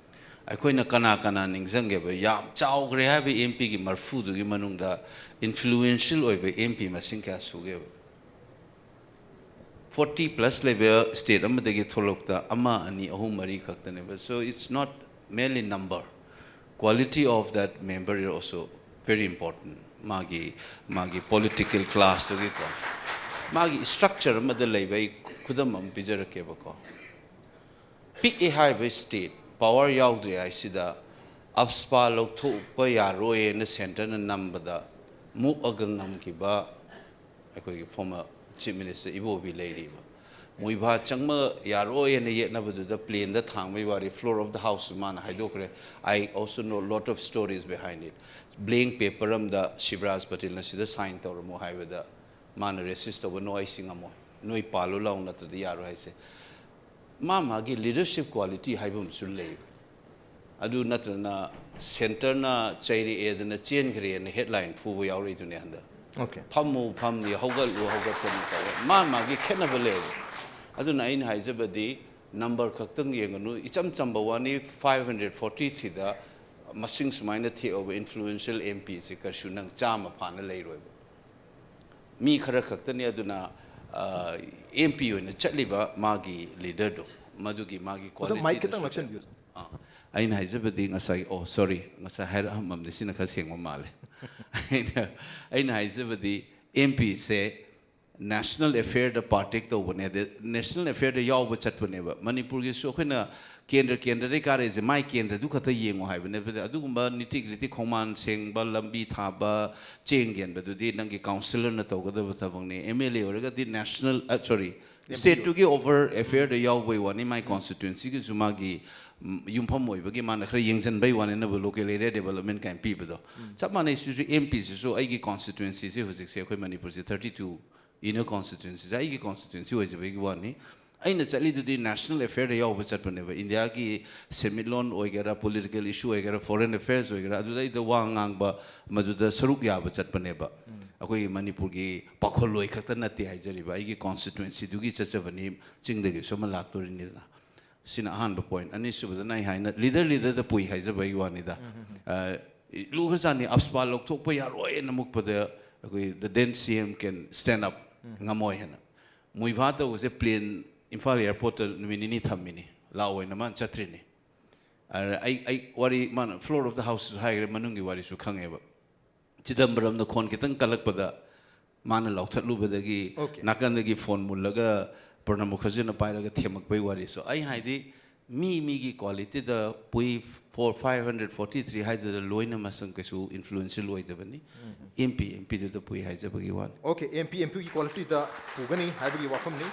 ꯑꯩꯈꯣꯏꯅ ꯀꯅꯥ ꯀꯅꯥ ꯅꯤꯡꯁꯤꯡꯒꯦꯕ? ꯌꯥꯝ ꯆꯥꯎꯈ꯭ꯔꯦ ꯍꯥꯏꯕ M Pꯒꯤ ꯃꯔꯐꯨꯗꯨꯒꯤ ꯃꯅꯨꯡꯗ influential ꯑꯣꯏꯕ M P ꯃꯁꯤꯡ ꯀꯌꯥ ꯁꯨꯒꯦꯕ? Forty plus ꯂꯩꯕ state ꯑꯃꯗꯒꯤ ꯊꯣꯛꯂꯛꯄꯗ ꯑꯃ, ꯑꯅꯤ, ꯑꯍꯨꯝ, ꯃꯔꯤ ꯈꯛꯇꯅꯦꯕ꯫ So it's not merely number. Quality of that member is also very important. ꯃꯥꯒꯤ, ꯃꯥꯒꯤ political classꯇꯨꯒꯤꯀꯣ, ꯃꯥꯒꯤ structure ꯑꯃꯗ ꯂꯩꯕ, ꯑꯩ ꯈꯨꯗꯝ ꯑꯃ ꯄꯤꯖꯔꯛꯀꯦꯕꯀꯣ꯫ ꯄꯤꯛꯑꯦ ꯍꯥꯏꯕ state, power ꯌꯥꯎꯗ꯭ꯔꯦ ꯍꯥꯏꯁꯤꯗ ꯑꯞꯁꯄꯥ ꯂꯧꯊꯣꯛꯄ ꯌꯥꯔꯣꯏꯅ ꯁꯦꯟꯇꯔꯅ ꯅꯝꯕꯗ ꯃꯨꯛꯑꯒ ꯉꯝꯈꯤꯕ ꯑꯩꯈꯣꯏꯒꯤ former chief minister ꯏꯕꯣꯕꯤ ꯂꯩꯔꯤꯕ, ꯃꯨꯏꯚꯥ ꯆꯪꯕ ꯌꯥꯔꯣꯏꯅ ꯌꯦꯠꯅꯕꯗꯨꯗ ꯄ꯭ꯂꯦꯟꯗ ꯊꯥꯡꯕꯒꯤ ꯋꯥꯔꯤ, floor of the house ꯃꯥꯅ ꯍꯥꯏꯗꯣꯛꯈ꯭ꯔꯦ꯫ I also know lot of stories behind it. Blank paper ꯑꯃꯗ ꯁꯤꯕꯔꯥꯖ ꯄꯇꯦꯜꯅ ꯁꯤꯗ sign ꯇꯧꯔꯝꯃꯣ ꯍꯥꯏꯕꯗ ꯃꯥꯅ resist ꯇꯧꯕ, "No, ꯑꯩꯁꯤ ꯉꯝꯃꯣꯏ, ꯅꯣꯏ ꯄꯥꯜꯂꯨ ꯂꯥꯎ, ꯅꯠꯇ꯭ꯔꯗꯤ ꯌꯥꯔꯣꯏ" ꯍꯥꯏꯁꯦ꯫ ꯃꯥ ꯃꯥꯒꯤ leadership quality ꯍꯥꯏꯕ ꯑꯃꯁꯨ ꯂꯩ꯫ ꯑꯗꯨ ꯅꯠꯇ꯭ꯔꯅ ꯁꯦꯟꯇꯔꯅ ꯆꯩꯔꯛꯑꯦꯗꯅ ꯆꯦꯟꯈ꯭ꯔꯦꯅ headline ꯐꯨꯕ ꯌꯥꯎꯔꯛꯏꯗꯨꯅꯦ ꯍꯟꯗꯛ꯫ Okay. "ꯐꯝꯃꯨ ꯐꯝꯅꯤ, ꯍꯧꯒꯠꯂꯨ ꯍꯧꯒꯠꯀꯅꯤ" ꯇꯧꯔꯦ꯫ ꯃꯥ ꯃꯥꯒꯤ ꯈꯦꯠꯅꯕ ꯂꯩꯌꯦꯕ꯫ ꯑꯗꯨꯅ ꯑꯩꯅ ꯍꯥꯏꯖꯕꯗꯤ number ꯈꯛꯇꯪ ꯌꯦꯡꯒꯅꯨ, ꯏꯆꯝ ꯆꯝꯕ ꯋꯥꯅꯤ, five hundred forty three ꯗ ꯃꯁꯤꯡ ꯁꯨꯃꯥꯏꯅ ꯊꯦꯛꯑꯕ influential M P ꯁꯦ ꯀꯩꯁꯨ ꯅꯪ ꯆꯥꯝꯃ ꯐꯥꯅ ꯂꯩꯔꯣꯏꯕ꯫ ꯃꯤ ꯈꯔ ꯈꯛꯇꯅꯤ꯫ ꯑꯗꯨꯅ ꯑꯦꯝ ꯄꯤ ꯑꯣꯏꯅ ꯆꯠꯂꯤꯕ ꯃꯥꯒꯤ ꯂꯤꯗꯔꯗꯣ, ꯃꯗꯨꯒꯤ ꯃꯥꯒꯤ ꯑꯣꯖꯥ, mic ꯈꯤꯇꯪ qualityꯗꯁꯨ ꯅꯛꯁꯟꯕꯤꯌꯨ꯫ ꯑꯥ, ꯑꯩꯅ ꯍꯥꯏꯖꯕꯗꯤ ꯉꯁꯥꯏ, ꯑꯣ ꯁꯣꯔꯤ, ꯉꯁꯥꯏ ꯍꯥꯏꯔꯛꯑꯝꯃꯕꯅꯤ, ꯁꯤꯅ ꯈꯔ ꯁꯦꯡꯕ ꯃꯥꯜꯂꯦ꯫ ꯑꯩꯅ ꯑꯩꯅ ꯍꯥꯏꯖꯕꯗꯤ ꯑꯦꯝ ꯄꯤꯁꯦ national affairꯗ partake ꯇꯧꯕꯅꯦ, ꯑꯗ national affairꯗ ꯌꯥꯎꯕ ꯆꯠꯄꯅꯦꯕ꯫ ꯃꯅꯤꯄꯨꯔꯒꯤꯁꯨ ꯑꯩꯈꯣꯏꯅ ꯀꯦꯟꯗ꯭ꯔ ꯀꯦꯟꯗ꯭ꯔꯗꯒꯤ ꯀꯥꯔꯛꯏꯁꯦ, ꯃꯥꯏ ꯀꯦꯟꯗ꯭ꯔꯗꯨ ꯈꯛꯇ ꯌꯦꯡꯉꯣ ꯍꯥꯏꯕꯅꯦꯕ꯫ ꯑꯗꯨꯒꯨꯝꯕ ꯅꯤꯇꯤ ꯒ꯭ꯔꯤꯇꯤ, ꯈꯣꯡꯕꯥꯟ ꯁꯦꯡꯕ, ꯂꯝꯕꯤ ꯊꯥꯕ, ꯆꯦꯡ ꯌꯦꯟꯕꯗꯨꯗꯤ ꯅꯪꯒꯤ councillorꯅ ꯇꯧꯒꯗꯕ ꯊꯕꯛꯅꯤ꯫ ꯑꯦꯝ ꯑꯦꯜ ꯑꯦ ꯑꯣꯏꯔꯒꯗꯤ national, sorry, stateꯇꯨꯒꯤ over affairꯗ ꯌꯥꯎꯕꯩ ꯋꯥꯅꯤ, ꯃꯥꯏ constituencyꯒꯤꯁꯨ ꯃꯥꯒꯤ ꯎꯝ, ꯌꯨꯝꯐꯝ ꯑꯣꯏꯕꯒꯤ ꯃꯥꯅ ꯈꯔ ꯌꯦꯡꯁꯤꯟꯕꯩ ꯋꯥꯅꯤꯅꯕ, local area development ꯀꯥꯏꯅ ꯄꯤꯕꯗꯣ꯫ ꯆꯞ ꯃꯥꯟꯅꯩ꯫ ꯁꯤꯁꯨ ꯑꯦꯝ ꯄꯤꯁꯤꯁꯨ ꯑꯩꯒꯤ constituencyꯁꯦ, ꯍꯧꯖꯤꯛꯁꯦ ꯑꯩꯈꯣꯏ ꯃꯅꯤꯄꯨꯔꯁꯦ thirty two inner constituencyꯁꯦ ꯑꯩꯒꯤ constituency ꯑꯣꯏꯖꯕꯒꯤ ꯋꯥꯅꯤ꯫ ꯑꯩꯅ ꯆꯠꯂꯤꯗꯨꯗꯤ national affairꯗ ꯌꯥꯎꯕ ꯆꯠꯄꯅꯦꯕ꯫ ꯏꯟꯗꯤꯌꯥꯒꯤ ꯁꯦꯟꯃꯤꯠꯂꯣꯟ ꯑꯣꯏꯒꯦꯔꯥ, political issue ꯑꯣꯏꯒꯦꯔꯥ, foreign affairs ꯑꯣꯏꯒꯦꯔꯥ, ꯑꯗꯨꯗꯩꯗ ꯋꯥ ꯉꯥꯡꯕ, ꯃꯗꯨꯗ ꯁꯔꯨꯛ ꯌꯥꯕ ꯆꯠꯄꯅꯦꯕ꯫ ꯑꯩꯈꯣꯏꯒꯤ ꯃꯅꯤꯄꯨꯔꯒꯤ ꯄꯥꯈꯣꯜꯂꯣꯏ ꯈꯛꯇ ꯅꯠꯇꯦ ꯍꯥꯏꯖꯔꯤꯕ, ꯑꯩꯒꯤ constituencyꯗꯨꯒꯤ ꯆꯠꯆꯕꯅꯤ, ꯆꯤꯡꯗꯒꯤꯁꯨ ꯑꯃ ꯂꯥꯛꯇꯣꯔꯤꯅꯤꯗꯅ꯫ ꯁꯤꯅ ꯑꯍꯥꯟꯕ point꯫ ꯑꯅꯤꯁꯨꯕꯗꯅ ꯑꯩ ꯍꯥꯏꯅ leader leaderꯗ ꯄꯨꯏ ꯍꯥꯏꯖꯕꯒꯤ ꯋꯥꯅꯤꯗ꯫ ꯑ, ꯂꯨꯈ꯭ꯔꯖꯥꯠꯅꯤ, ꯑꯞꯁꯄꯥ ꯂꯧꯊꯣꯛꯄ ꯌꯥꯔꯣꯏꯅ ꯃꯨꯛꯄꯗ ꯑꯩꯈꯣꯏ the then C M can stand up, ꯉꯝꯃꯣꯏ ꯍꯥꯏꯅ꯫ ꯃꯨꯏꯚꯥ ꯇꯧꯕꯁꯦ plane ꯏꯝꯐꯥꯜ airportꯇ ꯅꯨꯃꯤꯠ ꯅꯤꯅꯤ ꯊꯝꯃꯤꯅꯤ, ꯂꯥꯛꯑꯣꯏꯅ ꯃꯥꯅ ꯆꯠꯇ꯭ꯔꯤꯅꯤ꯫ ꯑꯗ ꯑꯩ ꯑꯩ ꯋꯥꯔꯤ ꯃꯥꯅ floor of the houseꯁꯨ ꯍꯥꯏꯈ꯭ꯔꯦ, ꯃꯅꯨꯡꯒꯤ ꯋꯥꯔꯤꯁꯨ ꯈꯪꯉꯦꯕ꯫ ꯆꯤꯗꯝꯕꯔꯝꯅ ꯈꯣꯟ ꯈꯤꯇꯪ ꯀꯜꯂꯛꯄꯗ ꯃꯥꯅ ꯂꯥꯎꯊꯠꯂꯨꯕꯗꯒꯤ Okay. ꯅꯥꯀꯟꯗꯒꯤ phone ꯃꯨꯜꯂꯒ ꯄ꯭ꯔꯅꯕ ꯃꯨꯈꯔꯖꯤꯅ ꯄꯥꯏꯔꯒ ꯊꯦꯝꯃꯛꯄꯩ ꯋꯥꯔꯤꯁꯨ꯫ ꯑꯩ ꯍꯥꯏꯗꯤ ꯃꯤ ꯃꯤꯒꯤ ꯀ꯭ꯋꯥꯂꯤꯇꯤꯗ ꯄꯨꯏ four five hundred forty three ꯍꯥꯏꯗꯨꯗ ꯂꯣꯏꯅ ꯃꯁꯤꯡ ꯀꯩꯁꯨ ꯏꯟꯐ꯭ꯂꯨꯌꯦꯟꯁꯤꯌꯦꯜ ꯑꯣꯏꯗꯕꯅꯤ꯫ ꯑꯦꯝ ꯄꯤ ꯑꯦꯝ ꯄꯤꯗꯨꯗ ꯄꯨꯏ ꯍꯥꯏꯖꯕꯒꯤ ꯋꯥꯅꯤ꯫ ꯑꯣꯀꯦ, ꯑꯦꯝ ꯄꯤ ꯑꯦꯝ ꯄꯤꯒꯤ ꯀ꯭ꯋꯥꯂꯤꯇꯤꯗ ꯄꯨꯒꯅꯤ ꯍꯥꯏꯕꯒꯤ ꯋꯥꯐꯝꯅꯤ꯫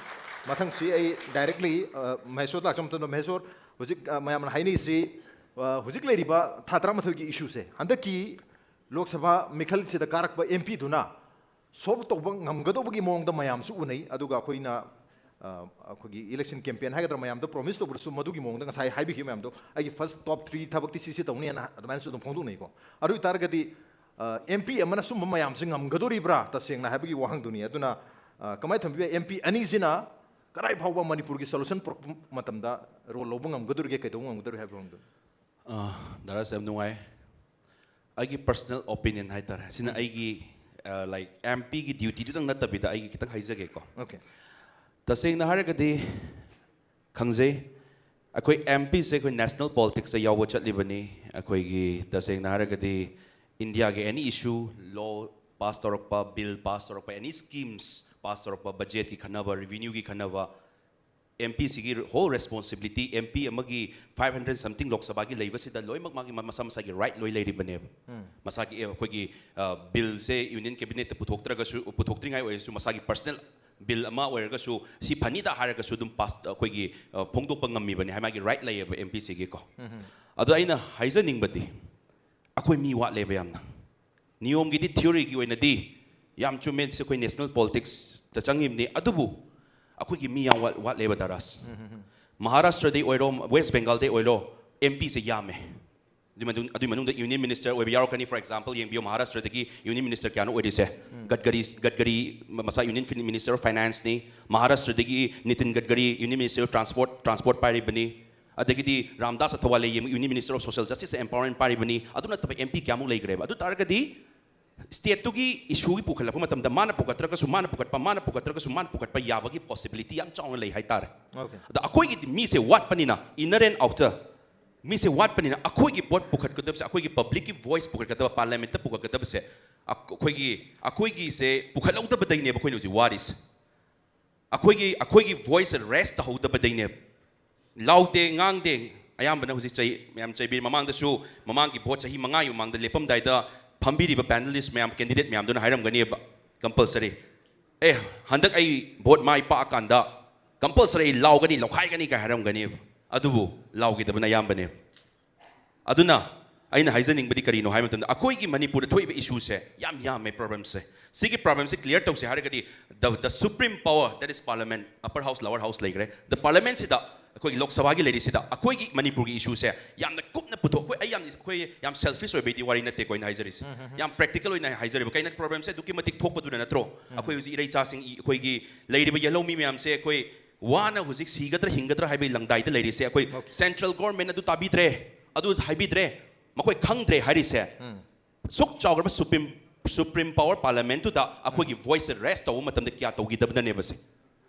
ꯃꯊꯪꯁꯤ ꯑꯩ ꯗꯥꯏꯔꯦꯛꯂꯤ ꯃꯍꯦꯁꯣꯔꯗ ꯂꯥꯛꯆꯕ ꯃꯇꯝꯗ, ꯃꯍꯦꯁꯣꯔ, ꯍꯧꯖꯤꯛ ꯑ, ꯃꯌꯥꯝꯅ ꯍꯥꯏꯅꯔꯤꯁꯤ, ꯑ, ꯍꯧꯖꯤꯛ ꯂꯩꯔꯤꯕ ꯊꯥ ꯇꯔꯥꯃꯥꯊꯣꯏꯒꯤ ꯏꯁꯨꯁꯦ ꯍꯟꯗꯛꯀꯤ ꯂꯣꯛ ꯁꯚꯥ ꯃꯤꯈꯜꯁꯤꯗ ꯀꯥꯔꯛꯄ ꯑꯦꯝ ꯄꯤꯗꯨꯅ ꯁꯣꯜꯕ ꯇꯧꯕ ꯉꯝꯒꯗꯧꯕꯒꯤ ꯃꯑꯣꯡꯗ ꯃꯌꯥꯝꯁꯨ ꯎꯅꯩ꯫ ꯑꯗꯨꯒ ꯑꯩꯈꯣꯏꯅ ꯑ, ꯑꯩꯈꯣꯏꯒꯤ ꯏꯂꯦꯛꯁꯟ ꯀꯦꯝꯄꯦꯟ ꯍꯥꯏꯒꯗ꯭ꯔꯥ, ꯃꯌꯥꯝꯗ ꯄ꯭ꯔꯣꯃꯤꯁ ꯇꯧꯕꯗꯁꯨ ꯃꯗꯨꯒꯤ ꯃꯑꯣꯡꯗ ꯉꯁꯥꯏ ꯍꯥꯏꯕꯤꯈꯤꯕ ꯃꯌꯥꯝꯗꯣ, ꯑꯩꯒꯤ ꯐꯥꯔꯁ ꯇꯣꯞ ꯊ꯭ꯔꯤ ꯊꯕꯛꯇꯤ ꯁꯤꯁꯤ ꯇꯧꯅꯤ ꯍꯥꯏꯅ ꯑꯗꯨꯃꯥꯏꯅꯁꯨ ꯑꯗꯨꯝ ꯐꯣꯡꯗꯣꯛꯅꯩꯀꯣ꯫ ꯑꯗꯨ ꯑꯣꯏꯇꯥꯔꯒꯗꯤ ꯑꯦꯝ ꯄꯤ ꯑꯃꯅ ꯁꯨꯝꯕ ꯃꯌꯥꯝꯁꯦ ꯉꯝꯒꯗꯣꯔꯤꯕ꯭ꯔꯥ ꯇꯁꯦꯡꯅ ꯍꯥꯏꯕꯒꯤ ꯋꯥꯍꯪꯗꯨꯅꯤ꯫ ꯑꯗꯨꯅ ꯑ, ꯀꯃꯥꯏꯅ ꯊꯝꯕꯤꯕ, ꯑꯦꯝ ꯄꯤ ꯑꯅꯤꯁꯤꯅ ꯀꯗꯥꯏ ꯐꯥꯎꯕ ꯃꯅꯤꯄꯨꯔꯒꯤ ꯁꯣꯂꯨꯁꯟ ꯄꯨꯔꯛꯄ ꯃꯇꯝꯗ ꯔꯣꯜ ꯂꯧꯕ ꯉꯝꯒꯗꯣꯔꯤꯒꯦ, ꯀꯩꯗꯧꯕ ꯉꯝꯒꯗꯣꯔꯤ ꯍꯥꯏꯕꯒꯤ ꯋꯥꯍꯪꯗꯨꯅꯤ꯫ ꯑ, ꯗꯥꯔꯥꯁ, ꯌꯥꯝ ꯅꯨꯡꯉꯥꯏ꯫ ꯑꯩꯒꯤ ꯄꯔꯁꯅꯦꯜ ꯑꯣꯄꯤꯅꯤꯌꯟ ꯍꯥꯏꯇꯥꯔꯦ, ꯁꯤꯅ ꯑꯩꯒꯤ, ꯑ, ꯂꯥꯏꯛ, ꯑꯦꯝ ꯄꯤꯒꯤ ꯗ꯭ꯌꯨꯇꯤꯗꯨꯗꯪ ꯅꯠꯇꯕꯤꯗ ꯑꯩꯒꯤ ꯈꯤꯇꯪ ꯍꯥꯏꯖꯒꯦꯀꯣ꯫ ꯑꯣꯀꯦ꯫ ꯇꯁꯦꯡꯅ ꯍꯥꯏꯔꯒꯗꯤ, ꯈꯪꯖꯩ, ꯑꯩꯈꯣꯏ ꯑꯦꯝ ꯄꯤꯁꯦ ꯑꯩꯈꯣꯏ ꯅꯦꯁꯅꯦꯜ ꯄꯣꯂꯤꯇꯤꯛꯁꯇ ꯌꯥꯎꯕ ꯆꯠꯂꯤꯕꯅꯤ꯫ ꯑꯩꯈꯣꯏꯒꯤ, ꯇꯁꯦꯡꯅ ꯍꯥꯏꯔꯒꯗꯤ, ꯏꯟꯗꯤꯌꯥꯒꯤ ꯑꯦꯅꯤ ꯏꯁꯨ, ꯂꯣ ꯄꯥꯁ ꯇꯧꯔꯛꯄ, ꯕꯤꯜ ꯄꯥꯁ ꯇꯧꯔꯛꯄ, ꯑꯦꯅꯤ ꯁ꯭ꯀꯤꯝꯁ ꯄꯥꯁ ꯇꯧꯔꯛꯄ, ꯕꯖꯦꯠꯀꯤ ꯈꯟꯅꯕ, ꯔꯤꯚꯤꯅ꯭ꯌꯨꯒꯤ ꯈꯟꯅꯕ, ꯑꯦꯝ ꯄꯤꯁꯤꯒꯤ ꯍꯣꯜ ꯔꯦꯁꯄꯣꯟꯁꯤꯕꯤꯂꯤꯇꯤ, ꯑꯦꯝ ꯄꯤ ꯑꯃꯒꯤ ꯐꯥꯏꯚ ꯍꯟꯗ꯭ꯔꯦꯠ ꯁꯝꯊꯤꯡ ꯂꯣꯛ ꯁꯚꯥꯒꯤ ꯂꯩꯕꯁꯤꯗ ꯂꯣꯏꯅꯃꯛ ꯃꯥꯒꯤ ꯃꯁꯥ ꯃꯁꯥꯒꯤ ꯔꯥꯏꯠ ꯂꯣꯏ ꯂꯩꯔꯤꯕꯅꯦꯕ꯫ ꯃꯁꯥꯒꯤ, ꯑꯦ, ꯑꯩꯈꯣꯏꯒꯤ, ꯑ, ꯕꯤꯜꯁꯦ ꯌꯨꯅꯤꯌꯟ ꯀꯦꯕꯤꯅꯦꯠꯇ ꯄꯨꯊꯣꯛꯇ꯭ꯔꯒꯁꯨ, ꯄꯨꯊꯣꯛꯇ꯭ꯔꯤꯉꯥꯏ ꯑꯣꯏꯔꯁꯨ, ꯃꯁꯥꯒꯤ ꯄꯔꯁꯅꯦꯜ ꯕꯤꯜ ꯑꯃ ꯑꯣꯏꯔꯒꯁꯨ, ꯁꯤ ꯐꯅꯤꯗ ꯍꯥꯏꯔꯒꯁꯨ ꯑꯗꯨꯝ ꯄꯥꯁ, ꯑꯩꯈꯣꯏꯒꯤ, ꯑ, ꯐꯣꯡꯗꯣꯛꯄ ꯉꯝꯃꯤꯕꯅꯤ ꯍꯥꯏ, ꯃꯥꯒꯤ ꯔꯥꯏꯠ ꯂꯩꯌꯦꯕ ꯑꯦꯝ ꯄꯤꯁꯤꯒꯤꯀꯣ꯫ ꯑꯗꯣ ꯑꯩꯅ ꯍꯥꯏꯖꯅꯤꯡꯕꯗꯤ, ꯑꯩꯈꯣꯏ ꯃꯤ ꯋꯥꯠꯂꯦꯕ ꯌꯥꯝꯅ꯫ ꯅꯤꯌꯣꯝꯒꯤꯗꯤ, ꯊꯤꯑꯣꯔꯤꯒꯤ ꯑꯣꯏꯅꯗꯤ ꯌꯥꯝ ꯆꯨꯝꯃꯦ, ꯁꯤ ꯑꯩꯈꯣꯏ ꯅꯦꯁꯅꯦꯜ ꯄꯣꯂꯤꯇꯤꯛꯁꯇ ꯆꯪꯉꯤꯕꯅꯤ, ꯑꯗꯨꯕꯨ ꯑꯩꯈꯣꯏꯒꯤ ꯃꯤ ꯌꯥꯝ ꯋꯥꯠ-, ꯋꯥꯠꯂꯦꯕ, ꯗꯥꯔꯥꯁ꯫ ꯃꯍꯥꯔꯥꯁꯇ꯭ꯔꯗꯩ ꯑꯣꯏꯔꯣ, ꯋꯦꯁ ꯕꯦꯡꯒꯥꯜꯗꯩ ꯑꯣꯏꯔꯣ, ꯑꯦꯝ ꯄꯤꯁꯦ ꯌꯥꯝꯃꯦ꯫ ꯑꯗꯨꯏ ꯃꯅꯨꯡ-, ꯑꯗꯨꯏ ꯃꯅꯨꯡꯗ ꯌꯨꯅꯤꯌꯟ ꯃꯤꯅꯤꯁꯇꯔ ꯑꯣꯏꯕ ꯌꯥꯎꯔꯛꯀꯅꯤ꯫ ꯐꯣꯔ ꯑꯦꯛꯖꯥꯝꯄꯜ ꯌꯦꯡꯕꯤꯌꯨ, ꯃꯍꯥꯔꯥꯁꯇ꯭ꯔꯗꯒꯤ ꯌꯨꯅꯤꯌꯟ ꯃꯤꯅꯤꯁꯇꯔ ꯀꯌꯥꯅꯣ ꯑꯣꯏꯔꯤꯁꯦ? ꯒꯗꯀꯔꯤ, ꯒꯗꯀꯔꯤ ꯃꯁꯥ ꯌꯨꯅꯤꯌꯟ ꯐꯤꯟ-, ꯃꯤꯅꯤꯁꯇꯔ ꯑꯣꯐ ꯐꯥꯏꯅꯥꯟꯁꯅꯤ꯫ ꯃꯍꯥꯔꯥꯁꯇ꯭ꯔꯗꯒꯤ Nitin Gadkari, union minister of transport, transport ꯄꯥꯏꯔꯤꯕꯅꯤ꯫ ꯑꯗꯒꯤꯗꯤ Ramdas Athawale, union minister of social justice empowerment ꯄꯥꯏꯔꯤꯕꯅꯤ꯫ ꯑꯗꯨ ꯅꯠꯇꯕ ꯑꯦꯝ ꯄꯤ ꯀꯌꯥꯃꯨꯛ ꯂꯩꯈ꯭ꯔꯦꯕ? ꯑꯗꯨ ꯇꯥꯔꯒꯗꯤ ꯁ꯭ꯇꯦꯠꯇꯨꯒꯤ ꯏꯁꯨꯒꯤ ꯄꯨꯈꯠꯂꯛꯄ ꯃꯇꯝꯗ ꯃꯥꯅ ꯄꯨꯈꯠꯇ꯭ꯔꯒꯁꯨ, ꯃꯥꯅ ꯄꯨꯈꯠꯄ, ꯃꯥꯅ ꯄꯨꯈꯠꯇ꯭ꯔꯒꯁꯨ, ꯃꯥꯅ ꯄꯨꯈꯠꯄ ꯌꯥꯕꯒꯤ ꯄꯣꯁꯤꯕꯤꯂꯤꯇꯤ ꯌꯥꯝ ꯆꯥꯎꯅ ꯂꯩ ꯍꯥꯏꯇꯥꯔꯦ꯫ ꯑꯣꯀꯦ꯫ ꯑꯗ ꯑꯩꯈꯣꯏꯒꯤꯗꯤ ꯃꯤꯁꯦ ꯋꯥꯠꯄꯅꯤꯅ, ꯏꯟꯅꯔ ꯑꯦꯟ ꯑꯥꯎꯇꯔ, ꯃꯤꯁꯦ ꯋꯥꯠꯄꯅꯤꯅ, ꯑꯩꯈꯣꯏꯒꯤ ꯄꯣꯠ ꯄꯨꯈꯠꯀꯗꯕꯁꯦ, ꯑꯩꯈꯣꯏꯒꯤ ꯄꯕ꯭ꯂꯤꯛꯀꯤ ꯚꯣꯏꯁ ꯄꯨꯈꯠꯀꯗꯕ, ꯄꯥꯔꯂꯤꯌꯥꯃꯦꯟꯠꯇ ꯄꯨꯈꯠꯀꯗꯕꯁꯦ, ꯑꯩꯈꯣꯏꯒꯤ, ꯑꯩꯈꯣꯏꯒꯤꯁꯦ ꯄꯨꯈꯠꯍꯧꯗꯕꯗꯩꯅꯦꯕ ꯑꯩꯈꯣꯏꯅ ꯍꯧꯖꯤꯛ ꯋꯥꯔꯤꯁꯦ꯫ ꯑꯩꯈꯣꯏꯒꯤ, ꯑꯩꯈꯣꯏꯒꯤ ꯚꯣꯏꯁꯁꯦ ꯔꯦꯁ ꯇꯧꯍꯧꯗꯕꯗꯩꯅꯦꯕ꯫ ꯂꯥꯎꯗꯦ, ꯉꯥꯡꯗꯦ꯫ ꯑꯌꯥꯝꯕꯅ ꯍꯧꯖꯤꯛ ꯆꯩ-, ꯃꯌꯥꯝ ꯆꯩꯕꯤ꯫ ꯃꯃꯥꯡꯗꯁꯨ, ꯃꯃꯥꯡꯒꯤ ꯚꯣꯠ ꯆꯍꯤ ꯃꯉꯥꯒꯤ ꯃꯃꯥꯡꯗ ꯂꯦꯞꯄꯝꯗꯥꯏꯗ ꯐꯝꯕꯤꯔꯤꯕ ꯄꯦꯅꯦꯂꯤꯁ ꯃꯌꯥꯝ, ꯀꯦꯟꯗꯤꯗꯦꯠ ꯃꯌꯥꯝꯗꯨꯅ ꯍꯥꯏꯔꯝꯒꯅꯦꯕ, ꯀꯝꯄꯜꯁꯔꯤ, "ꯑꯦ, ꯍꯟꯗꯛ ꯑꯩ ꯚꯣꯠ ꯃꯥꯏ ꯄꯥꯛꯑꯀꯥꯟꯗ ꯀꯝꯄꯜꯁꯔꯤ ꯑꯩ ꯂꯥꯎꯒꯅꯤ, ꯂꯧꯈꯥꯏꯒꯅꯤ" ꯀꯥꯏ ꯍꯥꯏꯔꯝꯒꯅꯦꯕ꯫ ꯑꯗꯨꯕꯨ ꯂꯥꯎꯈꯤꯗꯕꯅ ꯑꯌꯥꯝꯕꯅꯦꯕ꯫ ꯑꯗꯨꯅ ꯑꯩꯅ ꯍꯥꯏꯖꯅꯤꯡꯕꯗꯤ ꯀꯔꯤꯅꯣ ꯍꯥꯏꯕ ꯃꯇꯝꯗ, ꯑꯩꯈꯣꯏꯒꯤ ꯃꯅꯤꯄꯨꯔꯗ ꯊꯣꯛꯏꯕ ꯏꯁꯨꯁꯦ ꯌꯥꯝ ꯌꯥꯝꯃꯦ ꯄ꯭ꯔꯣꯕ꯭ꯂꯦꯝꯁꯦ꯫ ꯁꯤꯒꯤ ꯄ꯭ꯔꯣꯕ꯭ꯂꯦꯝꯁꯦ ꯀ꯭ꯂꯤꯌꯥꯔ ꯇꯧꯁꯦ ꯍꯥꯏꯔꯒꯗꯤ, the, the supreme power, that is parliament, upper house, lower house ꯂꯩꯈ꯭ꯔꯦ꯫ The parliamentꯁꯤꯗ, ꯑꯩꯈꯣꯏꯒꯤ ꯂꯣꯛ ꯁꯚꯥꯒꯤ ꯂꯩꯔꯤꯁꯤꯗ ꯑꯩꯈꯣꯏꯒꯤ ꯃꯅꯤꯄꯨꯔꯒꯤ ꯏꯁꯨꯁꯦ ꯌꯥꯝꯅ ꯀꯨꯞꯅ ꯄꯨꯊꯣꯛ-, ꯑꯩꯈꯣꯏ, ꯑꯩ ꯌꯥꯝ, ꯑꯩꯈꯣꯏ ꯌꯥꯝ ꯁꯦꯜꯐꯤꯁ ꯑꯣꯏꯕꯩꯗꯤ ꯋꯥꯔꯤ ꯅꯠꯇꯦꯀꯣ ꯑꯩꯅ ꯍꯥꯏꯖꯔꯤꯁꯦ꯫ ꯌꯥꯝ ꯄ꯭ꯔꯦꯛꯇꯤꯀꯦꯜ ꯑꯣꯏꯅ ꯍꯥꯏꯖꯔꯤꯕ꯫ ꯀꯩꯅꯣ, ꯄ꯭ꯔꯣꯕ꯭ꯂꯦꯝꯁꯦ ꯑꯗꯨꯛꯀꯤ ꯃꯇꯤꯛ ꯊꯣꯛꯄꯗꯨꯅ ꯅꯠꯇ꯭ꯔꯣ ꯑꯩꯈꯣꯏ ꯍꯧꯖꯤꯛ ꯏꯔꯩꯆꯥꯁꯤꯡ, ꯏ-, ꯑꯩꯈꯣꯏꯒꯤ ꯂꯩꯔꯤꯕ ꯌꯦꯜꯍꯧꯃꯤ ꯃꯌꯥꯝꯁꯦ, ꯑꯩꯈꯣꯏ ꯋꯥꯅ ꯍꯧꯖꯤꯛ ꯁꯤꯒꯗ꯭ꯔꯥ ꯍꯤꯡꯒꯗ꯭ꯔꯥ ꯍꯥꯏꯕꯒꯤ ꯂꯪꯗꯥꯏꯗ ꯂꯩꯔꯤꯁꯦ꯫ ꯑꯩꯈꯣꯏ ꯁꯦꯟꯇ꯭ꯔꯦꯜ ꯒꯣꯔꯃꯦꯟ ꯑꯗꯨ ꯇꯥꯕꯤꯗ꯭ꯔꯦ, ꯑꯗꯨ ꯍꯥꯏꯕꯤꯗ꯭ꯔꯦ, ꯃꯈꯣꯏ ꯈꯪꯗ꯭ꯔꯦ ꯍꯥꯏꯔꯤꯁꯦ꯫ ꯁꯨꯛ ꯆꯥꯎꯈ꯭ꯔꯕ ꯁꯨꯄ꯭ꯔꯤꯝ, ꯁꯨꯄ꯭ꯔꯤꯝ ꯄꯥꯋꯔ ꯄꯥꯔꯂꯥꯃꯦꯟꯠꯇꯨꯗ ꯑꯩꯈꯣꯏꯒꯤ ꯚꯣꯏꯁꯁꯦ ꯔꯦꯁ ꯇꯧꯕ ꯃꯇꯝꯗ ꯀꯌꯥ ꯇꯧꯈꯤꯗꯕꯅꯅꯦꯕ ꯁꯦ꯫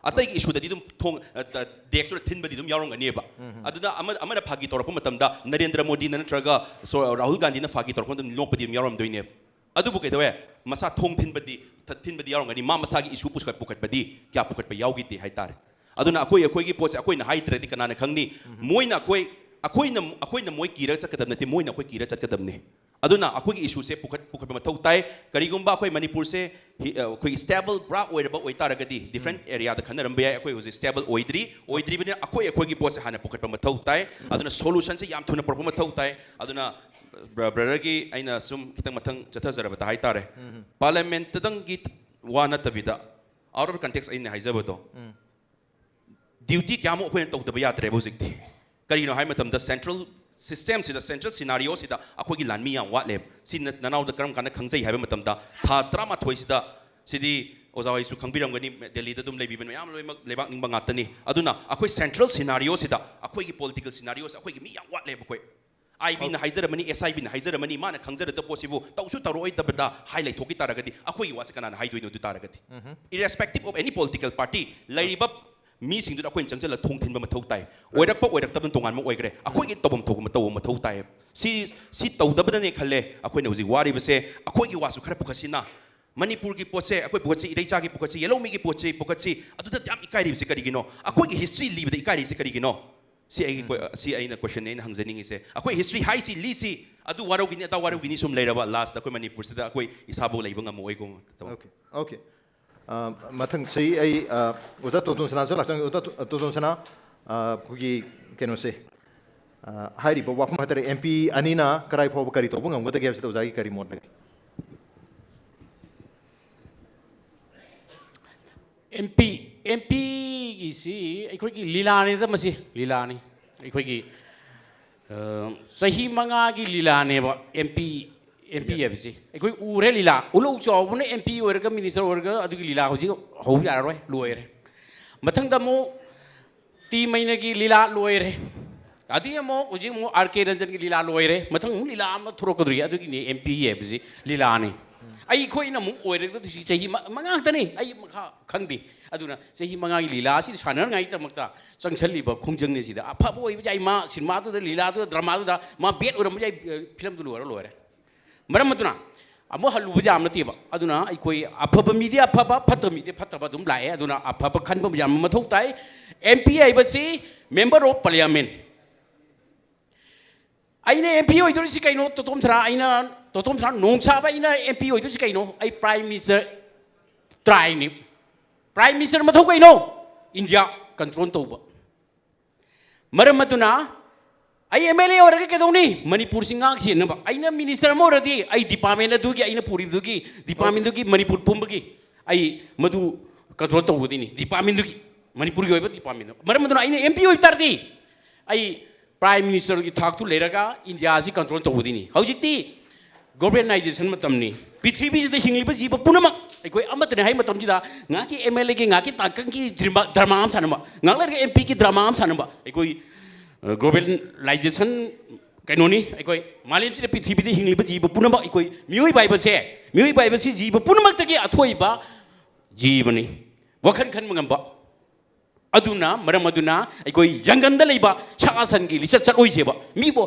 ꯑꯇꯩꯒꯤ ꯏꯁꯨꯗꯗꯤ ꯑꯗꯨꯝ ꯊꯣꯡ, ꯑ, ꯗ-, ꯗꯦꯁ꯭ꯛꯇꯨꯗ ꯊꯤꯟꯕꯗꯤ ꯑꯗꯨꯝ ꯌꯥꯎꯔꯝꯒꯅꯦꯕ꯫ ꯑꯗꯨꯗ ꯑꯃ-, ꯑꯃꯅ ꯐꯥꯒꯤ ꯇꯧꯔꯛꯄ ꯃꯇꯝꯗ ꯅꯔꯦꯟꯗ꯭ꯔ ꯃꯣꯗꯤꯅ ꯅꯠꯇ꯭ꯔꯒ ꯁꯣ-, ꯔꯥꯍꯨꯜ ꯒꯥꯟꯙꯤꯅ ꯐꯥꯒꯤ ꯇꯧꯔꯛꯄ ꯃꯇꯝꯗ ꯅꯣꯛꯄꯗꯤ ꯑꯗꯨꯝ ꯌꯥꯎꯔꯝꯗꯣꯏꯅꯦꯕ꯫ ꯑꯗꯨꯕꯨ ꯀꯩꯗꯧꯋꯦ? ꯃꯁꯥ ꯊꯣꯡ ꯊꯤꯟꯕꯗꯤ, ꯊ-, ꯊꯤꯟꯕꯗꯤ ꯌꯥꯎꯔꯝꯒꯅꯤ, ꯃꯥ ꯃꯁꯥꯒꯤ ꯏꯁꯨ ꯄꯨꯈꯠ-, ꯄꯨꯈꯠꯄꯗꯤ ꯀꯌꯥ ꯄꯨꯈꯠꯄ ꯌꯥꯎꯈꯤꯗꯦ ꯍꯥꯏꯇꯥꯔꯦ꯫ ꯑꯗꯨꯅ ꯑꯩꯈꯣꯏ, ꯑꯩꯈꯣꯏꯒꯤ ꯄꯣꯠꯁꯦ ꯑꯩꯈꯣꯏꯅ ꯍꯥꯏꯗ꯭ꯔꯗꯤ ꯀꯅꯥꯅ ꯈꯪꯅꯤ? ꯃꯣꯏꯅ ꯑꯩꯈꯣꯏ, ꯑꯩꯈꯣꯏꯅ, ꯑꯩꯈꯣꯏꯅ ꯃꯣꯏ ꯀꯤꯔꯒ ꯆꯠꯀꯗꯕ ꯅꯠꯇꯦ, ꯃꯣꯏꯅ ꯑꯩꯈꯣꯏ ꯀꯤꯔꯒ ꯆꯠꯀꯗꯕꯅꯤ꯫ ꯑꯗꯨꯅ ꯑꯩꯈꯣꯏꯒꯤ ꯏꯁꯨꯁꯦ ꯄꯨꯈꯠ-, ꯄꯨꯈꯠꯄ ꯃꯊꯧ ꯇꯥꯏ꯫ ꯀꯔꯤꯒꯨꯝꯕ ꯑꯩꯈꯣꯏ ꯃꯅꯤꯄꯨꯔꯁꯦ ꯍꯤ-, ꯑ, ꯑꯩꯈꯣꯏꯒꯤ ꯁ꯭ꯇꯦꯕꯜ ꯄꯨꯔꯥ ꯑꯣꯏꯔꯕ ꯑꯣꯏꯇꯥꯔꯒꯗꯤ, ꯗꯤꯐ꯭ꯔꯦꯟꯠ ꯑꯦꯔꯤꯌꯥꯗ ꯈꯟꯅꯔꯝꯕ ꯌꯥꯏ꯫ ꯑꯩꯈꯣꯏ ꯍꯧꯖꯤꯛ ꯁ꯭ꯇꯦꯕꯜ ꯑꯣꯏꯗ꯭ꯔꯤ, ꯑꯣꯏꯗ꯭ꯔꯤꯕꯅꯤꯅ ꯑꯩꯈꯣꯏ ꯑꯩꯈꯣꯏꯒꯤ ꯄꯣꯠꯁꯦ ꯍꯥꯟꯅ ꯄꯨꯈꯠꯄ ꯃꯊꯧ ꯇꯥꯏ꯫ ꯑꯗꯨꯅ ꯁꯣꯂꯨꯁꯟꯁꯦ ꯌꯥꯝ ꯊꯨꯅ ꯄꯨꯔꯛꯄ ꯃꯊꯧ ꯇꯥꯏ꯫ ꯑꯗꯨꯅ ꯕ꯭ꯔ-, ꯕ꯭ꯔꯗꯔꯒꯤ ꯑꯩꯅ ꯁꯨꯝ ꯈꯤꯇꯪ ꯃꯊꯪ ꯆꯠꯊꯖꯔꯕꯗ ꯍꯥꯏꯇꯥꯔꯦ, ꯄꯥꯔꯂꯤꯌꯥꯃꯦꯟꯠꯇꯗꯪꯒꯤ ꯋꯥ ꯅꯠꯇꯕꯤꯗ, ꯑꯥꯎꯠ ꯑꯣꯐ ꯀꯟꯇꯦꯛꯁ ꯑꯩꯅ ꯍꯥꯏꯖꯕꯗꯣ, ꯗ꯭ꯌꯨꯇꯤ ꯀꯌꯥꯃꯨꯛ ꯑꯩꯈꯣꯏꯅ ꯇꯧꯗꯕ ꯌꯥꯗ꯭ꯔꯦꯕ ꯍꯧꯖꯤꯛꯇꯤ꯫ ꯀꯔꯤꯒꯤꯅꯣ ꯍꯥꯏꯕ ꯃꯇꯝꯗ, ꯁꯦꯟꯇ꯭ꯔꯦꯜ ꯁꯤꯁꯇꯦꯝꯁꯤꯗ, ꯁꯦꯟꯇ꯭ꯔꯦꯜ ꯁꯤꯅꯥꯔꯤꯑꯣꯁꯤꯗ ꯑꯩꯈꯣꯏꯒꯤ ꯂꯥꯟꯃꯤ ꯌꯥꯝ ꯋꯥꯠꯂꯦꯕ꯫ ꯁꯤ ꯅ-, ꯅꯅꯥꯎꯗ ꯀꯔꯝ ꯀꯥꯟꯗ ꯈꯪꯖꯩ ꯍꯥꯏꯕ ꯃꯇꯝꯗ, ꯊꯥ ꯇꯔꯥꯃꯥꯊꯣꯏꯁꯤꯗ, ꯁꯤꯗꯤ ꯑꯣꯖꯥ ꯍꯣꯏꯁꯨ ꯈꯪꯕꯤꯔꯝꯒꯅꯤ, ꯗꯦꯜꯂꯤꯗ ꯑꯗꯨꯝ ꯂꯩꯕꯤꯕ ꯃꯌꯥꯝ ꯂꯣꯏꯅꯃꯛ ꯂꯩꯕꯥꯛ ꯅꯤꯡꯕ ꯉꯥꯛꯇꯅꯤ꯫ ꯑꯗꯨꯅ ꯑꯩꯈꯣꯏ ꯁꯦꯟꯇ꯭ꯔꯦꯜ ꯁꯤꯅꯥꯔꯤꯑꯣꯁꯤꯗ, ꯑꯩꯈꯣꯏꯒꯤ ꯄꯣꯂꯤꯇꯤꯀꯦꯜ ꯁꯤꯅꯥꯔꯤꯑꯣꯁꯦ, ꯑꯩꯈꯣꯏꯒꯤ ꯃꯤ ꯌꯥꯝ ꯋꯥꯠꯂꯦꯕ ꯑꯩꯈꯣꯏ꯫ ꯑꯥꯏ ꯕꯤꯅ ꯍꯥꯏꯖꯔꯝꯃꯅꯤ, ꯑꯦꯁ ꯑꯥꯏ ꯕꯤꯅ ꯍꯥꯏꯖꯔꯝꯃꯅꯤ, ꯃꯥꯅ ꯈꯪꯖꯔꯗꯕ ꯄꯣꯠꯁꯤꯕꯨ ꯇꯧꯁꯨ ꯇꯧꯔꯛꯑꯣꯏꯗꯕꯗ ꯍꯥꯏ ꯂꯩꯊꯣꯛꯈꯤ ꯇꯥꯔꯒꯗꯤ, ꯑꯩꯈꯣꯏꯒꯤ ꯋꯥꯁꯦ ꯀꯅꯥꯅ ꯍꯥꯏꯗꯣꯏꯅꯣ? ꯑꯗꯨ ꯇꯥꯔꯒꯗꯤ, irrespective of any political party, ꯂꯩꯔꯤꯕ ꯃꯤꯁꯤꯡꯗꯨꯗ ꯑꯩꯈꯣꯏꯅ ꯆꯪꯁꯤꯜꯂꯒ ꯊꯣꯡ ꯊꯤꯟꯕ ꯃꯊꯧ ꯇꯥꯏ꯫ ꯑꯣꯏꯔꯛꯄ ꯑꯣꯏꯔꯛꯇꯕꯅ ꯇꯣꯉꯥꯟꯕ ꯑꯣꯏꯈ꯭ꯔꯦ, ꯑꯩꯈꯣꯏꯒꯤ ꯇꯧꯐꯝ ꯊꯣꯛꯄ ꯇꯧꯕ ꯃꯊꯧ ꯇꯥꯏꯌꯦꯕ꯫ ꯁꯤ, ꯁꯤ ꯇꯧꯗꯕꯗꯅꯦ ꯈꯜꯂꯦ ꯑꯩꯈꯣꯏꯅ ꯍꯧꯖꯤꯛ ꯋꯥꯔꯤꯕꯁꯦ꯫ ꯑꯩꯈꯣꯏꯒꯤ ꯋꯥꯁꯨ ꯈꯔ ꯄꯨꯈꯠꯁꯤꯅ, ꯃꯅꯤꯄꯨꯔꯒꯤ ꯄꯣꯠꯁꯦ ꯑꯩꯈꯣꯏ ꯄꯨꯈꯠꯁꯤ, ꯏꯔꯩꯆꯥꯒꯤ ꯄꯨꯈꯠꯁꯤ, ꯌꯦꯂꯧꯃꯤꯒꯤ ꯄꯣꯠꯁꯤ ꯄꯨꯈꯠꯁꯤ, ꯑꯗꯨꯗ ꯌꯥꯝ ꯏꯀꯥꯏꯔꯤꯕꯁꯦ ꯀꯔꯤꯒꯤꯅꯣ? ꯑꯩꯈꯣꯏꯒꯤ ꯍꯤꯁꯇ꯭ꯔꯤ ꯂꯤꯕꯗ ꯏꯀꯥꯏꯔꯤꯁꯦ ꯀꯔꯤꯒꯤꯅꯣ? ꯁꯤ ꯑꯩꯒꯤ ꯀꯣꯏ- ꯁꯤ ꯑꯩꯅ ꯀꯣꯏꯁꯟꯅꯤ ꯑꯩꯅ ꯍꯪꯖꯅꯤꯡꯉꯤꯁꯦ꯫ ꯑꯩꯈꯣꯏ ꯍꯤꯁꯇ꯭ꯔꯤ ꯍꯥꯏꯁꯤ ꯂꯤꯁꯤ, ꯑꯗꯨ ꯋꯥꯔꯧꯈꯤꯅꯤ ꯑꯗꯥ ꯋꯥꯔꯧꯈꯤꯅꯤ ꯁꯨꯝ ꯂꯩꯔꯕ, ꯂꯥꯁꯇ ꯑꯩꯈꯣꯏ ꯃꯅꯤꯄꯨꯔꯁꯤꯗ ꯑꯩꯈꯣꯏ ꯏꯁꯥꯐꯥꯎ ꯂꯩꯕ ꯉꯝꯃꯛꯑꯣꯏꯀꯣ꯫ Okay, okay. ꯑ, ꯃꯊꯪꯁꯤ ꯑꯩ ꯑ, ꯑꯣꯖꯥ ꯇꯣꯇꯣꯟ ꯁꯅꯥꯁꯨ ꯂꯥꯛꯆꯪ ꯑꯣꯖꯥ ꯇꯣ- ꯇꯣꯇꯣꯟ ꯁꯅꯥ, ꯑ, ꯑꯩꯈꯣꯏꯒꯤ ꯀꯩꯅꯣꯁꯦ, ꯑ, ꯍꯥꯏꯔꯤꯕ ꯋꯥꯐꯝ ꯍꯥꯏꯇꯥꯔꯦ, ꯑꯦꯝ ꯄꯤ ꯑꯅꯤꯅ ꯀꯗꯥꯏ ꯐꯥꯎꯕ ꯀꯔꯤ ꯇꯧꯕ ꯉꯝꯒꯗꯒꯦ ꯍꯥꯏꯕꯁꯤꯗ ꯑꯣꯖꯥꯒꯤ ꯀꯔꯤ ꯃꯣꯠ ꯂꯩ? ꯑꯦꯝ ꯄꯤ ꯑꯦꯝ ꯄꯤꯒꯤꯁꯤ ꯑꯩꯈꯣꯏꯒꯤ ꯂꯤꯂꯥꯅꯤꯗ, ꯃꯁꯤ ꯂꯤꯂꯥꯅꯤ꯫ ꯑꯩꯈꯣꯏꯒꯤ ꯑ, ꯆꯍꯤ ꯃꯉꯥꯒꯤ ꯂꯤꯂꯥꯅꯦꯕ ꯑꯦꯝ ꯄꯤ ꯑꯦꯝ ꯄꯤ ꯍꯥꯏꯕꯁꯤ꯫ ꯑꯩꯈꯣꯏ ꯎꯔꯦ ꯂꯤꯂꯥ, ꯎꯂꯧ ꯆꯥꯎꯕꯅ ꯑꯦꯝ ꯄꯤ ꯑꯣꯏꯔꯒ, ꯃꯤꯅꯤꯁꯇꯔ ꯑꯣꯏꯔꯒ, ꯑꯗꯨꯒꯤ ꯂꯤꯂꯥ ꯍꯧꯖꯤꯛ ꯍꯧꯕ ꯌꯥꯔꯔꯣꯏ, ꯂꯣꯏꯔꯦ꯫ ꯃꯊꯪꯗ ꯑꯃꯨꯛ ꯇꯤ ꯃꯩꯅꯒꯤ ꯂꯤꯂꯥ ꯂꯣꯏꯔꯦ꯫ ꯑꯗꯒꯤ ꯑꯃꯨꯛ ꯍꯧꯖꯤꯛ ꯑꯃꯨꯛ ꯑꯥꯔ ꯀꯦ ꯔꯟꯖꯟꯒꯤ ꯂꯤꯂꯥ ꯂꯣꯏꯔꯦ꯫ ꯃꯊꯪ ꯑꯃꯨꯛ ꯂꯤꯂꯥ ꯑꯃ ꯊꯣꯔꯛꯀꯗꯧꯔꯤ, ꯑꯗꯨꯒꯤꯅꯤ ꯑꯦꯝ ꯄꯤ ꯍꯥꯏꯕꯁꯤ, ꯂꯤꯂꯥꯅꯤ꯫ ꯑꯩꯈꯣꯏꯅ ꯑꯃꯨꯛ ꯑꯣꯏꯔꯒꯗꯣꯏꯁꯤ ꯆꯍꯤ ꯃ- ꯃꯉꯥ ꯈꯛꯇꯅꯤ, ꯑꯩ ꯃꯈꯥ ꯈꯪꯗꯦ꯫ ꯑꯗꯨꯅ ꯆꯍꯤ ꯃꯉꯥꯒꯤ ꯂꯤꯂꯥ ꯑꯁꯤ ꯁꯥꯟꯅꯅꯉꯥꯏꯒꯤꯗꯃꯛꯇ ꯆꯪꯁꯜꯂꯤꯕ ꯈꯣꯡꯖꯪꯅꯤ ꯁꯤꯗ꯫ ꯑꯐꯕ ꯑꯣꯏꯕ ꯌꯥꯏ, ꯃꯥ ꯁꯤꯅꯦꯃꯥꯗꯨꯗ, ꯂꯤꯂꯥꯗꯨꯗ, ꯗ꯭ꯔꯃꯥꯗꯨꯗ ꯃꯥ ꯕꯦꯠ ꯑꯣꯏꯔꯝꯕ ꯌꯥꯏ, ꯑ, ꯐꯤꯂꯝꯗꯨ ꯂꯣꯏꯔ ꯂꯣꯏꯔꯦ꯫ ꯃꯔꯝ ꯑꯗꯨꯅ ꯑꯃꯨꯛ ꯍꯜꯂꯨꯕ ꯌꯥꯕ ꯅꯠꯇꯦꯕ꯫ ꯑꯗꯨꯅ ꯑꯩꯈꯣꯏ ꯑꯐꯕ ꯃꯤꯗꯤ ꯑꯐꯕ, ꯐꯠꯇꯕ ꯃꯤꯗꯤ ꯐꯠꯇꯕ ꯑꯗꯨꯝ ꯂꯥꯛꯑꯦ꯫ ꯑꯗꯨꯅ ꯑꯐꯕ ꯈꯟꯕ ꯌꯥꯝ ꯃꯊꯧ ꯇꯥꯏ꯫ ꯑꯦꯝ ꯄꯤ ꯍꯥꯏꯕꯁꯤ Member of Parliament꯫ ꯑꯩꯅ ꯑꯦꯝ ꯄꯤ ꯑꯣꯏꯗꯣꯔꯤꯁꯤ ꯀꯩꯅꯣ? ꯇꯣꯇꯣꯝ ꯁꯅꯥ, ꯑꯩꯅ, ꯇꯣꯇꯣꯝ ꯁꯅꯥ ꯅꯣꯡꯁꯥꯕ, ꯑꯩꯅ ꯑꯦꯝ ꯄꯤ ꯑꯣꯏꯗꯣꯏꯁꯤ ꯀꯩꯅꯣ? ꯑꯩ Prime Minister try ꯅꯤ꯫ Prime Minister ꯃꯊꯧ ꯀꯩꯅꯣ? ꯏꯟꯗꯤꯌꯥ control ꯇꯧꯕ꯫ ꯃꯔꯝ ꯑꯗꯨꯅ ꯑꯩ ꯑꯦꯝ ꯑꯦꯜ ꯑꯦ ꯑꯣꯏꯔꯒ ꯀꯩꯗꯧꯅꯤ? ꯃꯅꯤꯄꯨꯔꯁꯤ ꯉꯥꯛ ꯁꯦꯟꯅꯕ꯫ ꯑꯩꯅ ꯃꯤꯅꯤꯁꯇꯔ ꯑꯃ ꯑꯣꯏꯔꯗꯤ ꯑꯩ ꯗꯤꯄꯥꯔꯠꯃꯦꯟ ꯑꯗꯨꯒꯤ, ꯑꯩꯅ ꯄꯨꯔꯤꯕꯗꯨꯒꯤ ꯗꯤꯄꯥꯔꯠꯃꯦꯟꯗꯨꯒꯤ, ꯃꯅꯤꯄꯨꯔ ꯄꯨꯝꯕꯒꯤ ꯑꯩ ꯃꯗꯨ control ꯇꯧꯒꯗꯣꯏꯅꯤ, ꯗꯤꯄꯥꯔꯠꯃꯦꯟꯗꯨꯒꯤ, ꯃꯅꯤꯄꯨꯔꯒꯤ ꯑꯣꯏꯕ ꯗꯤꯄꯥꯔꯠꯃꯦꯟꯗꯨ꯫ ꯃꯔꯝ ꯑꯗꯨꯅ ꯑꯩꯅ ꯑꯦꯝ ꯄꯤ ꯑꯣꯏꯕ ꯇꯥꯔꯗꯤ ꯑꯩ Prime Minister ꯒꯤ ꯊꯥꯛꯇꯨ ꯂꯩꯔꯒ ꯏꯟꯗꯤꯌꯥꯁꯤ control ꯇꯧꯒꯗꯣꯏꯅꯤ꯫ ꯍꯧꯖꯤꯛꯇꯤ globalization ꯃꯇꯝꯅꯤ꯫ ꯄ꯭ꯔꯤꯊꯤꯕꯤꯁꯤꯗ ꯍꯤꯡꯂꯤꯕ ꯖꯤꯕ ꯄꯨꯝꯅꯃꯛ ꯑꯩꯈꯣꯏ ꯑꯃꯠꯇꯅꯤ ꯍꯥꯏ ꯃꯇꯝꯁꯤꯗ ꯉꯥꯏꯍꯥꯛꯀꯤ ꯑꯦꯝ ꯑꯦꯜ ꯑꯦꯒꯤ, ꯉꯥꯏꯍꯥꯛꯀꯤ ꯇꯥꯡꯀꯛꯀꯤ ꯗ꯭ꯔꯃꯥ, ꯗ꯭ꯔꯃꯥ ꯑꯃ ꯁꯥꯟꯅꯕ, ꯉꯥꯏꯍꯥꯛ ꯂꯩꯔꯒ ꯑꯦꯝ ꯄꯤꯒꯤ ꯗ꯭ꯔꯃꯥ ꯑꯃ ꯁꯥꯟꯅꯕ, ꯑꯩꯈꯣꯏ globalization ꯀꯩꯅꯣꯅꯤ꯫ ꯑꯩꯈꯣꯏ ꯃꯥꯂꯦꯝꯁꯤꯗ, ꯄ꯭ꯔꯤꯊꯤꯕꯤꯗ ꯍꯤꯡꯂꯤꯕ ꯖꯤꯕ ꯄꯨꯝꯅꯃꯛ, ꯑꯩꯈꯣꯏ ꯃꯤꯑꯣꯏꯕ ꯍꯥꯏꯕꯁꯦ, ꯃꯤꯑꯣꯏꯕ ꯍꯥꯏꯕꯁꯤ ꯖꯤꯕ ꯄꯨꯝꯅꯃꯛꯇꯒꯤ ꯑꯊꯣꯏꯕ ꯖꯤꯕꯅꯤ, ꯋꯥꯈꯜ ꯈꯟꯕ ꯉꯝꯕ꯫ ꯑꯗꯨꯅ, ꯃꯔꯝ ꯑꯗꯨꯅ ꯑꯩꯈꯣꯏ ꯖꯪꯒꯜꯗ ꯂꯩꯕ ꯁꯥ ꯁꯟꯒꯤ ꯂꯤꯆꯠ ꯆꯠꯂꯣꯏꯁꯦꯕ꯫ ꯃꯤꯕꯨ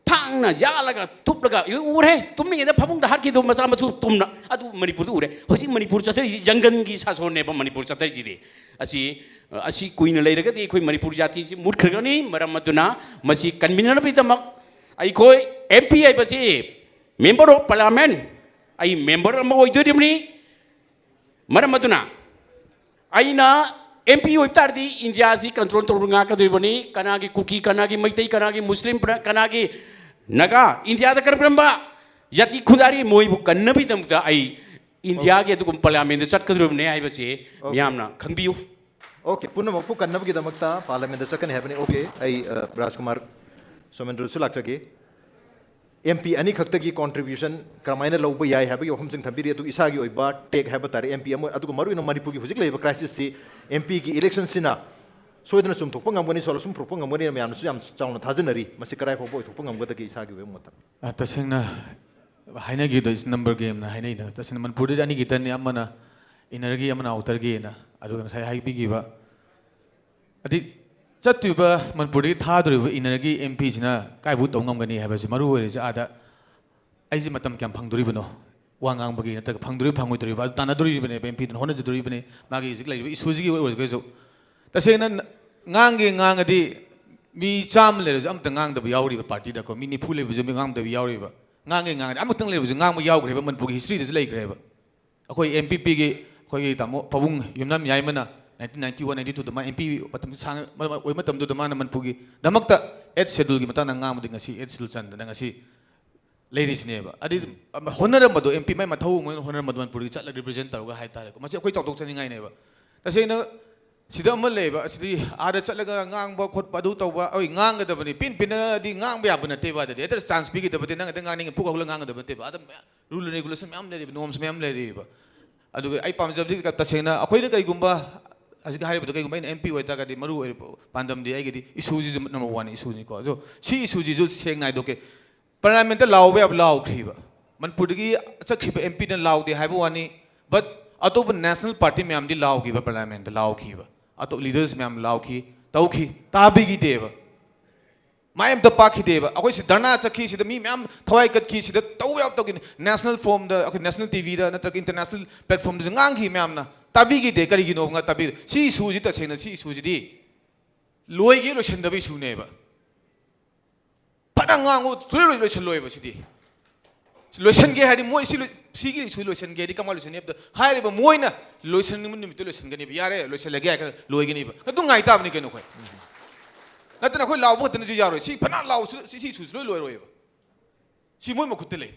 ꯊꯥꯡꯅ ꯌꯥꯜꯂꯒ ꯇꯨꯞꯂꯒ, ꯎꯔꯦ, ꯇꯨꯝꯂꯤꯉꯩꯗ ꯐꯃꯨꯡꯗ ꯍꯥꯠꯈꯤꯗꯕ ꯃꯆꯥ ꯃꯁꯨ ꯇꯨꯝꯅ, ꯑꯗꯨ ꯃꯅꯤꯄꯨꯔꯗ ꯎꯔꯦ꯫ ꯍꯧꯖꯤꯛ ꯃꯅꯤꯄꯨꯔ ꯆꯠꯊꯔꯤꯁꯤ ꯖꯪꯒꯜꯒꯤ ꯁꯥꯁꯣꯟꯅꯦꯕ꯫ ꯃꯅꯤꯄꯨꯔ ꯆꯠꯊꯔꯤꯁꯤꯗꯤ ꯑꯁꯤ, ꯑꯁꯤ ꯀꯨꯏꯅ ꯂꯩꯔꯒꯗꯤ ꯑꯩꯈꯣꯏ ꯃꯅꯤꯄꯨꯔ ꯖꯥꯇꯤꯁꯤ ꯃꯨꯠꯈ꯭ꯔꯒꯅꯤ꯫ ꯃꯔꯝ ꯑꯗꯨꯅ ꯃꯁꯤ ꯀꯟꯕꯤꯅꯅꯕꯒꯤꯗꯃꯛ ꯑꯩꯈꯣꯏ M P ꯍꯥꯏꯕꯁꯤ, Member of Parliament, ꯑꯩ member ꯑꯃ ꯑꯣꯏꯗꯣꯔꯤꯕꯅꯤ꯫ ꯃꯔꯝ ꯑꯗꯨꯅ ꯑꯩꯅ M P ꯑꯣꯏꯕ ꯇꯥꯔꯗꯤ ꯏꯟꯗꯤꯌꯥꯁꯤ control ꯇꯧꯔꯒ ꯉꯥꯛꯀꯗꯣꯔꯤꯕꯅꯤ꯫ ꯀꯅꯥꯒꯤ ꯀꯨꯀꯤ, ꯀꯅꯥꯒꯤ ꯃꯩꯇꯩ, ꯀꯅꯥꯒꯤ ꯃꯨꯁꯂꯤꯝ, ꯀꯅꯥꯒꯤ ꯅꯥꯒꯥ, ꯏꯟꯗꯤꯌꯥꯗ ꯀꯔꯝ ꯀꯔꯝꯕ ꯖꯥꯇꯤ ꯈꯨꯟꯗꯥꯔꯤ, ꯃꯣꯏꯕꯨ ꯀꯟꯅꯕꯒꯤꯗꯃꯛꯇ ꯑꯩ ꯏꯟꯗꯤꯌꯥꯒꯤ ꯑꯗꯨꯒꯨꯝꯕ parliamentꯗ ꯆꯠꯀꯗꯧꯔꯤꯕꯅꯤ ꯍꯥꯏꯕꯁꯤ ꯃꯤꯌꯥꯝꯅ ꯈꯪꯕꯤꯌꯨ꯫ Okay, ꯄꯨꯝꯅꯃꯛꯄꯨ ꯀꯟꯅꯕꯒꯤꯗꯃꯛꯇ parliamentꯗ ꯆꯠꯀꯅꯤ ꯍꯥꯏꯕꯅꯤ꯫ Okay, ꯑꯩ, ꯑ, ꯔꯥꯖꯀꯨꯃꯥꯔ ꯁꯣꯃꯦꯟꯗ꯭ꯔꯁꯨ ꯂꯥꯛꯆꯒꯦ꯫ M P ꯑꯅꯤꯈꯛꯇꯒꯤ contribution ꯀꯔꯝꯍꯥꯏꯅ ꯂꯧꯕ ꯌꯥꯏ ꯍꯥꯏꯕꯒꯤ ꯋꯥꯐꯝꯁꯤꯡ ꯊꯝꯕꯤꯔꯤ꯫ ꯑꯗꯨꯒ ꯏꯁꯥꯒꯤ ꯑꯣꯏꯕ take ꯍꯥꯏꯕ ꯇꯥꯔꯦ, M P ꯑꯃ, ꯑꯗꯨꯒ ꯃꯔꯨꯑꯣꯏꯅ ꯃꯅꯤꯄꯨꯔꯒꯤ ꯍꯧꯖꯤꯛ ꯂꯩꯔꯤꯕ crisisꯁꯤ, MPꯒꯤ electionꯁꯤꯅ ꯁꯣꯏꯗꯅ ꯆꯨꯝꯊꯣꯛꯄ ꯉꯝꯒꯅꯤ, solution ꯄꯨꯔꯛꯄ ꯉꯝꯒꯅꯤ, ꯃꯌꯥꯝꯅꯁꯨ ꯌꯥꯝ ꯆꯥꯎꯅ ꯊꯥꯖꯅꯔꯤ꯫ ꯃꯁꯤ ꯀꯗꯥꯏ ꯐꯥꯎꯕ ꯑꯣꯏꯊꯣꯛꯄ ꯉꯝꯒꯗꯒꯦ, ꯏꯁꯥꯒꯤ ꯑꯣꯏꯕ ꯃꯣꯠꯇ? ꯑ, ꯇꯁꯦꯡꯅ ꯍꯥꯏꯅꯈꯤꯕꯗꯣ is number gameꯅ ꯍꯥꯏꯅꯩꯗꯅ꯫ ꯇꯁꯦꯡꯅ ꯃꯅꯤꯄꯨꯔꯗꯗꯤ ꯑꯅꯤꯈꯛꯇꯅꯤ, ꯑꯃꯅ innerꯒꯤ, ꯑꯃꯅ outerꯒꯤꯅ꯫ ꯑꯗꯨꯒ ꯉꯁꯥꯏ ꯍꯥꯏꯕꯤꯈꯤꯕ, ꯍꯥꯏꯗꯤ ꯆꯠꯇꯣꯏꯕ ꯃꯅꯤꯄꯨꯔꯗꯒꯤ ꯊꯥꯗꯣꯔꯤꯕ innerꯒꯤ MPꯁꯤꯅ ꯀꯥꯏꯐꯥꯎ ꯇꯧ ꯉꯝꯒꯅꯤ ꯍꯥꯏꯕꯁꯤ ꯃꯔꯨ ꯑꯣꯏꯔꯤꯁꯦ꯫ ꯑꯥꯗ ꯑꯩꯁꯦ ꯃꯇꯝ ꯀꯌꯥꯝ ꯐꯪꯗꯣꯔꯤꯕꯅꯣ ꯋꯥ ꯉꯥꯡꯕꯒꯤ, ꯅꯠꯇ꯭ꯔꯒ ꯐꯪꯗꯣꯔꯤꯕ ꯐꯪꯉꯣꯏꯗꯣꯔꯤꯕ ꯑꯗꯨ ꯇꯥꯟꯅꯗꯣꯔꯤꯕꯅꯦꯕ꯫ MPꯗꯨꯅ ꯍꯣꯠꯅꯖꯗꯣꯔꯤꯕꯅꯤ ꯃꯥꯒꯤ ꯍꯧꯖꯤꯛ ꯂꯩꯔꯤꯕ issueꯁꯤꯒꯤ ꯑꯣꯏꯔꯒꯁꯨ꯫ ꯇꯁꯦꯡꯅ ꯉꯥꯡꯒꯦ ꯉꯥꯡꯉꯗꯤ ꯃꯤ ꯆꯥꯝꯃ ꯂꯩꯔꯁꯨ ꯑꯃꯇ ꯉꯥꯡꯗꯕ ꯌꯥꯎꯔꯤꯕ partyꯗꯀꯣ, ꯃꯤ ꯅꯤꯐꯨ ꯂꯩꯕꯁꯨ ꯃꯤ ꯉꯥꯡꯗꯕ ꯌꯥꯎꯔꯤꯕ꯫ ꯉꯥꯡꯒꯦ ꯉꯥꯡꯉꯗꯤ ꯑꯃꯇꯪ ꯂꯩꯔꯁꯨ ꯉꯥꯡꯕ ꯌꯥꯎꯈ꯭ꯔꯦꯕ, ꯃꯅꯤꯄꯨꯔꯒꯤ historyꯗꯁꯨ ꯂꯩꯈ꯭ꯔꯦꯕ꯫ ꯑꯩꯈꯣꯏ MPPꯒꯤ ꯑꯩꯈꯣꯏꯒꯤ ꯇꯥꯃꯣ ꯄꯥꯕꯨꯡ ꯌꯨꯝꯅꯥꯝ ꯌꯥꯏꯃꯅ nineteen ninety one ninety twoꯗ ꯃꯥ MP ꯃꯇꯝ ꯁꯥꯡ ꯑꯣꯏꯕ ꯃꯇꯝꯗꯨꯗ ꯃꯥꯅ ꯃꯅꯤꯄꯨꯔꯒꯤ ꯗꯃꯛꯇ eighth scheduleꯒꯤ ꯃꯇꯥꯡꯗ ꯉꯥꯡꯕꯗꯤ ꯉꯁꯤ eighth schedule ꯆꯟꯗꯅ ꯉꯁꯤ ꯂꯩꯔꯤꯁꯤꯅꯦꯕ꯫ ꯑꯗꯩ ꯍꯣꯠꯅꯔꯝꯕꯗꯣ, MP ꯃꯥꯏ ꯃꯊꯧ ꯑꯃ ꯑꯣꯏꯅ ꯍꯣꯠꯅꯔꯝꯕꯗꯣ ꯃꯅꯤꯄꯨꯔꯒꯤ ꯆꯠꯂꯒ represent ꯇꯧꯔꯒ ꯍꯥꯏꯇꯥꯔꯦꯀꯣ꯫ ꯃꯁꯤ ꯑꯩꯈꯣꯏ ꯆꯥꯎꯊꯣꯛꯆꯅꯤꯡꯉꯥꯏꯅꯦꯕ꯫ ꯇꯁꯦꯡꯅ ꯁꯤꯗ ꯑꯃ ꯂꯩꯌꯦꯕ, ꯑꯁꯤꯗꯤ ꯑꯥꯗ ꯆꯠꯂꯒ ꯉꯥꯡꯕ ꯈꯣꯠꯄ ꯑꯗꯨ ꯇꯧꯕ, ꯍꯣꯏ, ꯉꯥꯡꯒꯗꯕꯅꯤ꯫ ꯄꯤꯟ ꯄꯤꯟꯅꯗꯤ ꯉꯥꯡꯕ ꯌꯥꯕ ꯅꯠꯇꯦꯕ꯫ ꯑꯗꯗꯤ ꯍꯦꯛꯇ chance ꯄꯤꯒꯗꯕꯗꯤ, ꯅꯪ ꯍꯦꯛꯇ ꯉꯥꯡꯅꯤꯡꯉꯦ ꯄꯨꯛ ꯍꯧꯒꯠꯂꯒ ꯉꯥꯡꯒꯗꯕ ꯅꯠꯇꯦꯕ꯫ ꯑꯗ ꯃꯌꯥꯝ rule and regulation ꯃꯌꯥꯝ ꯂꯩꯔꯤꯕ, norms ꯃꯌꯥꯝ ꯂꯩꯔꯤꯕ꯫ ꯑꯗꯨꯒ ꯑꯩ ꯄꯥꯝꯖꯕꯗꯤ ꯇꯁꯦꯡꯅ ꯑꯩꯈꯣꯏꯅ ꯀꯩꯒꯨꯝꯕ ꯍꯧꯖꯤꯛ ꯍꯥꯏꯔꯤꯕꯗꯣ, ꯀꯩꯒꯨꯝꯕ ꯑꯩꯅ MP ꯑꯣꯏꯇꯥꯔꯒꯗꯤ ꯃꯔꯨ ꯑꯣꯏꯔꯤꯕ ꯄꯥꯟꯗꯝꯗꯤ ꯑꯩꯒꯤꯗꯤ issueꯁꯤꯁꯨ number one issueꯅꯤꯀꯣ꯫ ꯑꯗꯣ ꯁꯤ issueꯁꯤꯁꯨ ꯁꯦꯡꯅ ꯍꯥꯏꯗꯣꯛꯀꯦ꯫ Parliamentꯇ ꯂꯥꯎꯕ ꯌꯥꯕ ꯂꯥꯎꯈ꯭ꯔꯤꯕ꯫ ꯃꯅꯤꯄꯨꯔꯗꯒꯤ ꯆꯠꯈ꯭ꯔꯤꯕ MPꯅ ꯂꯥꯎꯗꯦ ꯍꯥꯏꯕ ꯋꯥꯅꯤ, but ꯑꯇꯣꯞꯄ national party ꯃꯌꯥꯝꯗꯤ ꯂꯥꯎꯈꯤꯕ, parliamentꯇ ꯂꯥꯎꯈꯤꯕ꯫ ꯑꯇꯣꯞꯄ leaders ꯃꯌꯥꯝ ꯂꯥꯎꯈꯤ, ꯇꯧꯈꯤ, ꯇꯥꯕꯤꯈꯤꯗꯦꯕ꯫ ꯃꯥꯏ ꯑꯝꯇ ꯄꯥꯛꯈꯤꯗꯦꯕ꯫ ꯑꯩꯈꯣꯏ ꯁꯤ ꯙꯔꯅꯥ ꯆꯠꯈꯤ, ꯁꯤꯗ ꯃꯤ ꯃꯌꯥꯝ ꯊꯋꯥꯏ ꯀꯠꯈꯤ, ꯁꯤꯗ ꯇꯧꯕ ꯌꯥꯕ ꯇꯧꯈꯤꯅꯤ꯫ ꯅꯦꯁꯅꯦꯜ ꯐꯣꯔꯝꯗ, ꯑꯩꯈꯣꯏ ꯅꯦꯁꯅꯦꯜ ꯇꯤ ꯚꯤꯗ ꯅꯠꯇ꯭ꯔꯒ ꯏꯟꯇꯔꯅꯦꯁꯅꯦꯜ ꯄ꯭ꯂꯦꯠꯐꯣꯔꯝꯗꯁꯨ ꯉꯥꯡꯈꯤ ꯃꯌꯥꯝꯅ꯫ ꯇꯥꯕꯤꯈꯤꯗꯦ꯫ ꯀꯔꯤꯒꯤꯅꯣꯕ ꯉꯥ-, ꯇꯥꯕꯤ-, ꯁꯤ ꯏꯁꯨꯁꯤ ꯇꯁꯦꯡꯅ ꯁꯤ ꯏꯁꯨꯁꯤꯗꯤ ꯂꯣꯏꯒꯦ ꯂꯣꯏꯁꯟꯗꯕ ꯏꯁꯨꯅꯦꯕ꯫ ꯐꯅ ꯉꯥꯡꯉꯨ, ꯁꯨꯡꯂꯣꯏ ꯂꯣꯏꯁꯜꯂꯣꯏꯕ ꯁꯤꯗꯤ꯫ ꯂꯣꯏꯁꯟꯒꯦ ꯍꯥꯏꯗꯤ ꯃꯣꯏ ꯁꯤ ꯂꯣꯏ-, ꯁꯤꯒꯤ ꯏꯁꯨ ꯂꯣꯏꯁꯟꯒꯦ ꯍꯥꯏꯗꯤ ꯀꯃꯥꯏꯅ ꯂꯣꯏꯁꯟꯅꯤ ꯍꯥꯏꯕꯗ, ꯍꯥꯏꯔꯤꯕ ꯃꯣꯏꯅ ꯂꯣꯏꯁꯟꯅꯤꯡꯕ ꯅꯨꯃꯤꯠꯇ ꯂꯣꯏꯁꯟꯒꯅꯦꯕ, ꯌꯥꯔꯦ, ꯂꯣꯏꯁꯜꯂꯒꯦ ꯍꯥꯏꯔꯒ ꯂꯣꯏꯒꯅꯦꯕ꯫ ꯑꯗꯨ ꯉꯥꯏ ꯇꯥꯕꯅꯤ ꯀꯩꯅꯣ ꯑꯩꯈꯣꯏ꯫ ꯅꯠꯇꯅ ꯑꯩꯈꯣꯏ ꯂꯥꯎꯕ ꯈꯛꯇꯅꯁꯨ ꯌꯥꯔꯣꯏ꯫ ꯁꯤ ꯐꯅ ꯂꯥꯎꯁꯨ ꯁꯤ, ꯁꯤ ꯏꯁꯨꯁꯤ ꯂꯣꯏ ꯂꯣꯏꯔꯣꯏꯕ꯫ ꯁꯤ ꯃꯣꯏ ꯃꯈꯨꯠꯇ ꯂꯩ꯫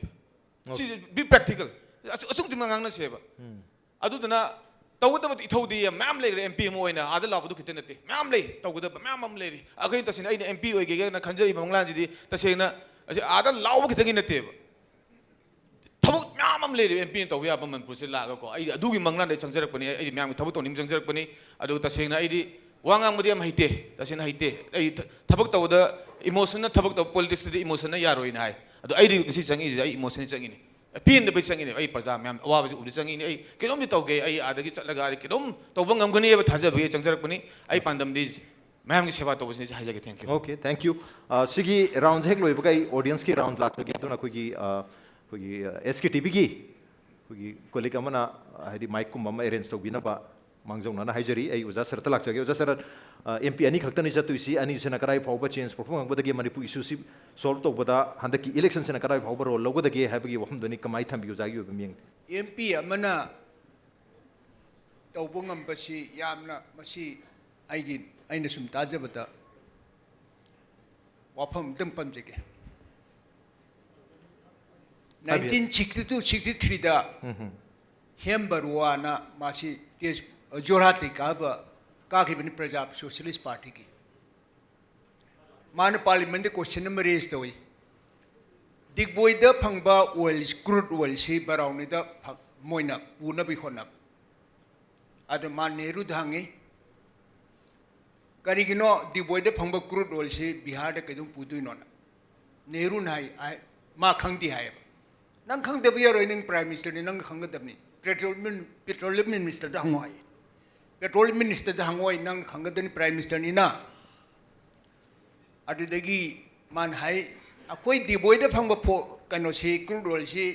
ꯁꯤ be practical꯫ ꯑꯆꯨ-, ꯑꯆꯨꯝ ꯆꯨꯝꯅ ꯉꯥꯡꯅꯁꯦꯕ꯫ ꯑꯗꯨꯗꯨꯅ ꯇꯧꯒꯗꯕ ꯏꯊꯧꯗꯤ ꯃꯌꯥꯝ ꯂꯩꯈ꯭ꯔꯦ꯫ ꯑꯦꯝ ꯄꯤ ꯑꯃ ꯑꯣꯏꯅ ꯑꯥꯗ ꯂꯥꯎꯕꯗꯨ ꯈꯤꯇ ꯅꯠꯇꯦ, ꯃꯌꯥꯝ ꯂꯩ, ꯇꯧꯒꯗꯕ ꯃꯌꯥꯝ ꯑꯃ ꯂꯩꯔꯤ꯫ ꯑꯩꯈꯣꯏꯅ ꯇꯁꯦꯡꯅ ꯑꯩꯅ ꯑꯦꯝ ꯄꯤ ꯑꯣꯏꯒꯦꯅ ꯈꯟꯖꯔꯤꯕ ꯃꯪꯂꯥꯟꯁꯤꯗꯤ ꯇꯁꯦꯡꯅ ꯑꯁꯤ ꯑꯥꯗ ꯂꯥꯎꯕ ꯈꯤꯇꯪꯒꯤ ꯅꯠꯇꯦꯕ꯫ ꯊꯕꯛ ꯃꯌꯥꯝ ꯑꯃ ꯂꯩꯔꯤ ꯑꯦꯝ ꯄꯤꯅ ꯇꯧꯕ ꯌꯥꯕ ꯃꯅꯤꯄꯨꯔꯁꯤꯗ ꯂꯥꯛꯑꯒꯀꯣ꯫ ꯑꯩꯗꯤ ꯑꯗꯨꯒꯤ ꯃꯪꯂꯥꯟꯗ ꯑꯩ ꯆꯪꯖꯔꯛꯄꯅꯤ꯫ ꯑꯩꯗꯤ ꯃꯌꯥꯝꯒꯤ ꯊꯕꯛ ꯇꯧꯅꯤꯡꯕ ꯆꯪꯖꯔꯛꯄꯅꯤ꯫ ꯑꯗꯨꯒ ꯇꯁꯦꯡꯅ ꯑꯩꯗꯤ ꯋꯥ ꯉꯥꯡꯕꯗꯤ ꯌꯥꯝ ꯍꯩꯇꯦ, ꯇꯁꯦꯡꯅ ꯍꯩꯇꯦ꯫ ꯑꯩ ꯊ-, ꯊꯕꯛ ꯇꯧꯕꯗ ꯏꯃꯣꯁꯟꯅ ꯊꯕꯛ ꯇꯧꯕ, ꯄꯣꯂꯤꯇꯤꯛꯁꯇꯗꯤ ꯏꯃꯣꯁꯟꯅ ꯌꯥꯔꯣꯏꯅ ꯍꯥꯏ꯫ ꯑꯗꯣ ꯑꯩꯗꯤ ꯉꯁꯤ ꯆꯪꯉꯛꯏꯁꯦ ꯑꯩ ꯏꯃꯣꯁꯟꯅ ꯆꯪꯉꯤꯅꯤ꯫ ꯄꯦꯟꯗꯕꯩ ꯆꯪꯉꯤꯅꯦ꯫ ꯑꯩ ꯄ꯭ꯔꯖꯥ ꯃꯌꯥꯝ ꯑꯋꯥꯕꯁꯤ ꯎꯕꯗ ꯆꯪꯉꯤꯅꯦ꯫ ꯑꯩ ꯀꯩꯅꯣꯝꯗꯤ ꯇꯧꯒꯦ, ꯑꯩ ꯑꯥꯗꯒꯤ ꯆꯠꯂꯒ ꯑꯩ ꯀꯩꯅꯣꯝ ꯇꯧꯕ ꯉꯝꯒꯅꯤ ꯍꯥꯏꯕ ꯊꯥꯖꯕꯒꯤ ꯑꯩ ꯆꯪꯖꯔꯛꯄꯅꯤ꯫ ꯑꯩ ꯄꯥꯟꯗꯝꯗꯤ ꯃꯌꯥꯝꯒꯤ ꯁꯦꯕꯥ ꯇꯧꯕꯁꯤꯅꯤ ꯍꯥꯏꯖꯒꯦ꯫ Thank you꯫ Okay, thank you꯫ ꯑ, ꯁꯤꯒꯤ ꯔꯥꯎꯟꯁꯦ ꯍꯦꯛ ꯂꯣꯏꯕꯒ ꯑꯩ ꯑꯣꯗꯤꯌꯟꯁꯀꯤ ꯔꯥꯎꯟ ꯂꯥꯛꯆꯒꯦ꯫ ꯑꯗꯨꯅ ꯑꯩꯈꯣꯏꯒꯤ, ꯑ, ꯑꯩꯈꯣꯏꯒꯤ, ꯑ, ꯑꯦꯁ ꯀꯦ ꯇꯤ ꯚꯤꯒꯤ ꯑꯩꯈꯣꯏꯒꯤ ꯀꯣꯂꯤꯛ ꯑꯃꯅ, ꯑ, ꯍꯥꯏꯗꯤ ꯃꯥꯏꯛꯀꯨꯝꯕ ꯑꯃ ꯑꯦꯔꯦꯟꯖ ꯇꯧꯕꯤꯅꯕ ꯃꯥꯡꯖꯧꯅꯅ ꯍꯥꯏꯖꯔꯤ꯫ ꯑꯩ ꯑꯣꯖꯥ ꯁꯔꯠꯇ ꯂꯥꯛꯆꯒꯦ꯫ ꯑꯣꯖꯥ ꯁꯔꯠ, ꯑ, ꯑꯦꯝ ꯄꯤ ꯑꯅꯤ ꯈꯛꯇꯅꯤ ꯆꯠꯇꯣꯏꯁꯤ꯫ ꯑꯅꯤꯁꯤꯅ ꯀꯗꯥꯏ ꯐꯥꯎꯕ ꯆꯦꯟꯖ ꯄꯣꯛꯄ ꯉꯝꯒꯗꯒꯦ, ꯃꯅꯤꯄꯨꯔ ꯏꯁꯨꯁꯤ ꯁꯣꯜꯕ ꯇꯧꯕꯗ ꯍꯟꯗꯛꯀꯤ ꯏꯂꯦꯛꯁꯟꯁꯤꯅ ꯀꯗꯥꯏ ꯐꯥꯎꯕ ꯔꯣꯜ ꯂꯧꯒꯗꯒꯦ ꯍꯥꯏꯕꯒꯤ ꯋꯥꯐꯝꯗꯨꯅꯤ꯫ ꯀꯃꯥꯏꯅ ꯊꯝꯕꯤ ꯑꯣꯖꯥꯒꯤ ꯑꯣꯏꯕ ꯃꯤꯠꯌꯦꯡꯗ? ꯑꯦꯝ ꯄꯤ ꯑꯃꯅ ꯇꯧꯕ ꯉꯝꯕꯁꯤ ꯌꯥꯝꯅ, ꯃꯁꯤ ꯑꯩꯒꯤ, ꯑꯩꯅ ꯁꯨꯝ ꯇꯥꯖꯕꯗ ꯋꯥꯐꯝ ꯑꯝꯇꯪ ꯄꯟꯖꯒꯦ꯫ ꯍꯥꯏꯕꯤꯌꯨ꯫ ꯅꯥꯏꯟꯇꯤꯟ ꯁꯤꯛꯁꯇꯤ ꯇꯨ ꯁꯤꯛꯁꯇꯤ ꯊ꯭ꯔꯤꯗ ꯎꯝ ꯍꯝ꯫ ꯍꯦꯝ ꯕꯔꯨꯋꯥꯅ ꯃꯥꯁꯤ ꯇꯦꯖ-, ꯖꯣꯔꯍꯥꯠꯇꯒꯤ ꯀꯥꯕ, ꯀꯥꯈꯤꯕꯅꯤ ꯄ꯭ꯔꯖꯥ ꯁꯣꯁꯤꯌꯦꯂꯤꯁ ꯄꯥꯔꯇꯤꯒꯤ꯫ ꯃꯥꯅ ꯄꯥꯔꯂꯤꯌꯥꯃꯦꯟꯗ ꯀꯣꯏꯁꯟ ꯑꯃ ꯔꯦꯖ ꯇꯧꯏ꯫ ꯗꯤꯒꯕꯣꯏꯗ ꯐꯪꯕ ꯑꯣꯏꯜ, ꯀ꯭ꯔꯨꯗ ꯑꯣꯏꯜꯁꯤ ꯕꯔꯥꯎꯅꯤꯗ ꯐ-, ꯃꯣꯏꯅ ꯄꯨꯅꯕꯒꯤ ꯍꯣꯠꯅꯕ꯫ ꯑꯗꯨ ꯃꯥ ꯅꯦꯍꯔꯨꯗ ꯍꯪꯉꯤ, "ꯀꯔꯤꯒꯤꯅꯣ ꯗꯤꯒꯕꯣꯏꯗ ꯐꯪꯕ ꯀ꯭ꯔꯨꯗ ꯑꯣꯏꯜꯁꯤ ꯕꯤꯍꯥꯔꯗ ꯀꯩꯗꯧ ꯄꯨꯗꯣꯏꯅꯣꯅ?" ꯅꯦꯍꯔꯨꯅ ꯍꯥꯏ, ꯍꯥꯏ, ꯃꯥ ꯈꯪꯗꯦ ꯍꯥꯏꯌꯦꯕ꯫ "ꯅꯪ ꯈꯪꯗꯕ ꯌꯥꯔꯣꯏ, ꯅꯪ ꯄ꯭ꯔꯥꯏꯝ ꯃꯤꯅꯤꯁꯇꯔꯅꯤ, ꯅꯪ ꯈꯪꯒꯗꯕꯅꯤ꯫ ꯄꯦꯇ꯭ꯔꯣꯜ ꯃꯤꯟ-, ꯄꯦꯇ꯭ꯔꯣꯂꯤꯌꯝ ꯃꯤꯅꯤꯁꯇꯔꯗ ꯍꯪꯉꯣ" ꯍꯥꯏꯌꯦ꯫ "ꯄꯦꯇ꯭ꯔꯣꯂꯤꯌꯝ ꯃꯤꯅꯤꯁꯇꯔꯗ ꯍꯪꯉꯣꯏ, ꯅꯪ ꯈꯪꯒꯗꯕꯅꯤ, ꯄ꯭ꯔꯥꯏꯝ ꯃꯤꯅꯤꯁꯇꯔꯅꯤꯅ"꯫ ꯑꯗꯨꯗꯒꯤ ꯃꯥꯅ ꯍꯥꯏ, ꯑꯩꯈꯣꯏ ꯗꯤꯕꯣꯏꯗ ꯐꯪꯕ ꯐꯣ ꯀꯩꯅꯣꯁꯤ, ꯀ꯭ꯔꯨꯗ ꯑꯣꯏꯜꯁꯤ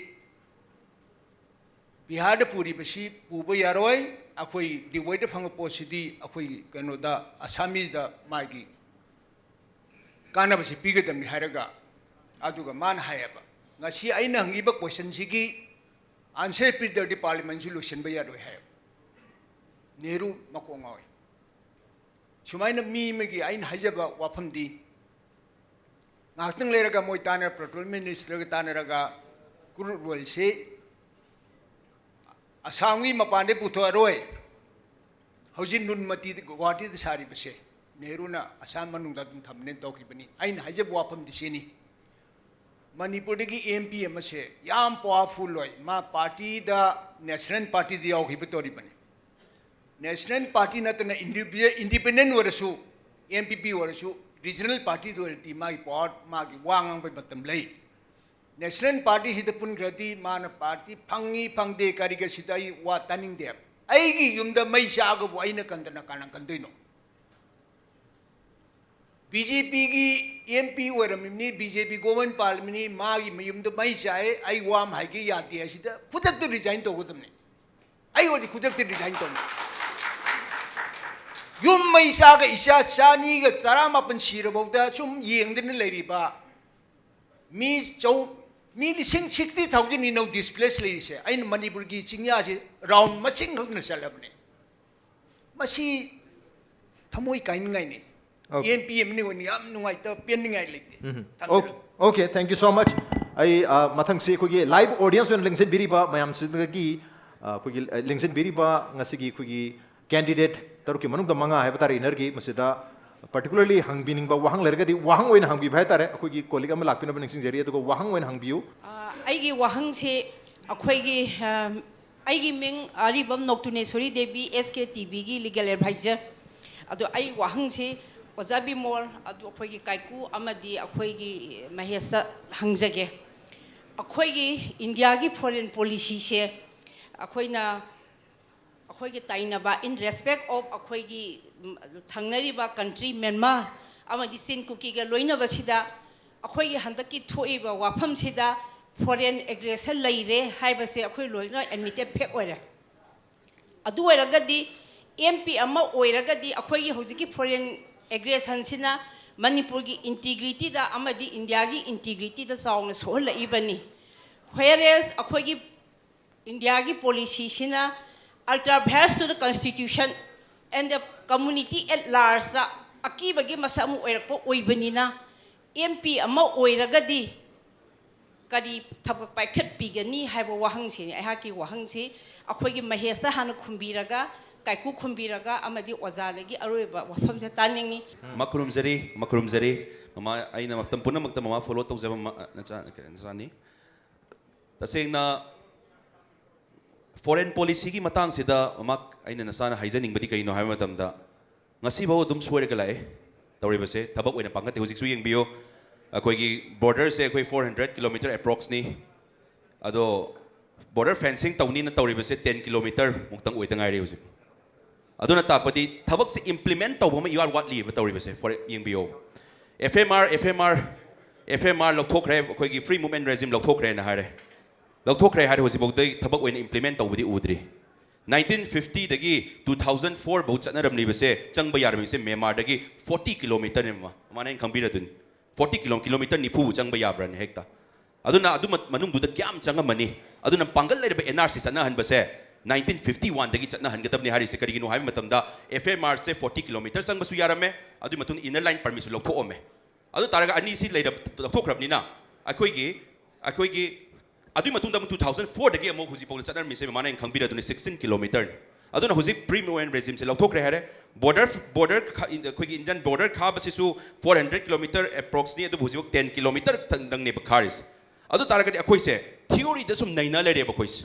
ꯕꯤꯍꯥꯔꯗ ꯄꯨꯔꯤꯕꯁꯤ ꯄꯨꯕ ꯌꯥꯔꯣꯏ, ꯑꯩꯈꯣꯏ ꯗꯤꯕꯣꯏꯗ ꯐꯪꯕ ꯄꯣꯠꯁꯤꯗꯤ ꯑꯩꯈꯣꯏ ꯀꯩꯅꯣꯗ, ꯑꯁꯥꯃꯤꯁꯗ ꯃꯥꯒꯤ ꯀꯥꯟꯅꯕꯁꯤ ꯄꯤꯒꯗꯕꯅꯤ ꯍꯥꯏꯔꯒ, ꯑꯗꯨꯒ ꯃꯥꯅ ꯍꯥꯏꯌꯦꯕ, ꯉꯁꯤ ꯑꯩꯅ ꯍꯪꯉꯤꯕ ꯀꯣꯏꯁꯟꯁꯤꯒꯤ ꯑꯟꯁꯔ ꯄꯤꯗ꯭ꯔꯗꯤ ꯄꯥꯔꯂꯤꯌꯥꯃꯦꯟꯁꯤ ꯂꯣꯏꯁꯤꯟꯕ ꯌꯥꯔꯣꯏ ꯍꯥꯏꯌꯦꯕ꯫ ꯅꯦꯍꯔꯨ ꯃꯀꯣꯛ ꯉꯥꯎꯏ꯫ ꯁꯨꯃꯥꯏꯅ ꯃꯤ ꯑꯃꯒꯤ ꯑꯩꯅ ꯍꯥꯏꯖꯕ ꯋꯥꯐꯝꯗꯤ, ꯉꯥꯏꯍꯥꯛꯇꯪ ꯂꯩꯔꯒ ꯃꯣꯏ ꯇꯥꯟꯅꯔ, ꯄꯦꯇ꯭ꯔꯣꯂꯤꯌꯝ ꯃꯤꯅꯤꯁꯇꯔꯒ ꯇꯥꯟꯅꯔꯒ ꯀ꯭ꯔꯨꯗ ꯑꯣꯏꯜꯁꯤ ꯑꯁꯥꯝꯒꯤ ꯃꯄꯥꯟꯗꯩ ꯄꯨꯊꯣꯛꯑꯔꯣꯏ꯫ ꯍꯧꯖꯤꯛ ꯅꯨꯟ ꯃꯇꯤꯗ ꯒꯨꯋꯥꯍꯥꯇꯤꯗ ꯁꯥꯔꯤꯕꯁꯦ ꯅꯦꯍꯔꯨꯅ ꯑꯁꯥꯝ ꯃꯅꯨꯡꯗ ꯑꯗꯨꯝ ꯊꯝꯕꯅꯦꯅ ꯇꯧꯈꯤꯕꯅꯤ꯫ ꯑꯩꯅ ꯍꯥꯏꯖꯕ ꯋꯥꯐꯝꯗꯤ ꯁꯤꯅꯤ, ꯃꯅꯤꯄꯨꯔꯗꯒꯤ ꯑꯦꯝ ꯄꯤ ꯑꯃꯁꯦ ꯌꯥꯝ ꯄꯋꯥꯔꯐꯨꯜ ꯑꯣꯏ, ꯃꯥ ꯄꯥꯔꯇꯤꯗ, ꯅꯦꯁꯅꯦꯜ ꯄꯥꯔꯇꯤꯗ ꯌꯥꯎꯈꯤꯕ ꯇꯧꯔꯤꯕꯅꯤ꯫ ꯅꯦꯁꯅꯦꯜ ꯄꯥꯔꯇꯤ ꯅꯠꯇꯅ ꯏꯟꯗꯤꯄꯦꯟꯗꯦꯟ ꯑꯣꯏꯔꯁꯨ, ꯑꯦꯟ ꯄꯤ ꯄꯤ ꯑꯣꯏꯔꯁꯨ, ꯔꯤꯖꯅꯦꯜ ꯄꯥꯔꯇꯤꯗ ꯑꯣꯏꯔꯗꯤ ꯃꯥꯒꯤ ꯄꯋꯥꯔ, ꯃꯥꯒꯤ ꯋꯥ ꯉꯥꯡꯕꯒꯤ ꯃꯇꯝ ꯂꯩ꯫ ꯅꯦꯁꯅꯦꯜ ꯄꯥꯔꯇꯤꯁꯤꯗ ꯄꯨꯟꯈ꯭ꯔꯗꯤ ꯃꯥꯅ ꯄꯥꯔꯇꯤ ꯐꯪꯉꯤ ꯐꯪꯗꯦ ꯀꯔꯤꯒꯁꯤꯗ ꯑꯩ ꯋꯥ ꯇꯥꯅꯤꯡꯗꯦꯕ꯫ ꯑꯩꯒꯤ ꯌꯨꯝꯗ ꯃꯩ ꯆꯥꯒꯕꯨ ꯑꯩꯅ ꯀꯟꯗꯅ ꯀꯅꯥ ꯀꯟꯗꯣꯏꯅꯣ? ꯕꯤ ꯖꯦ ꯄꯤꯒꯤ ꯑꯦꯝ ꯄꯤ ꯑꯣꯏꯔꯝꯃꯤꯕꯅꯤ, ꯕꯤ ꯖꯦ ꯄꯤ ꯒꯣꯚꯔꯟꯃꯦꯟ ꯄꯥꯜꯂꯤꯕꯅꯤ, ꯃꯥꯒꯤ ꯃꯌꯨꯝꯗ ꯃꯩ ꯆꯥꯏ, ꯑꯩ ꯋꯥ ꯑꯃ ꯍꯥꯏꯒꯦ ꯌꯥꯗꯦ ꯍꯥꯏꯁꯤꯗ ꯈꯨꯗꯛꯇ ꯔꯤꯖꯥꯏꯟ ꯇꯧꯒꯗꯕꯅꯤ꯫ ꯑꯩ ꯑꯣꯏꯔꯗꯤ ꯈꯨꯗꯛꯇ ꯔꯤꯖꯥꯏꯟ ꯇꯧꯅꯤ꯫ ꯌꯨꯝ ꯃꯩ ꯆꯥꯒ ꯏꯆꯥ ꯆꯅꯤꯒ ꯇꯔꯥꯃꯥꯄꯟ ꯁꯤꯔꯐꯥꯎꯗ ꯁꯨꯝ ꯌꯦꯡꯗꯅ ꯂꯩꯔꯤꯕ ꯃꯤ ꯆꯧ, ꯃꯤ ꯂꯤꯁꯤꯡ ꯁꯤꯛꯁꯇꯤ ꯊꯥꯎꯖꯟꯅꯤ ꯅꯧ ꯗꯤꯁꯄ꯭ꯂꯦꯁ ꯂꯩꯔꯤꯁꯦ꯫ ꯑꯩꯅ ꯃꯅꯤꯄꯨꯔꯒꯤ ꯆꯤꯡꯌꯥꯁꯦ ꯔꯥꯎꯟ ꯃꯁꯤꯡ ꯈꯛꯇꯅ ꯆꯠꯂꯕꯅꯦ꯫ ꯃꯁꯤ ꯊꯃꯣꯏ ꯀꯥꯏꯅꯤꯡꯉꯥꯏꯅꯤ꯫ ꯑꯣꯀꯦ꯫ ꯑꯦꯝ ꯄꯤ ꯑꯃꯅꯤ ꯑꯣꯏꯅ ꯌꯥꯝ ꯅꯨꯡꯉꯥꯏꯇꯕ, ꯄꯦꯟꯅꯤꯡꯉꯥꯏ ꯂꯩꯇꯦ꯫ ꯎꯝ꯫ ꯊꯝꯖꯔꯒꯦ꯫ ꯑꯣ-, okay, thank you so much꯫ ꯑꯩ, ꯑ, ꯃꯊꯪꯁꯤ ꯑꯩꯈꯣꯏꯒꯤ ꯂꯥꯏꯚ ꯑꯣꯗꯤꯌꯦꯟꯁ ꯑꯣꯏꯅ ꯂꯦꯡꯁꯤꯟꯕꯤꯔꯤꯕ ꯃꯌꯥꯝꯁꯤꯗꯒꯤ, ꯑ, ꯑꯩꯈꯣꯏꯒꯤ, ꯑ, ꯂꯦꯡꯁꯤꯟꯕꯤꯔꯤꯕ ꯉꯁꯤꯒꯤ ꯑꯩꯈꯣꯏꯒꯤ ꯀꯦꯟꯗꯤꯗꯦꯠ ꯇꯔꯨꯛꯀꯤ ꯃꯅꯨꯡꯗ ꯃꯉꯥ ꯍꯥꯏꯕ ꯇꯥꯔꯦ, ꯏꯟꯅꯔꯒꯤ, ꯃꯁꯤꯗ particularly ꯍꯪꯕꯤꯅꯤꯡꯕ ꯋꯥꯍꯪ ꯂꯩꯔꯒꯗꯤ ꯋꯥꯍꯪ ꯑꯣꯏꯅ ꯍꯪꯕꯤꯕ ꯍꯥꯏ ꯇꯥꯔꯦ꯫ ꯑꯩꯈꯣꯏꯒꯤ ꯀꯣꯂꯤꯛ ꯑꯃ ꯂꯥꯛꯄꯤꯅꯕ ꯅꯤꯡꯁꯤꯡꯖꯔꯤ, ꯑꯗꯨꯒ ꯋꯥꯍꯪ ꯑꯣꯏꯅ ꯍꯪꯕꯤꯌꯨ꯫ ꯑ, ꯑꯩꯒꯤ ꯋꯥꯍꯪꯁꯤ ꯑꯩꯈꯣꯏꯒꯤ, ꯑ, ꯑꯩꯒꯤ ꯃꯤꯡ ꯑꯔꯤꯕꯝ ꯅꯣꯛꯇꯨꯅꯦꯁꯣꯔꯤ ꯗꯦꯕꯤ, ꯑꯦꯁ ꯀꯦ ꯇꯤ ꯚꯤꯒꯤ ꯂꯤꯒꯦꯜ ꯑꯦꯗꯚꯥꯏꯖꯔ꯫ ꯑꯗꯣ ꯑꯩ ꯋꯥꯍꯪꯁꯤ ꯑꯣꯖꯥ ꯕꯤꯃꯣꯜ, ꯑꯗꯨ ꯑꯩꯈꯣꯏꯒꯤ ꯀꯥꯏꯀꯨ ꯑꯃꯗꯤ ꯑꯩꯈꯣꯏꯒꯤ ꯃꯍꯦꯁꯇ ꯍꯪꯖꯒꯦ꯫ ꯑꯩꯈꯣꯏꯒꯤ ꯏꯟꯗꯤꯌꯥꯒꯤ ꯐꯣꯔꯦꯟ ꯄꯣꯂꯤꯁꯤꯁꯦ ꯑꯩꯈꯣꯏꯅ, ꯑꯩꯈꯣꯏꯒꯤ ꯇꯥꯏꯅꯕ, in respect of ꯑꯩꯈꯣꯏꯒꯤ, ꯎꯝ, ꯊꯪꯅꯔꯤꯕ ꯀꯟꯇ꯭ꯔꯤ ꯃ꯭ꯌꯥꯟꯃꯥꯔ, ꯑꯃꯗꯤ ꯆꯤꯟ ꯀꯨꯀꯤꯒ ꯂꯣꯏꯅꯕꯁꯤꯗ ꯑꯩꯈꯣꯏꯒꯤ ꯍꯟꯗꯛꯀꯤ ꯊꯣꯛꯏꯕ ꯋꯥꯐꯝꯁꯤꯗ foreign aggression ꯂꯩꯔꯦ ꯍꯥꯏꯕꯁꯦ ꯑꯩꯈꯣꯏ ꯂꯣꯏꯅ admitted fact ꯑꯣꯏꯔꯦ꯫ ꯑꯗꯨ ꯑꯣꯏꯔꯒꯗꯤ M P ꯑꯃ ꯑꯣꯏꯔꯒꯗꯤ ꯑꯩꯈꯣꯏꯒꯤ ꯍꯧꯖꯤꯛꯀꯤ foreign aggressionꯁꯤꯅ ꯃꯅꯤꯄꯨꯔꯒꯤ integrityꯗ ꯑꯃꯗꯤ ꯏꯟꯗꯤꯌꯥꯒꯤ integrityꯗ ꯆꯥꯎꯅ ꯁꯣꯛꯍꯜꯂꯛꯏꯕꯅꯤ꯫ Whereas ꯑꯩꯈꯣꯏꯒꯤ ꯏꯟꯗꯤꯌꯥꯒꯤ policyꯁꯤꯅ ultra vires to the constitution and the community at largeꯇ ꯑꯀꯤꯕꯒꯤ ꯃꯁꯛ ꯑꯃ ꯑꯣꯏꯔꯛꯄ ꯑꯣꯏꯕꯅꯤꯅ, M P ꯑꯃ ꯑꯣꯏꯔꯒꯗꯤ ꯀꯔꯤ ꯊꯕꯛ ꯄꯥꯏꯈꯠꯄꯤꯒꯅꯤ ꯍꯥꯏꯕ ꯋꯥꯍꯪꯁꯤꯅꯤ ꯑꯩꯍꯥꯛꯀꯤ ꯋꯥꯍꯪꯁꯤ꯫ ꯑꯩꯈꯣꯏꯒꯤ ꯃꯍꯦꯁꯇ ꯍꯥꯟꯅ ꯈꯨꯝꯕꯤꯔꯒ, ꯀꯥꯏꯀꯨ ꯈꯨꯝꯕꯤꯔꯒ, ꯑꯃꯗꯤ ꯑꯣꯖꯥꯗꯒꯤ ꯑꯔꯣꯏꯕ ꯋꯥꯐꯝꯁꯦ ꯇꯥꯅꯤꯡꯉꯤ꯫ ꯃꯈꯨꯔꯨꯝꯖꯔꯤ, ꯃꯈꯨꯔꯨꯝꯖꯔꯤ꯫ ꯃꯃꯥ, ꯑꯩꯅ ꯃꯇꯝ ꯄꯨꯝꯅꯃꯛꯇ ꯃꯃꯥ follow ꯇꯧꯖꯕ ꯃ-, ꯅꯆꯥ-, ꯅꯆꯥꯅꯤ꯫ ꯇꯁꯦꯡꯅ foreign policyꯒꯤ ꯃꯇꯥꯡꯁꯤꯗ ꯃꯃꯥ, ꯑꯩꯅ ꯅꯆꯥꯅ ꯍꯥꯏꯖꯅꯤꯡꯕꯗꯤ ꯀꯩꯅꯣ ꯍꯥꯏꯕ ꯃꯇꯝꯗ, ꯉꯁꯤꯐꯥꯎ ꯑꯗꯨꯝ ꯁꯣꯏꯔꯒ ꯂꯥꯛꯑꯦ ꯇꯧꯔꯤꯕꯁꯦ, ꯊꯕꯛ ꯑꯣꯏꯅ ꯄꯥꯡꯈꯠꯇꯦ꯫ ꯍꯧꯖꯤꯛꯁꯨ ꯌꯦꯡꯕꯤꯌꯨ, ꯑꯩꯈꯣꯏꯒꯤ borderꯁꯦ ꯑꯩꯈꯣꯏ four hundred kilometer approxꯅꯤ, ꯑꯗꯣ border fencing ꯇꯧꯅꯤꯅ ꯇꯧꯔꯤꯕꯁꯦ ten kilometer ꯃꯨꯛꯇꯪ ꯑꯣꯏꯗ ꯉꯥꯏꯔꯤ ꯍꯧꯖꯤꯛ꯫ ꯑꯗꯨꯅ ꯇꯥꯛꯄꯗꯤ ꯊꯕꯛꯁꯦ implement ꯇꯧꯕ ꯑꯃ ꯏꯋꯥꯠ ꯋꯥꯠꯂꯤꯕ ꯇꯧꯔꯤꯕꯁꯦ꯫ For ꯌꯦꯡꯕꯤꯌꯨ, F M R, F M R, F M R ꯂꯧꯊꯣꯛꯈ꯭ꯔꯦ, ꯑꯩꯈꯣꯏꯒꯤ free movement regime ꯂꯧꯊꯣꯛꯈ꯭ꯔꯦꯅ ꯍꯥꯏꯔꯦ꯫ ꯂꯧꯊꯣꯛꯈ꯭ꯔꯦ ꯍꯥꯏꯔꯦ, ꯍꯧꯖꯤꯛꯐꯥꯎꯗ ꯊꯕꯛ ꯑꯣꯏꯅ implement ꯇꯧꯕꯗꯤ ꯎꯗ꯭ꯔꯤ꯫ Nineteen fiftyꯗꯒꯤ two thousand four ꯐꯥꯎ ꯆꯠꯅꯔꯝꯂꯤꯕꯁꯦ, ꯆꯪꯕ ꯌꯥꯔꯝꯃꯤꯕꯁꯦ ꯃ꯭ꯌꯥꯟꯃꯥꯔꯗꯒꯤ forty kilometerꯅꯦ ꯃꯃꯥ꯫ ꯃꯃꯥꯅ ꯑꯩꯅ ꯈꯪꯕꯤꯔꯗꯨꯅꯤ꯫ Forty kilo-, kilometer ꯅꯤꯐꯨ ꯆꯪꯕ ꯌꯥꯕ꯭ꯔꯥꯅꯦ ꯍꯦꯛꯇ? ꯑꯗꯨꯅ ꯑꯗꯨ ꯃ-, ꯃꯅꯨꯡꯗꯨꯗ ꯀꯌꯥꯝ ꯆꯪꯉꯝꯃꯅꯤ? ꯑꯗꯨꯅ ꯄꯥꯡꯒꯜ ꯂꯩꯔꯕ N R C ꯆꯠꯅꯍꯟꯕꯁꯦ nineteen fifty oneꯗꯒꯤ ꯆꯠꯅꯍꯟꯒꯗꯕꯅꯤ ꯍꯥꯏꯔꯤꯁꯦ ꯀꯔꯤꯒꯤꯅꯣ ꯍꯥꯏꯕ ꯃꯇꯝꯗ, F M Rꯁꯦ forty kilometer ꯆꯪꯕꯁꯨ ꯌꯥꯔꯝꯃꯦ, ꯑꯗꯨꯒꯤ ꯃꯇꯨꯡꯗ inner line permitꯁꯨ ꯂꯧꯊꯣꯛꯑꯝꯃꯦ꯫ ꯑꯗꯨ ꯇꯥꯔꯒ ꯑꯅꯤꯁꯤ ꯂꯩꯔ-, ꯂꯧꯊꯣꯛꯈ꯭ꯔꯕꯅꯤꯅ ꯑꯩꯈꯣꯏꯒꯤ, ꯑꯩꯈꯣꯏꯒꯤ ꯑꯗꯨꯒꯤ ꯃꯇꯨꯡꯗ ꯑꯃꯨꯛ two thousand fourꯗꯒꯤ ꯑꯃꯨꯛ ꯍꯧꯖꯤꯛ ꯐꯥꯎꯗ ꯆꯠꯅꯔꯝꯃꯤꯁꯦ ꯃꯃꯥꯅ ꯑꯩꯅ ꯈꯪꯕꯤꯔꯗꯨꯅꯤ, sixteen kilometerꯅꯤ꯫ ꯑꯗꯨꯅ ꯍꯧꯖꯤꯛ free movement regimeꯁꯦ ꯂꯧꯊꯣꯛꯈ꯭ꯔꯦ ꯍꯥꯏꯔꯦ꯫ Border, border ꯈꯥ-, ꯑꯩꯈꯣꯏꯒꯤ Indian border ꯈꯥꯕꯁꯤꯁꯨ four hundred kilometer approxꯅꯤ, ꯑꯗꯨꯕꯨ ꯍꯧꯖꯤꯛ ten kilometer ꯇꯪꯗꯪꯅꯦꯕ ꯈꯥꯔꯤꯁꯦ꯫ ꯑꯗꯨ ꯇꯥꯔꯒꯗꯤ ꯑꯩꯈꯣꯏꯁꯦ theoryꯗ ꯁꯨꯝ ꯅꯩꯅ ꯂꯩꯔꯦꯕ ꯑꯩꯈꯣꯏꯁꯦ꯫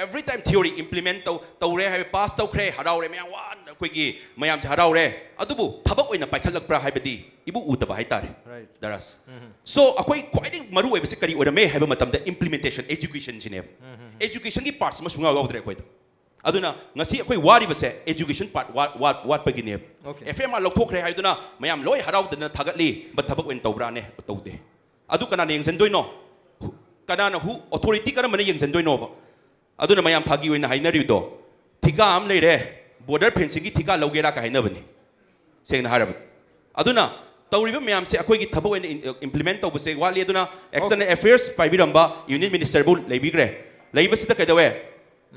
Every time theory implement ꯇꯧ-, ꯇꯧꯔꯦ ꯍꯥꯏꯕ, pass ꯇꯧꯈ꯭ꯔꯦ, ꯍꯔꯥꯎꯔꯦ, ꯃꯌꯥꯝ ꯋꯥꯅ ꯑꯩꯈꯣꯏꯒꯤ ꯃꯌꯥꯝꯁꯦ ꯍꯔꯥꯎꯔꯦ, ꯑꯗꯨꯕꯨ ꯊꯕꯛ ꯑꯣꯏꯅ ꯄꯥꯏꯈꯠꯂꯛꯄ꯭ꯔꯥ ꯍꯥꯏꯕꯗꯤ ꯏꯕꯨ ꯎꯗꯕ ꯍꯥꯏꯇꯥꯔꯦ꯫ Right. ꯗꯔꯥꯁ꯫ So ꯑꯩꯈꯣꯏ ꯈ꯭ꯋꯥꯏꯗꯒꯤ ꯃꯔꯨ ꯑꯣꯏꯕꯁꯦ ꯀꯔꯤ ꯑꯣꯏꯔꯝꯃꯦ ꯍꯥꯏꯕ ꯃꯇꯝꯗ implementation, educationꯁꯤꯅꯦꯕ꯫ Educationꯒꯤ partꯁꯤꯃ ꯁꯨꯡꯌꯥꯎ ꯌꯥꯎꯗ꯭ꯔꯦ ꯑꯩꯈꯣꯏꯗ꯫ ꯑꯗꯨꯅ ꯉꯁꯤ ꯑꯩꯈꯣꯏ ꯋꯥꯔꯤꯕꯁꯦ education part what- what- ꯋꯥꯠꯄꯒꯤꯅꯦꯕ꯫ Okay. F I R ꯂꯧꯊꯣꯛꯈ꯭ꯔꯦ ꯍꯥꯏꯗꯨꯅ ꯃꯌꯥꯝ ꯂꯣꯏ ꯍꯔꯥꯎꯗꯅ ꯊꯥꯒꯠꯂꯤ, but ꯊꯕꯛ ꯑꯣꯏꯅ ꯇꯧꯕ꯭ꯔꯥꯅꯦ? ꯇꯧꯗꯦ꯫ ꯑꯗꯨ ꯀꯅꯥꯅ ꯌꯦꯡꯁꯤꯟꯗꯣꯏꯅꯣ? Who- ꯀꯅꯥꯅ who authority ꯀꯔꯝꯕꯅ ꯌꯦꯡꯁꯤꯟꯗꯣꯏꯅꯣꯕ? ꯑꯗꯨꯅ ꯃꯌꯥꯝ ꯐꯥꯒꯤ ꯑꯣꯏꯅ ꯍꯥꯏꯅꯔꯤꯕꯗꯣ, ꯊꯤꯀꯥ ꯑꯃ ꯂꯩꯔꯦ, border fencingꯒꯤ ꯊꯤꯀꯥ ꯂꯧꯒꯦꯔꯥ ꯀꯥꯏ ꯍꯥꯏꯅꯕꯅꯤ, ꯁꯦꯡꯅ ꯍꯥꯏꯔꯕꯗ꯫ ꯑꯗꯨꯅ ꯇꯧꯔꯤꯕ ꯃꯌꯥꯝꯁꯦ ꯑꯩꯈꯣꯏꯒꯤ ꯊꯕꯛ ꯑꯣꯏꯅ implement ꯇꯧꯕꯁꯦ ꯋꯥꯠꯂꯤ꯫ ꯑꯗꯨꯅ External Affairs ꯄꯥꯏꯕꯤꯔꯝꯕ Union Ministerꯕꯨ ꯂꯩꯕꯤꯈ꯭ꯔꯦ꯫ ꯂꯩꯕꯁꯤꯗ ꯀꯩꯗꯧꯋꯦ?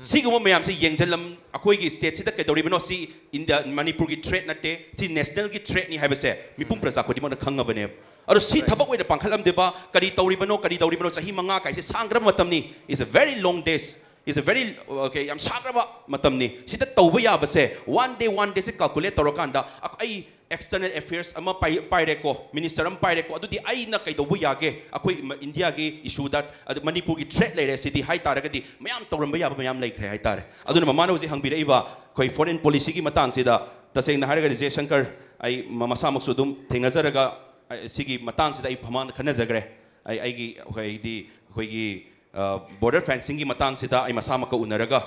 ꯁꯤꯒꯨꯝꯕ ꯃꯌꯥꯝꯁꯦ ꯌꯦꯡꯁꯤꯜꯂꯝ ꯑꯩꯈꯣꯏꯒꯤ stateꯁꯤꯗ ꯀꯩꯗꯧꯔꯤꯕꯅꯣ? ꯁꯤ India ꯃꯅꯤꯄꯨꯔꯒꯤ threat ꯅꯠꯇꯦ, ꯁꯤ nationalꯒꯤ threatꯅꯤ ꯍꯥꯏꯕꯁꯦ ꯃꯤꯄꯨꯝ ꯄ꯭ꯔꯖꯥ ꯈꯨꯗꯤꯡꯃꯛꯅ ꯈꯪꯉꯕꯅꯦꯕ꯫ ꯑꯗꯣ ꯁꯤ ꯊꯕꯛ ꯑꯣꯏꯅ ꯄꯥꯡꯈꯠꯂꯝꯗꯦꯕ, ꯀꯔꯤ ꯇꯧꯔꯤꯕꯅꯣ, ꯀꯔꯤ ꯇꯧꯔꯤꯕꯅꯣ? ꯆꯍꯤ ꯃꯉꯥ ꯀꯥꯏꯁꯦ ꯁꯥꯡꯈ꯭ꯔꯕ ꯃꯇꯝꯅꯤ, is a very long days, is a very okay, ꯌꯥꯝ ꯁꯥꯡꯈ꯭ꯔꯕ ꯃꯇꯝꯅꯤ꯫ ꯁꯤꯗ ꯇꯧꯕ ꯌꯥꯕꯁꯦ, one day one dayꯁꯦ calculate ꯇꯧꯔꯀꯥꯟꯗ ꯑꯩ External Affairs ꯑꯃ ꯄꯥꯏ- ꯄꯥꯏꯔꯦꯀꯣ, minister ꯑꯃ ꯄꯥꯏꯔꯦꯀꯣ, ꯑꯗꯨꯗꯤ ꯑꯩꯅ ꯀꯩꯗꯧꯕ ꯌꯥꯒꯦ? ꯑꯩꯈꯣꯏ ꯏꯟꯗꯤꯌꯥꯒꯤ issue that, ꯑꯗꯨ ꯃꯅꯤꯄꯨꯔꯒꯤ threat ꯂꯩꯔꯦ ꯁꯤꯗꯤ ꯍꯥꯏ ꯇꯥꯔꯒꯗꯤ ꯃꯌꯥꯝ ꯇꯧꯔꯝꯕ ꯌꯥꯕ ꯃꯌꯥꯝ ꯂꯩꯈ꯭ꯔꯦ ꯍꯥꯏ ꯇꯥꯔꯦ꯫ ꯑꯗꯨꯅ ꯃꯃꯥꯅ ꯍꯧꯖꯤꯛ ꯍꯪꯕꯤꯔꯛꯏꯕ ꯑꯩꯈꯣꯏ foreign policyꯒꯤ ꯃꯇꯥꯡꯁꯤꯗ, ꯇꯁꯦꯡꯅ ꯍꯥꯏꯔꯒꯗꯤ ꯖꯦꯁꯪꯀꯔ ꯑꯩ ꯃ- ꯃꯁꯥꯃꯛꯁꯨ ꯑꯗꯨꯝ ꯊꯦꯡꯅꯖꯔꯒ, ꯑꯩ ꯁꯤꯒꯤ ꯃꯇꯥꯡꯁꯤꯗ ꯑꯩ ꯃꯃꯥꯡꯗ ꯈꯟꯅꯖꯈ꯭ꯔꯦ꯫ ꯑꯩ ꯑꯩꯒꯤ ꯑꯩꯈꯣꯏꯗꯤ ꯑꯩꯈꯣꯏꯒꯤ border fencingꯒꯤ ꯃꯇꯥꯡꯁꯤꯗ ꯑꯩ ꯃꯁꯥꯃꯛꯀ ꯎꯅꯔꯒ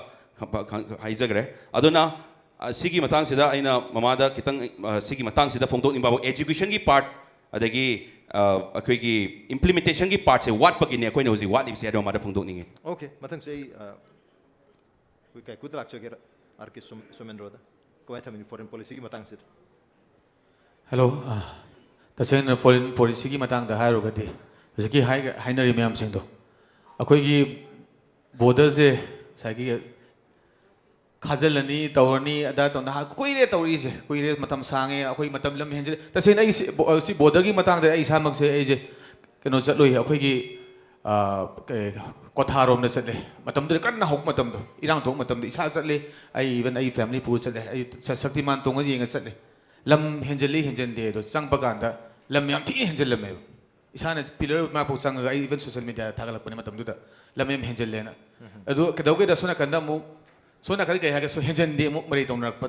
ꯍꯥꯏꯖꯈ꯭ꯔꯦ꯫ ꯑꯗꯨꯅ ꯑ, ꯁꯤꯒꯤ ꯃꯇꯥꯡꯁꯤꯗ ꯑꯩꯅ ꯃꯃꯥꯗ ꯈꯤꯇꯪ ꯑ, ꯁꯤꯒꯤ ꯃꯇꯥꯡꯁꯤꯗ ꯐꯣꯡꯗꯣꯛꯅꯤꯡꯕ educationꯒꯤ part, ꯑꯗꯒꯤ ꯑ, ꯑꯩꯈꯣꯏꯒꯤ implementationꯒꯤ partꯁꯦ ꯋꯥꯠꯄꯒꯤꯅꯦ ꯑꯩꯈꯣꯏꯅ ꯍꯧꯖꯤꯛ ꯋꯥꯠꯂꯤꯕꯁꯦ ꯍꯥꯏꯗꯣ ꯃꯃꯥꯗ ꯐꯣꯡꯗꯣꯛꯅꯤꯡꯉꯤ꯫ Okay, ꯃꯊꯪꯁꯦ ꯑꯩ ꯑ, ꯑꯩꯈꯣꯏ ꯀꯥꯏꯀꯨꯗ ꯂꯥꯛꯆꯒꯦꯔꯥ? R K ꯁꯨꯝ- ꯁꯨꯃꯦꯟꯗ꯭ꯔꯣꯗ꯫ ꯀꯃꯥꯏꯅ ꯊꯝꯕꯤꯅꯤ foreign policyꯒꯤ ꯃꯇꯥꯡꯁꯤꯗ? ꯍꯦꯜꯂꯣ꯫ ꯑ, ꯇꯁꯦꯡꯅ foreign policyꯒꯤ ꯃꯇꯥꯡꯗ ꯍꯥꯏꯔꯨꯔꯒꯗꯤ ꯍꯧꯖꯤꯛꯀꯤ ꯍꯥꯏ- ꯍꯥꯏꯅꯔꯤ ꯃꯌꯥꯝꯁꯤꯡꯗꯣ, ꯑꯩꯈꯣꯏꯒꯤ borderꯁꯦ ꯉꯁꯥꯏꯒꯤ ꯈꯥꯖꯤꯜꯂꯅꯤ, ꯇꯧꯔꯅꯤ, ꯑꯗꯥ ꯇꯧ- ꯅꯍꯥꯟ ꯀꯨꯏꯔꯦ ꯇꯧꯔꯛꯏꯁꯦ, ꯀꯨꯏꯔꯦ, ꯃꯇꯝ ꯁꯥꯡꯉꯦ, ꯑꯩꯈꯣꯏ ꯃꯇꯝ ꯂꯝ ꯍꯦꯟꯖꯤꯜꯂꯦ꯫ ꯇꯁꯦꯡꯅ ꯑꯩ ꯁꯤ ꯕꯣ- ꯁꯤ borderꯒꯤ ꯃꯇꯥꯡꯗ ꯑꯩ ꯏꯁꯥꯃꯛꯁꯦ ꯑꯩꯁꯦ ꯀꯩꯅꯣ ꯆꯠꯂꯨꯏ, ꯑꯩꯈꯣꯏꯒꯤ ꯑ, ꯀꯩ- ꯀ꯭ꯋꯥꯊꯥꯔꯣꯝꯗ ꯆꯠꯂꯦ꯫ ꯃꯇꯝꯗꯨꯗ ꯀꯟꯅ ꯍꯧꯕ ꯃꯇꯝꯗꯣ, ꯏꯔꯥꯡ ꯊꯣꯛꯄ ꯃꯇꯝꯗꯣ ꯏꯁꯥ ꯆꯠꯂꯦ꯫ ꯑꯩ even ꯑꯩ family ꯄꯨꯔ ꯆꯠꯂꯦ꯫ ꯑꯩ ꯁ- ꯁꯛꯇꯤꯃꯥꯟ ꯇꯣꯡꯉ ꯌꯦꯡꯉ ꯆꯠꯂꯦ꯫ ꯂꯝ ꯍꯦꯟꯖꯜꯂꯤ ꯍꯦꯟꯖꯟꯗꯦ ꯑꯗꯣ ꯆꯪꯕ ꯀꯥꯟꯗ ꯂꯝ ꯌꯥꯝ ꯊꯤꯅ ꯍꯦꯟꯖꯜꯂꯝꯃꯦꯕ꯫ ꯏꯁꯥꯅ pillar ꯃꯅꯥꯛꯐꯥꯎ ꯆꯪꯉꯒ ꯑꯩ even social mediaꯗ ꯊꯥꯒꯠꯂꯛꯄꯅꯦ ꯃꯇꯝꯗꯨꯗ, ꯂꯝ ꯌꯥꯝ ꯍꯦꯟꯖꯜꯂꯦꯅ꯫ ꯑꯗꯨ ꯀꯩꯗꯧꯒꯦꯗ ꯁꯣꯝ ꯅꯥꯀꯟꯗ ꯑꯃꯨꯛ, ꯁꯣꯝ ꯅꯥꯀꯟꯗ ꯀꯩ ꯍꯥꯏꯒꯦ, ꯁꯣ- ꯍꯦꯟꯖꯟꯗꯦ ꯑꯃꯨꯛ ꯃꯔꯩ ꯇꯧꯅꯔꯛꯄ꯫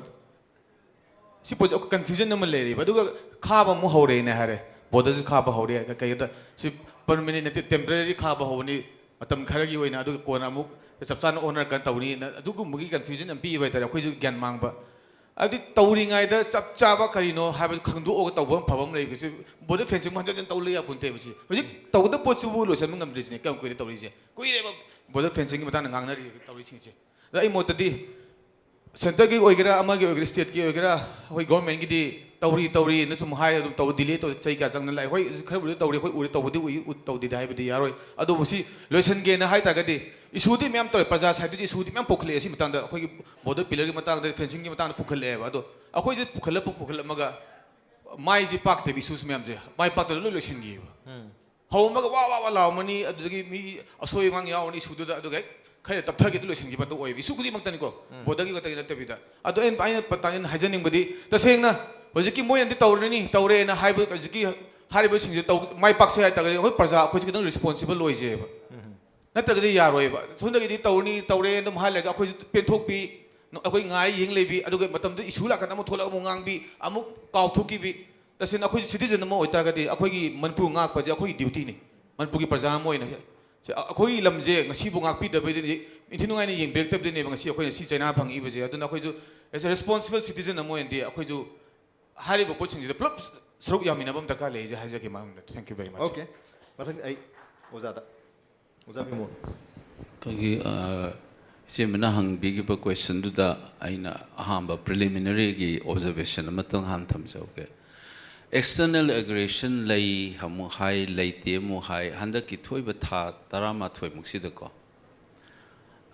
ꯁꯤ ꯄꯣꯠꯁꯦ ꯑꯩꯈꯣꯏ confusion ꯑꯃ ꯂꯩꯔꯤꯕ꯫ ꯑꯗꯨꯒ ꯈꯥꯕ ꯑꯃꯨꯛ ꯍꯧꯔꯦꯅ ꯍꯥꯏꯔꯦ, borderꯁꯦ ꯈꯥꯕ ꯍꯧꯔꯦ꯫ ꯀꯩ- ꯀꯩꯗ ꯁꯤ permanent ꯅꯠꯇꯦ, temporary ꯈꯥꯕ ꯍꯧꯕꯅꯤ꯫ ꯃꯇꯝ ꯈꯔꯒꯤ ꯑꯣꯏꯅ, ꯑꯗꯨꯒ ꯀꯣꯟꯅ ꯑꯃꯨꯛ ꯆꯞ ꯆꯥꯅ ꯑꯣꯅꯔꯀꯥꯟꯗ ꯇꯧꯅꯤꯅ ꯑꯗꯨꯒꯨꯝꯕꯒꯤ ꯀꯟꯐ꯭ꯌꯨꯖꯟ ꯑꯃ ꯄꯤꯕ ꯍꯥꯏꯇꯥꯔꯦ꯫ ꯑꯩꯈꯣꯏꯁꯨ ꯒ꯭ꯌꯥꯟ ꯃꯥꯡꯕ꯫ ꯍꯥꯏꯕꯗꯤ ꯇꯧꯔꯤꯉꯩꯗ ꯆꯞ ꯆꯥꯕ ꯀꯔꯤꯅꯣ ꯍꯥꯏꯕꯗꯨ ꯈꯪꯗꯣꯛꯑꯒ ꯇꯧꯕ ꯑꯃ ꯐꯕ ꯑꯃ ꯂꯩꯕꯁꯦ꯫ ꯕꯣꯔꯗꯔ ꯐꯦꯟꯁꯤꯡ ꯍꯟꯖꯤꯟ ꯍꯟꯖꯤꯟ ꯇꯧ ꯂꯩ ꯌꯥꯄꯣꯟꯇꯦꯕ ꯁꯤ꯫ ꯍꯧꯖꯤꯛ ꯇꯧꯒꯗꯕ ꯄꯣꯠꯁꯤꯕꯨ ꯂꯣꯏꯁꯤꯟꯕ ꯉꯝꯗ꯭ꯔꯤꯁꯤꯅꯦ꯫ ꯀꯌꯥꯝ ꯀꯨꯏꯔꯦ ꯇꯧꯔꯤꯁꯦ? ꯀꯨꯏꯔꯦꯕ ꯕꯣꯔꯗꯔ ꯐꯦꯟꯁꯤꯡꯒꯤ ꯃꯇꯥꯡꯗ ꯉꯥꯡꯅꯔꯤ ꯇꯧꯔꯤꯁꯤꯡꯁꯦ꯫ ꯑꯗ ꯑꯩ ꯃꯣꯠꯇꯗꯤ ꯁꯦꯟꯇꯔꯒꯤ ꯑꯣꯏꯒꯦꯔꯥ, ꯑꯃꯒꯤ ꯑꯣꯏꯒꯦꯔꯥ, ꯁ꯭ꯇꯦꯠꯀꯤ ꯑꯣꯏꯒꯦꯔꯥ, ꯑꯩꯈꯣꯏ ꯒꯣꯔꯃꯦꯟꯒꯤꯗꯤ ꯇꯧꯔꯤ ꯇꯧꯔꯤꯅ ꯁꯨꯝ ꯍꯥꯏ, ꯑꯗꯨꯝ ꯇꯧ, ꯗꯤꯂꯦ ꯇꯧ, ꯆꯍꯤ ꯀꯌꯥ ꯆꯪꯗꯅ ꯂꯥꯛꯑꯦ꯫ ꯍꯣꯏ, ꯈꯔꯕꯨꯗꯤ ꯇꯧꯔꯤ, ꯑꯩꯈꯣꯏ ꯎꯔꯦ, ꯇꯧꯕꯗꯤ ꯎꯏ, ꯎ-, ꯇꯧꯗꯦꯗꯤ ꯍꯥꯏꯕꯗꯤ ꯌꯥꯔꯣꯏ꯫ ꯑꯗꯨꯕꯨ ꯁꯤ ꯂꯣꯏꯁꯤꯟꯒꯦꯅ ꯍꯥꯏ ꯇꯥꯔꯒꯗꯤ ꯏꯁꯨꯗꯤ ꯃꯌꯥꯝ ꯇꯧꯔꯦ, ꯄ꯭ꯔꯖꯥ ꯁꯥꯏꯠꯇꯒꯤ ꯏꯁꯨꯗꯤ ꯃꯌꯥꯝ ꯄꯨꯈꯠꯂꯛꯑꯦ꯫ ꯁꯤ ꯃꯇꯥꯡꯗ ꯑꯩꯈꯣꯏꯒꯤ ꯕꯣꯔꯗꯔ ꯄꯤꯂꯔꯒꯤ ꯃꯇꯥꯡꯗ, ꯐꯦꯟꯁꯤꯡꯒꯤ ꯃꯇꯥꯡꯗ ꯄꯨꯈꯠꯂꯛꯑꯦꯕ꯫ ꯑꯗꯣ ꯑꯩꯈꯣꯏꯁꯦ ꯄꯨꯈꯠꯂꯛꯄ ꯄꯨꯈꯠꯂꯝꯃꯒ ꯃꯥꯏꯁꯦ ꯄꯥꯛꯇꯦꯕ, ꯏꯁꯨꯁ ꯃꯌꯥꯝꯁꯦ ꯃꯥꯏ ꯄꯥꯛꯇꯅ ꯂꯣꯏ ꯂꯣꯏꯁꯤꯟꯈꯤꯑꯕ꯫ ꯍꯧꯔꯝꯃꯒ ꯋꯥ ꯋꯥ ꯋꯥ ꯂꯥꯎꯔꯝꯃꯅꯤ, ꯑꯗꯨꯗꯒꯤ ꯃꯤ ꯑꯁꯣꯏ ꯑꯉꯥꯡ ꯌꯥꯎꯔꯅꯤ, ꯏꯁꯨꯗꯨꯗ ꯑꯗꯨꯒ ꯍꯦꯛ ꯈꯔ ꯇꯞꯊꯒꯦꯗ ꯂꯣꯏꯁꯤꯟꯈꯤꯕ ꯑꯗꯨ ꯑꯣꯏꯌꯦꯕ꯫ ꯏꯁꯨ ꯈꯨꯗꯤꯡꯃꯛꯇꯅꯤꯀꯣ, ꯎꯝ꯫ ꯕꯣꯔꯗꯔꯒꯤ ꯈꯛꯇꯒꯤ ꯅꯠꯇꯕꯤꯗ꯫ ꯑꯗꯣ ꯑꯩꯅ, ꯑꯩꯅ ꯄ-, ꯑꯩꯅ ꯍꯥꯏꯖꯅꯤꯡꯕꯗꯤ, ꯇꯁꯦꯡꯅ ꯍꯧꯖꯤꯛꯀꯤ ꯃꯣꯏꯅꯗꯤ ꯇꯧꯔꯅꯤ, ꯇꯧꯔꯦꯅ ꯍꯥꯏꯕ, ꯍꯧꯖꯤꯛꯀꯤ ꯍꯥꯏꯔꯤꯕꯁꯤꯡꯁꯦ ꯇꯧ-, ꯃꯥꯏ ꯄꯥꯛꯁꯦ ꯍꯥꯏ ꯇꯥꯔꯒꯗꯤ ꯑꯩꯈꯣꯏ ꯄ꯭ꯔꯖꯥ ꯑꯩꯈꯣꯏꯁꯦ ꯈꯤꯇꯪ ꯔꯦꯁꯄꯣꯟꯁꯤꯕꯜ ꯑꯣꯏꯖꯩꯑꯕ꯫ ꯎꯝ꯫ ꯅꯠꯇ꯭ꯔꯒꯗꯤ ꯌꯥꯔꯣꯏꯕ꯫ ꯁꯣꯝꯗꯒꯤꯗꯤ ꯇꯧꯔꯅꯤ, ꯇꯧꯔꯦ ꯑꯗꯨꯝ ꯍꯥꯏꯔꯒ ꯑꯩꯈꯣꯏꯁꯨ ꯄꯦꯟꯊꯣꯛꯄꯤ, ꯑꯩꯈꯣꯏ ꯉꯥꯏ ꯌꯦꯡ ꯂꯩꯕꯤ, ꯑꯗꯨꯒ ꯃꯇꯝꯗꯨ ꯏꯁꯨ ꯂꯥꯛꯀꯥꯟꯗ ꯑꯃꯨꯛ ꯊꯣꯛꯂꯛ ꯑꯃꯨꯛ ꯉꯥꯡꯕꯤ, ꯑꯃꯨꯛ ꯀꯥꯎꯊꯣꯛꯈꯤꯕꯤ꯫ ꯇꯁꯦꯡꯅ ꯑꯩꯈꯣꯏꯁꯨ ꯁꯤꯇꯤꯖꯟ ꯑꯃ ꯑꯣꯏꯇꯥꯔꯒꯗꯤ ꯑꯩꯈꯣꯏꯒꯤ ꯃꯅꯤꯄꯨꯔ ꯉꯥꯛꯄꯁꯦ ꯑꯩꯈꯣꯏꯒꯤ ꯗ꯭ꯌꯨꯇꯤꯅꯤ꯫ ꯃꯅꯤꯄꯨꯔꯒꯤ ꯄ꯭ꯔꯖꯥ ꯑꯃ ꯑꯣꯏꯅ ꯁꯤ ꯑ-, ꯑꯩꯈꯣꯏꯒꯤ ꯂꯝꯁꯦ ꯉꯁꯤꯕꯨ ꯉꯥꯛꯄꯤꯗꯕꯩꯗꯤ, ꯏꯟꯊꯤ ꯅꯨꯡꯉꯥꯏꯅ ꯌꯦꯡꯕꯤꯔꯛꯇꯕꯗꯨꯅꯦꯕ ꯉꯁꯤ ꯑꯩꯈꯣꯏꯅ ꯁꯤ ꯆꯩꯅꯥ ꯐꯪꯉꯛꯏꯕꯁꯦ꯫ ꯑꯗꯨꯅ ꯑꯩꯈꯣꯏꯁꯨ as a responsible citizen ꯑꯃ ꯑꯣꯏꯅꯗꯤ ꯑꯩꯈꯣꯏꯁꯨ ꯍꯥꯏꯔꯤꯕ ꯄꯣꯠꯁꯤꯡꯁꯤꯗ ꯄꯨꯂꯞ ꯁꯔꯨꯛ ꯌꯥꯃꯤꯟꯅꯕ ꯑꯃ ꯗꯔꯀꯥꯔ ꯂꯩ ꯍꯥꯏꯁꯦ ꯍꯥꯏꯖꯒꯦ ꯃꯔꯝꯗ꯫ Thank you very much꯫ Okay꯫ ꯃꯊꯪ ꯑꯩ ꯑꯣꯖꯥꯗ꯫ ꯑꯣꯖꯥ ꯕꯤꯃꯣꯜ꯫ ꯑꯩꯈꯣꯏꯒꯤ, ꯑ, ꯏꯆꯦꯃꯅ ꯍꯪꯕꯤꯈꯤꯕ ꯀꯣꯏꯁꯟꯗꯨꯗ ꯑꯩꯅ ꯑꯍꯥꯟꯕ ꯄ꯭ꯔꯤꯂꯤꯃꯤꯅꯔꯤꯒꯤ ꯑꯣꯕꯖꯔꯕꯦꯁꯟ ꯑꯃꯇꯪ ꯍꯥꯟꯅ ꯊꯝꯖꯍꯧꯒꯦ꯫ ꯑꯦꯛꯁꯇꯔꯅꯦꯜ ꯑꯦꯒ꯭ꯔꯦꯁꯟ ꯂꯩ ꯑꯃꯨꯛ ꯍꯥꯏ, ꯂꯩꯇꯦ ꯑꯃꯨꯛ ꯍꯥꯏ꯫ ꯍꯟꯗꯛꯀꯤ ꯊꯣꯛꯏꯕ ꯊꯥ ꯇꯔꯥꯃꯥꯊꯣꯏꯃꯨꯛꯁꯤꯗꯀꯣ,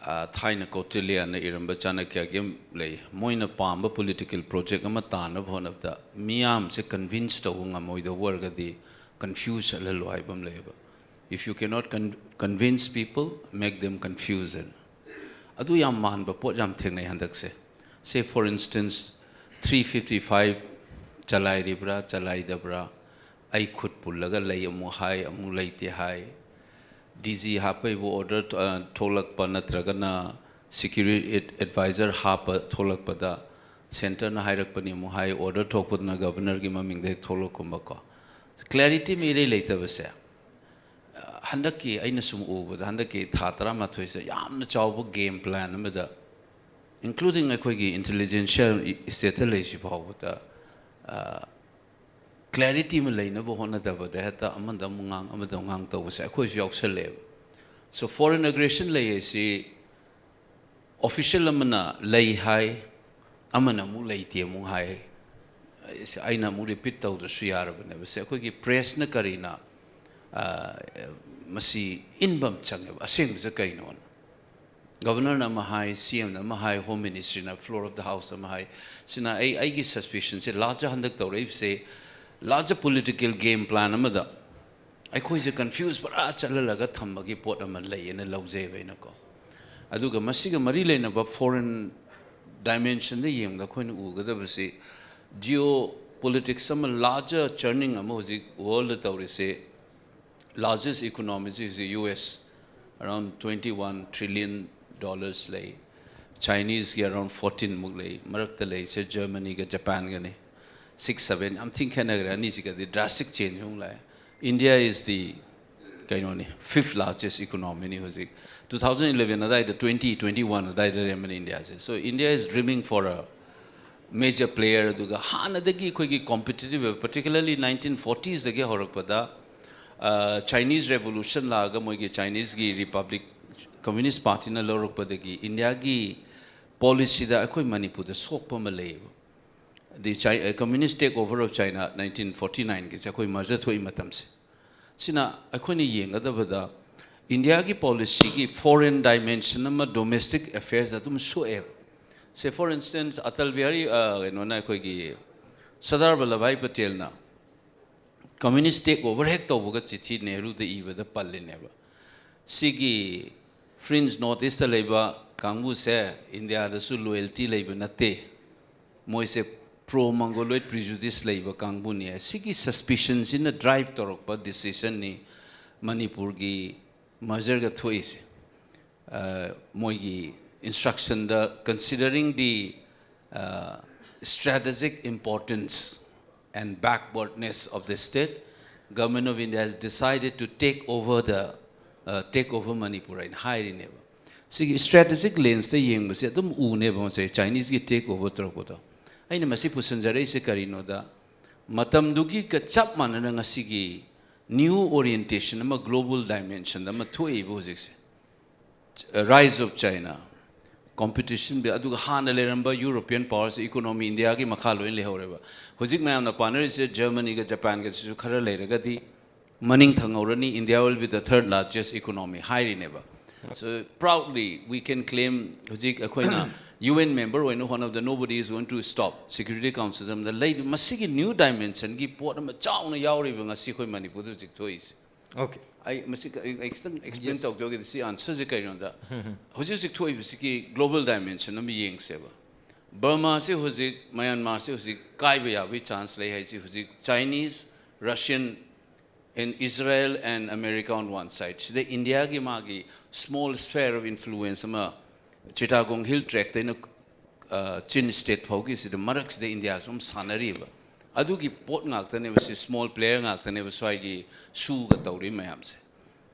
ꯑ, ꯊꯥꯏꯅ ꯀꯧꯇꯤꯜꯌꯥꯅ ꯏꯔꯝꯕ ꯆꯥꯅꯀ꯭ꯌꯥꯒꯤ ꯑꯃ ꯂꯩ, ꯃꯣꯏꯅ ꯄꯥꯝꯕ ꯄꯣꯂꯤꯇꯤꯀꯦꯜ ꯄ꯭ꯔꯣꯖꯦꯛ ꯑꯃ ꯇꯥꯅꯕ ꯍꯣꯠꯅꯕꯗ ꯃꯤꯌꯥꯝꯁꯦ ꯀꯟꯚꯤꯟꯁ ꯇꯧꯕ ꯉꯝꯃꯣꯏꯗꯧꯕ ꯑꯣꯏꯔꯒꯗꯤ ꯀꯟꯐ꯭ꯌꯨꯁ ꯆꯠꯍꯜꯂꯨ ꯍꯥꯏꯕ ꯑꯃ ꯂꯩꯌꯦꯕ꯫ If you cannot con-, convince people, make them confused. ꯑꯗꯨ ꯌꯥꯝ ꯃꯥꯟꯕ ꯄꯣꯠ ꯌꯥꯝ ꯊꯦꯡꯅꯩ ꯍꯟꯗꯛꯁꯦ꯫ Say for instance, three fifty five ꯆꯂꯥꯏꯔꯤꯕ꯭ꯔꯥ ꯆꯂꯥꯏꯗꯕ꯭ꯔꯥ, ꯑꯩ ꯈꯨꯠ ꯄꯨꯜꯂꯒ ꯂꯩ ꯑꯃꯨꯛ ꯍꯥꯏ, ꯑꯃꯨꯛ ꯂꯩꯇꯦ ꯍꯥꯏ꯫ ꯗꯤ ꯖꯤ ꯍꯥꯞꯄꯩꯕꯨ ꯑꯣꯔꯗꯔ, ꯑ, ꯊꯣꯛꯂꯛꯄ ꯅꯠꯇ꯭ꯔꯒꯅ ꯁꯦꯀ꯭ꯌꯨꯔꯤꯇꯤ ꯑꯦꯗ-, ꯑꯦꯗꯚꯥꯏꯖꯔ ꯍꯥꯞꯄ ꯊꯣꯛꯂꯛꯄꯗ ꯁꯦꯟꯇꯔꯅ ꯍꯥꯏꯔꯛꯄꯅꯤ ꯑꯃꯨꯛ ꯍꯥꯏ, ꯑꯣꯔꯗꯔ ꯊꯣꯛꯄꯗꯨꯅ ꯒꯕꯔꯅꯔꯒꯤ ꯃꯃꯤꯡꯗ ꯍꯦꯛ ꯊꯣꯛꯂꯛꯀꯨꯝꯕꯀꯣ꯫ ꯀ꯭ꯂꯦꯔꯤꯇꯤ ꯑꯃ ꯏꯔꯩ ꯂꯩꯇꯕꯁꯦ, ꯑ, ꯍꯟꯗꯛꯀꯤ ꯑꯩꯅ ꯁꯨꯝ ꯎꯕꯗ ꯍꯟꯗꯛꯀꯤ ꯊꯥ ꯇꯔꯥꯃꯥꯊꯣꯏꯁꯤꯗ ꯌꯥꯝꯅ ꯆꯥꯎꯕ game plan ꯑꯃꯗ, including ꯑꯩꯈꯣꯏꯒꯤ intelligentsia stateꯇ ꯂꯩꯁꯤ ꯐꯥꯎꯕꯗ clarity ꯑꯃ ꯂꯩꯅꯕ ꯍꯣꯠꯅꯗꯕꯗ ꯍꯦꯛꯇ ꯑꯃꯗ ꯑꯃꯨꯛ ꯉꯥꯡ ꯑꯃꯗ ꯑꯃꯨꯛ ꯉꯥꯡ ꯇꯧꯕꯁꯦ ꯑꯩꯈꯣꯏꯁꯨ ꯌꯥꯎꯁꯜꯂꯦꯕ꯫ So foreign aggression ꯂꯩ ꯍꯥꯏꯁꯤ official ꯑꯃꯅ ꯂꯩ ꯍꯥꯏ, ꯑꯃꯅ ꯑꯃꯨꯛ ꯂꯩꯇꯦ ꯑꯃꯨꯛ ꯍꯥꯏ꯫ ꯑꯩꯅ ꯑꯃꯨꯛ repeat ꯇꯧꯗ꯭ꯔꯁꯨ ꯌꯥꯔꯕꯅꯦꯕ꯫ ꯁꯦ ꯑꯩꯈꯣꯏꯒꯤ pressꯅ ꯀꯔꯤꯅ ꯃꯁꯤ ꯏꯟꯕ ꯑꯃ ꯆꯪꯉꯦꯕ, ꯑꯁꯦꯡꯕꯁꯦ ꯀꯩꯅꯣꯅ꯫ Governorꯅ ꯑꯃ ꯍꯥꯏ, CMꯅ ꯑꯃ ꯍꯥꯏ, Home Ministryꯅ floor of the house ꯑꯃ ꯍꯥꯏ꯫ ꯁꯤꯅ ꯑꯩ ꯑꯩꯒꯤ suspicionꯁꯦ larger ꯍꯟꯗꯛ ꯇꯧꯔꯛꯏꯕꯁꯦ larger political game plan ꯑꯃꯗ ꯑꯩꯈꯣꯏꯁꯦ confuse ꯄꯨꯔꯥ ꯆꯠꯍꯜꯂꯒ ꯊꯝꯕꯒꯤ ꯄꯣꯠ ꯑꯃ ꯂꯩꯌꯦꯅ ꯂꯧꯖꯩꯕ ꯑꯩꯅꯀꯣ꯫ ꯑꯗꯨꯒ ꯃꯁꯤꯒ ꯃꯔꯤ ꯂꯩꯅꯕ foreign dimensionꯗ ꯌꯦꯡꯕꯗ ꯑꯩꯈꯣꯏꯅ ꯎꯒꯗꯕꯁꯤ geopolitics ꯑꯃ larger churning ꯑꯃ ꯍꯧꯖꯤꯛ worldꯗ ꯇꯧꯔꯤꯁꯦ꯫ Largest economy ꯁꯤ ꯍꯧꯖꯤꯛ US, around twenty one trillion dollars ꯂꯩ꯫ Chineseꯀꯤ around fourteen ꯃꯨꯛ ꯂꯩ꯫ ꯃꯔꯛꯇ ꯂꯩꯁꯦ Germanyꯒ Japanꯒꯅꯤ, six seven, ꯌꯥꯝ ꯊꯤꯅ ꯈꯦꯠꯅꯈ꯭ꯔꯦ꯫ ꯑꯅꯤꯁꯤꯒꯗꯤ drastic change ꯑꯃꯨꯛ ꯂꯥꯛꯑꯦ꯫ India is the ꯀꯩꯅꯣꯅꯤ, fifth largest economyꯅꯤ ꯍꯧꯖꯤꯛ꯫ Two thousand eleven ꯑꯗꯥꯏꯗ twenty, twenty one ꯑꯗꯥꯏꯗ ꯂꯩꯔꯝꯕꯅꯤ Indiaꯁꯦ꯫ So India is dreaming for a major player꯫ ꯑꯗꯨꯒ ꯍꯥꯟꯅꯗꯒꯤ ꯑꯩꯈꯣꯏꯒꯤ competitive ꯑꯣꯏꯕ, particularly nineteen fortiesꯗꯒꯤ ꯍꯧꯔꯛꯄꯗ Chinese revolution ꯂꯥꯛꯑꯒ ꯃꯣꯏꯒꯤ Chineseꯀꯤ Republic Communist Partyꯅ ꯂꯧꯔꯛꯄꯗꯒꯤ Indiaꯒꯤ policyꯗ ꯑꯩꯈꯣꯏ ꯃꯅꯤꯄꯨꯔꯗ ꯁꯣꯛꯄ ꯑꯃ ꯂꯩꯌꯦꯕ꯫ The Chi- uh, communist takeover of China nineteen forty nineꯒꯤꯁꯦ ꯑꯩꯈꯣꯏ merger ꯊꯣꯛꯏ ꯃꯇꯝꯁꯦ꯫ ꯁꯤꯅ ꯑꯩꯈꯣꯏꯅ ꯌꯦꯡꯒꯗꯕꯗ Indiaꯒꯤ policyꯒꯤ foreign dimension ꯑꯃ domestic affairs ꯑꯗꯨꯝ ꯁꯣꯛꯑꯦꯕ꯫ Say for instance, Atal Bihari, uh, ꯀꯩꯅꯣꯅ, ꯑꯩꯈꯣꯏꯒꯤ ꯁꯔꯗꯥꯔ ꯚꯜꯂꯚꯚꯥꯏ ꯄꯇꯦꯜꯅ communist takeover ꯍꯦꯛ ꯇꯧꯕꯒ ꯆꯤꯊꯤ ꯅꯦꯍꯔꯨꯗ ꯏꯕꯗ ꯄꯜꯂꯤꯅꯦꯕ꯫ ꯁꯤꯒꯤ French North Eastꯇ ꯂꯩꯕ ꯀꯥꯡꯕꯨꯁꯦ Indiaꯗꯁꯨ loyalty ꯂꯩꯕ ꯅꯠꯇꯦ, ꯃꯣꯏꯁꯦ pro-Mongoloid prejudice ꯂꯩꯕ ꯀꯥꯡꯕꯨꯅꯤ꯫ ꯁꯤꯒꯤ suspicionꯁꯤꯅ drive ꯇꯧꯔꯛꯄ decisionꯅꯤ ꯃꯅꯤꯄꯨꯔꯒꯤ mergerꯒ ꯊꯣꯛꯏꯁꯦ꯫ ꯃꯣꯏꯒꯤ instructionꯗ, considering the strategic importance and backwardness of the state, Government of India has decided to take over the uh, take over Manipur ꯍꯥꯏꯅ ꯍꯥꯏꯔꯤꯅꯦꯕ꯫ ꯁꯤꯒꯤ strategic lensꯇ ꯌꯦꯡꯕꯁꯦ ꯑꯗꯨꯝ ꯎꯅꯦꯕ ꯉꯁꯥꯏ Chineseꯀꯤ take over ꯇꯧꯔꯛꯄꯗꯣ꯫ ꯑꯩꯅ ꯃꯁꯤ ꯄꯨꯁꯤꯟꯖꯔꯛꯏꯁꯦ ꯀꯔꯤꯅꯣꯗ, ꯃꯇꯝꯗꯨꯒꯤꯒ ꯆꯞ ꯃꯥꯟꯅꯅ ꯉꯁꯤꯒꯤ new orientation ꯑꯃ, global dimension ꯑꯃ ꯊꯣꯛꯏꯕ ꯍꯧꯖꯤꯛꯁꯦ꯫ Rise of China, competition, ꯑꯗꯨꯒ ꯍꯥꯟꯅ ꯂꯩꯔꯝꯕ European powersꯁꯦ economy Indiaꯒꯤ ꯃꯈꯥ ꯂꯣꯏꯅ ꯂꯩꯍꯧꯔꯦꯕ꯫ ꯍꯧꯖꯤꯛ ꯃꯌꯥꯝꯅ ꯄꯥꯅꯔꯤꯁꯦ Germanyꯒ Japanꯒꯁꯤꯁꯨ ꯈꯔ ꯂꯩꯔꯒꯗꯤ ꯃꯅꯤꯡ ꯊꯪꯍꯧꯔꯅꯤ, India will be the third largest economy ꯍꯥꯏꯔꯤꯅꯦꯕ꯫ So proudly we can claim ꯍꯧꯖꯤꯛ ꯑꯩꯈꯣꯏꯅ UN member ꯑꯣꯏꯅ ꯍꯣꯠꯅꯕꯗ nobody is going to stop Security Council ꯑꯃꯗ ꯂꯩ꯫ ꯃꯁꯤꯒꯤ new dimensionꯒꯤ ꯄꯣꯠ ꯑꯃ ꯆꯥꯎꯅ ꯌꯥꯎꯔꯤꯕ ꯉꯁꯤ ꯑꯩꯈꯣꯏ ꯃꯅꯤꯄꯨꯔꯗ ꯍꯧꯖꯤꯛ ꯊꯣꯛꯏꯁꯦ꯫ Okay. ꯑꯩ ꯃꯁꯤ ꯑꯩ ꯑꯩ ꯈꯤꯇꯪ explain Yes. ꯇꯧꯖꯧꯒꯦ꯫ ꯁꯤ answerꯁꯦ ꯀꯩꯅꯣꯗ, ꯍꯧꯖꯤꯛ ꯍꯧꯖꯤꯛ ꯊꯣꯛꯏꯕꯁꯤꯒꯤ global dimension ꯑꯃ ꯌꯦꯡꯁꯦꯕ꯫ ꯕꯔꯃꯥꯁꯤ ꯍꯧꯖꯤꯛ, ꯃꯌꯥꯟꯃꯥꯔꯁꯤ ꯍꯧꯖꯤꯛ ꯀꯥꯏꯕ ꯌꯥꯕꯒꯤ chance ꯂꯩ ꯍꯥꯏꯁꯤ ꯍꯧꯖꯤꯛ Chinese, Russian and Israel and America on one side, ꯁꯤꯗ Indiaꯒꯤ ꯃꯥꯒꯤ small sphere of influence ꯑꯃ Chittagong Hill Tractꯇꯩꯅ ꯆꯤꯟ state ꯐꯥꯎꯒꯤꯁꯤꯗ ꯃꯔꯛꯁꯤꯗ Indiaꯁꯨ ꯑꯗꯨꯝ ꯁꯥꯟꯅꯔꯤꯕ꯫ ꯑꯗꯨꯒꯤ ꯄꯣꯠ ꯉꯥꯛꯇꯅꯦꯕ ꯁꯤ, small player ꯉꯥꯛꯇꯅꯦꯕ ꯁ꯭ꯋꯥꯏꯒꯤ ꯁꯨꯒ ꯇꯧꯔꯤ ꯃꯌꯥꯝꯁꯦ꯫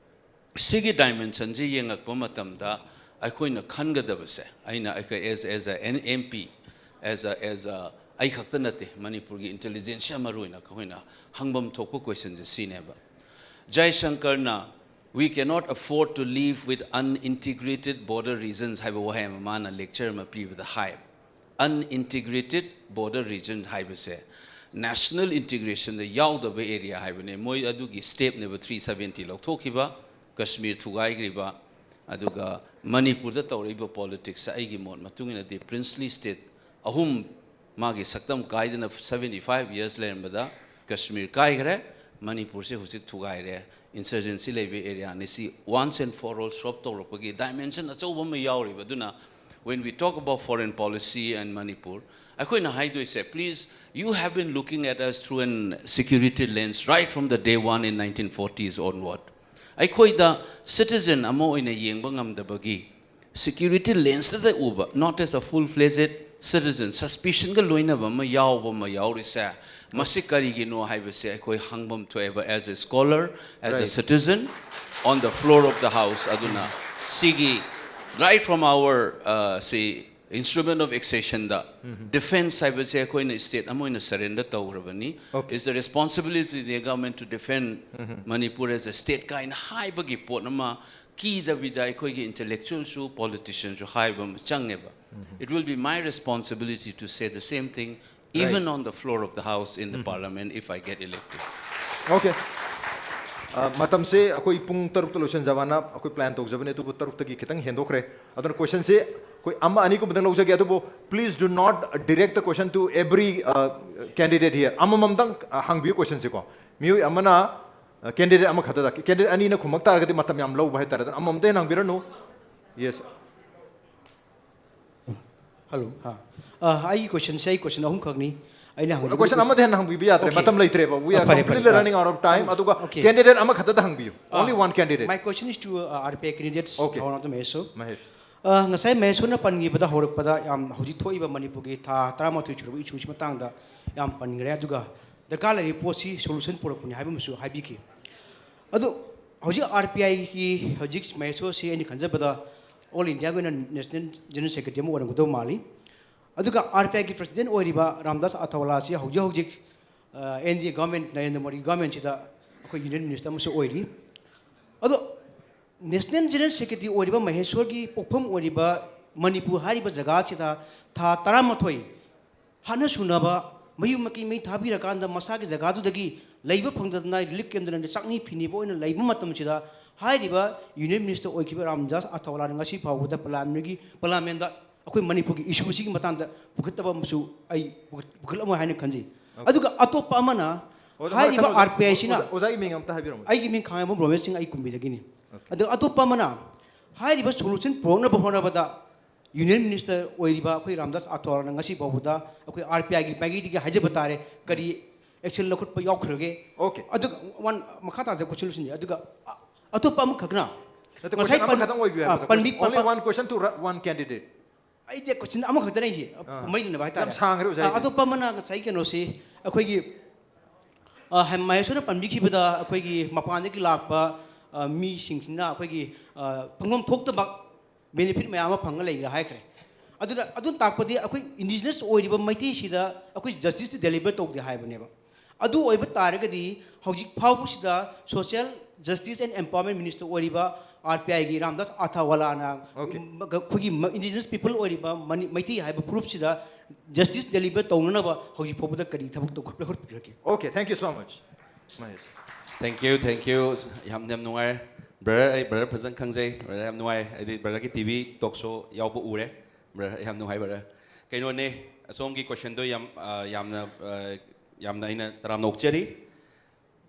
ꯁꯤꯒꯤ dimensionꯁꯦ ꯌꯦꯡꯉꯛꯄ ꯃꯇꯝꯗ ꯑꯩꯈꯣꯏꯅ ꯈꯟꯒꯗꯕꯁꯦ, ꯑꯩꯅ ꯑꯩꯈꯣꯏ as as a an MP, as a as a ꯑꯩ ꯈꯛꯇ ꯅꯠꯇꯦ, ꯃꯅꯤꯄꯨꯔꯒꯤ intelligentsia ꯃꯔꯨ ꯑꯣꯏꯅ ꯑꯩꯈꯣꯏꯅ ꯍꯪꯐꯝ ꯊꯣꯛꯄ questionꯁꯦ ꯁꯤꯅꯦꯕ꯫ ꯖꯌꯁꯪꯀꯔꯅ "We cannot afford to live with unintegrated border regions" ꯍꯥꯏꯕ ꯋꯥꯍꯩ ꯑꯃ ꯃꯥꯅ lecture ꯑꯃ ꯄꯤꯕꯗ ꯍꯥꯏ꯫ Unintegrated border region ꯍꯥꯏꯕꯁꯦ national integrationꯗ ꯌꯥꯎꯗꯕ area ꯍꯥꯏꯕꯅꯦ꯫ ꯃꯣꯏ ꯑꯗꯨꯒꯤ stepꯅꯦꯕ three seventy ꯂꯧꯊꯣꯛꯈꯤꯕ, ꯀꯁꯃꯤꯔ ꯊꯨꯒꯥꯏꯈ꯭ꯔꯤꯕ, ꯑꯗꯨꯒ ꯃꯅꯤꯄꯨꯔꯗ ꯇꯧꯔꯛꯏꯕ politics꯫ ꯑꯩꯒꯤ ꯃꯣꯠ ꯃꯇꯨꯡ ꯏꯟꯅꯗꯤ princely state ꯑꯍꯨꯝ ꯃꯥꯒꯤ ꯁꯛꯇꯝ ꯀꯥꯏꯗꯅ seventy five years ꯂꯩꯔꯝꯕꯗ ꯀꯁꯃꯤꯔ ꯀꯥꯏꯈ꯭ꯔꯦ, ꯃꯅꯤꯄꯨꯔꯁꯦ ꯍꯧꯖꯤꯛ ꯊꯨꯒꯥꯏꯔꯦ, insurgency ꯂꯩꯕ areaꯅꯤ꯫ ꯁꯤ once and for all solve ꯇꯧꯔꯛꯄꯒꯤ dimension ꯑꯆꯧꯕ ꯑꯃ ꯌꯥꯎꯔꯤꯕ꯫ ꯑꯗꯨꯅ when we talk about foreign policy and Manipur, ꯑꯩꯈꯣꯏꯅ ꯍꯥꯏꯗꯣꯏꯁꯦ, please, you have been looking at us through an security lens right from the day one in nineteen forties onward. ꯑꯩꯈꯣꯏꯗ citizen ꯑꯃ ꯑꯣꯏꯅ ꯌꯦꯡꯕ ꯉꯝꯗꯕꯒꯤ security lensꯇꯗ ꯎꯕ, not as a full-fledged citizen suspicion ꯒ ꯂꯣꯏꯅꯕ ꯑꯃ ꯌꯥꯎꯕ ꯑꯃ ꯌꯥꯎꯔꯤꯁꯦ, ꯃꯁꯤ ꯀꯔꯤꯒꯤꯅꯣ ꯍꯥꯏꯕꯁꯦ ꯑꯩꯈꯣꯏ ꯍꯪꯐꯝ ꯊꯣꯛꯑꯦꯕ, as a scholar, as a citizen, on the floor of the house. ꯑꯗꯨꯅ ꯁꯤꯒꯤ right from our, uh, ꯁꯤ instrument of accession the defense ꯍꯥꯏꯕꯁꯦ ꯑꯩꯈꯣꯏꯅ state ꯑꯃ ꯑꯣꯏꯅ surrender ꯇꯧꯈ꯭ꯔꯕꯅꯤ. It's the responsibility of the government to defend Manipur as a state ꯀꯥꯏꯅ ꯍꯥꯏꯕꯒꯤ ꯄꯣꯠ ꯑꯃ ꯀꯤꯗꯕꯤꯗ ꯑꯩꯈꯣꯏꯒꯤ intellectual ꯁꯨ politician ꯁꯨ ꯍꯥꯏꯕ ꯑꯃ ꯆꯪꯉꯦꯕ. It will be my responsibility to say the same thing, even on the floor of the house in the parliament, if I get elected. Okay. ꯑ, ꯃꯇꯝꯁꯦ ꯑꯩꯈꯣꯏ ꯄꯨꯡ ꯇꯔꯨꯛꯇ ꯂꯣꯏꯁꯤꯟꯖꯕꯅ ꯑꯩꯈꯣꯏ plan ꯇꯧꯖꯕꯅꯦ, ꯑꯗꯨꯕꯨ ꯇꯔꯨꯛꯇꯒꯤ ꯈꯤꯇꯪ ꯍꯦꯟꯗꯣꯛꯈ꯭ꯔꯦ. ꯑꯗꯨꯅ question ꯁꯦ ꯑꯩꯈꯣꯏ ꯑꯃ ꯑꯅꯤꯒꯨꯝꯕꯗꯪ ꯂꯧꯖꯒꯦ, ꯑꯗꯨꯕꯨ please do not direct the question to every, uh, candidate here. ꯑꯃꯃꯝꯗꯪ, ꯑ, ꯍꯪꯕꯤꯌꯨ question ꯁꯦꯀꯣ. ꯃꯤꯑꯣꯏ ꯑꯃꯅ, ꯑ, candidate ꯑꯃꯈꯛꯇꯗ, candidate ꯑꯅꯤꯅ ꯈꯨꯝꯃꯛ ꯇꯥꯔꯒꯗꯤ ꯃꯇꯝ ꯌꯥꯝ ꯂꯧꯕ ꯍꯥꯏꯇꯥꯔꯦ꯫ ꯑꯗꯨꯅ ꯑꯃꯃꯝꯇ ꯍꯦꯟꯅ ꯍꯪꯕꯤꯔꯅꯨ. Yes. Hello. ꯍꯥ꯫ ꯑ, ꯑꯩꯒꯤ question ꯁꯦ, ꯑꯩ question ꯑꯍꯨꯝꯈꯛꯅꯤ ꯑꯩꯅ ꯍꯪꯒꯗꯕ꯫ Question ꯑꯃꯗ ꯍꯦꯟꯅ ꯍꯪꯕꯤꯕ ꯌꯥꯗ꯭ꯔꯦ, Okay. ꯃꯇꯝ ꯂꯩꯇ꯭ꯔꯦꯕ. We are ꯐꯔꯦ, ꯐꯔꯦ, completely ꯐꯔꯦ꯫ Running out of time. ꯑꯗꯨꯒ Okay. Candidate ꯑꯃꯈꯛꯇꯗ ꯍꯪꯕꯤꯌꯨ. ꯑ, Only one candidate. My question is to, uh, R P I candidates, Okay. ꯊꯧꯅꯥ ꯃꯍꯦꯁ꯫ ꯃꯍꯦꯁ. ꯑ, ꯉꯁꯥꯏ ꯃꯍꯦꯁꯣꯔꯅ ꯄꯟꯈꯤꯕꯗ, ꯍꯧꯔꯛꯄꯗ ꯌꯥꯝ ꯍꯧꯖꯤꯛ ꯊꯣꯛꯏꯕ ꯃꯅꯤꯄꯨꯔꯒꯤ ꯊꯥ ꯇꯔꯥꯃꯥꯊꯣꯏ ꯁꯨꯔꯕ issue ꯁꯤ ꯃꯇꯥꯡꯗ ꯌꯥꯝ ꯄꯟꯈ꯭ꯔꯦ꯫ ꯑꯗꯨꯒ ꯗꯔꯀꯥꯔ ꯂꯩꯔꯤꯕ ꯄꯣꯠꯁꯤ solution ꯄꯨꯔꯛꯄꯅꯤ ꯍꯥꯏꯕ ꯑꯃꯁꯨ ꯍꯥꯏꯕꯤꯈꯤ꯫ ꯑꯗꯨ ꯍꯧꯖꯤꯛ R P I ꯒꯤ ꯍꯧꯖꯤꯛ ꯃꯍꯦꯁꯣꯔꯁꯤ ꯑꯩꯅ ꯈꯟꯖꯕꯗ All India ꯒꯤ ꯑꯣꯏꯅ National General Secretary ꯑꯃ ꯑꯣꯏꯔꯝꯒꯗꯧꯕ ꯃꯥꯜꯂꯤ꯫ ꯑꯗꯨꯒ R P I ꯒꯤ President ꯑꯣꯏꯔꯤꯕ ꯔꯥꯝꯗꯥꯁ ꯑꯊꯋꯥꯂꯥꯁꯤ ꯍꯧꯖꯤꯛ ꯍꯧꯖꯤꯛ, ꯑ, N D A government, Narendra Modi government ꯁꯤꯗ ꯑꯩꯈꯣꯏ Union Minister ꯑꯃꯁꯨ ꯑꯣꯏꯔꯤ꯫ ꯑꯗꯣ National General Secretary ꯑꯣꯏꯔꯤꯕ ꯃꯍꯦꯁꯣꯔꯒꯤ ꯄꯣꯛꯐꯝ ꯑꯣꯏꯔꯤꯕ ꯃꯅꯤꯄꯨꯔ ꯍꯥꯏꯔꯤꯕ ꯖꯒꯥꯁꯤꯗ ꯊꯥ ꯇꯔꯥꯃꯥꯊꯣꯏ ꯍꯥꯠꯅ ꯁꯨꯅꯕ ꯃꯌꯨꯝ ꯃꯀꯩ ꯃꯩ ꯊꯥꯕꯤꯔꯀꯥꯟꯗ ꯃꯁꯥꯒꯤ ꯖꯒꯥꯗꯨꯗꯒꯤ ꯂꯩꯕ ꯐꯪꯗꯗꯅ relief camp ꯗ ꯆꯥꯛꯅꯤ ꯐꯤꯅꯤꯕ ꯑꯣꯏꯅ ꯂꯩꯕ ꯃꯇꯝꯁꯤꯗ, ꯍꯥꯏꯔꯤꯕ Union Minister ꯑꯣꯏꯈꯤꯕ ꯔꯥꯝꯗꯥꯁ ꯑꯊꯋꯥꯂꯥꯅ ꯉꯁꯤ ꯐꯥꯎꯕꯗ parliament ꯀꯤ, parliament ꯗ ꯑꯩꯈꯣꯏ ꯃꯅꯤꯄꯨꯔꯒꯤ issue ꯁꯤꯒꯤ ꯃꯇꯥꯡꯗ ꯄꯨꯈꯠꯇꯕ ꯑꯃꯁꯨ ꯑꯩ ꯄꯨꯈꯠ-, ꯄꯨꯈꯠꯂꯝꯃꯣꯏ ꯍꯥꯏꯅ ꯈꯟꯖꯩ꯫ ꯑꯗꯨꯒ ꯑꯇꯣꯞꯄ ꯑꯃꯅ, ꯑꯣꯖꯥ, ꯍꯥꯏꯔꯤꯕ ꯃꯊꯪ ꯑꯣꯖꯥ, R P I ꯁꯤꯅ, ꯑꯣꯖꯥ, ꯑꯣꯖꯥꯒꯤ ꯃꯤꯡ ꯑꯝꯇ ꯍꯥꯏꯕꯤꯔꯝꯃꯨ꯫ ꯑꯩꯒꯤ ꯃꯤꯡ ꯈꯥꯉꯦꯝꯕꯝ ꯔꯣꯃꯦꯁ ꯁꯤꯡ, ꯑꯩ ꯀꯨꯝꯕꯤꯗꯒꯤꯅꯤ꯫ ꯑꯗꯨꯒ ꯑꯇꯣꯞꯄ ꯑꯃꯅ, ꯍꯥꯏꯔꯤꯕ solution ꯄꯨꯔꯛꯅꯕ ꯍꯣꯠꯅꯕꯗ Union Minister ꯑꯣꯏꯔꯤꯕ ꯑꯩꯈꯣꯏ ꯔꯥꯝꯗꯥꯁ ꯑꯊꯋꯥꯂꯥꯅ ꯉꯁꯤ ꯐꯥꯎꯕꯗ ꯑꯩꯈꯣꯏ R P I ꯒꯤ ꯃꯥꯏꯀꯩꯗꯒꯤ ꯍꯥꯏꯖꯕ ꯇꯥꯔꯦ, ꯀꯔꯤ action ꯂꯧꯈꯠꯄ ꯌꯥꯎꯈ꯭ꯔꯒꯦ? Okay. ꯑꯗꯨꯒ one, ꯃꯈꯥ ꯇꯥꯖꯕ question ꯂꯣꯏꯁꯤꯟꯖꯩ꯫ ꯑꯗꯨꯒ ꯑ-, ꯑꯇꯣꯞꯄ ꯑꯃꯈꯛꯅ ꯅꯠꯇꯦ, ꯉꯁꯥꯏ question ꯄꯟ-, ꯑꯃꯈꯛꯇꯪ ꯑꯣꯏꯕꯤꯌꯨ ꯑ, ꯍꯥꯏꯕꯗ, ꯄꯟꯕꯤ-, only ꯄꯟꯕ-, one question to ra-, one candidate. ꯑꯩꯗꯤ ꯀꯣꯏꯁꯟ ꯑꯃꯈꯛꯇꯅꯦ ꯑꯩꯁꯦ꯫ ꯑꯥ꯫ ꯃꯔꯤ ꯂꯩꯅꯕ ꯍꯥꯏꯇꯥꯔꯦ꯫ ꯌꯥꯝ ꯁꯥꯡꯈ꯭ꯔꯦ ꯑꯣꯖꯥ, ꯑꯩꯗꯤ꯫ ꯑꯇꯣꯞꯄ ꯑꯃꯅ ꯉꯁꯥꯏ ꯀꯩꯅꯣꯁꯤ ꯑꯩꯈꯣꯏꯒꯤ, ꯑ, ꯍ-, ꯃꯍꯦꯁꯣꯔꯅ ꯄꯟꯕꯤꯈꯤꯕꯗ ꯑꯩꯈꯣꯏꯒꯤ ꯃꯄꯥꯟꯗꯒꯤ ꯂꯥꯛꯄ, ꯑ, ꯃꯤꯁꯤꯡꯁꯤꯅ ꯑꯩꯈꯣꯏꯒꯤ, ꯑ, ꯐꯪꯐꯝ ꯊꯣꯛꯇꯕ ꯕꯦꯅꯤꯐꯤꯠ ꯃꯌꯥꯝ ꯑꯃ ꯐꯪꯉ ꯂꯩꯔꯦ ꯍꯥꯏꯈ꯭ꯔꯦ꯫ ꯑꯗꯨꯗ ꯑꯗꯨꯅ ꯇꯥꯛꯄꯗꯤ ꯑꯩꯈꯣꯏ ꯏꯟꯗꯤꯖꯤꯅꯁ ꯑꯣꯏꯔꯤꯕ ꯃꯩꯇꯩꯁꯤꯗ ꯑꯩꯈꯣꯏ ꯖꯁꯇꯤꯁꯇꯤ ꯗꯦꯂꯤꯚꯔ ꯇꯧꯗꯦ ꯍꯥꯏꯕꯅꯦꯕ꯫ ꯑꯗꯨ ꯑꯣꯏꯕ ꯇꯥꯔꯒꯗꯤ ꯍꯧꯖꯤꯛ ꯐꯥꯎꯕꯁꯤꯗ social justice and empowerment minister ꯑꯣꯏꯔꯤꯕ R P I ꯒꯤ ꯔꯥꯝꯗꯥꯁ ꯑꯊꯥꯋꯥꯂꯥꯅ Okay. ꯑꯩꯈꯣꯏꯒꯤ indigenous people ꯑꯣꯏꯔꯤꯕ ꯃꯅꯤ-, ꯃꯩꯇꯩ ꯍꯥꯏꯕ ꯐꯨꯔꯨꯞꯁꯤꯗ ꯖꯁꯇꯤꯁ ꯗꯦꯂꯤꯚꯔ ꯇꯧꯅꯅꯕ ꯍꯧꯖꯤꯛ ꯐꯥꯎꯕꯗ ꯀꯔꯤ ꯊꯕꯛ ꯇꯧꯈꯠ-, ꯂꯧꯈꯠꯄꯤꯔꯛꯀꯦ? Okay, thank you so much, Mahesh. Thank you, thank you. ꯌꯥꯝ ꯌꯥꯝ ꯅꯨꯡꯉꯥꯏ꯫ ꯕ꯭ꯔꯗꯔ, ꯑꯩ ꯕ꯭ꯔꯗꯔ ꯐꯖꯅ ꯈꯪꯖꯩ꯫ ꯕ꯭ꯔꯗꯔ ꯌꯥꯝ ꯅꯨꯡꯉꯥꯏ꯫ ꯍꯥꯏꯗꯤ ꯕ꯭ꯔꯗꯔꯒꯤ T V talk show ꯌꯥꯎꯕ ꯎꯔꯦ꯫ ꯕ꯭ꯔꯗꯔ, ꯌꯥꯝ ꯅꯨꯡꯉꯥꯏ ꯕ꯭ꯔꯗꯔ꯫ ꯀꯩꯅꯣꯅꯦ, ꯑꯁꯣꯝꯒꯤ ꯀꯣꯏꯁꯟꯗꯣ ꯌꯥꯝ, ꯑ, ꯌꯥꯝꯅ, ꯑ, ꯌꯥꯝꯅ ꯑꯩꯅ ꯇꯔꯥꯝꯅ ꯑꯣꯛꯆꯔꯤ꯫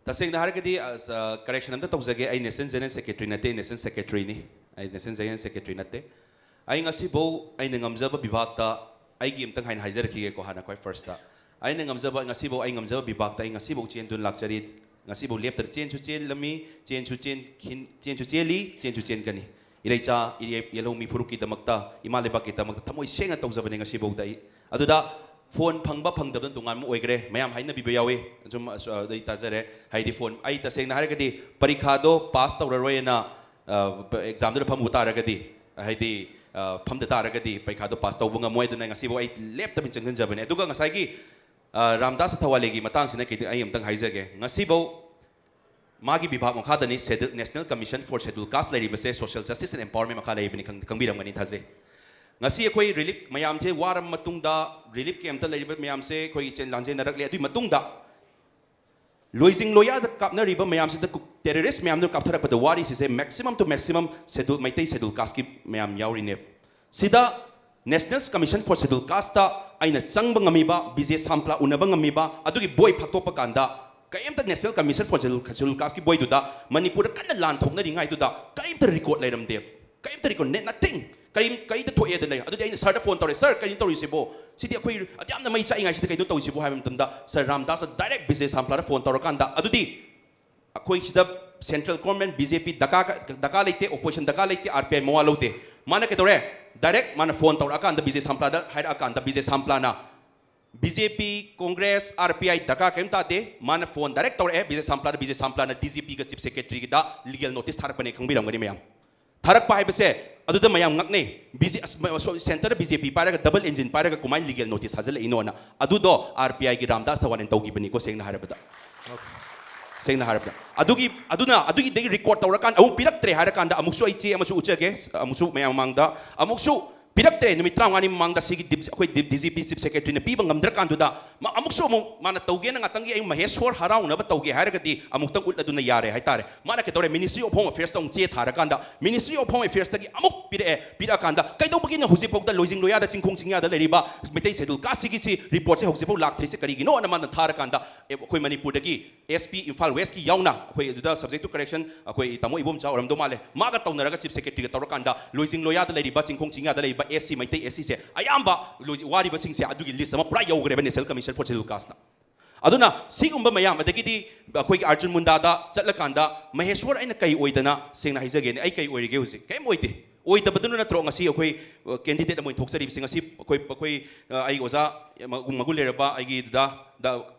ꯇꯁꯦꯡꯅ ꯍꯥꯏꯔꯒꯗꯤ, ꯑ, ꯁ-, correction ꯑꯝꯇ ꯇꯧꯖꯒꯦ꯫ ꯑꯩ National General Secretary ꯅꯠꯇꯦ, National Secretary ꯅꯤ꯫ ꯑꯩ National General Secretary ꯅꯠꯇꯦ꯫ ꯑꯩ ꯉꯁꯤꯐꯥꯎ ꯑꯩꯅ ꯉꯝꯖꯕ ꯕꯤꯚꯥꯒꯇ ꯑꯩꯒꯤ ꯑꯝꯇꯪ ꯍꯥꯏꯅ ꯍꯥꯏꯖꯔꯛꯈꯤꯒꯦꯀꯣ, ꯍꯥꯟꯅ ꯈ꯭ꯋꯥꯏ first꯫ ꯑꯩꯅ ꯉꯝꯖꯕ, ꯉꯁꯤꯐꯥꯎ ꯑꯩ ꯉꯝꯖꯕ ꯕꯤꯚꯥꯒꯇ ꯑꯩ ꯉꯁꯤꯐꯥꯎ ꯆꯦꯟꯗꯨꯅ ꯂꯥꯛꯆꯔꯤ꯫ ꯉꯁꯤꯐꯥꯎ ꯂꯦꯞꯇꯅ ꯆꯦꯟꯁꯨ ꯆꯦꯜꯂꯝꯃꯤ, ꯆꯦꯟꯁꯨ ꯆꯦꯟꯈꯤ-, ꯆꯦꯟꯁꯨ ꯆꯦꯜꯂꯤ, ꯆꯦꯟꯁꯨ ꯆꯦꯟꯒꯅꯤ꯫ ꯏꯔꯩꯆꯥ, ꯏꯔꯦꯞ, ꯌꯦꯜꯍꯧꯃꯤ ꯐꯨꯔꯨꯞꯀꯤꯗꯃꯛꯇ, ꯏꯃꯥ ꯂꯩꯕꯥꯛꯀꯤꯗꯃꯛꯇ ꯊꯃꯣꯏ ꯁꯦꯡꯅ ꯇꯧꯖꯕꯅꯦ ꯉꯁꯤꯐꯥꯎꯗ ꯑꯩ꯫ ꯑꯗꯨꯗ ꯐꯣꯟ ꯐꯪꯕ ꯐꯪꯗꯕꯅ ꯇꯣꯉꯥꯟꯕ ꯑꯣꯏꯈ꯭ꯔꯦ, ꯃꯌꯥꯝ ꯍꯥꯏꯅꯕꯤꯕ ꯌꯥꯎꯏ꯫ ꯑꯁꯨꯝ, ꯑꯁ-, ꯑꯗꯩ ꯇꯥꯖꯔꯦ꯫ ꯍꯥꯏꯗꯤ ꯐꯣꯟ, ꯑꯩ ꯇꯁꯦꯡꯅ ꯍꯥꯏꯔꯒꯗꯤ ꯄꯔꯤꯈꯥꯗꯣ ꯄꯥꯁ ꯇꯧꯔꯔꯣꯏꯅ, ꯑ, ꯑꯦꯛꯖꯥꯝꯗꯨꯗ ꯐꯝꯃꯨ ꯇꯥꯔꯒꯗꯤ, ꯍꯥꯏꯗꯤ, ꯑ, ꯐꯝꯗ ꯇꯥꯔꯒꯗꯤ ꯄꯔꯤꯈꯥꯗꯣ ꯄꯥꯁ ꯇꯧꯕ ꯉꯝꯃꯣꯏ꯫ ꯑꯗꯨꯅ ꯉꯁꯤꯐꯥꯎ ꯑꯩ ꯂꯦꯞꯇꯕꯤ ꯆꯪꯁꯤꯟꯖꯕꯅꯦ꯫ ꯑꯗꯨꯒ ꯉꯁꯥꯏꯒꯤ, ꯑ, ꯔꯥꯝꯗꯥꯁ ꯑꯊꯋꯥꯂꯦꯒꯤ ꯃꯇꯥꯡꯁꯤꯅ ꯀꯩꯗ-, ꯑꯩ ꯑꯝꯇꯪ ꯍꯥꯏꯖꯒꯦ꯫ ꯉꯁꯤꯐꯥꯎ ꯃꯥꯒꯤ ꯕꯤꯚꯥꯒ ꯃꯈꯥꯗꯅꯤ Schedule, National Commission for Schedule Caste ꯂꯩꯔꯤꯕꯁꯦ, social justice and empowerment ꯃꯈꯥ ꯂꯩꯔꯤꯕꯅꯤ, ꯈꯪ-, ꯈꯪꯕꯤꯔꯝꯒꯅꯤ ꯊꯥꯖꯩ꯫ ꯉꯁꯤ ꯑꯩꯈꯣꯏ ꯔꯤꯂꯤꯐ ꯃꯌꯥꯝꯁꯦ ꯋꯥꯔꯕ ꯃꯇꯨꯡꯗ, ꯔꯤꯂꯤꯐ ꯀꯦꯝꯞꯇ ꯂꯩꯔꯤꯕ ꯃꯌꯥꯝꯁꯦ ꯑꯩꯈꯣꯏ ꯆꯦꯟ-, ꯂꯥꯟꯖꯦꯟꯅꯔꯛꯂꯦ꯫ ꯑꯗꯨꯒꯤ ꯃꯇꯨꯡꯗ ꯂꯣꯏꯖꯤꯡ ꯂꯣꯌꯥꯗ ꯀꯥꯞꯅꯔꯤꯕ ꯃꯌꯥꯝꯁꯤꯗ ꯀꯨ-, terrorist ꯃꯌꯥꯝꯗꯨꯅ ꯀꯥꯞꯊꯔꯛꯄꯗ ꯋꯥꯔꯤꯁꯤꯁꯦ maximum to maximum Schedule, Meitei Schedule Casteꯀꯤ ꯃꯌꯥꯝ ꯌꯥꯎꯔꯤꯅꯦꯕ꯫ ꯁꯤꯗ National Commission for Schedule Casteꯇ ꯑꯩꯅ ꯆꯪꯕ ꯉꯝꯃꯤꯕ, ꯕꯤꯖꯦ ꯁꯥꯝꯄ꯭ꯂꯥ ꯎꯅꯕ ꯉꯝꯃꯤꯕ, ꯑꯗꯨꯒꯤ ꯕꯣꯏ ꯐꯥꯛꯇꯣꯛꯄ ꯀꯥꯟꯗ ꯀꯔꯤꯝꯇ National Commission for Schedule, Schedule Casteꯀꯤ ꯕꯣꯏꯗꯨꯗ ꯃꯅꯤꯄꯨꯔꯗ ꯀꯟꯅ ꯂꯥꯟ ꯊꯣꯛꯅꯔꯤꯉꯩꯗꯨꯗ ꯀꯔꯤꯝꯇ record ꯂꯩꯔꯝꯗꯦ, ꯀꯔꯤꯝꯇ record, nothing꯫ ꯀꯔꯤ, ꯀꯔꯤꯗ ꯊꯣꯛꯑꯦꯗ ꯂꯩ꯫ ꯑꯗꯨꯗꯤ ꯑꯩꯅ ꯁꯔꯗ ꯐꯣꯟ ꯇꯧꯔꯦ, "ꯁꯔ, ꯀꯔꯤꯅꯣ ꯇꯧꯔꯤꯁꯤꯕꯣ? ꯁꯤꯗꯤ ꯑꯩꯈꯣꯏ ꯑꯗꯨꯌꯥꯝꯅ ꯃꯩ ꯆꯥꯛꯏꯉꯩꯁꯤꯗ ꯀꯩꯅꯣ ꯇꯧꯔꯤꯁꯤꯕꯣ?" ꯍꯥꯏꯕ ꯃꯇꯝꯗ ꯁꯔ ꯔꯥꯝꯗꯥꯁꯇ direct ꯕꯤꯖꯦ ꯁꯥꯝꯄ꯭ꯂꯥꯗ ꯐꯣꯟ ꯇꯧꯔꯀꯥꯟꯗ, "ꯑꯗꯨꯗꯤ ꯑꯩꯈꯣꯏ ꯁꯤꯗ central government, B J P ꯗꯔꯀꯥꯔ, ꯗꯔꯀꯥꯔ ꯂꯩꯇꯦ, opposition ꯗꯔꯀꯥꯔ ꯂꯩꯇꯦ, R P I ꯃꯋꯥ ꯂꯧꯗꯦ, ꯃꯥꯅ ꯀꯩꯗꯧꯔꯦ? ꯗꯥꯏꯔꯦꯛ ꯃꯥꯅ ꯐꯣꯟ ꯇꯧꯔꯛꯑꯀꯥꯟꯗ ꯕꯤꯖꯦ ꯁꯥꯝꯄ꯭ꯂꯥꯗ ꯍꯥꯏꯔꯛꯑꯀꯥꯟꯗ ꯕꯤꯖꯦ ꯁꯥꯝꯄ꯭ꯂꯥꯅ B J P, Congress, R P I ꯗꯔꯀꯥꯔ ꯀꯔꯤꯝ ꯇꯥꯗꯦ꯫ ꯃꯥꯅ ꯐꯣꯟ ꯗꯥꯏꯔꯦꯛ ꯇꯧꯔꯛꯑꯦ ꯕꯤꯖꯦ ꯁꯥꯝꯄ꯭ꯂꯥꯗ, ꯕꯤꯖꯦ ꯁꯥꯝꯄ꯭ꯂꯥꯅ ꯗꯤ ꯖꯤ ꯄꯤꯒ ꯆꯤꯐ ꯁꯦꯀ꯭ꯔꯦꯇꯔꯤꯒꯤꯗ ꯂꯤꯒꯦꯜ ꯅꯣꯇꯤꯁ ꯊꯥꯔꯛꯄꯅꯦ, ꯈꯪꯕꯤꯔꯝꯒꯅꯤ ꯃꯌꯥꯝ꯫ ꯊꯥꯔꯛꯄ ꯍꯥꯏꯕꯁꯦ ꯑꯗꯨꯗ ꯃꯌꯥꯝ ꯉꯛꯅꯩ꯫ ꯕꯤ ꯖꯦ, ꯑꯁ, ꯃ-, ꯁꯣ-, ꯁꯦꯟꯇꯔꯗ ꯕꯤ ꯖꯦ ꯄꯤ ꯄꯥꯏꯔꯒ ꯗꯕꯜ ꯏꯟꯖꯤꯟ ꯄꯥꯏꯔꯒ ꯀꯃꯥꯏꯅ ꯂꯤꯒꯦꯜ ꯅꯣꯇꯤꯁ ꯊꯥꯖꯤꯜꯂꯛꯏꯅꯣꯅ꯫ ꯑꯗꯨꯗꯣ ꯑꯥꯔ ꯄꯤ ꯑꯥꯏꯒꯤ ꯔꯥꯝꯗꯥꯁ ꯊꯋꯥꯟꯅ ꯇꯧꯈꯤꯕꯅꯤꯀꯣ, ꯁꯦꯡꯅ ꯍꯥꯏꯔꯕꯗ꯫ ꯁꯦꯡꯅ ꯍꯥꯏꯔꯕꯗ꯫ ꯑꯗꯨꯒꯤ, ꯑꯗꯨꯅ, ꯑꯗꯨꯒꯤꯗꯒꯤ ꯔꯦꯀꯣꯔꯗ ꯇꯧꯔꯀꯥꯟꯗ ꯑꯃꯨꯛ ꯄꯤꯔꯛꯇ꯭ꯔꯦ ꯍꯥꯏꯔꯀꯥꯟꯗ ꯑꯃꯨꯛꯁꯨ ꯑꯩ ꯆꯦ ꯑꯃꯁꯨ ꯎꯠꯆꯒꯦ, ꯑꯃꯨꯛꯁꯨ ꯃꯌꯥꯝ ꯃꯃꯥꯡꯗ ꯑꯃꯨꯛꯁꯨ ꯄꯤꯔꯛꯇ꯭ꯔꯦ꯫ ꯅꯨꯃꯤꯠ ꯇꯔꯥꯃꯉꯥꯅꯤ ꯃꯃꯥꯡꯗ ꯁꯤꯒꯤ ꯗꯤꯞ-, ꯑꯩꯈꯣꯏ deep-, D G P chief ꯁꯦꯀ꯭ꯔꯦꯇꯔꯤꯅ ꯄꯤꯕ ꯉꯝꯗ꯭ꯔꯀꯥꯟꯗꯨꯗ ꯃꯥ ꯑꯃꯨꯛꯁꯨ ꯑꯃꯨꯛ ꯃꯥꯅ ꯇꯧꯒꯦꯅ ꯉꯥꯛꯇꯪꯒꯤ ꯑꯩ ꯃꯍꯦꯁ ꯁꯣꯔ ꯍꯔꯥꯎꯅꯕ ꯇꯧꯒꯦ ꯍꯥꯏꯔꯒꯗꯤ ꯑꯃꯨꯛꯇꯪ ꯎꯠꯂꯗꯨꯅ ꯌꯥꯔꯦ ꯍꯥꯏꯇꯥꯔꯦ꯫ ꯃꯥꯅ ꯀꯩꯗꯧꯔꯦ, ꯃꯤꯅꯤꯁꯇ꯭ꯔꯤ ꯑꯣꯐ ꯍꯣꯝ ꯑꯐꯦꯌꯔꯁꯇ ꯑꯃꯨꯛ ꯆꯦ ꯊꯥꯔꯀꯥꯟꯗ, ꯃꯤꯅꯤꯁꯇ꯭ꯔꯤ ꯑꯣꯐ ꯍꯣꯝ ꯑꯐꯦꯌꯔꯁꯇꯒꯤ ꯑꯃꯨꯛ ꯄꯤꯔꯛꯑꯦ꯫ ꯄꯤꯔꯛꯑꯀꯥꯟꯗ ꯀꯩꯗꯧꯕꯒꯤꯅꯣ ꯍꯧꯖꯤꯛꯐꯥꯎꯗ ꯂꯣꯏꯖꯤꯡ ꯂꯣꯌꯥꯗ ꯆꯤꯡꯈꯣꯡ ꯆꯤꯡꯌꯥꯗ ꯂꯩꯔꯤꯕ ꯃꯩꯇꯩ ꯁꯦꯗꯨꯜ ꯀꯥꯁꯁꯤꯒꯤꯁꯤ ꯔꯤꯄꯣꯔꯠꯁꯦ ꯍꯧꯖꯤꯛꯐꯥꯎ ꯂꯥꯛꯇ꯭ꯔꯤꯁꯦ ꯀꯔꯤꯒꯤꯅꯣꯅ ꯃꯥꯅ ꯊꯥꯔꯀꯥꯟꯗ, ꯑꯦ, ꯑꯩꯈꯣꯏ ꯃꯅꯤꯄꯨꯔꯗꯒꯤ ꯑꯦꯁ ꯄꯤ ꯏꯝꯐꯥꯜ ꯋꯦꯁꯀꯤ ꯌꯥꯎꯅ, ꯑꯩꯈꯣꯏ ꯑꯗꯨꯗ subject to correction ꯑꯩꯈꯣꯏ ꯇꯥꯃꯣ ꯏꯕꯣꯝꯆꯥ ꯑꯣꯏꯔꯝꯗꯧ ꯃꯥꯜꯂꯦ, ꯃꯥꯒ ꯇꯧꯅꯔꯒ ꯆꯤꯐ ꯁꯦꯀ꯭ꯔꯦꯇꯔꯤꯒ ꯇꯧꯔꯀꯥꯟꯗ ꯂꯣꯏꯖꯤꯡ ꯂꯣꯌꯥꯗ ꯂꯩꯔꯤꯕ, ꯆꯤꯡꯈꯣꯡ ꯆꯤꯡꯌꯥꯗ ꯂꯩꯔꯤꯕ ꯑꯦꯁ ꯁꯤ, ꯃꯩꯇꯩ ꯑꯦꯁ ꯁꯤꯁꯦ ꯑꯌꯥꯝꯕ ꯂꯣꯏ-, ꯋꯥꯔꯤꯕꯁꯤꯡꯁꯦ ꯑꯗꯨꯒꯤ ꯂꯤꯁ ꯑꯃ ꯄꯨꯔꯥ ꯌꯧꯈ꯭ꯔꯦꯕ National Commission for Scheduled Casteꯅ꯫ ꯑꯗꯨꯅ ꯁꯤꯒꯨꯝꯕ ꯃꯌꯥꯝ, ꯑꯗꯒꯤꯗꯤ ꯑꯩꯈꯣꯏꯒꯤ ꯑꯔꯖꯨꯟ ꯃꯨꯟꯗꯥꯗ ꯆꯠꯂꯀꯥꯟꯗ, ꯃꯍꯦꯁꯣꯔ, ꯑꯩꯅ ꯀꯩ ꯑꯣꯏꯗꯅ, ꯁꯦꯡꯅ ꯍꯥꯏꯖꯒꯦꯅꯦ, ꯑꯩ ꯀꯩ ꯑꯣꯏꯔꯤꯒꯦ ꯍꯧꯖꯤꯛ? ꯀꯩꯝ ꯑꯣꯏꯗꯦ꯫ ꯑꯣꯏꯗꯕꯗꯨꯅ ꯅꯠꯇ꯭ꯔꯣ ꯉꯁꯤ ꯑꯩꯈꯣꯏ, ꯑ, candidate ꯑꯃ ꯑꯣꯏꯅ ꯊꯣꯛꯆꯔꯤꯕꯁꯦ? ꯉꯁꯤ ꯑꯩꯈꯣꯏ, ꯑꯩꯈꯣꯏ, ꯑ, ꯑꯩꯒꯤ ꯑꯣꯖꯥ ꯃꯒꯨꯟ, ꯃꯒꯨꯟ ꯂꯩꯔꯕ ꯑꯩꯒꯤ ꯗꯗꯥ, ꯗ,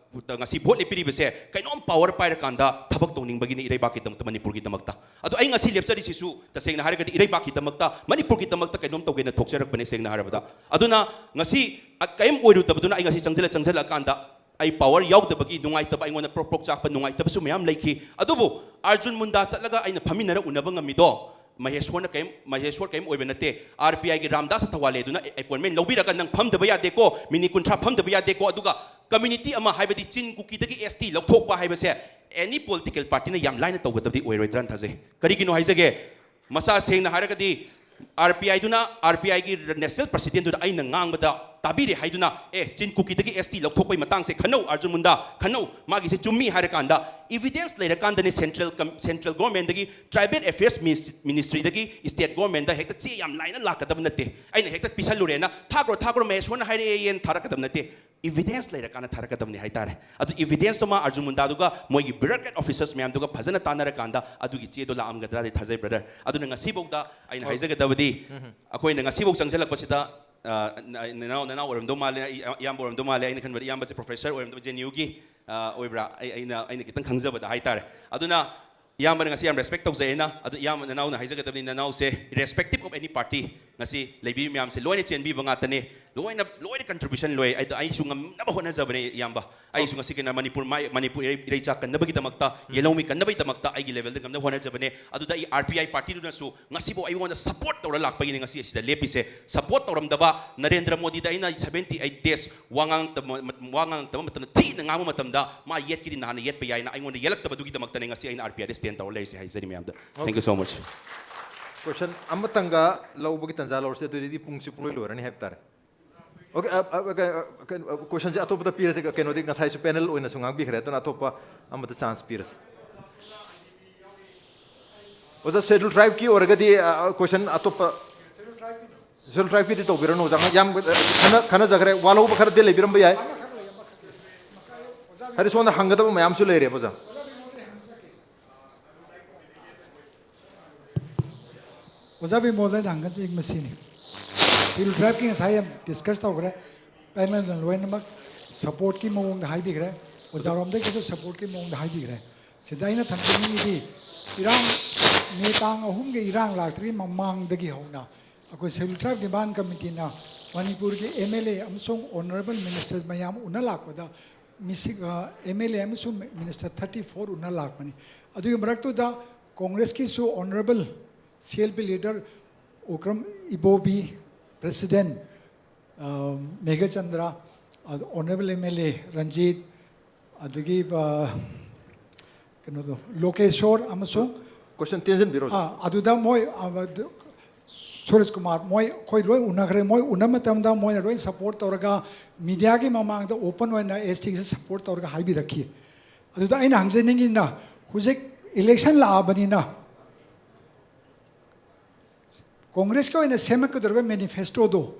ꯗ ꯉꯁꯤ ꯚꯣꯠ ꯂꯦꯞꯄꯤꯔꯤꯕꯁꯦ ꯀꯩꯅꯣꯝ ꯄꯥꯋꯔ ꯄꯥꯏꯔꯀꯥꯟꯗ ꯊꯕꯛ ꯇꯧꯅꯤꯡꯕꯒꯤꯅꯤ, ꯏꯔꯩꯕꯥꯛꯀꯤꯗꯃꯛꯇ, ꯃꯅꯤꯄꯨꯔꯒꯤꯗꯃꯛꯇ꯫ ꯑꯗꯣ ꯑꯩ ꯉꯁꯤ ꯂꯦꯞꯆꯔꯤꯁꯤꯁꯨ ꯇꯁꯦꯡꯅ ꯍꯥꯏꯔꯒꯗꯤ ꯏꯔꯩꯕꯥꯛꯀꯤꯗꯃꯛꯇ, ꯃꯅꯤꯄꯨꯔꯒꯤꯗꯃꯛꯇ ꯀꯩꯅꯣꯝ ꯇꯧꯒꯦꯅ ꯊꯣꯛꯆꯔꯛꯄꯅꯦ, ꯁꯦꯡꯅ ꯍꯥꯏꯔꯕꯗ꯫ ꯑꯗꯨꯅ ꯉꯁꯤ ꯑ-, ꯀꯔꯤꯝ ꯑꯣꯏꯔꯨꯗꯕꯗꯨꯅ ꯑꯩ ꯉꯁꯤ ꯆꯪꯁꯤꯜꯂ, ꯆꯪꯁꯤꯜꯂꯛꯑꯀꯥꯟꯗ ꯑꯩ ꯄꯥꯋꯔ ꯌꯥꯎꯗꯕꯒꯤ ꯅꯨꯡꯉꯥꯏꯇꯕ, ꯑꯩꯉꯣꯟꯗ ꯄ꯭ꯔꯣꯛ ꯄ꯭ꯔꯣꯛ ꯆꯥꯛꯄ ꯅꯨꯡꯉꯥꯏꯇꯕꯁꯨ ꯃꯌꯥꯝ ꯂꯩꯈꯤ꯫ ꯑꯗꯨꯕꯨ ꯑꯔꯖꯨꯟ ꯃꯨꯟꯗꯥ ꯆꯠꯂꯒ ꯑꯩꯅ ꯐꯝꯃꯤꯟꯅꯔ ꯎꯅꯕ ꯉꯝꯃꯤꯗꯣ, ꯃꯍꯦꯁꯣꯔꯅ ꯀꯔꯤꯝ, ꯃꯍꯦꯁꯣꯔ ꯀꯔꯤꯝ ꯑꯣꯏꯕ ꯅꯠꯇꯦ꯫ ꯑꯥꯔ ꯄꯤ ꯑꯥꯏꯒꯤ ꯔꯥꯝꯗꯥꯁ ꯑꯊꯋꯥꯂꯦꯗꯨꯅ ꯑꯦ-, ꯑꯦꯄꯣꯏꯟꯃꯦꯟ ꯂꯧꯕꯤꯔꯒ, "ꯅꯪ ꯐꯝꯗꯕ ꯌꯥꯗꯦꯀꯣ, ꯃꯤꯅꯤꯠ ꯀꯨꯟꯊ꯭ꯔꯥ ꯐꯝꯗꯕ ꯌꯥꯗꯦꯀꯣ", ꯑꯗꯨꯒ ꯀꯝꯃ꯭ꯌꯨꯅꯤꯇꯤ ꯑꯃ, ꯍꯥꯏꯕꯗꯤ ꯆꯤꯟ ꯀꯨꯀꯤꯗꯒꯤ ꯑꯦꯁ ꯇꯤ ꯂꯧꯊꯣꯛꯄ ꯍꯥꯏꯕꯁꯦ ꯑꯦꯅꯤ ꯄꯣꯂꯤꯇꯤꯀꯦꯜ ꯄꯥꯔꯇꯤꯅ ꯌꯥꯝ ꯂꯥꯏꯅ ꯇꯧꯒꯗꯕꯗꯤ ꯑꯣꯏꯔꯣꯏꯗ꯭ꯔꯅ ꯊꯥꯖꯩ꯫ ꯀꯔꯤꯒꯤꯅꯣ ꯍꯥꯏꯖꯒꯦ, ꯃꯁꯥ ꯁꯦꯡꯅ ꯍꯥꯏꯔꯒꯗꯤ ꯑꯥꯔ ꯄꯤ ꯑꯥꯏꯗꯨꯅ, ꯑꯥꯔ ꯄꯤ ꯑꯥꯏꯒꯤ ꯅꯦꯁꯅꯦꯜ ꯄ꯭ꯔꯁꯤꯗꯦꯟꯗꯨꯗ ꯑꯩꯅ ꯉꯥꯡꯕꯗ ꯇꯥꯕꯤꯔꯦ ꯍꯥꯏꯗꯨꯅ, "ꯑꯦ, ꯆꯤꯟ ꯀꯨꯀꯤꯗꯒꯤ ꯑꯦꯁ ꯇꯤ ꯂꯧꯊꯣꯛꯄꯩ ꯃꯇꯥꯡꯁꯦ ꯈꯟꯅꯧ, ꯑꯔꯖꯨꯟ ꯃꯨꯟꯗꯥ, ꯈꯟꯅꯧ, ꯃꯥꯒꯤꯁꯦ ꯆꯨꯝꯃꯤ" ꯍꯥꯏꯔꯀꯥꯟꯗ, ꯏꯕꯤꯗꯦꯟꯁ ꯂꯩꯔꯀꯥꯟꯗꯅꯦ ꯁꯦꯟꯇ꯭ꯔꯦꯜ ꯀꯝ-, ꯁꯦꯟꯇ꯭ꯔꯦꯜ ꯒꯣꯔꯃꯦꯟꯗꯒꯤ, ꯇ꯭ꯔꯥꯏꯕꯦꯜ ꯑꯦꯐꯤꯌꯔꯁ ꯃꯤꯅꯤꯁ-, ꯃꯤꯅꯤꯁꯇ꯭ꯔꯤꯗꯒꯤ ꯁ꯭ꯇꯦꯠ ꯒꯣꯔꯃꯦꯟꯗ ꯍꯦꯛꯇ ꯆꯦ ꯌꯥꯝ ꯂꯥꯏꯅ ꯂꯥꯛꯀꯗꯕ ꯅꯠꯇꯦ꯫ ꯑꯩꯅ ꯍꯦꯛꯇ ꯄꯤꯁꯜꯂꯨꯔꯦꯅ, "ꯊꯥꯈ꯭ꯔꯣ, ꯊꯥꯈ꯭ꯔꯣ, ꯃꯍꯦꯁꯣꯔꯅ ꯍꯥꯏꯔꯛꯑꯦꯅ" ꯊꯥꯔꯛꯀꯗꯕ ꯅꯠꯇꯦ꯫ Evidence ꯂꯩꯔꯀꯥꯟꯗ ꯊꯥꯔꯛꯀꯗꯕꯅꯤ ꯍꯥꯏꯇꯥꯔꯦ꯫ ꯑꯗꯨ evidence ꯇꯨꯃ ꯑꯥꯔꯖꯨꯟ ꯃꯨꯟꯗꯥꯗꯨꯒ ꯃꯣꯏꯒꯤ bureaucrat officers ꯃꯌꯥꯝꯗꯨꯒ ꯐꯖꯅ ꯇꯥꯟꯅꯔꯀꯥꯟꯗ ꯑꯗꯨꯒꯤ ꯆꯦꯗꯣ ꯂꯥꯛꯑꯝꯒꯗ꯭ꯔꯥꯗꯤ ꯊꯥꯖꯩ, brother꯫ ꯑꯗꯨꯅ ꯉꯁꯤꯐꯥꯎꯗ ꯑꯩꯅ ꯍꯥꯏꯖꯒꯗꯕꯗꯤ, ꯑꯩꯈꯣꯏꯅ ꯉꯁꯤꯐꯥꯎ ꯆꯪꯁꯤꯜꯂꯛꯄꯁꯤꯗ, ꯑ, ꯅ-, ꯅꯅꯥꯎ, ꯅꯅꯥꯎ ꯑꯣꯏꯔꯝꯗꯧ ꯃꯥꯜꯂꯦ, ꯑꯩ, ꯏꯌꯥꯝꯕ ꯑꯣꯏꯔꯝꯗꯧ ꯃꯥꯜꯂꯦ, ꯑꯩꯅ ꯈꯟꯕꯗ ꯏꯌꯥꯝꯕꯁꯦ professor ꯑꯣꯏꯔꯝꯗꯧ, J N U ꯒꯤ, ꯑ, ꯑꯣꯏꯕ꯭ꯔꯥ? ꯑꯩ, ꯑꯩꯅ, ꯑꯩꯅ ꯈꯤꯇꯪ ꯈꯪꯖꯕꯗ ꯍꯥꯏꯇꯥꯔꯦ꯫ ꯑꯗꯨꯅ ꯏꯌꯥꯝꯕꯅ ꯉꯁꯤ ꯌꯥꯝ respect ꯇꯧꯖꯩ ꯑꯩꯅ꯫ ꯑꯗꯨ ꯏꯌꯥꯝꯕ ꯅꯅꯥꯎꯅ ꯍꯥꯏꯖꯒꯗꯕꯅꯤ, ꯅꯅꯥꯎꯁꯦ irrespective of any party, ꯉꯁꯤ ꯂꯩꯕꯤꯔꯤꯕ ꯃꯌꯥꯝꯁꯦ ꯂꯣꯏꯅ ꯆꯦꯟꯕꯤꯕ ꯉꯥꯛꯇꯅꯦ, ꯂꯣꯏꯅ, ꯂꯣꯏꯅ contribution ꯂꯣꯏ꯫ ꯑꯩꯗꯣ ꯑꯩꯁꯨ ꯉꯝꯅꯕ ꯍꯣꯠꯅꯖꯕꯅꯦ ꯏꯌꯥꯝꯕ꯫ ꯑꯩꯁꯨ ꯉꯁꯤ ꯀꯩꯅꯣ ꯃꯅꯤꯄꯨꯔ ꯃꯥꯏ-, ꯃꯅꯤꯄꯨꯔ ꯏꯔꯩ-, ꯏꯔꯩꯆꯥ ꯀꯟꯅꯕꯒꯤꯗꯃꯛꯇ, ꯌꯦꯜꯍꯧꯃꯤ ꯀꯟꯅꯕꯒꯤꯗꯃꯛꯇ ꯑꯩꯒꯤ level ꯗ ꯉꯝꯅꯕ ꯍꯣꯠꯅꯖꯕꯅꯦ꯫ ꯑꯗꯨꯗ ꯑꯩ R P I party ꯗꯨꯅꯁꯨ ꯉꯁꯤꯐꯥꯎ ꯑꯩꯉꯣꯟꯗ support ꯇꯧꯔ ꯂꯥꯛꯄꯒꯤꯅꯦ ꯉꯁꯤ ꯑꯁꯤꯗ ꯂꯦꯞꯄꯤꯁꯦ꯫ Support ꯇꯧꯔꯝꯗꯕ ꯅꯔꯦꯟꯗ꯭ꯔ ꯃꯣꯗꯤꯗ ꯑꯩꯅ seventy eight days ꯋꯥ ꯉꯥꯡꯉꯛꯇꯕ ꯃ-, ꯋꯥ ꯉꯥꯡꯉꯛꯇꯕ ꯃꯇꯝꯗ, ꯊꯤꯅ ꯉꯥꯡꯕ ꯃꯇꯝꯗ ꯃꯥ ꯌꯦꯠꯀꯦꯗꯤ ꯅꯍꯥꯟꯅ ꯌꯦꯠꯄ ꯌꯥꯏꯅ ꯑꯩꯉꯣꯟꯗ ꯌꯦꯜꯂꯛꯇꯕꯗꯨꯒꯤꯗꯃꯛꯇꯅꯦ ꯉꯁꯤ ꯑꯩꯅ R P I the stand ꯇꯧꯔ ꯂꯩꯔꯤꯁꯦ ꯍꯥꯏꯖꯔꯤ ꯃꯌꯥꯝꯗ꯫ Thank you so much꯫ Question ꯑꯃꯇꯪꯒ ꯂꯧꯕꯒꯤ ꯇꯥꯟꯖꯥ ꯂꯧꯔꯁꯤ, ꯑꯗꯨꯗꯤ ꯄꯨꯡꯁꯤ ꯄꯨꯡꯂꯣꯏ ꯂꯣꯏꯔꯅꯤ ꯍꯥꯏꯕ ꯇꯥꯔꯦ꯫ Okay, ꯑ, ꯑ, ꯀ-, ꯑ, ꯀꯩꯅꯣ, ꯑ, question ꯁꯦ ꯑꯇꯣꯞꯄꯗ ꯄꯤꯔꯁꯦ, ꯀꯩꯅꯣꯗꯤ ꯉꯁꯥꯏꯁꯨ panel ꯑꯣꯏꯅꯁꯨ ꯉꯥꯡꯕꯤꯈ꯭ꯔꯦ, ꯑꯗꯨꯅ ꯑꯇꯣꯞꯄ ꯑꯃꯗ chance ꯄꯤꯔꯁꯦ꯫ ꯑꯣꯖꯥ, Scheduled Tribe ꯀꯤ ꯑꯣꯏꯔꯒꯗꯤ, ꯑ, ꯑ, question ꯑꯇꯣꯞꯄ, Scheduled Tribe ꯀꯤꯗꯤ ꯇꯧꯕꯤꯔꯅꯨ, ꯑꯣꯖꯥ, ꯌꯥꯝ, ꯑ, ꯈꯟꯅ-, ꯈꯟꯅꯖꯈ꯭ꯔꯦ, ꯋꯥ ꯂꯧꯕ ꯈꯔꯗꯤ ꯂꯩꯕꯤꯔꯝꯕ ꯌꯥꯏ꯫ ꯍꯥꯏꯗꯤ ꯁꯣꯝꯗ ꯍꯪꯒꯗꯕ ꯃꯌꯥꯝꯁꯨ ꯂꯩꯔꯦꯕ, ꯑꯣꯖꯥ꯫ ꯑꯣꯖꯥ ꯕꯤꯃꯣꯜꯗ ꯑꯩꯅ ꯍꯪꯒꯗꯣꯏ ꯃꯁꯤꯅꯤ꯫ Scheduled Tribe ꯀꯤ ꯉꯁꯥꯏ ꯌꯥꯝ discuss ꯇꯧꯈ꯭ꯔꯦ꯫ Panel ꯅ ꯂꯣꯏꯅꯃꯛ support ꯀꯤ ꯃꯑꯣꯡꯗ ꯍꯥꯏꯕꯤꯈ꯭ꯔꯦ꯫ ꯑꯣꯖꯥꯔꯣꯝꯗꯒꯤꯁꯨ support ꯀꯤ ꯃꯑꯣꯡꯗ ꯍꯥꯏꯕꯤꯈ꯭ꯔꯦ꯫ ꯁꯤꯗ ꯑꯩꯅ ꯊꯝꯖꯅꯤꯡꯉꯤꯗꯤ, ꯏꯔꯥꯡ, ꯃꯦ ꯇꯥꯡ ꯑꯍꯨꯝꯒꯤ ꯏꯔꯥꯡ ꯂꯥꯛꯇ꯭ꯔꯤꯉꯩ ꯃꯃꯥꯡꯗꯒꯤ ꯍꯧꯅ ꯑꯩꯈꯣꯏ Scheduled Tribe Demand Committee ꯅ ꯃꯅꯤꯄꯨꯔꯒꯤ M L A ꯑꯃꯁꯨꯡ honourable minister ꯃꯌꯥꯝ ꯎꯅ ꯂꯥꯛꯄꯗ, ꯃꯤꯁꯤꯡ, ꯑ, M L A ꯑꯃꯁꯨꯡ minister thirty four ꯎꯅ ꯂꯥꯛꯄꯅꯤ꯫ ꯑꯗꯨꯒꯤ ꯃꯔꯛꯇꯨꯗ Congress ꯀꯤꯁꯨ honourable C L P leader ꯎꯀ꯭ꯔꯝ ꯏꯕꯣꯕꯤ, president, ꯑ, ꯃꯦꯘꯆꯟꯗ꯭ꯔ, ꯑ, honourable M L A Ranjit, ꯑꯗꯒꯤ, ꯑ, ꯀꯩꯅꯣꯗꯣ, ꯂꯣꯀꯦꯁꯣꯔ ꯑꯃꯁꯨꯡ question ꯇꯦꯟꯁꯤꯟꯕꯤꯔꯣ, sir꯫ ꯑꯥ, ꯑꯗꯨꯗ ꯃꯣꯏ, ꯑ, ꯑꯗꯨ, ꯁꯨꯔꯖ ꯀꯨꯃꯥꯔ, ꯃꯣꯏ, ꯑꯩꯈꯣꯏ ꯂꯣꯏ ꯎꯅꯈ꯭ꯔꯦ꯫ ꯃꯣꯏ ꯎꯅꯕ ꯃꯇꯝꯗ ꯃꯣꯏꯅ ꯂꯣꯏ support ꯇꯧꯔꯒ, media ꯒꯤ ꯃꯃꯥꯡꯗ open ꯑꯣꯏꯅ S T ꯁꯦ support ꯇꯧꯔꯒ ꯍꯥꯏꯕꯤꯔꯛꯈꯤ꯫ ꯑꯗꯨꯗ ꯑꯩꯅ ꯍꯪꯖꯅꯤꯡꯉꯤꯅ, ꯍꯧꯖꯤꯛ election ꯂꯥꯛꯑꯕꯅꯤꯅ, Congress ꯀꯤ ꯑꯣꯏꯅ ꯁꯦꯝꯃꯛꯀꯗꯧꯔꯤꯕ manifesto ꯗꯣ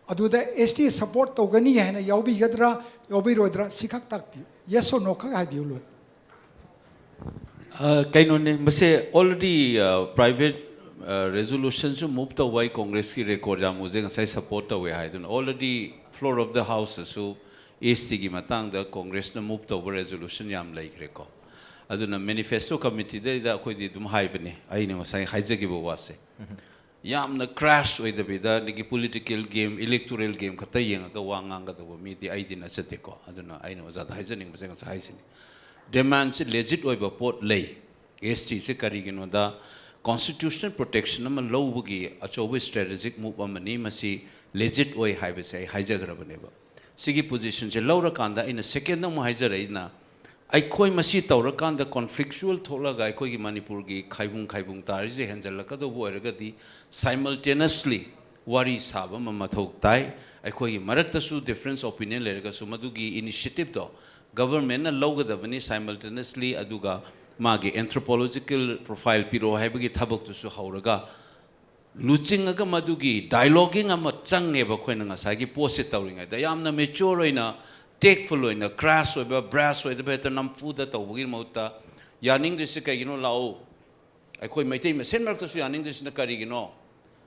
ꯑꯗꯨꯗ S T support ꯇꯧꯒꯅꯤ ꯍꯥꯏꯅ ꯌꯥꯎꯕꯤꯒꯗ꯭ꯔꯥ, ꯌꯥꯎꯕꯤꯔꯣꯏꯗ꯭ꯔꯥ, ꯁꯤꯈꯛ ꯇꯥꯛꯄꯤꯌꯨ꯫ Yes or no ꯈꯛ ꯍꯥꯏꯕꯤꯌꯨ, ꯂꯣꯏꯔꯦ꯫ ꯑ, ꯀꯩꯅꯣꯅꯦ, ꯃꯁꯦ already private resolution ꯁꯨ move ꯇꯧꯕ ꯑꯩ Congress ꯀꯤ record ꯌꯥꯝ ꯎꯖꯩ꯫ ꯉꯁꯥꯏ support ꯇꯧꯋꯦ ꯍꯥꯏꯗꯨꯅ already floor of the house ꯇꯁꯨ S T ꯒꯤ ꯃꯇꯥꯡꯗ Congress ꯅ move ꯇꯧꯕ resolution ꯌꯥꯝ ꯂꯩꯈ꯭ꯔꯦꯀꯣ꯫ ꯑꯗꯨꯅ manifesto committee ꯗꯩꯗ ꯑꯩꯈꯣꯏꯗꯤ ꯑꯗꯨꯝ ꯍꯥꯏꯕꯅꯦ, ꯑꯩꯅ ꯉꯁꯥꯏ ꯍꯥꯏꯖꯈꯤꯕ ꯋꯥꯁꯦ꯫ ꯌꯥꯝꯅ crash ꯑꯣꯏꯗꯕꯤꯗ, ꯑꯗꯒꯤ political game, electoral game ꯈꯛꯇ ꯌꯦꯡꯉꯒ ꯋꯥ ꯉꯥꯡꯒꯗꯧꯕ ꯃꯤꯗꯤ ꯑꯩꯗꯤ ꯅꯠꯆꯗꯦꯀꯣ꯫ ꯑꯗꯨꯅ ꯑꯩꯅ ꯑꯣꯖꯥꯗ ꯍꯥꯏꯖꯅꯤꯡꯕꯁꯦ ꯉꯁꯥꯏ ꯍꯥꯏꯁꯤꯅꯤ, demand ꯁꯦ legit ꯑꯣꯏꯕ ꯄꯣꯠ ꯂꯩ꯫ S T ꯁꯦ ꯀꯔꯤꯒꯤꯅꯣꯗ, constitutional protection ꯑꯃ ꯂꯧꯕꯒꯤ ꯑꯆꯧꯕ strategic move ꯑꯃꯅꯤ꯫ ꯃꯁꯤ legit ꯑꯣꯏ ꯍꯥꯏꯕꯁꯦ ꯑꯩ ꯍꯥꯏꯖꯈ꯭ꯔꯕꯅꯦꯕ꯫ ꯁꯤꯒꯤ position ꯁꯦ ꯂꯧꯔꯀꯥꯟꯗ ꯑꯩꯅ second ꯑꯃꯨꯛ ꯍꯥꯏꯖꯔꯛꯏꯅ, ꯑꯩꯈꯣꯏ ꯃꯁꯤ ꯇꯧꯔꯀꯥꯟꯗ conflictual ꯊꯣꯛꯂꯒ ꯑꯩꯈꯣꯏꯒꯤ ꯃꯅꯤꯄꯨꯔꯒꯤ ꯈꯥꯏꯕꯨꯡ ꯈꯥꯏꯕꯨꯡ ꯇꯥꯔꯤꯁꯦ ꯍꯦꯟꯖꯜꯂꯛꯀꯗꯧꯕ ꯑꯣꯏꯔꯒꯗꯤ, simultaneously ꯋꯥꯔꯤ ꯁꯥꯕ ꯑꯃ ꯃꯊꯧ ꯇꯥꯏ꯫ ꯑꯩꯈꯣꯏꯒꯤ ꯃꯔꯛꯇꯁꯨ difference opinion ꯂꯩꯔꯒꯁꯨ, ꯃꯗꯨꯒꯤ initiative ꯗꯣ government ꯅ ꯂꯧꯒꯗꯕꯅꯤ simultaneously꯫ ꯑꯗꯨꯒ ꯃꯥꯒꯤ anthropological profile ꯄꯤꯔꯛꯑꯣ ꯍꯥꯏꯕꯒꯤ ꯊꯕꯛꯇꯨꯁꯨ ꯍꯧꯔꯒ, ꯂꯨꯆꯤꯡꯉꯒ ꯃꯗꯨꯒꯤ dialoguing ꯑꯃ ꯆꯪꯉꯦꯕ꯫ ꯑꯩꯈꯣꯏꯅ ꯉꯁꯥꯏꯒꯤ ꯄꯣꯠꯁꯦ ꯇꯧꯔꯤꯉꯩꯗ ꯌꯥꯝꯅ mature ꯑꯣꯏꯅ, tactful ꯑꯣꯏꯅ, crass ꯑꯣꯏꯕ, brash ꯑꯣꯏꯗꯕ, ꯍꯦꯛꯇ ꯅꯝꯐꯨꯗ ꯇꯧꯕꯒꯤ ꯃꯍꯨꯠꯇ, "ꯌꯥꯅꯤꯡꯗ꯭ꯔꯤꯁꯤ ꯀꯩꯒꯤꯅꯣ? ꯂꯥꯛꯑꯣ꯫ ꯑꯩꯈꯣꯏ ꯃꯩꯇꯩ ꯃꯁꯦꯟ ꯃꯔꯛꯇꯁꯨ ꯌꯥꯅꯤꯡꯗ꯭ꯔꯤꯁꯤꯅ ꯀꯔꯤꯒꯤꯅꯣ?"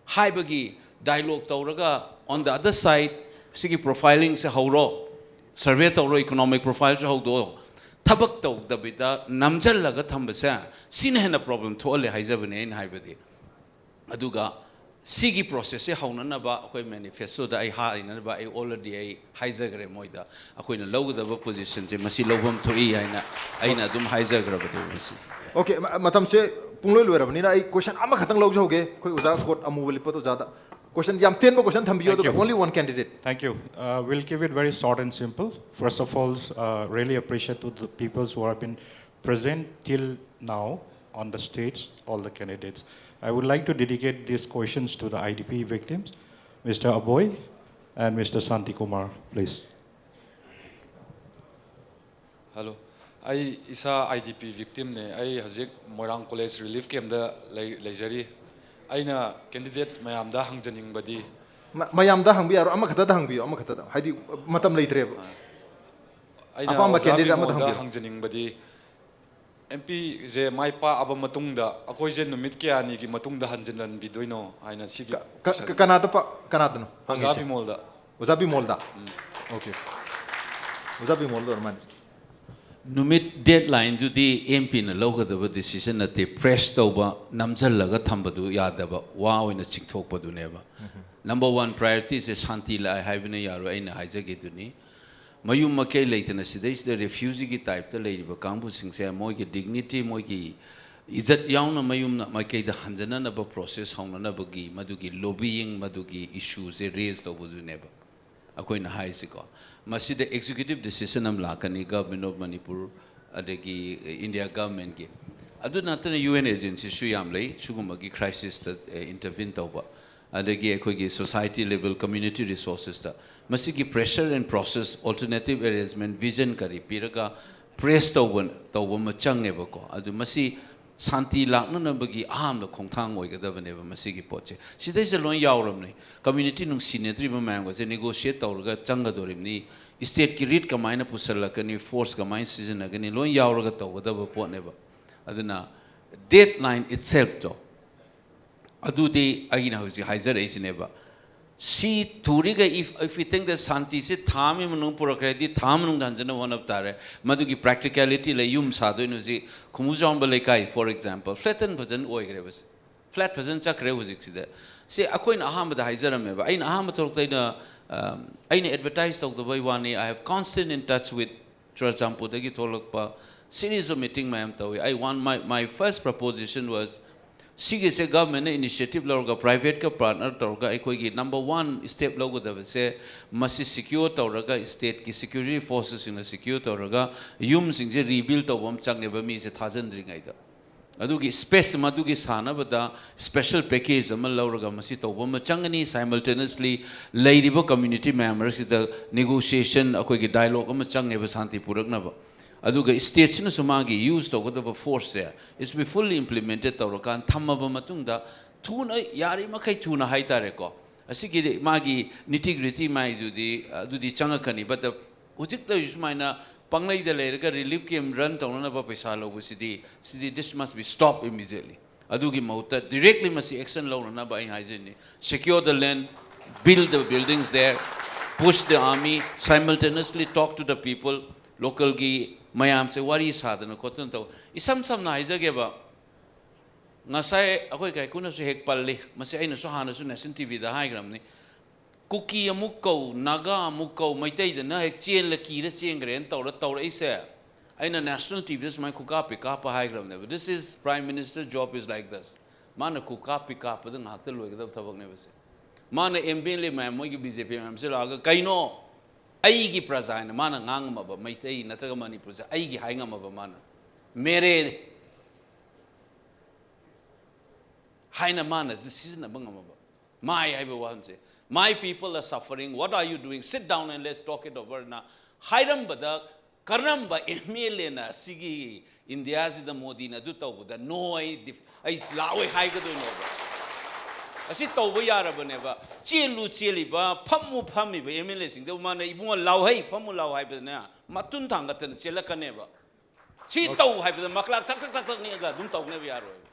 ꯍꯥꯏꯕꯒꯤ dialogue ꯇꯧꯔꯒ, on the other side, ꯁꯤꯒꯤ profiling ꯁꯦ ꯍꯧꯔꯣ, survey ꯇꯧꯔꯣ, economic profile ꯁꯨ ꯍꯧꯗꯣꯛꯑꯣ꯫ ꯊꯕꯛ ꯇꯧꯗꯕꯤꯗ ꯅꯝꯖꯜꯂꯒ ꯊꯝꯕꯁꯦ, ꯁꯤꯅ ꯍꯦꯟꯅ problem ꯊꯣꯛꯍꯜꯂꯦ ꯍꯥꯏꯖꯕꯅꯦ ꯑꯩꯅ ꯍꯥꯏꯕꯗꯤ꯫ ꯑꯗꯨꯒ ꯁꯤꯒꯤ process ꯁꯦ ꯍꯧꯅꯅꯕ ꯑꯩꯈꯣꯏ manifesto ꯗ ꯑꯩ ꯍꯥꯏꯅꯅꯕ ꯑꯩ already ꯑꯩ ꯍꯥꯏꯖꯈ꯭ꯔꯦ ꯃꯣꯏꯗ꯫ ꯑꯩꯈꯣꯏꯅ ꯂꯧꯒꯗꯕ position ꯁꯦ ꯃꯁꯤ ꯂꯧꯐꯝ ꯊꯣꯛꯏ ꯍꯥꯏꯅ ꯑꯩꯅ ꯑꯗꯨꯝ ꯍꯥꯏꯖꯈ꯭ꯔꯕꯅꯦ ꯃꯁꯤꯁꯦ꯫ Okay, ꯃ- ꯃꯇꯝꯁꯦ ꯄꯨꯡꯂꯣꯏ ꯂꯣꯏꯔꯕꯅꯤꯅ ꯑꯩ question ꯑꯃꯈꯛꯇꯪ ꯂꯧꯖꯍꯧꯒꯦ꯫ ꯑꯩꯈꯣꯏ ꯑꯣꯖꯥ coat ꯑꯃꯨꯕ ꯂꯤꯠꯄꯗꯣ ꯑꯣꯖꯥꯗ꯫ Question ꯌꯥꯝ ꯇꯦꯟꯕ question ꯊꯝꯕꯤꯌꯨ꯫ Thank ꯑꯗꯨꯒ you. Only one candidate. Thank you. Uh, we'll keep it very short and simple. First of all, uh, really appreciate to the peoples who have been present till now on the stage, all the candidates. I would like to dedicate these questions to the I D P victims, Mister Aboi and Mister Santi Kumar, please. Hello, ꯑꯩ ꯏꯁꯥ I D ꯄꯤ ꯚꯤꯛꯇꯤꯝꯅꯦ꯫ ꯑꯩ ꯍꯧꯖꯤꯛ ꯃꯣꯏꯔꯥꯡ college relief ꯀꯦꯝꯗ ꯂꯩ- ꯂꯩꯖꯔꯤ꯫ ꯑꯩꯅ candidates ꯃꯌꯥꯝꯗ ꯍꯪꯖꯅꯤꯡꯕꯗꯤ, ꯃ- ꯃꯌꯥꯝꯗ ꯍꯪꯕ ꯌꯥꯔꯣꯏ, ꯑꯃꯈꯛꯇꯗ ꯍꯪꯕꯤꯌꯨ, ꯑꯃꯈꯛꯇꯗ, ꯍꯥꯏꯗꯤ ꯃꯇꯝ ꯂꯩꯇ꯭ꯔꯦꯕ꯫ ꯑꯩꯅ ꯑꯄꯥꯝꯕ ꯑꯣꯖꯥ candidate ꯑꯃꯗ ꯕꯤꯃꯣꯜꯗ ꯍꯪꯕꯤꯌꯨ꯫ ꯍꯪꯖꯅꯤꯡꯕꯗꯤ, ꯑꯦꯝ ꯄꯤꯁꯦ ꯃꯥꯏ ꯄꯥꯛꯑꯕ ꯃꯇꯨꯡꯗ ꯑꯩꯈꯣꯏꯁꯦ ꯅꯨꯃꯤꯠ ꯀꯌꯥꯅꯤꯒꯤ ꯃꯇꯨꯡꯗ ꯍꯟꯖꯤꯜꯍꯟꯕꯤꯗꯣꯏꯅꯣ ꯍꯥꯏꯅ ꯁꯤꯒꯤ ꯀ- ꯀ- question꯫ ꯀꯅꯥꯗ ꯄ- ꯀꯅꯥꯗꯅꯣ ꯑꯣꯖꯥ ꯍꯪꯉꯤꯁꯦ? ꯕꯤꯃꯣꯜꯗ꯫ ꯑꯣꯖꯥ ꯕꯤꯃꯣꯜꯗ? ꯑꯣꯀꯦ, ꯑꯣꯖꯥ ꯕꯤꯃꯣꯜꯗ ꯑꯣꯏꯔ ꯃꯥꯜꯂꯦ꯫ ꯅꯨꯃꯤꯠ deadlineꯗꯨꯗꯤ ꯑꯦꯝ ꯄꯤꯅ ꯂꯧꯒꯗꯕ decision ꯅꯠꯇꯦ, press ꯇꯧꯕ, ꯅꯝꯁꯤꯜꯂꯒ ꯊꯝꯕꯗꯨ ꯌꯥꯗꯕ, ꯋꯥ ꯑꯣꯏꯅ ꯆꯤꯡꯊꯣꯛꯄꯗꯨꯅꯦꯕ꯫ Number one priorityꯁꯦ ꯁꯥꯟꯇꯤ ꯂꯥꯛꯑꯦ ꯍꯥꯏꯕꯅ ꯌꯥꯔꯣꯏ, ꯑꯩꯅ ꯍꯥꯏꯖꯒꯦꯗꯨꯅꯤ꯫ ꯃꯌꯨꯝ ꯃꯀꯩ ꯂꯩꯇꯅ ꯁꯤꯗꯩꯁꯤꯗ refugeeꯒꯤ typeꯇ ꯂꯩꯔꯤꯕ ꯀꯥꯡꯕꯨꯁꯤꯡꯁꯦ ꯃꯣꯏꯒꯤ dignity, ꯃꯣꯏꯒꯤ ꯏꯖꯠ ꯌꯥꯎꯅ ꯃꯌꯨꯝ ꯃꯀꯩꯗ ꯍꯟꯖꯅꯅꯕ process ꯍꯧꯅꯅꯕꯒꯤ ꯃꯗꯨꯒꯤ lobbying, ꯃꯗꯨꯒꯤ issueꯁꯦ raise ꯇꯧꯕꯗꯨꯅꯦꯕ ꯑꯩꯈꯣꯏꯅ ꯍꯥꯏꯁꯤꯀꯣ꯫ ꯃꯁꯤꯗ executive decision ꯑꯃ ꯂꯥꯛꯀꯅꯤ, Government of Manipur, ꯑꯗꯒꯤ India governmentꯀꯤ꯫ ꯑꯗꯨ ꯅꯠꯇꯅ U N agencyꯁꯨ ꯌꯥꯝ ꯂꯩ ꯁꯤꯒꯨꯝꯕꯒꯤ crisisꯇ intervene ꯇꯧꯕ, ꯑꯗꯒꯤ ꯑꯩꯈꯣꯏꯒꯤ society level community resourcesꯇ꯫ ꯃꯁꯤꯒꯤ pressure and process, alternative arrangement, vision ꯀꯔꯤ ꯄꯤꯔꯒ press ꯇꯧꯕ, ꯇꯧꯕ ꯑꯃ ꯆꯪꯉꯦꯕꯀꯣ꯫ ꯑꯗꯨ ꯃꯁꯤ ꯁꯥꯟꯇꯤ ꯂꯥꯛꯅꯅꯕꯒꯤ ꯑꯍꯥꯟꯕ ꯈꯣꯡꯊꯥꯡ ꯑꯣꯏꯒꯗꯕꯅꯦꯕ ꯃꯁꯤꯒꯤ ꯄꯣꯠꯁꯦ꯫ ꯁꯤꯗꯩꯁꯤꯗ ꯂꯣꯏ ꯌꯥꯎꯔꯕꯅꯤ꯫ Community ꯅꯨꯡꯁꯤꯅꯗ꯭ꯔꯤꯕ ꯃꯌꯥꯝꯒꯁꯦ negotiate ꯇꯧꯔꯒ ꯆꯪꯒꯗꯣꯔꯤꯕꯅꯤ꯫ Stateꯀꯤ writ ꯀꯃꯥꯏꯅ ꯄꯨꯁꯜꯂꯛꯀꯅꯤ, force ꯀꯃꯥꯏꯅ ꯁꯤꯖꯤꯟꯅꯒꯅꯤ, ꯂꯣꯏ ꯌꯥꯎꯔꯒ ꯇꯧꯒꯗꯕ ꯄꯣꯠꯅꯦꯕ꯫ ꯑꯗꯨꯅ deadline itselfꯇꯣ ꯑꯗꯨꯗꯤ ꯑꯩꯅ ꯍꯧꯖꯤꯛ ꯍꯥꯏꯖꯔꯛꯏꯁꯤꯅꯦꯕ꯫ ꯁꯤ ꯊꯨꯔꯤꯈꯩ, if, if we think that ꯁꯥꯟꯇꯤꯁꯤ ꯊꯥ ꯑꯃꯒꯤ ꯃꯅꯨꯡ ꯄꯨꯔꯛꯈ꯭ꯔꯗꯤ ꯊꯥ ꯑꯃ ꯃꯅꯨꯡꯗ ꯍꯟꯖꯅꯕ ꯍꯣꯠꯅꯕ ꯇꯥꯔꯦ꯫ ꯃꯗꯨꯒꯤ practicality ꯂꯩ꯫ ꯌꯨꯝ ꯁꯥꯗꯣꯏꯅꯣ ꯍꯧꯖꯤꯛ ꯈꯨꯃꯨꯖꯥꯎꯝꯕ ꯂꯩꯀꯥꯏ, for example, flatten ꯐꯖꯅ ꯑꯣꯏꯈ꯭ꯔꯦꯕ꯫ Flat ꯐꯖꯅ ꯆꯠꯈ꯭ꯔꯦ ꯍꯧꯖꯤꯛꯁꯤꯗ꯫ ꯁꯤ ꯑꯩꯈꯣꯏꯅ ꯑꯍꯥꯟꯕꯗ ꯍꯥꯏꯖꯔꯝꯃꯦꯕ꯫ ꯑꯩꯅ ꯑꯍꯥꯟꯕ ꯊꯣꯛꯂꯛꯇ ꯑꯩꯅ, ꯑꯝ, ꯑꯩꯅ advertise ꯇꯧꯗꯕꯩ ꯋꯥꯅꯤ, I have constant in touch with ꯆꯨꯔꯆꯥꯟꯄꯨꯔꯗꯒꯤ ꯊꯣꯛꯂꯛꯄ series of meeting ꯃꯌꯥꯝ ꯇꯧꯏ꯫ I want my, my first proposition was, ꯁꯤꯒꯤꯁꯦ governmentꯅ initiative ꯂꯧꯔꯒ privateꯀ partner ꯇꯧꯔꯒ ꯑꯩꯈꯣꯏꯒꯤ number one step ꯂꯧꯒꯗꯕꯁꯦ ꯃꯁꯤ secure ꯇꯧꯔꯒ stateꯀꯤ security forcesꯁꯤꯡꯅ secure ꯇꯧꯔꯒ ꯌꯨꯝꯁꯤꯡꯁꯦ rebuild ꯇꯧꯕ ꯑꯃ ꯆꯪꯉꯦꯕ ꯃꯤꯁꯦ ꯊꯥꯖꯤꯟꯗ꯭ꯔꯤꯉꯩꯗ꯫ ꯑꯗꯨꯒꯤ space ꯑꯃ ꯑꯗꯨꯒꯤ ꯁꯥꯟꯅꯕꯗ special package ꯑꯃ ꯂꯧꯔꯒ ꯃꯁꯤ ꯇꯧꯕ ꯑꯃ ꯆꯪꯒꯅꯤ꯫ Simultaneously ꯂꯩꯔꯤꯕ community ꯃꯌꯥꯝ ꯃꯔꯛꯁꯤꯗ negotiation, ꯑꯩꯈꯣꯏꯒꯤ dialogue ꯑꯃ ꯆꯪꯉꯦꯕ ꯁꯥꯟꯇꯤ ꯄꯨꯔꯛꯅꯕ꯫ ꯑꯗꯨꯒ stateꯁꯤꯅꯁꯨ ꯃꯥꯒꯤ use ꯇꯧꯒꯗꯕ forceꯁꯦ is be fully implemented ꯇꯧꯔꯀꯥꯟ ꯊꯝꯃꯕ ꯃꯇꯨꯡꯗ ꯊꯨꯅ, ꯌꯥꯔꯤꯃꯈꯩ ꯊꯨꯅ ꯍꯥꯏꯇꯥꯔꯦꯀꯣ, ꯑꯁꯤꯒꯤ ꯃꯥꯒꯤ ꯅꯤꯇꯤ ꯒ꯭ꯔꯤꯇꯤ ꯃꯥꯏꯗꯨꯗꯤ ꯑꯗꯨꯗꯤ ꯆꯪꯉꯛꯀꯅꯤ꯫ But the ꯍꯧꯖꯤꯛ ꯂꯩꯔꯤ ꯁꯨꯃꯥꯏꯅ ꯄꯪꯂꯩꯗ ꯂꯩꯔꯒ relief camp run ꯇꯧꯅꯅꯕ ꯄꯩꯁꯥ ꯂꯧꯕꯁꯤꯗꯤ, ꯁꯤꯗꯤ this must be stopped immediately. ꯑꯗꯨꯒꯤ ꯃꯍꯨꯠꯇ directly ꯃꯁꯤ action ꯂꯧꯅꯅꯕ ꯑꯩꯅ ꯍꯥꯏꯖꯅꯤꯡꯉꯤ, secure the land, build the buildings there, push the army, simultaneously talk to the people, local ꯒꯤ ꯃꯌꯥꯝꯁꯦ ꯋꯥꯔꯤ ꯁꯥꯗꯅ ꯈꯣꯠꯇꯅ ꯇꯧ꯫ ꯏꯁꯝ ꯁꯝꯅ ꯍꯥꯏꯖꯒꯦꯕ, ꯉꯁꯥꯏ ꯑꯩꯈꯣꯏ ꯀꯥꯏꯀꯨꯅꯁꯨ ꯍꯦꯛ ꯄꯜꯂꯤ, ꯃꯁꯤ ꯑꯩꯅꯁꯨ ꯍꯥꯟꯅꯁꯨ Nation TV ꯗ ꯍꯥꯏꯈ꯭ꯔꯕꯅꯤ, ꯀꯨꯀꯤ ꯑꯃꯨꯛ ꯀꯧ, ꯅꯥꯒꯥ ꯑꯃꯨꯛ ꯀꯧ, ꯃꯩꯇꯩꯗꯅ ꯍꯦꯛ ꯆꯦꯜꯂ ꯀꯤꯔ ꯆꯦꯟꯈ꯭ꯔꯦꯅ ꯇꯧꯔ ꯇꯧꯔꯛꯏꯁꯦ꯫ ꯑꯩꯅ National TV ꯗ ꯁꯨꯃꯥꯏꯅ ꯈꯨꯀꯥꯞꯄꯤ ꯀꯥꯞꯄ ꯍꯥꯏꯈ꯭ꯔꯕꯅꯦꯕ, this is Prime Minister job is like this. ꯃꯥꯅ ꯈꯨꯀꯥꯞꯄꯤ ꯀꯥꯞꯄꯗ ꯉꯥꯏꯍꯥꯛꯇ ꯂꯣꯏꯒꯗꯕ ꯊꯕꯛꯅꯦꯕ ꯁꯦ꯫ ꯃꯥꯅ MLA ꯃꯌꯥꯝ, ꯃꯣꯏꯒꯤ BJP ꯃꯌꯥꯝꯁꯦ ꯂꯥꯛꯑꯒ, "ꯀꯩꯅꯣ ꯑꯩꯒꯤ ꯄ꯭ꯔꯖꯥ?" ꯍꯥꯏꯅ ꯃꯥꯅ ꯉꯥꯡꯉꯝꯃꯕ, ꯃꯩꯇꯩ ꯅꯠꯇ꯭ꯔꯒ ꯃꯅꯤꯄꯨꯔꯁꯦ ꯑꯩꯒꯤ ꯍꯥꯏ ꯉꯝꯃꯕ ꯃꯥꯅ, "ꯃꯦꯔꯦ" ꯍꯥꯏꯅ ꯃꯥꯅ ꯑꯗꯨ ꯁꯤꯖꯤꯟꯅꯕ ꯉꯝꯃꯕ꯫ ꯃꯥꯏ ꯍꯥꯏꯕ ꯋꯥꯍꯟꯁꯦ, "My people are suffering, what are you doing? Sit down and let's talk it over" ꯅ ꯍꯥꯏꯔꯝꯕꯗ, ꯀꯔꯝꯕ MLA ꯅ ꯑꯁꯤꯒꯤ ꯏꯟꯗꯤꯌꯥꯁꯤꯗ ꯃꯣꯗꯤꯅ ꯑꯗꯨ ꯇꯧꯕꯗ "No, ꯑꯩ ꯗꯤꯐ-, ꯑꯩ ꯂꯥꯛꯑꯣꯏ" ꯍꯥꯏꯒꯗꯣꯏꯅꯣꯕ? ꯑꯁꯤ ꯇꯧꯕ ꯌꯥꯔꯕꯅꯦꯕ꯫ ꯆꯦꯜꯂꯨ ꯆꯦꯜꯂꯤꯕ, ꯐꯝꯃꯨ ꯐꯝꯃꯤꯕ MLA ꯁꯤꯡꯗꯕꯨ ꯃꯥꯅ "ꯏꯕꯨꯡꯉꯣ ꯂꯥꯎꯍꯩ, ꯐꯝꯃꯨ ꯂꯥꯎ" ꯍꯥꯏꯕꯗꯅꯦ, ꯃꯇꯨꯟ ꯊꯥꯡꯒꯠꯇꯅ ꯆꯦꯜꯂꯛꯀꯅꯦꯕ꯫ ꯁꯤ ꯇꯧ ꯍꯥꯏꯕꯗ ꯃꯀ꯭ꯂꯥꯛ ꯊꯛ ꯊꯛ ꯊꯛ ꯊꯛ ꯅꯤꯛꯑꯒ ꯑꯗꯨꯝ ꯇꯧꯅꯦꯕ, ꯌꯥꯔꯣꯏꯕ꯫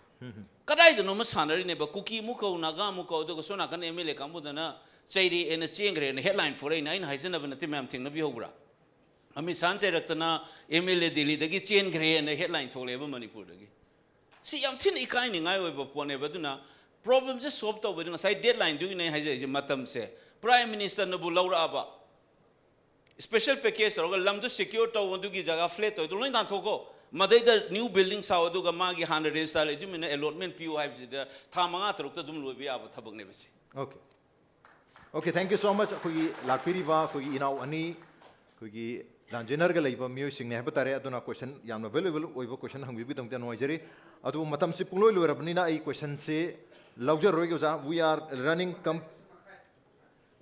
ꯀꯗꯥꯏꯗꯅꯣꯃ ꯁꯥꯟꯅꯔꯤꯅꯦꯕ, ꯀꯨꯀꯤ ꯑꯃꯨꯛ ꯀꯧ, ꯅꯥꯒꯥ ꯑꯃꯨꯛ ꯀꯧ, ꯑꯗꯨꯒ ꯁꯣꯝ ꯅꯥꯀꯟ MLA ꯀꯥꯡꯕꯨꯗꯅ "ꯆꯩꯔꯛꯑꯦꯅ ꯆꯦꯟꯈ꯭ꯔꯦꯅ" headline ꯐꯣꯔꯛꯏꯅꯦ꯫ ꯑꯩꯅ ꯍꯥꯏꯖꯅꯕ ꯅꯠꯇꯦ, ꯃꯌꯥꯝ ꯊꯦꯡꯅꯕꯤꯍꯧꯕ꯭ꯔꯥ? ꯑꯃꯤꯠ ꯁꯥꯍꯅ ꯆꯩꯔꯛꯇꯅ MLA ꯗꯦꯜꯂꯤꯗꯒꯤ ꯆꯦꯟꯈ꯭ꯔꯦꯅ headline ꯊꯣꯛꯂꯛꯑꯦꯕ ꯃꯅꯤꯄꯨꯔꯗꯒꯤ꯫ ꯁꯤ ꯌꯥꯝ ꯊꯤꯅ ꯏꯀꯥꯏꯅꯤꯡꯉꯥꯏ ꯑꯣꯏꯕ ꯄꯣꯠꯅꯦꯕ꯫ ꯑꯗꯨꯅ problem ꯁꯦ solve ꯇꯧꯕꯗ ꯉꯁꯥꯏ deadline ꯗꯨꯒꯤꯅꯦ ꯑꯩ ꯍꯥꯏꯖꯔꯤꯁꯦ, ꯃꯇꯝꯁꯦ Prime Minister ꯅꯕꯨ ꯂꯧꯔꯛꯑꯕ, special package ꯇꯧꯔꯒ ꯂꯝꯗꯨ secure ꯇꯧ, ꯑꯗꯨꯒꯤ ꯖꯒꯥ flat ꯇꯧꯗꯨ ꯂꯣꯏ ꯇꯥꯟꯊꯣꯛꯈꯣ, ꯃꯗꯩꯗ new building ꯁꯥꯎ, ꯑꯗꯨꯒ ꯃꯥꯒꯤ ꯍꯥꯟꯅ register ꯂꯩꯗꯨꯃꯤꯅ allotment ꯄꯤꯌꯨ ꯍꯥꯏꯕꯁꯤꯗ ꯊꯥ ꯃꯉꯥ ꯇꯔꯨꯛꯇ ꯑꯗꯨꯝ ꯂꯣꯏꯕ ꯌꯥꯕ ꯊꯕꯛꯅꯦꯕ ꯁꯤ꯫ Okay. Okay, thank you so much. ꯑꯩꯈꯣꯏꯒꯤ ꯂꯥꯛꯄꯤꯔꯤꯕ ꯑꯩꯈꯣꯏꯒꯤ ꯏꯅꯥꯎ ꯑꯅꯤ, ꯑꯩꯈꯣꯏꯒꯤ ꯂꯥꯟꯖꯦꯟꯅꯔꯒ ꯂꯩꯕ ꯃꯤꯑꯣꯏꯁꯤꯡꯅꯦ ꯍꯥꯏꯕ ꯇꯥꯔꯦ꯫ ꯑꯗꯨꯅ question ꯌꯥꯝꯅ valuable ꯑꯣꯏꯕ question ꯍꯪꯕꯤꯕꯒꯤꯗꯃꯛꯇ ꯌꯥꯝ ꯅꯨꯡꯉꯥꯏꯖꯔꯤ꯫ ꯑꯗꯨꯕꯨ ꯃꯇꯝꯁꯤ ꯄꯨꯡꯂꯣꯏ ꯂꯣꯏꯔꯕꯅꯤꯅ ꯑꯩ question ꯁꯤ ꯂꯧꯖꯔꯔꯣꯏꯒꯦ ꯑꯣꯖꯥ꯫ We are running com-,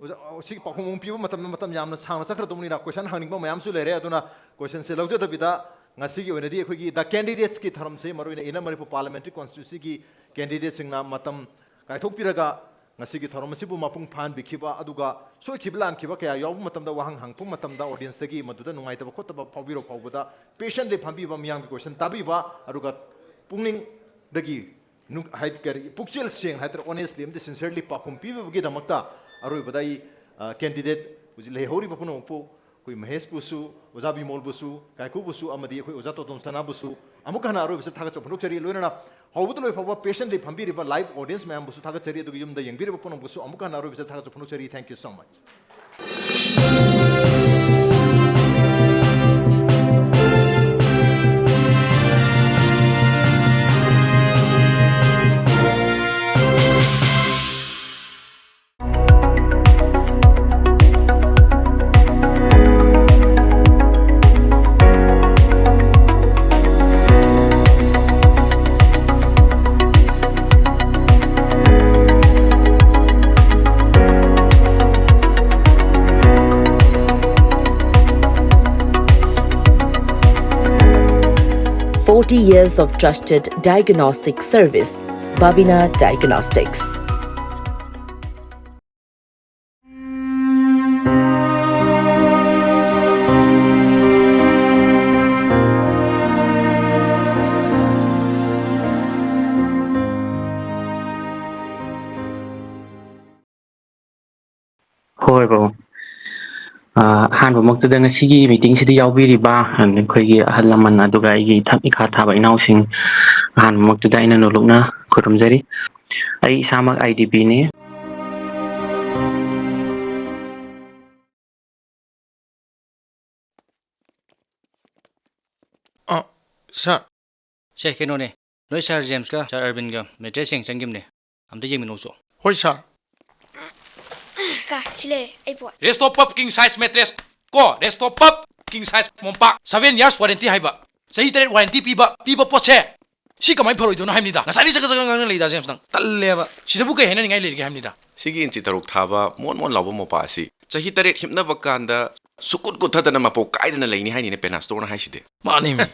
ꯑꯣꯖꯥ, ꯑꯣ, ꯁꯤꯒꯤ ꯄꯥꯎꯈꯨꯝ ꯑꯃꯨꯛ ꯄꯤꯕ ꯃꯇꯝꯗ ꯃꯇꯝ ꯌꯥꯝꯅ ꯁꯥꯡꯅ ꯆꯠꯈ꯭ꯔꯗꯧꯕꯅꯤꯅ question ꯍꯪꯅꯤꯡꯕ ꯃꯌꯥꯝꯁꯨ ꯂꯩꯔꯦ꯫ ꯑꯗꯨꯅ question ꯁꯦ ꯂꯧꯖꯗꯕꯤꯗ ꯉꯁꯤꯒꯤ ꯑꯣꯏꯅꯗꯤ ꯑꯩꯈꯣꯏꯒꯤ the candidates ꯀꯤ ꯊꯧꯔꯝꯁꯦ, ꯃꯔꯨꯑꯣꯏꯅ Inner Manipur Parliamentary Constituency ꯒꯤ candidate ꯁꯤꯡꯅ ꯃꯇꯝ ꯀꯥꯏꯊꯣꯛꯄꯤꯔꯒ ꯉꯁꯤꯒꯤ ꯊꯧꯔꯝ ꯑꯁꯤꯕꯨ ꯃꯄꯨꯡ ꯐꯥꯍꯟꯕꯤꯈꯤꯕ, ꯑꯗꯨꯒ ꯁꯣꯏꯈꯤꯕ ꯂꯥꯟꯈꯤꯕ ꯀꯌꯥ ꯌꯥꯎꯕ ꯃꯇꯝꯗ, ꯋꯥꯍꯪ ꯍꯪꯉꯛꯄ ꯃꯇꯝꯗ audienceꯇꯒꯤ ꯃꯗꯨꯗ ꯅꯨꯡꯉꯥꯏꯇꯕ ꯈꯣꯠꯇꯕ ꯐꯥꯎꯕꯤꯔꯣ ꯐꯥꯎꯕꯗ patiently ꯐꯝꯕꯤꯕ, ꯃꯤꯌꯥꯝꯒꯤ question ꯇꯥꯕꯤꯕ, ꯑꯗꯨꯒ ꯄꯨꯛꯅꯤꯡꯗꯒꯤ ꯅꯨꯡ-, ꯍꯥꯏ-, ꯀꯔꯤ, ꯄꯨꯛꯆꯦꯜ ꯁꯦꯡꯅ ꯍꯥꯏꯇꯥꯔꯦ, honestly ꯑꯃꯗꯤ sincerely ꯄꯥꯎꯈꯨꯝ ꯄꯤꯕꯤꯕꯒꯤꯗꯃꯛꯇ ꯑꯔꯣꯏꯕꯗ ꯑꯩ, ꯑ, candidate ꯍꯧꯖꯤꯛ ꯂꯩꯍꯧꯔꯤꯕ ꯄꯨꯝꯅꯃꯛꯄꯨ, ꯑꯩꯈꯣꯏ ꯃꯍꯦꯁꯄꯨꯁꯨ, ꯑꯣꯖꯥ ꯕꯤꯃꯣꯜꯕꯨꯁꯨ, ꯀꯥꯏꯀꯨꯕꯨꯁꯨ ꯑꯃꯗꯤ ꯑꯩꯈꯣꯏ ꯑꯣꯖꯥ ꯇꯣꯇꯣꯝ ꯁꯅꯥꯕꯨꯁꯨ ꯑꯃꯨꯛ ꯍꯟꯅ ꯑꯔꯣꯏꯕꯁꯤꯗ ꯊꯥꯒꯠꯆꯕ ꯐꯣꯡꯗꯣꯛꯆꯔꯤ꯫ ꯂꯣꯏꯅꯅ ꯍꯧꯕꯗ ꯂꯣꯏ ꯐꯥꯎꯕ patiently ꯐꯝꯕꯤꯔꯤꯕ live audience ꯃꯌꯥꯝꯕꯨꯁꯨ ꯊꯥꯒꯠꯆꯔꯤ, ꯑꯗꯨꯒ ꯌꯨꯝꯗ ꯌꯦꯡꯕꯤꯔꯤꯕ ꯄꯨꯝꯅꯃꯛꯄꯨꯁꯨ ꯑꯃꯨꯛ ꯍꯟꯅ ꯑꯔꯣꯏꯕꯁꯤꯗ ꯊꯥꯒꯠꯆꯕ ꯐꯣꯡꯗꯣꯛꯆꯔꯤ꯫ Thank you so much. Forty years of trusted diagnostic service, Babina Diagnostics. ꯍꯣꯏ ꯕꯥꯕꯨ꯫ ꯑꯥ, ꯑꯍꯥꯟꯕꯃꯛꯇꯗ ꯉꯁꯤꯒꯤ meetingꯁꯤꯗ ꯌꯥꯎꯕꯤꯔꯤꯕ ꯑꯩꯈꯣꯏꯒꯤ ꯑꯍꯜ ꯂꯃꯟ, ꯑꯗꯨꯒ ꯑꯩꯒꯤ ꯏꯊꯛ ꯏꯈꯥ ꯊꯥꯕ ꯏꯅꯥꯎꯁꯤꯡ, ꯑꯍꯥꯟꯕꯃꯛꯇꯗ ꯑꯩꯅ ꯅꯣꯂꯨꯛꯅ ꯈꯨꯔꯨꯝꯖꯔꯤ꯫ ꯑꯩ ꯏꯁꯥꯃꯛ IDPꯅꯤ꯫ ꯑ, sir꯫ ꯁꯦ, ꯀꯩꯅꯣꯅꯦ, ꯅꯣꯏ sir Jamesꯀ sir Arvinꯒ mattress ꯌꯦꯡ ꯆꯪꯈꯤꯕꯅꯦ, ꯑꯝꯇ ꯌꯦꯡꯃꯤꯟꯅꯧꯁꯣ꯫ ꯍꯣꯏ, sir꯫ ꯀꯥ, ꯁꯤ ꯂꯩꯔꯦ, ꯑꯩ ꯄꯣꯠ꯫ Resto Puff king size mattress ꯀꯣ, Resto Puff king size ꯃꯣꯝꯄꯥꯛ, seven years warranty ꯍꯥꯏꯕ, ꯆꯍꯤ ꯇꯔꯦꯠ warranty ꯄꯤꯕ, ꯄꯤꯕ ꯄꯣꯠꯁꯦ, ꯁꯤ ꯀꯃꯥꯏꯅ ꯐꯔꯣꯏꯗꯣꯏꯅꯣ ꯍꯥꯏꯕꯅꯤꯗ꯫ ꯉꯁꯥꯏꯗꯒꯤ ꯆꯒꯠ ꯆꯒꯠ ꯉꯥꯡꯅ ꯂꯩꯗ, James, ꯅꯪ ꯇꯜꯂꯦꯕ꯫ ꯁꯤꯗꯕꯨ ꯀꯩ ꯍꯥꯏꯅꯅꯤꯡꯉꯥꯏ ꯂꯩꯔꯤꯒꯦ ꯍꯥꯏꯕꯅꯤꯗ꯫ ꯁꯤꯒꯤ ꯏꯟꯆꯤ ꯇꯔꯨꯛ ꯊꯥꯕ ꯃꯣꯟ ꯃꯣꯟ ꯂꯥꯎꯕ ꯃꯣꯝꯄꯥꯛ ꯑꯁꯤ ꯆꯍꯤ ꯇꯔꯦꯠ ꯍꯤꯞꯅꯕ ꯀꯥꯟꯗ ꯁꯨꯛꯀꯨꯠ ꯀꯨꯠꯊꯗꯅ ꯃꯄꯣꯛ ꯀꯥꯏꯗꯅ ꯂꯩꯅꯤ ꯍꯥꯏꯅꯤꯅꯦ Pena Storeꯅ ꯍꯥꯏꯁꯤꯗꯤ꯫ ꯃꯥꯅꯤ ꯃꯤ꯫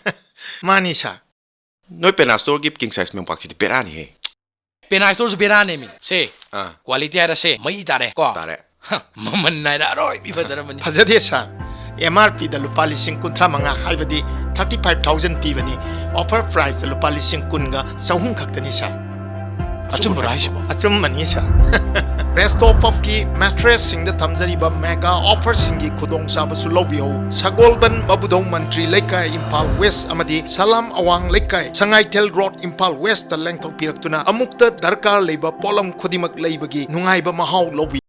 ꯃꯥꯅꯤ, sir꯫ ꯅꯣꯏ Pena Storeꯒꯤ king size ꯃꯣꯝꯄꯥꯛꯁꯤꯗꯤ ꯕꯦꯔꯥꯅꯤꯍꯦ꯫ ꯄꯦꯅꯥꯏ ꯁ꯭ꯇꯣꯔꯁꯨ ꯕꯦꯔꯥꯅꯦꯃꯤ꯫ ꯁꯦ, ꯑꯥ ꯀ꯭ꯋꯥꯂꯤꯇꯤ ꯍꯥꯏꯔꯁꯦ, ꯃꯩ ꯇꯥꯔꯦ ꯀꯣ꯫ ꯇꯥꯔꯦ꯫ ꯍ, ꯃꯃꯜ ꯅꯥꯏꯔꯛꯑꯔꯣꯏ, ꯃꯤ ꯐꯖꯔꯕꯅꯤ꯫ ꯐꯖꯗꯦ ꯁꯥꯔ꯫ ꯑꯦꯝ ꯑꯥꯔ ꯄꯤꯗ ꯂꯨꯄꯥ ꯂꯤꯁꯤꯡ ꯀꯨꯟꯊ꯭ꯔꯥ ꯃꯉꯥ, ꯍꯥꯏꯕꯗꯤ ꯊꯥꯔꯇꯤ ꯐꯥꯏꯚ ꯊꯥꯎꯖꯟ ꯄꯤꯕꯅꯤ꯫ ꯑꯣꯐꯔ ꯄ꯭ꯔꯥꯏꯁꯇ ꯂꯨꯄꯥ ꯂꯤꯁꯤꯡ ꯀꯨꯟꯒ ꯆꯍꯨꯝ ꯈꯛꯇꯅꯤ ꯁꯥꯔ꯫ ꯑꯆꯨꯝꯕꯔꯣ ꯍꯥꯏꯁꯤꯕꯣ? ꯑꯆꯨꯝꯕꯅꯤ ꯁꯥꯔ꯫ ꯔꯦꯁꯇꯣ ꯄꯐꯀꯤ ꯃꯦꯇ꯭ꯔꯦꯁꯁꯤꯡꯗ ꯊꯝꯖꯔꯤꯕ ꯃꯦꯒꯥ ꯑꯣꯐꯔꯁꯤꯡꯒꯤ ꯈꯨꯗꯣꯡꯆꯥꯕꯁꯨ ꯂꯧꯕꯤꯍꯧ꯫ ꯁꯒꯣꯜꯕꯟ ꯃꯕꯨꯗꯧ ꯃꯟꯇ꯭ꯔꯤ ꯂꯩꯀꯥꯏ, ꯏꯝꯐꯥꯜ ꯋꯦꯁ ꯑꯃꯗꯤ ꯁꯂꯥꯝ ꯑꯋꯥꯡ ꯂꯩꯀꯥꯏ, ꯁꯉꯥꯏꯊꯦꯜ ꯔꯣꯗ, ꯏꯝꯐꯥꯜ ꯋꯦꯁꯇ ꯂꯦꯡꯊꯣꯛꯄꯤꯔꯛꯇꯨꯅ ꯑꯃꯨꯛꯇ ꯗꯔꯀꯥꯔ ꯂꯩꯕ ꯄꯣꯠꯂꯝ ꯈꯨꯗꯤꯡꯃꯛ ꯂꯩꯕꯒꯤ ꯅꯨꯡꯉꯥꯏꯕ ꯃꯍꯥꯎ ꯂꯧꯕꯤꯌꯨ꯫